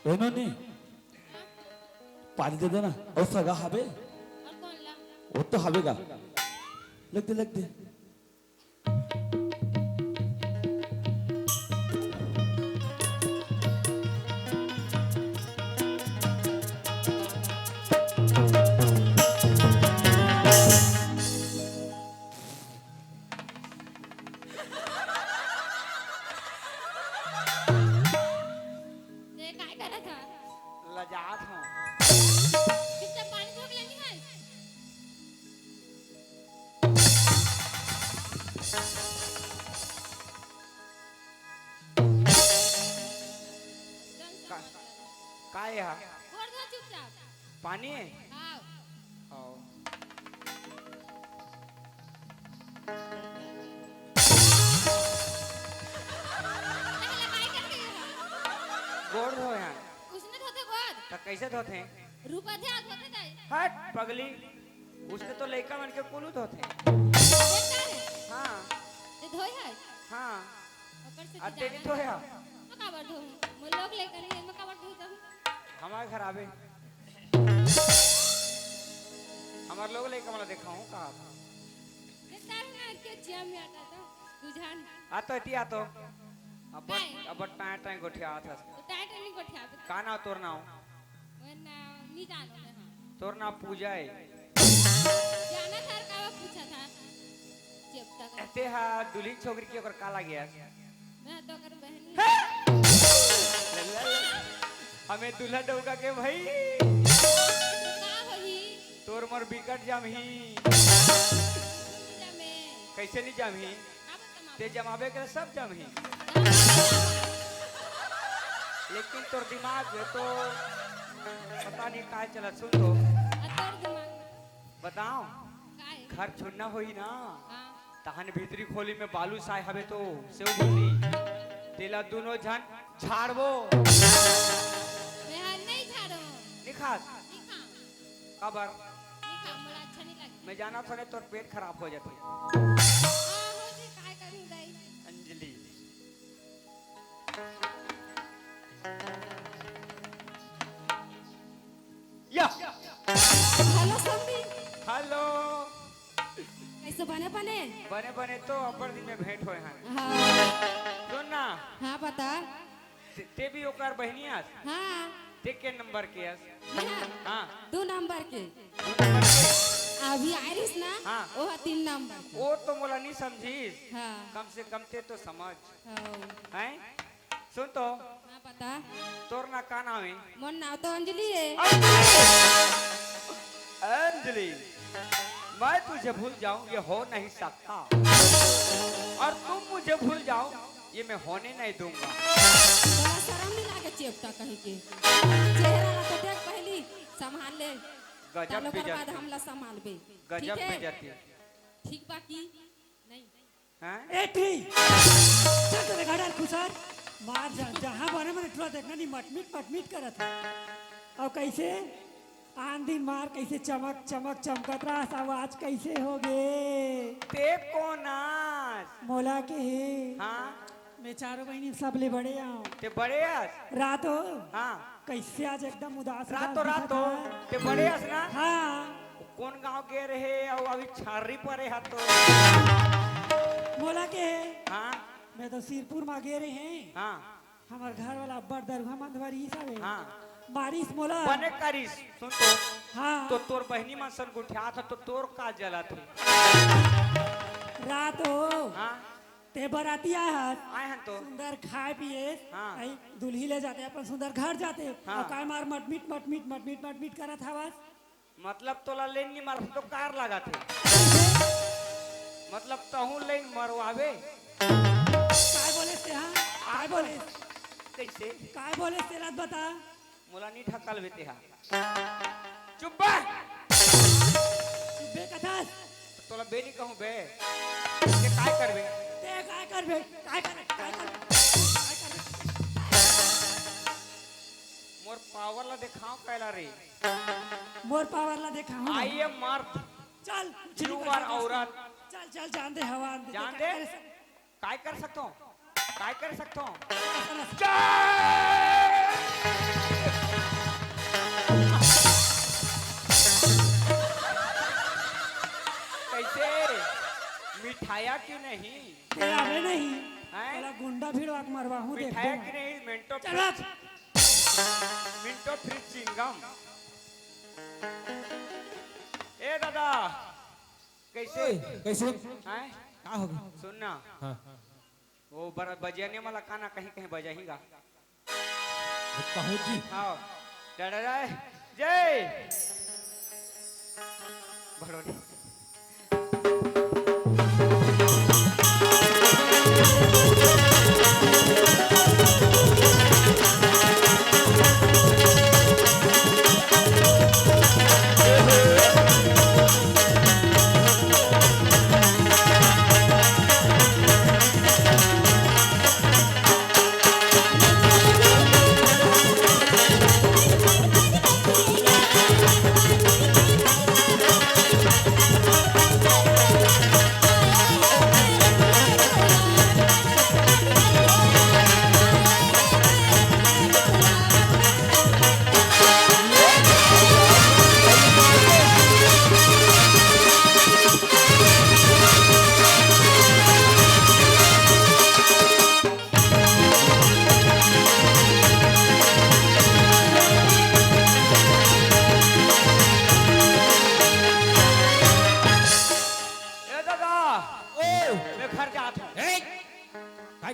बहनों ने पानी दे देना। और सगा हवे? और कौन ला? वो तो हवे गा। लग दे, लग दे। ते काय करत हा? लजात हूँ। चुपचाप पानी झोंक लेनी है। का, का ये हा? गोड़ धो चुपचाप। पानी है? हाँ। आओ। पहले काय करके ये हा? गोड़ धो यार। उसने धोते गोड़। तो कैसे धोते हैं? रुपा थे, हाथ होते जाए। हट, पगली। उसने तो लइका मन के कुलू धोथे। देखता है? हाँ। ते धोए है? हाँ। ओकर से आ, ते नहीं धोया? मैं काबर धोऊं? मोर लोग लइका नहीं है, मैं काबर धोऊं तब? हमारे घर आवे। हमारे लोग लइका मन ला देखाऊं का? देखता है ना, क्या जिया में आता था, बुझान। आ तो एती आ तो। अब, नहीं। अब टाए टाए गोठिया था। तो टाए टाए नहीं गोठिया। का नाव तोर नाव? मोर नाव नहीं जानो मैं, हाँ। तोर नाव पूजा है। जाना था, का पूछा था? ते हा दुल्हिन छोकरी के ओकर का लागे हस? मैं तो ओकर बहनी। हे! हमें दूल्हा डउका के भाई। का होही? तोर मोर बिकट जमही। जमे। कैसे नहीं जमही? का बता मामा? ते जमाबे के सब जमही। लेकिन तोर दिमाग में तो पता नहीं का चलत। सुन तो। आ, तोर दिमाग में। बताओ। का है? घर छोड़ना होही ना। हाँ। तहन भीतरी खोली में बालू साय हवे तो सेव भूली। तेला दुनो झन झाड़बो। मैं हर नहीं झाड़ो। निखास। निखा। काबर? निखा, मोला अच्छा नहीं लगे। मैं जाना थोड़े तोर पेट खराब हो जाथे। हाँ, हो जे, काय करूँ दाई? अंजलि। या। हेलो समधी। हेलो। कैसे बने बने? बने बने तो अब्बड़ दिन में भेंट होए हन। हाँ। सुन ना। हाँ बता। ते, ते भी ओकर बहिनी अस? हाँ। ते के नंबर के अस? मैं? हाँ। दो नंबर के। दो नंबर के? अभी आइरिस ना? हाँ। वो है तीन नंबर के। वो तो मोला नहीं समझीस। हाँ। कम से कम ते तो समझ। हाँ। हैं? सुन तो। हाँ, बता। तोर ना का नाम है? मोर नाम तो अंजलि है। अंजलि, मैं तुझे भूल जाऊं, ये हो नहीं सकता। और तुम मुझे भूल जाओ, ये मैं होने नहीं दूंगा। तोला शरम नहीं लागे चेपटा कहीं के? चेहरा ला तो देख पहली, संभाल ले। गजब तब ओकर बाद बेइज्जती। हमला संभालबे। गजब ठीक है? बेइज्जती। ठीक बाकी नहीं। हैं? ए टी, चल तेरे घर डाल खुसर, मार जा, जहाँ बने मने टुरा देखना नहीं, मटमिट मटमिट करत है। और कैसे आन दिन मार कैसे चमक चमक चमकत रहा, सब आज कैसे हो गए? ते कौन आस? मोला के हे। हाँ। मैं चारों बहिनी सबले बड़े आऊँ। ते बड़े आस? रात हो। हाँ। कैसे आज एकदम उदास रात उदास तो रात दिखत हो। है? ते बड़े आस ना? हाँ। कौन गांव गे रहे अउ अभी छर्री परे हा तो? मोला के हे? हाँ। मैं तो सिरपुर मा गे रहे हैं। हाँ। हमर घर वाला अब्बड़ दरुहा मंदवारी सब है। हाँ। मारिस मोला। बने करिस, सुन तो। हाँ। तो तोर बहिनी मन सन गुठियात ह तो तोर का जलत हे? रात हो। हाँ। ते बराती आए हस। आए हन तो। सुंदर खाए पिए। हाँ। आई दुल्ही ले जाते अपन सुंदर घर जाते। हाँ। अउ काय मार मटमिट मटमिट मटमिट मटमिट करत हवस। मतलब तोला लेन नहीं मारत तो कार लगाथे। मतलब तहूँ लेन मरवावे। काय बोले से हाँ? काय बोले? कैसे? काय बोले से रात बता। मोला नहीं ढकल बेते हा। चुप बे। चुप बे कथस। तोला बे नहीं कहूँ बे। ते काय करबे? ते काय करबे? काय करबे? काय करबे? काय करबे? मोर पावर ला देखाओ कैला रे। मोर पावर ला देखाओ ना। I am मर्द। चल, you are औरत। चल, चल, जान दे, हवा आन दे। जान दे? काय कर सक-, काय कर सकथो? काय कर सकथो? कैसे? मिठाया कि नहीं? तेरा भी नहीं। हैं? तेरा गुंडा भिड़वा के मरवा हूँ, देख मिठाया दूंगा। कि नहीं? मिंटो चल। Minto fridge Chingam. ए दादा, कैसे? ओए, कैसे? हैं? का हो गया? सुन ना। हाँ। वो बर-, बजियाने वाला गाना कहीं, कहीं बजाहीगा। वो कहूँ जी। हाँ। डरा रहा है। जय। बड़ो नहीं।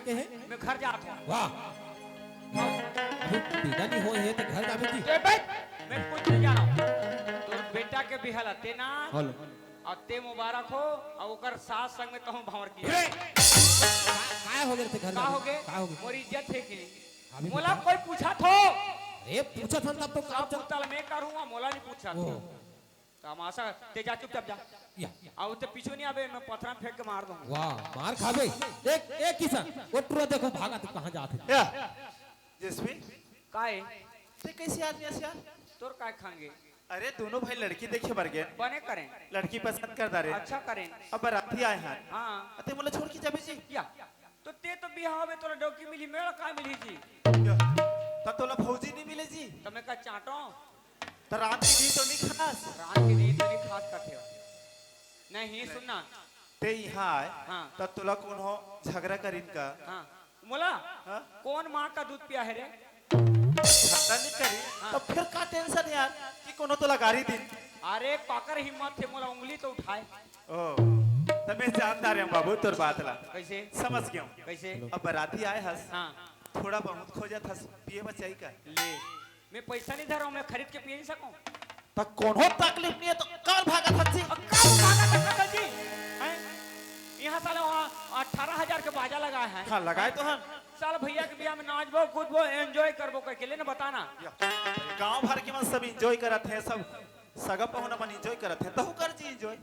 के हे? मैं घर जात हूँ। वाह। अभी बेटा नहीं होए हे तो घर जाबे जी। ए बे, मैं कुछ नहीं जाना। तोर बेटा के बिहा ला ते ना। हेलो। अउ ते मुबारक हो, अउ ओकर सास संग में तहूँ भंवर की। अरे! का, का हो गे ते घर का जाबे? हो गे? का हो गे? मोर इज्जत हे कि नहीं? अभी मोला बेटा। कोई पूछत हो? अरे पूछत हन तब तो काम सब चल- उतल मैं करूँ, मोला नहीं पूछत ओहो। हो। तमाशा, ते जा चुपचाप जा। या। अउ ते पीछू नहीं आबे, मैं पथरा में फेंक के मार दूंगा। वाह, मार खाबे। एक, एक किसान, वो टुरा देखो भागा, तू कहाँ जात हे? या, जेसवी? काय? ते कैसे आदमी हस यार? तोर काय खांगे? अरे, दोनों भाई लड़की देखे बर गे। बने करें। लड़की पसंद कर डारे। अच्छा करें। अब बराती आए हैं। हाँ। अते मोला छोड़ के जाबे जी? या। तो ते तो बिहाव में तोला डौकी मिली, मेरा का मिली जी? या। त तोला भौजी नहीं मिले जी? तो मैं का चाटो? त रात के दी तो नहीं खास? रात के दी तो नहीं खास करते हो। नहीं, सुनना। ते यहाँ आए, हाँ। त तोला कोनो झगड़ा करिन का? हाँ। मोला? हाँ? कौन माँ का दूध पिया है रे? झगड़ा नहीं करी, हाँ। तो फिर का tension यार कि कोनो तोला गारी दिन? अरे, काकर हिम्मत थे, मोला उंगली तो उठाए। ओ, त मैं जान डारे हूँ बाबू तोर बात ला। कैसे? समझ गया हूँ। कैसे? अब बराती आए हस, हाँ। थोड़ा बहुत खोजत हस, पिए बचाई का? ले, मैं पैसा नहीं धरा हूँ, मैं खरीद के पिए नहीं सकूँ। त कोनो तकलीफ नहीं है तो काल भागत हस जी। अब काल भागत हस जी? हैं? यहाँ साला वहाँ अठारह हजार के बाजा लगा है। हाँ, लगाए तो हन। साला भैया के बिहा में नाचबो, कूदबो, enjoy करबो कह के, ले ना बताना। या, गांव भर के मन सब enjoy करत हैं, सब सगा पहुना मन enjoy करत हैं, तहू कर जी enjoy।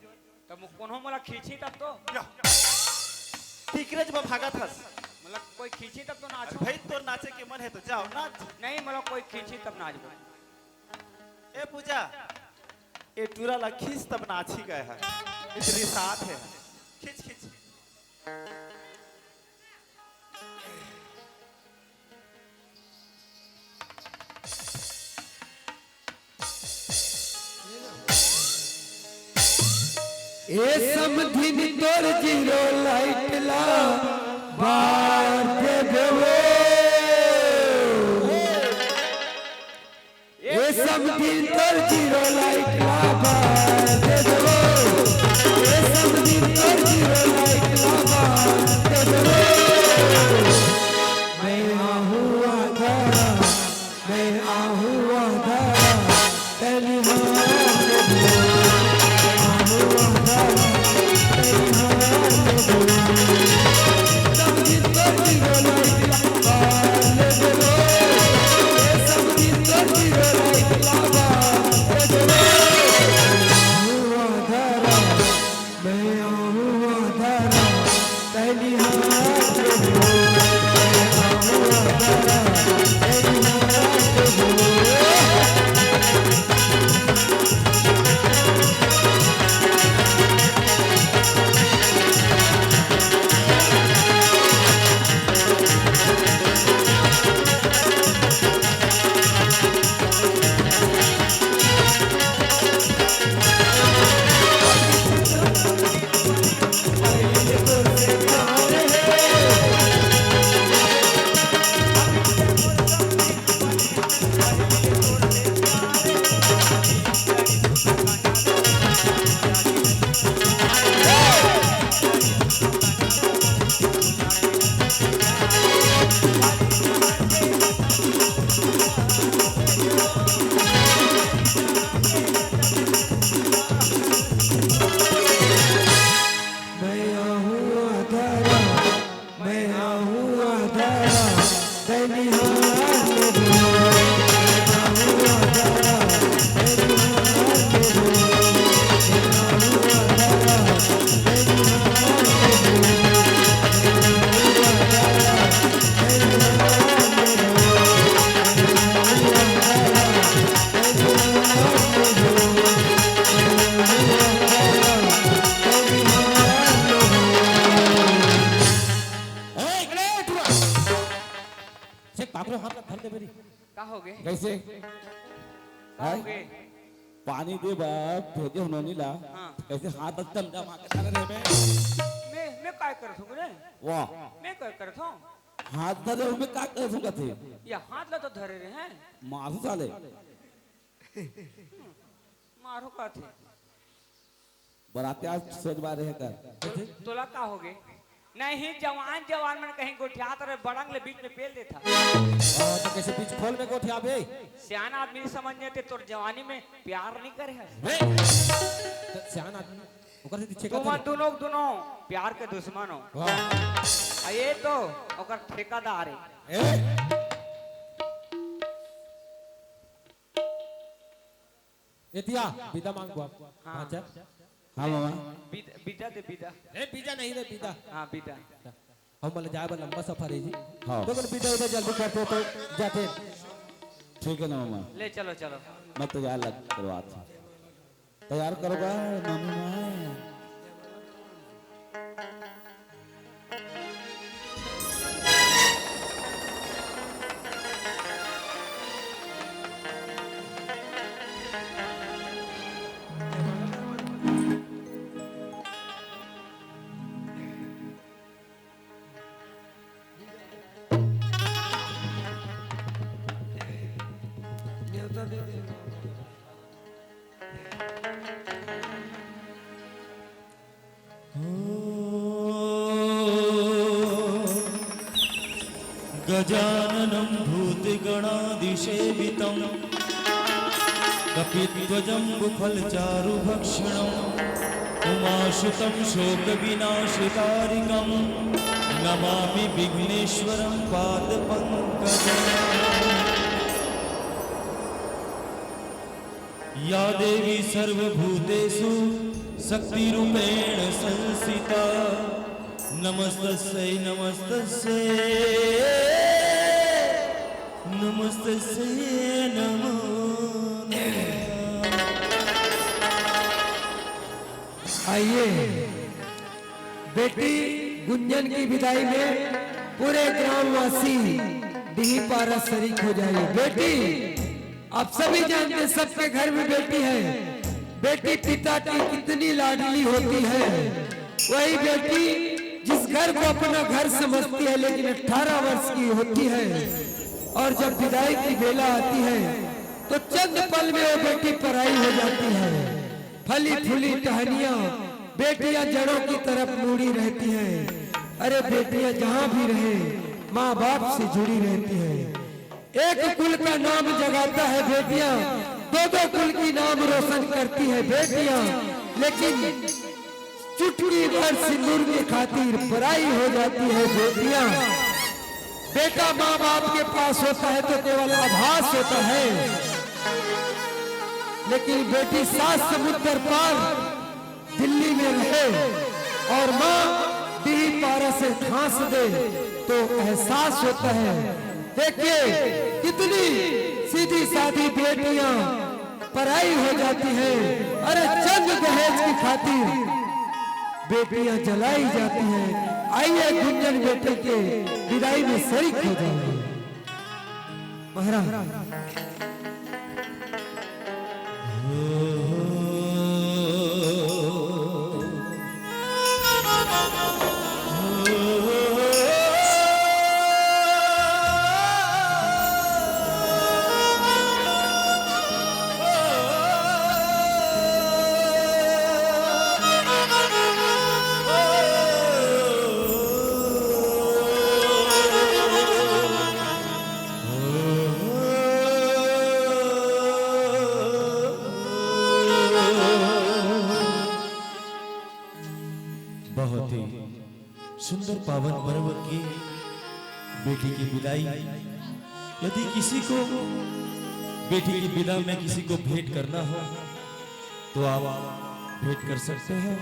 तब मु-, कोनो मोला खींची तब तो। या। टिकरे जब भागत हस। मतलब कोई खींची तब तो अरे नाचू। भाई, तोर नाचे के मन है तो जाओ, नाच। नहीं, मतलब कोई खींची तब नाचबो। ए पूजा, ए टूरा ला खींच तब नाची गए है। इतनी साथ है। खींच, खींच। ए समधिन तोर जीरो लाइट ला बार दे देवो। ए समधिन तोर जीरो लाइट ला बार दे देवो। ए समधिन तोर जीरो लाइट ला बार दे देवो। मैं आहूँ आधा, मैं आहूँ आधा, तैं निहार ले। मैं आहूँ आधा रात, मैं आहूँ आधा रात, तैं निहार ले। ए, इकड़े उठ रहा। से काकरो हाथ ला धर दे मेरी। का हो गे? कैसे? का हो गे? पानी दे बा, भेजे हो नोनी ला। हाँ। कैसे हाथ ला चमचा मार के धरे रे बे? मैं, मैं काय करत हूँ रे? वाह। मैं काय करत हूँ? हाथ धरे हो, मैं का करत हूँ कथे? या हाथ ला तो धरे रे हैं। मारू साले। मारो कथे। बराती आज सोच बारे है कर। तो, तोला का हो गे? नहीं, जवान जवान मन कहीं गोठियात रहे, बड़ंग ले बीच में पेल देथा। हाँ, तो कैसे बीच खोल में गोठियाबे? सियान आदमी समझ नहीं ते, तोर जवानी में प्यार नहीं करे हस। बे, तो सियान आदमी, ओकर से पीछे का तुमन तू? दोनों, दोनों प्यार के दुश्मन हो। वाह। आ ये तो ओकर ठेकेदार है। ए? एतिया, बिदा मांगबो आप। हाँ। भांचा। हाँ, मामा। बिदा, बिदा दे, बिदा। ए, बिदा नहीं रे, बिदा। हाँ, बिदा। हम बोले जाए बा लंबा सफर है जी। हाँ। तो बोले बिदा उदा जल्दी करते तो जाते। ठीक है ना मामा। ले चलो, चलो। मैं तैयार लग करवात हूँ। तैयार करोगा मामी माँ? गजाननं भूतगणादिसेवितं कपित्वजम्बुफलचारुभक्षणं उमासुतं शोकविनाशकारिकं नमामि विघ्नेश्वरं पादपङ्कजम्। या देवी सर्वभूतेषु शक्तिरूपेण संस्थिता। नमस्तस्यै, नमस्तस्यै, नमस्तस्यै नमो नमः। आइए, बेटी गुंजन की विदाई में पूरे ग्रामवासी डीह पारा शरीक हो जाइए। बेटी, आप सभी जानते हैं, सबके घर में बेटी है। बेटी पिता की कितनी लाडली होती है। वही बेटी जिस घर को अपना घर समझती है, लेकिन अठारह वर्ष की होती है और जब विदाई की बेला आती है, तो चंद पल में वो बेटी पराई हो जाती है। फली फूली टहनियां बेटियां जड़ों की तरफ मुड़ी रहती हैं। अरे, बेटियां जहां भी रहे, माँ बाप से जुड़ी रहती हैं। एक कुल का नाम जगाता है बेटियां, दो दो कुल की नाम रोशन करती है बेटियां, लेकिन चुटकी भर सिंदूर की खातिर पराई हो जाती है बेटियां। बेटा माँ बाप के पास होता है तो केवल आभास होता है, लेकिन बेटी सात समुद्र पार दिल्ली में रहे और माँ डीह पारा से घास दे तो एहसास होता है। देखिए, कितनी सीधी सादी बेटियां पराई हो जाती है। अरे, चंद दहेज की खातिर बेटियां जलाई जाती हैं। आइए, गुंजन बेटे के विदाई में शरीक हो जाइए। महाराज। बहुत ही सुंदर पावन पर्व की बेटी की विदाई। यदि किसी को बेटी की विदा में किसी को भेंट करना हो, तो आप भेंट कर सकते हैं।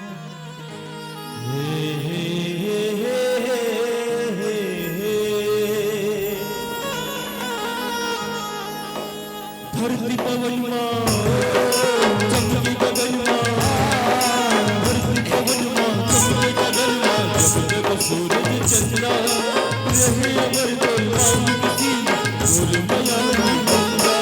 धरती पवन माँ, चमकी गगन माँ, धरती पवन माँ, चमकी गगन माँ, जब जब सूरज चंदा, रहे अमर कोई मांग की, बोल मया नहीं बंदा।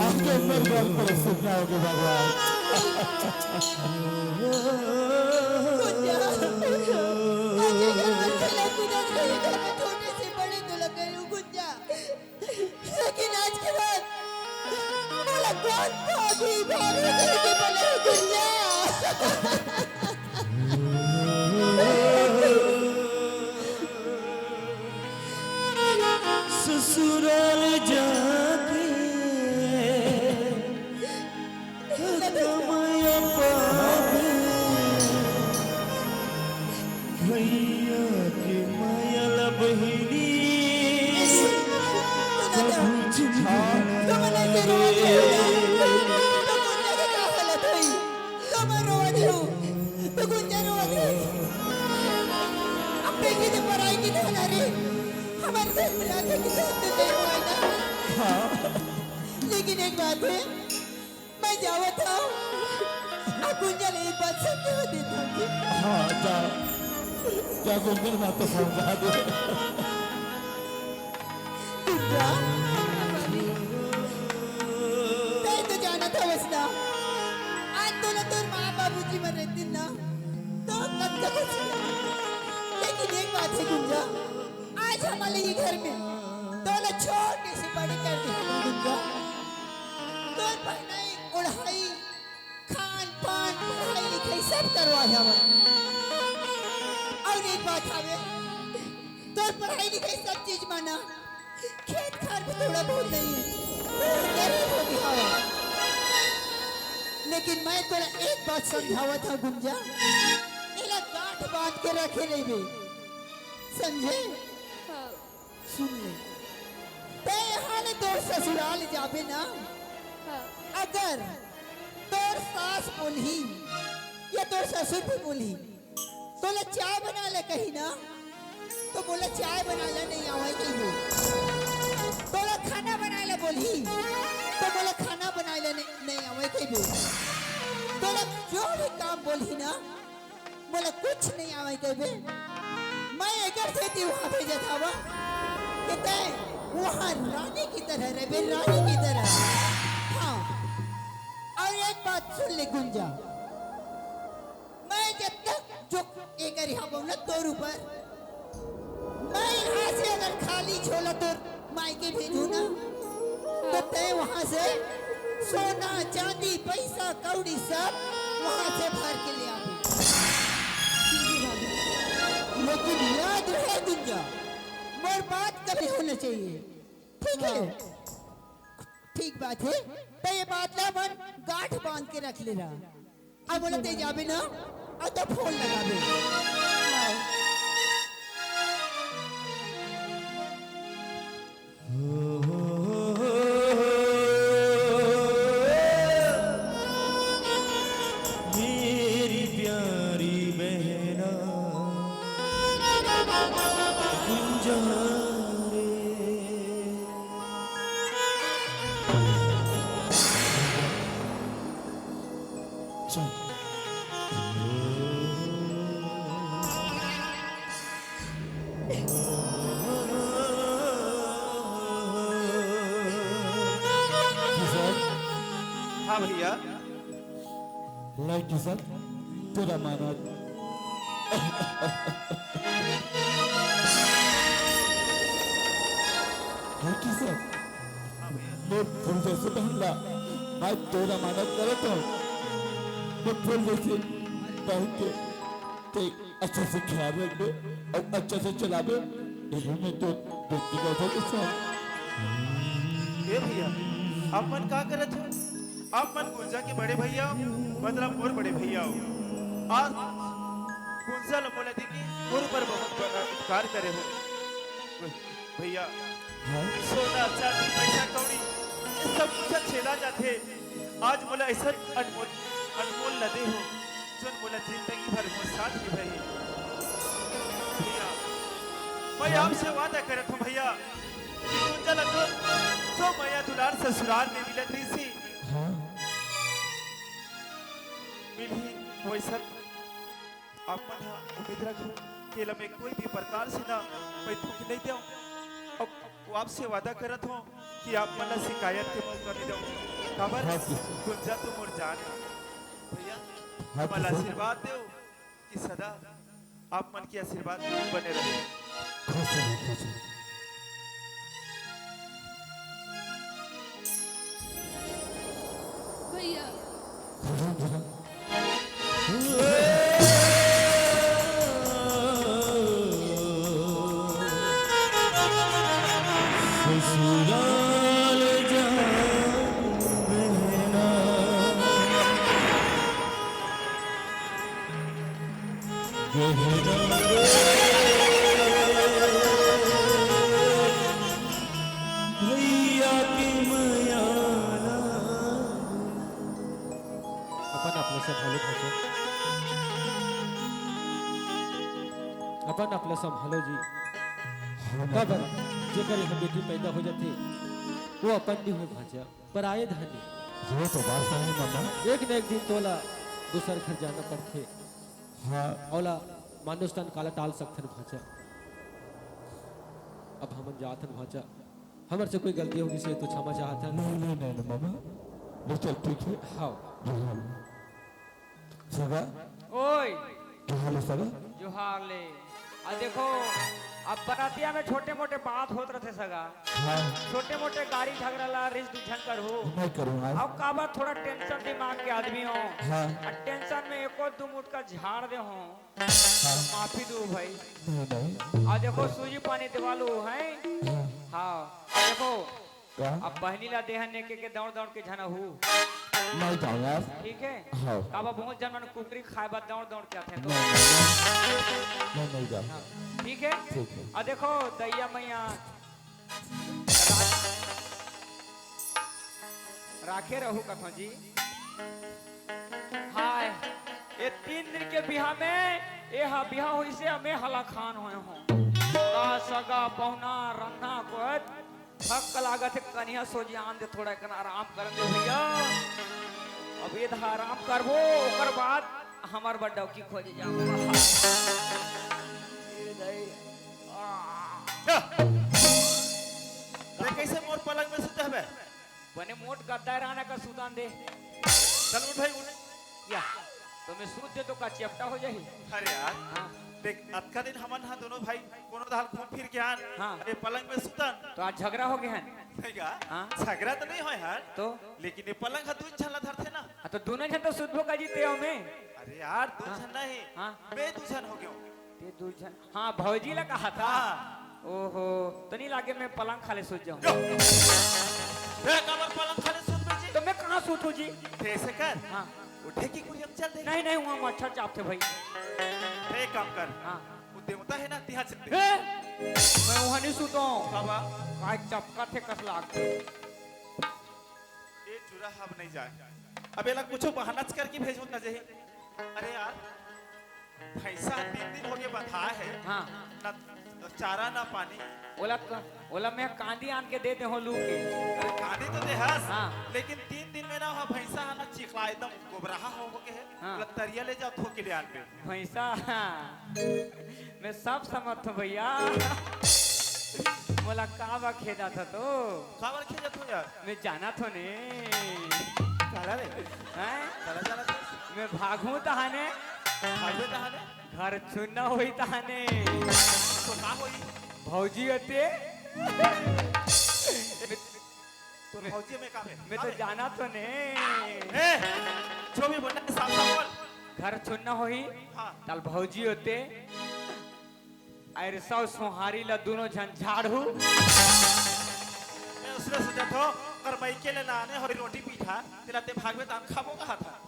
आपके ऊपर बहुत बड़ा सपना होगा भगवान। गुंजा, आज ये घर में खेला कूदा के, ये घर में छोटे से बड़े तो लग गए हूँ गुंजा, लेकिन आज के बाद मुलाकात भाभी, भाभी करके बोले गुंजा। ससुराल जाके कमाया पावे, भैया के माया ला बहिनी कभू चुप ना रे। तो गुंजा रोवत हे। अब देखी तो पराई की धान रे। हमारे घर में आके किसी से नहीं हुआ ना। हाँ। लेकिन एक बात है, मैं जावत हूँ। अब गुंजा ले एक बात समझा देता हूँ। हाँ, जा। जा गुंजा ना तो समझा दे। गुंजा, तैं तो जानत हवस ना, आज तोला तोर माँ बाबूजी मन रहतिन ना, तो कतका खुशी होतिस। लेकिन एक बात है गुंजा, आज हमला ये घर में तोला छोटे से बड़े कर दे हवय गुंजा। तोर पहनाई, ओढ़ाई, खान पान, पढ़ाई लिखाई सब करवाए हवय। अउ एक बात हवे, तोर पढ़ाई लिखाई सब चीज म ना, खेत खार भी थोड़ा बहुत नहीं है, गरीब हो गया हवय। लेकिन मैं तोला एक बात समझावत हूँ गुंजा, एला गांठ बांध के रखे रहिबे, समझे? हाँ। सुन ले, तैं यहाँ ले तोर ससुराल जाबे ना, हाँ। अगर तोर सास बोलही या तोर ससुर भी बोलही, तोला चाय बना ले कही ना, तो मोला चाय बनाए ला नहीं आवय कहिबे। तोला खाना बनाए ला बोलही, तो मोला खाना बनाए ला नहीं, नहीं आवय कहिबे। तोला जो भी काम बोलही ना, मोला कुछ नहीं आवय कहिबे। मैं एकर सेती वहाँ भेजत हवं कि तैं वहाँ रानी की तरह रहिबे, रानी की तरह। हाँ, अउ एक बात सुन ले गुंजा, मैं जब तक जो एकर यहाँ बोलना तोर ऊपर, मैं यहाँ से अगर खाली झोला तोर मायके भेजूँ ना, तो तैं वहाँ से सोना, चांदी, पैसा, कौड़ी सब वहाँ से भर के ले आबे। लेकिन याद रहे गुंजा, मोर बात कभी होना चाहिए, ठीक है? ठीक बात है, तैं ये बात ला मन गांठ बांध के रख ले रहा। अब बोला तैं जाबे ना, अब तो फोन लगाबे। मेरी प्यारी बहना गुंजा रे। चल। किशन। हाँ भैया। ले किशन, तोर अमानत। हाँ किशन, मोर फूल जैसे बहन ला, मैं तोर अमानत करत हूँ। मोर फूल जैसे बहन के तैं अच्छा से ख्याल रखबे अउ अच्छा से चलाबे। एहू में तो बेटी का था किसान। ए भैया, आप मन का करत हो? आप मन गुंजा के बड़े भैया हो, मतलब मोर बड़े भैया हो। आज गुंजा ल मोला देके मोर ऊपर बहुत बड़ा उपकार करे हो। भैया, हाँ? सोना, चांदी, पैसा, कौड़ी, ये सब कुछ छेदा जाथे। आज मोला ऐसा अनमोल, अनमोल ल दे हो, जोन मोला जिंदगी भर मोर साथ निभाही। भैया, मैं हाँ? आपसे वादा करत हूँ भैया, कि गुंजा ल जो, जो मया दुलार ससुराल में मिलत रहिस हे, हाँ। मिलही वैसा आप मन ह उम्मीद रखो कि एला मैं कोई भी प्रकार से ना मैं दुख नहीं देव। अब वो आपसे वादा करत हों कि आप मन ला शिकायत के मौका नइ देवों। काबर? हाँ, किशोर। गुंजा तो मोर जान हे। भैया, हाँ, हमन ला किशोर। आशीर्वाद देव कि सदा आप मन के आशीर्वाद बने रहे। खुश रहो, खुश रहो। भैया। ससुराल जा बहना। गहना रे, भैया के मया ला। अपन आप ला संभालो भांचा, अपन आप ला संभालो जी। हाँ, काबर, जेकर यहाँ बेटी पैदा हो जाथे, वो अपन नइ होय भांचा, पराये धन ए। ये तो बात सही हे मामा। एक न एक दिन तोला दूसर घर जाना पड़थे। हाँ। ओला मानुस तन काला टाल सकथन भांचा। अब हमन जाथन भांचा, हमर से कोई गलती हो गिस हे तो क्षमा चाहथन। नहीं, नहीं, नहीं, नहीं, मामा। ले चल, ठीक हे। हाँ। ले चल। सगा। ओए। जोहार ले सगा। जोहार ले। आ देखो, अब बरातिया में छोटे मोटे बात होत रथे सगा। हाँ। छोटे मोटे गारी झगरा ला रिस दुझन करहू। नहीं करूँ आज। अब काबर थोड़ा tension दिमाग के आदमी हो। हाँ। आ tension में एको दू मुटका झाड़ दे हो। हाँ। माफी दू भाई। नहीं, नहीं। आ देखो, सूजी पानी देवालू है। हाँ। हाँ। आ देखो, का? अब बहनी ला देहन ने के, के दौड़ दौड़ के झन हू। नहीं जाऊँ यार। ठीक हे? हाँ। काबर बहुत झन मन कुकरी खाए बर दौड़ दौड़ के आथे तो। नहीं, नहीं, नहीं। नहीं, नहीं जाऊँ। हाँ, ठीक हे? ठीक हे। आ देखो, दइया मैया राखे रहू कथों जी। हाय, ए तीन दिन के बिहा में, ए हा बिहा होइसे, अमे हलाखान होय हों। का सगा पहुना रन्ना को थक लागत हे, कनिहा सोजियान दे, थोड़ा कन आराम करन दे भैया। अब ये धा आराम करबो, ओकर बाद हमर बर डौकी खोजे जाबो। ए दाई, आ। ते कइसे मोर पलंग में सुते हबे? बने मोट गद्दा रहना का सुतान दे। चल उठ भाई, उठ। या, तो मैं सूत दे तो का चेपटा हो जाही? अरे यार, हाँ। देख, अतका दिन हमन हा दोनों भाई कोनो दाल घूम फिर के आन, हाँ। अरे पलंग में सुतन। तो आज झगड़ा हो गया है? नहीं का? हाँ। झगड़ा तो नहीं होय हन, तो? लेकिन ये पलंग हा दू झन ला धरथे ना। हाँ, तो दोनों झन तो सुतबो का जी ते में। अरे यार, दू हाँ। झन नहीं, हाँ। मैं दू झन हो गया हूँ। ते दू झन, हाँ, भौजी ला कहा था। हाँ। ओहो, तो नहीं लागे मैं पलंग खाले सूत जाऊँ। यो। बे, काबर पलंग खाले सूत बे जी? तो मैं कहाँ सूतूँ जी? ते ऐसे कर। हाँ। उठे की कुरिया में चल दे। नहीं, नहीं, वहाँ मच्छर चापथे भाई। ते एक काम कर। हाँ। वो देवता है ना, तिहा चल दे। ए, मैं वहाँ नहीं सूतूँ। बाबा। काय चपका थे कस लागथे। ये चूरा अब नहीं जाए। अब एला कुछो बहाना करके भेजो ना जही। अरे यार, भैंसा तीन दिन हो गए बंधा है। हाँ। ना, ना चारा ना पानी। ओला क-, ओला मैं कांदी आन के दे दे हो लू के। अरे कांदी तो दे हस, हाँ। लेकिन तीन दिन में ना वहाँ भैंसा है ना चिखला एकदम गोबराहा हो, हो गए है। हाँ। ओला तरिया ले जाओ धो के ले आन बे। भैंसा, हाँ। मैं सब समझ थो भैया। मोला काबर खेदा था तो? काबर खेदा थो यार? मैं जाना थो ने। काला रे? हैं? काला जाना था? मैं भागूं तहाने। भागवे तहाने? घर छुन्ना होई तहाने। तो का होई? भौजी होते। तो भौजी में का है? मैं तो जाना तो ने। ए, जो भी बोलना है, साफ साफ बोल। घर छुन्ना होई, हाँ। तल भौजी होते। अरे सौ सोहारी ला दोनों झन झाड़ू। मैं उसने सोचा थो, कर मैं के ले लाने होरी रोटी पीठा, तेला ते भाग में तान खाबो कहा था।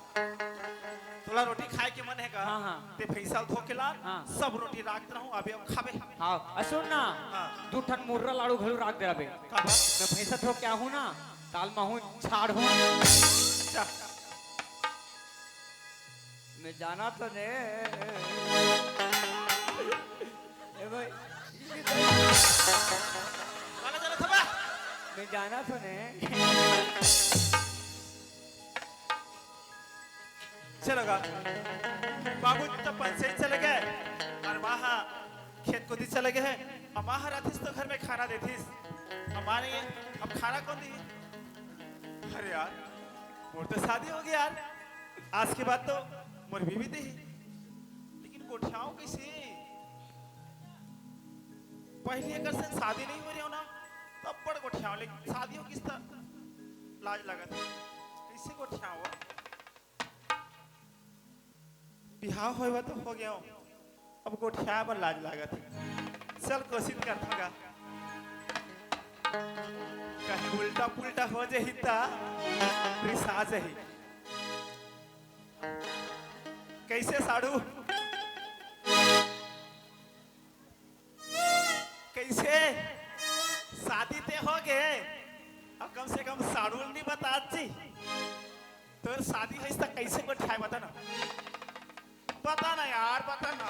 तोला रोटी खाए के मन है का? हाँ, हाँ। ते भैंसा धो के लान, हाँ। सब रोटी राख दे रहूं, अभी हम खाबे। हाँ, आ सुन ना, हाँ। दू ठन मुर्रा लाड़ू घलू राख दे रबे। का बात? मैं भैंसा धो के आहूं ना, ताल महूं झाड़ हूं। जा। मैं जाना तो ने। ए भाई। काला जाना था बा? मैं जाना तो ने। चलो गा। बाबू तो पंचायत चले गए और माँ हा खेत कोती चले गए हैं। और माँ हा रहतीस तो घर में खाना देतीस। माने, अब खाना कौन दी? अरे यार, मोर तो शादी हो गया यार। आज के बाद तो मोर बीवी दी। लेकिन गोठियाव कैसे? पहली एकर से शादी नहीं हो रही हो ना, तो अब्बड़ गोठियाव, लेकिन शादी हो किस तरह? लाज लगत हे। कैसे गोठियाव? बिहाव होय बा तो हो गया हो, अब गोठियाय बर लाज लागत हे। चल कोशिश करथन गा, कहीं उल्टा पुल्टा हो जाही त रिसा जाही। कैसे साढ़ू? कैसे? शादी ते हो गे, अब कम से कम साढ़ू ल नहीं बतात जी। तोर शादी होइस त कैसे गोठियाय बता ना? बता ना यार, बता ना।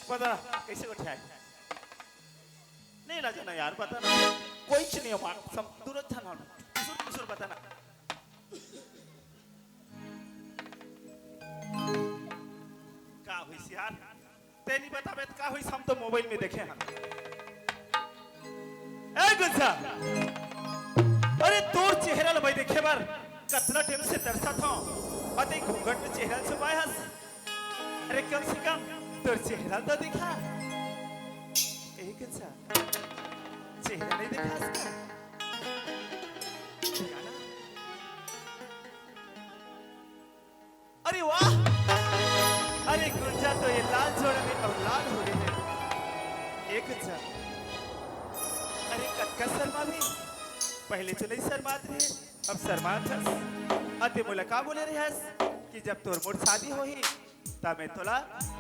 बता, कैसे गोठियाय? नहीं ना जाना यार, बता ना। कोई च नहीं मार, सब दूर जाना। दूर दूर बता ना। का होइस यार? ते नहीं बताबे त का होइस, हम तो मोबाइल में देखे हन। ए गुलजा, अरे तोर चेहरा ल मैं देखे बर कतना टाइम से तरसत हूँ। अते घूंघट में चेहरा छुपाए हस। अरे कम से कम तोर चेहरा ल तो दिखा। ए गुलजा, चेहरा नहीं दिखास का? अरे वाह! अरे गुंजा तो ये लाल जोड़ा में अब लाल हो गए हैं। ए गुंजा, अरे कतका शर्मा भी, पहले तो नहीं शर्मात रहे, अब शर्मात हस। अते मोला का बोले रहे हस कि जब तोर मोर शादी होही, तब मैं तोला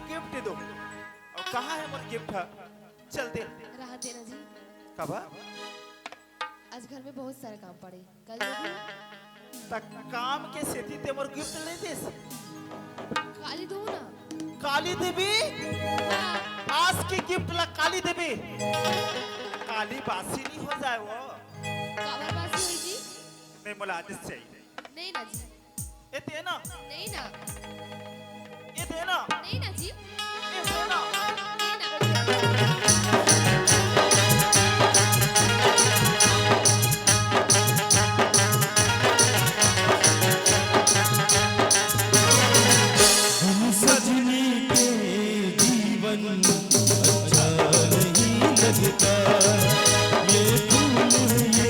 गिफ्ट दूँ। और कहाँ है मोर गिफ्ट? चल दे। रहा देना जी। कब? आज घर में बहुत सारा काम पड़े, कल दे दूँ। त काम के सेती ते मोर गिफ्ट नहीं देस? काली दो ना। काली देबे? हाँ। आज के गिफ्ट ला काली देबे? काली बासी नहीं हो जाए वो। काबर बासी होई जी? नहीं, मोला आज चाहिए। नहीं ना जी। ए दे ना। नहीं ना। ए दे ना। नहीं ना जी। ए दे ना। नहीं ना। हम सजनी के जीवन अच्छा नहीं लगता, ये फूल, ये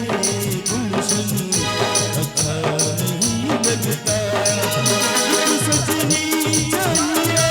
गुलशन अच्छा नहीं लगता। एक सजनी चाहिए,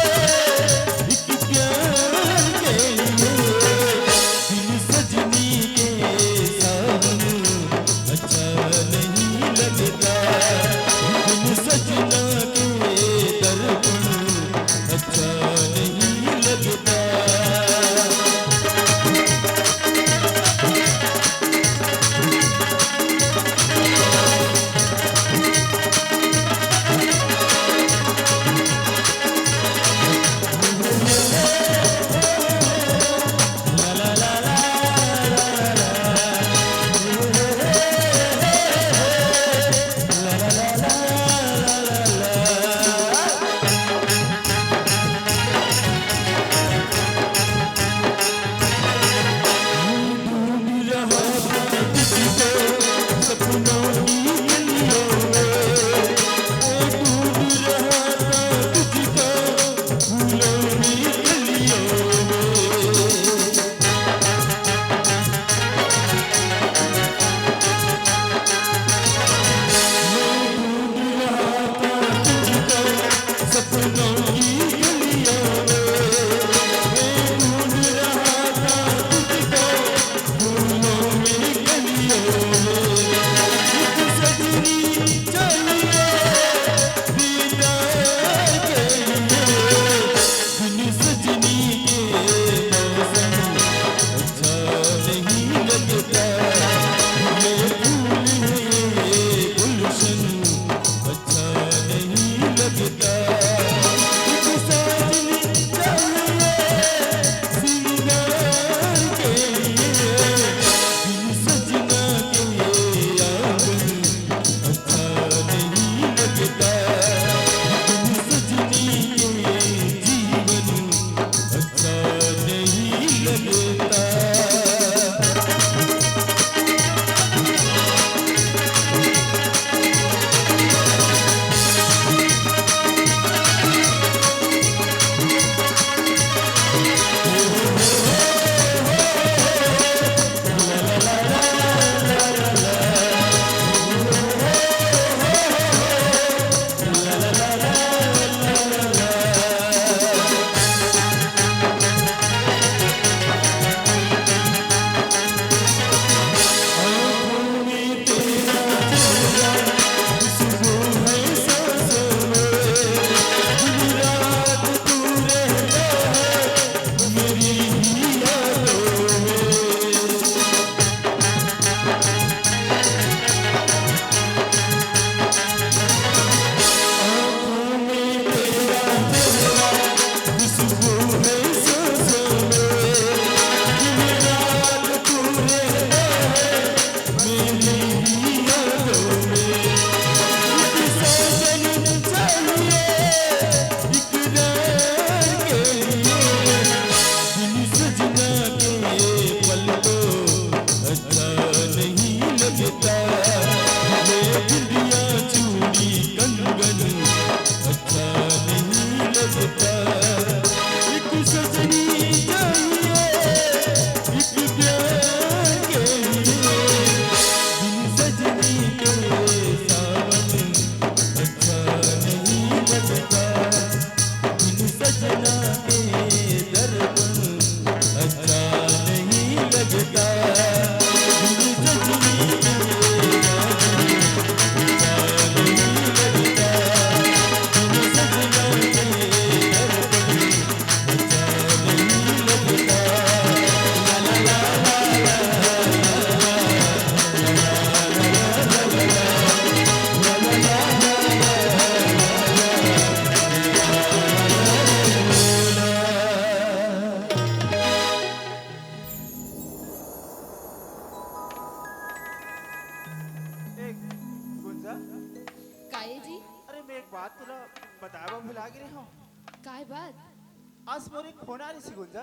आज मोर एक फोन आ रही थी गुंजा,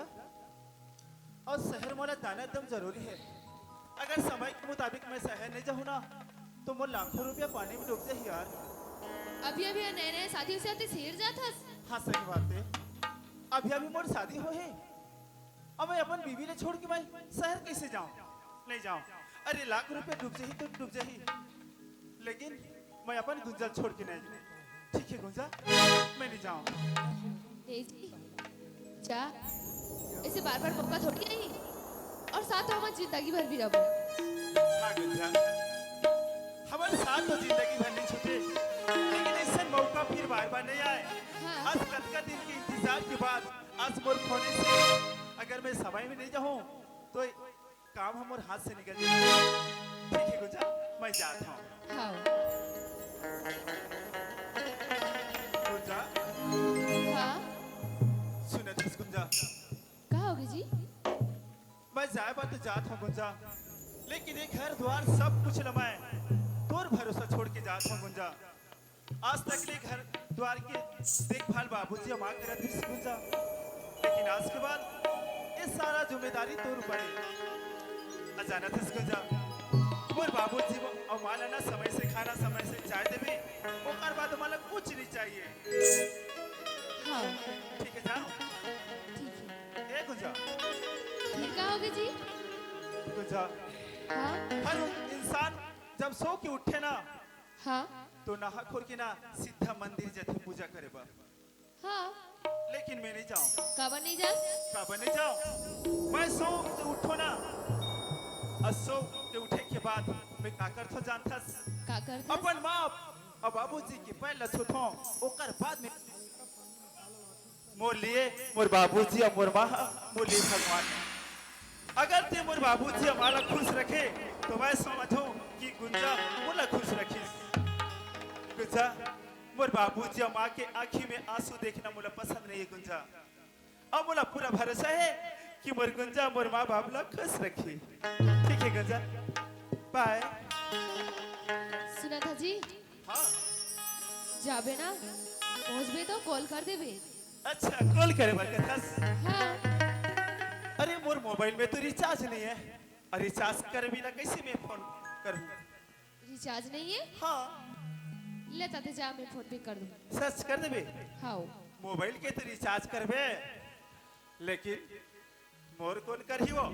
और शहर मोला जाना एकदम जरूरी है। अगर समय के मुताबिक मैं शहर नहीं जाऊँ ना, तो मोर लाखों रुपया पानी में डूब जाही यार। अभी अभी नए नए शादी से आते शहर जात हस। हाँ, सही बात है। अभी अभी मोर शादी हो है, अब मैं अपन बीवी ले छोड़ के मैं शहर कैसे जाऊँ? नहीं जाऊँ। अरे, लाख रुपया डूब जाही तो डूब जाही, लेकिन मैं अपन गुंजा ल छोड़ के नहीं जाऊँ। ठीक है गुंजा, मैं नहीं जाऊँ। ए जी, जा, ऐसे बार बार मौका थोड़ी आई। और साथ हमार जिंदगी भर भी रहो। हाँ गुंजा, हमारे साथ तो जिंदगी भर नहीं छूटे, लेकिन ऐसा मौका फिर बार बार नहीं आए। हाँ। आज कतका दिन के इंतजार के बाद आज मोर फोन से अगर मैं समय में नहीं जाऊँ, तो काम हमर हाथ से निकल जाए। ठीक है गुंजा, मैं जात हूँ। हाँ। गुंजा। हाँ। सुनत हस गुंजा। का होगे जी? मैं जाए बर तो जात हूँ गुंजा, लेकिन ये घर द्वार सब कुछ ल मैं तोर भरोसा छोड़ के जात हूँ गुंजा। आज तक ले घर द्वार के देखभाल बाबूजी अमा करत रहिस गुंजा, लेकिन आज के बाद ये सारा जिम्मेदारी तोर ऊपर है। अ जानत हस गुंजा, मोर बाबूजी अमा ला ना समय से खाना, समय से चाय देबे, ओकर बाद मोला कुछ नहीं चाहिए। हाँ। ठीक है, जाओ। ठीक है। ए गुंजा। फिर का होगे जी? गुंजा। हाँ। हर इंसान जब सो के उठे ना, हाँ। तो नहा खोर के ना सीधा मंदिर जाथे पूजा करे बर। हाँ। लेकिन मैं नहीं जाऊँ। काबर नहीं जास? काबर नहीं जाऊँ? मैं सो के उठो ना, और सो के उठे के बाद मैं का करथो जानथस? का करथस? अपन माँ और बाबूजी के पैर ल छूथो, ओकर बाद में मोर लिए मोर बाबूजी और मोर माँ ह मोर लिए भगवान। अगर ते मोर बाबूजी अमा ला खुश रखे, तो मैं समझो कि गुंजा मोला खुश रखिस। गुंजा, मोर बाबूजी अमा के आँखी में आंसू देखना मोला पसंद नहीं है गुंजा। अब मोला पूरा भरोसा है कि मोर गुंजा मोर माँ बाप ला खुश रखी। ठीक है गुंजा, बाय। सुनत हस जी? हाँ। जाबे ना, पहुँचबे तो कॉल कर देबे। अच्छा, कॉल करे बर कथस? हाँ। अरे, मोर मोबाइल में तो रिचार्ज नहीं है, और रिचार्ज करे बिना कैसे मैं फोन करूँ? रिचार्ज नहीं है? हाँ। ले ताते जा, मैं फोन पे कर दूँ। सर्च कर देबे? हाँ। मोबाइल के तो रिचार्ज करबे, लेकिन मोर कौन करही वो?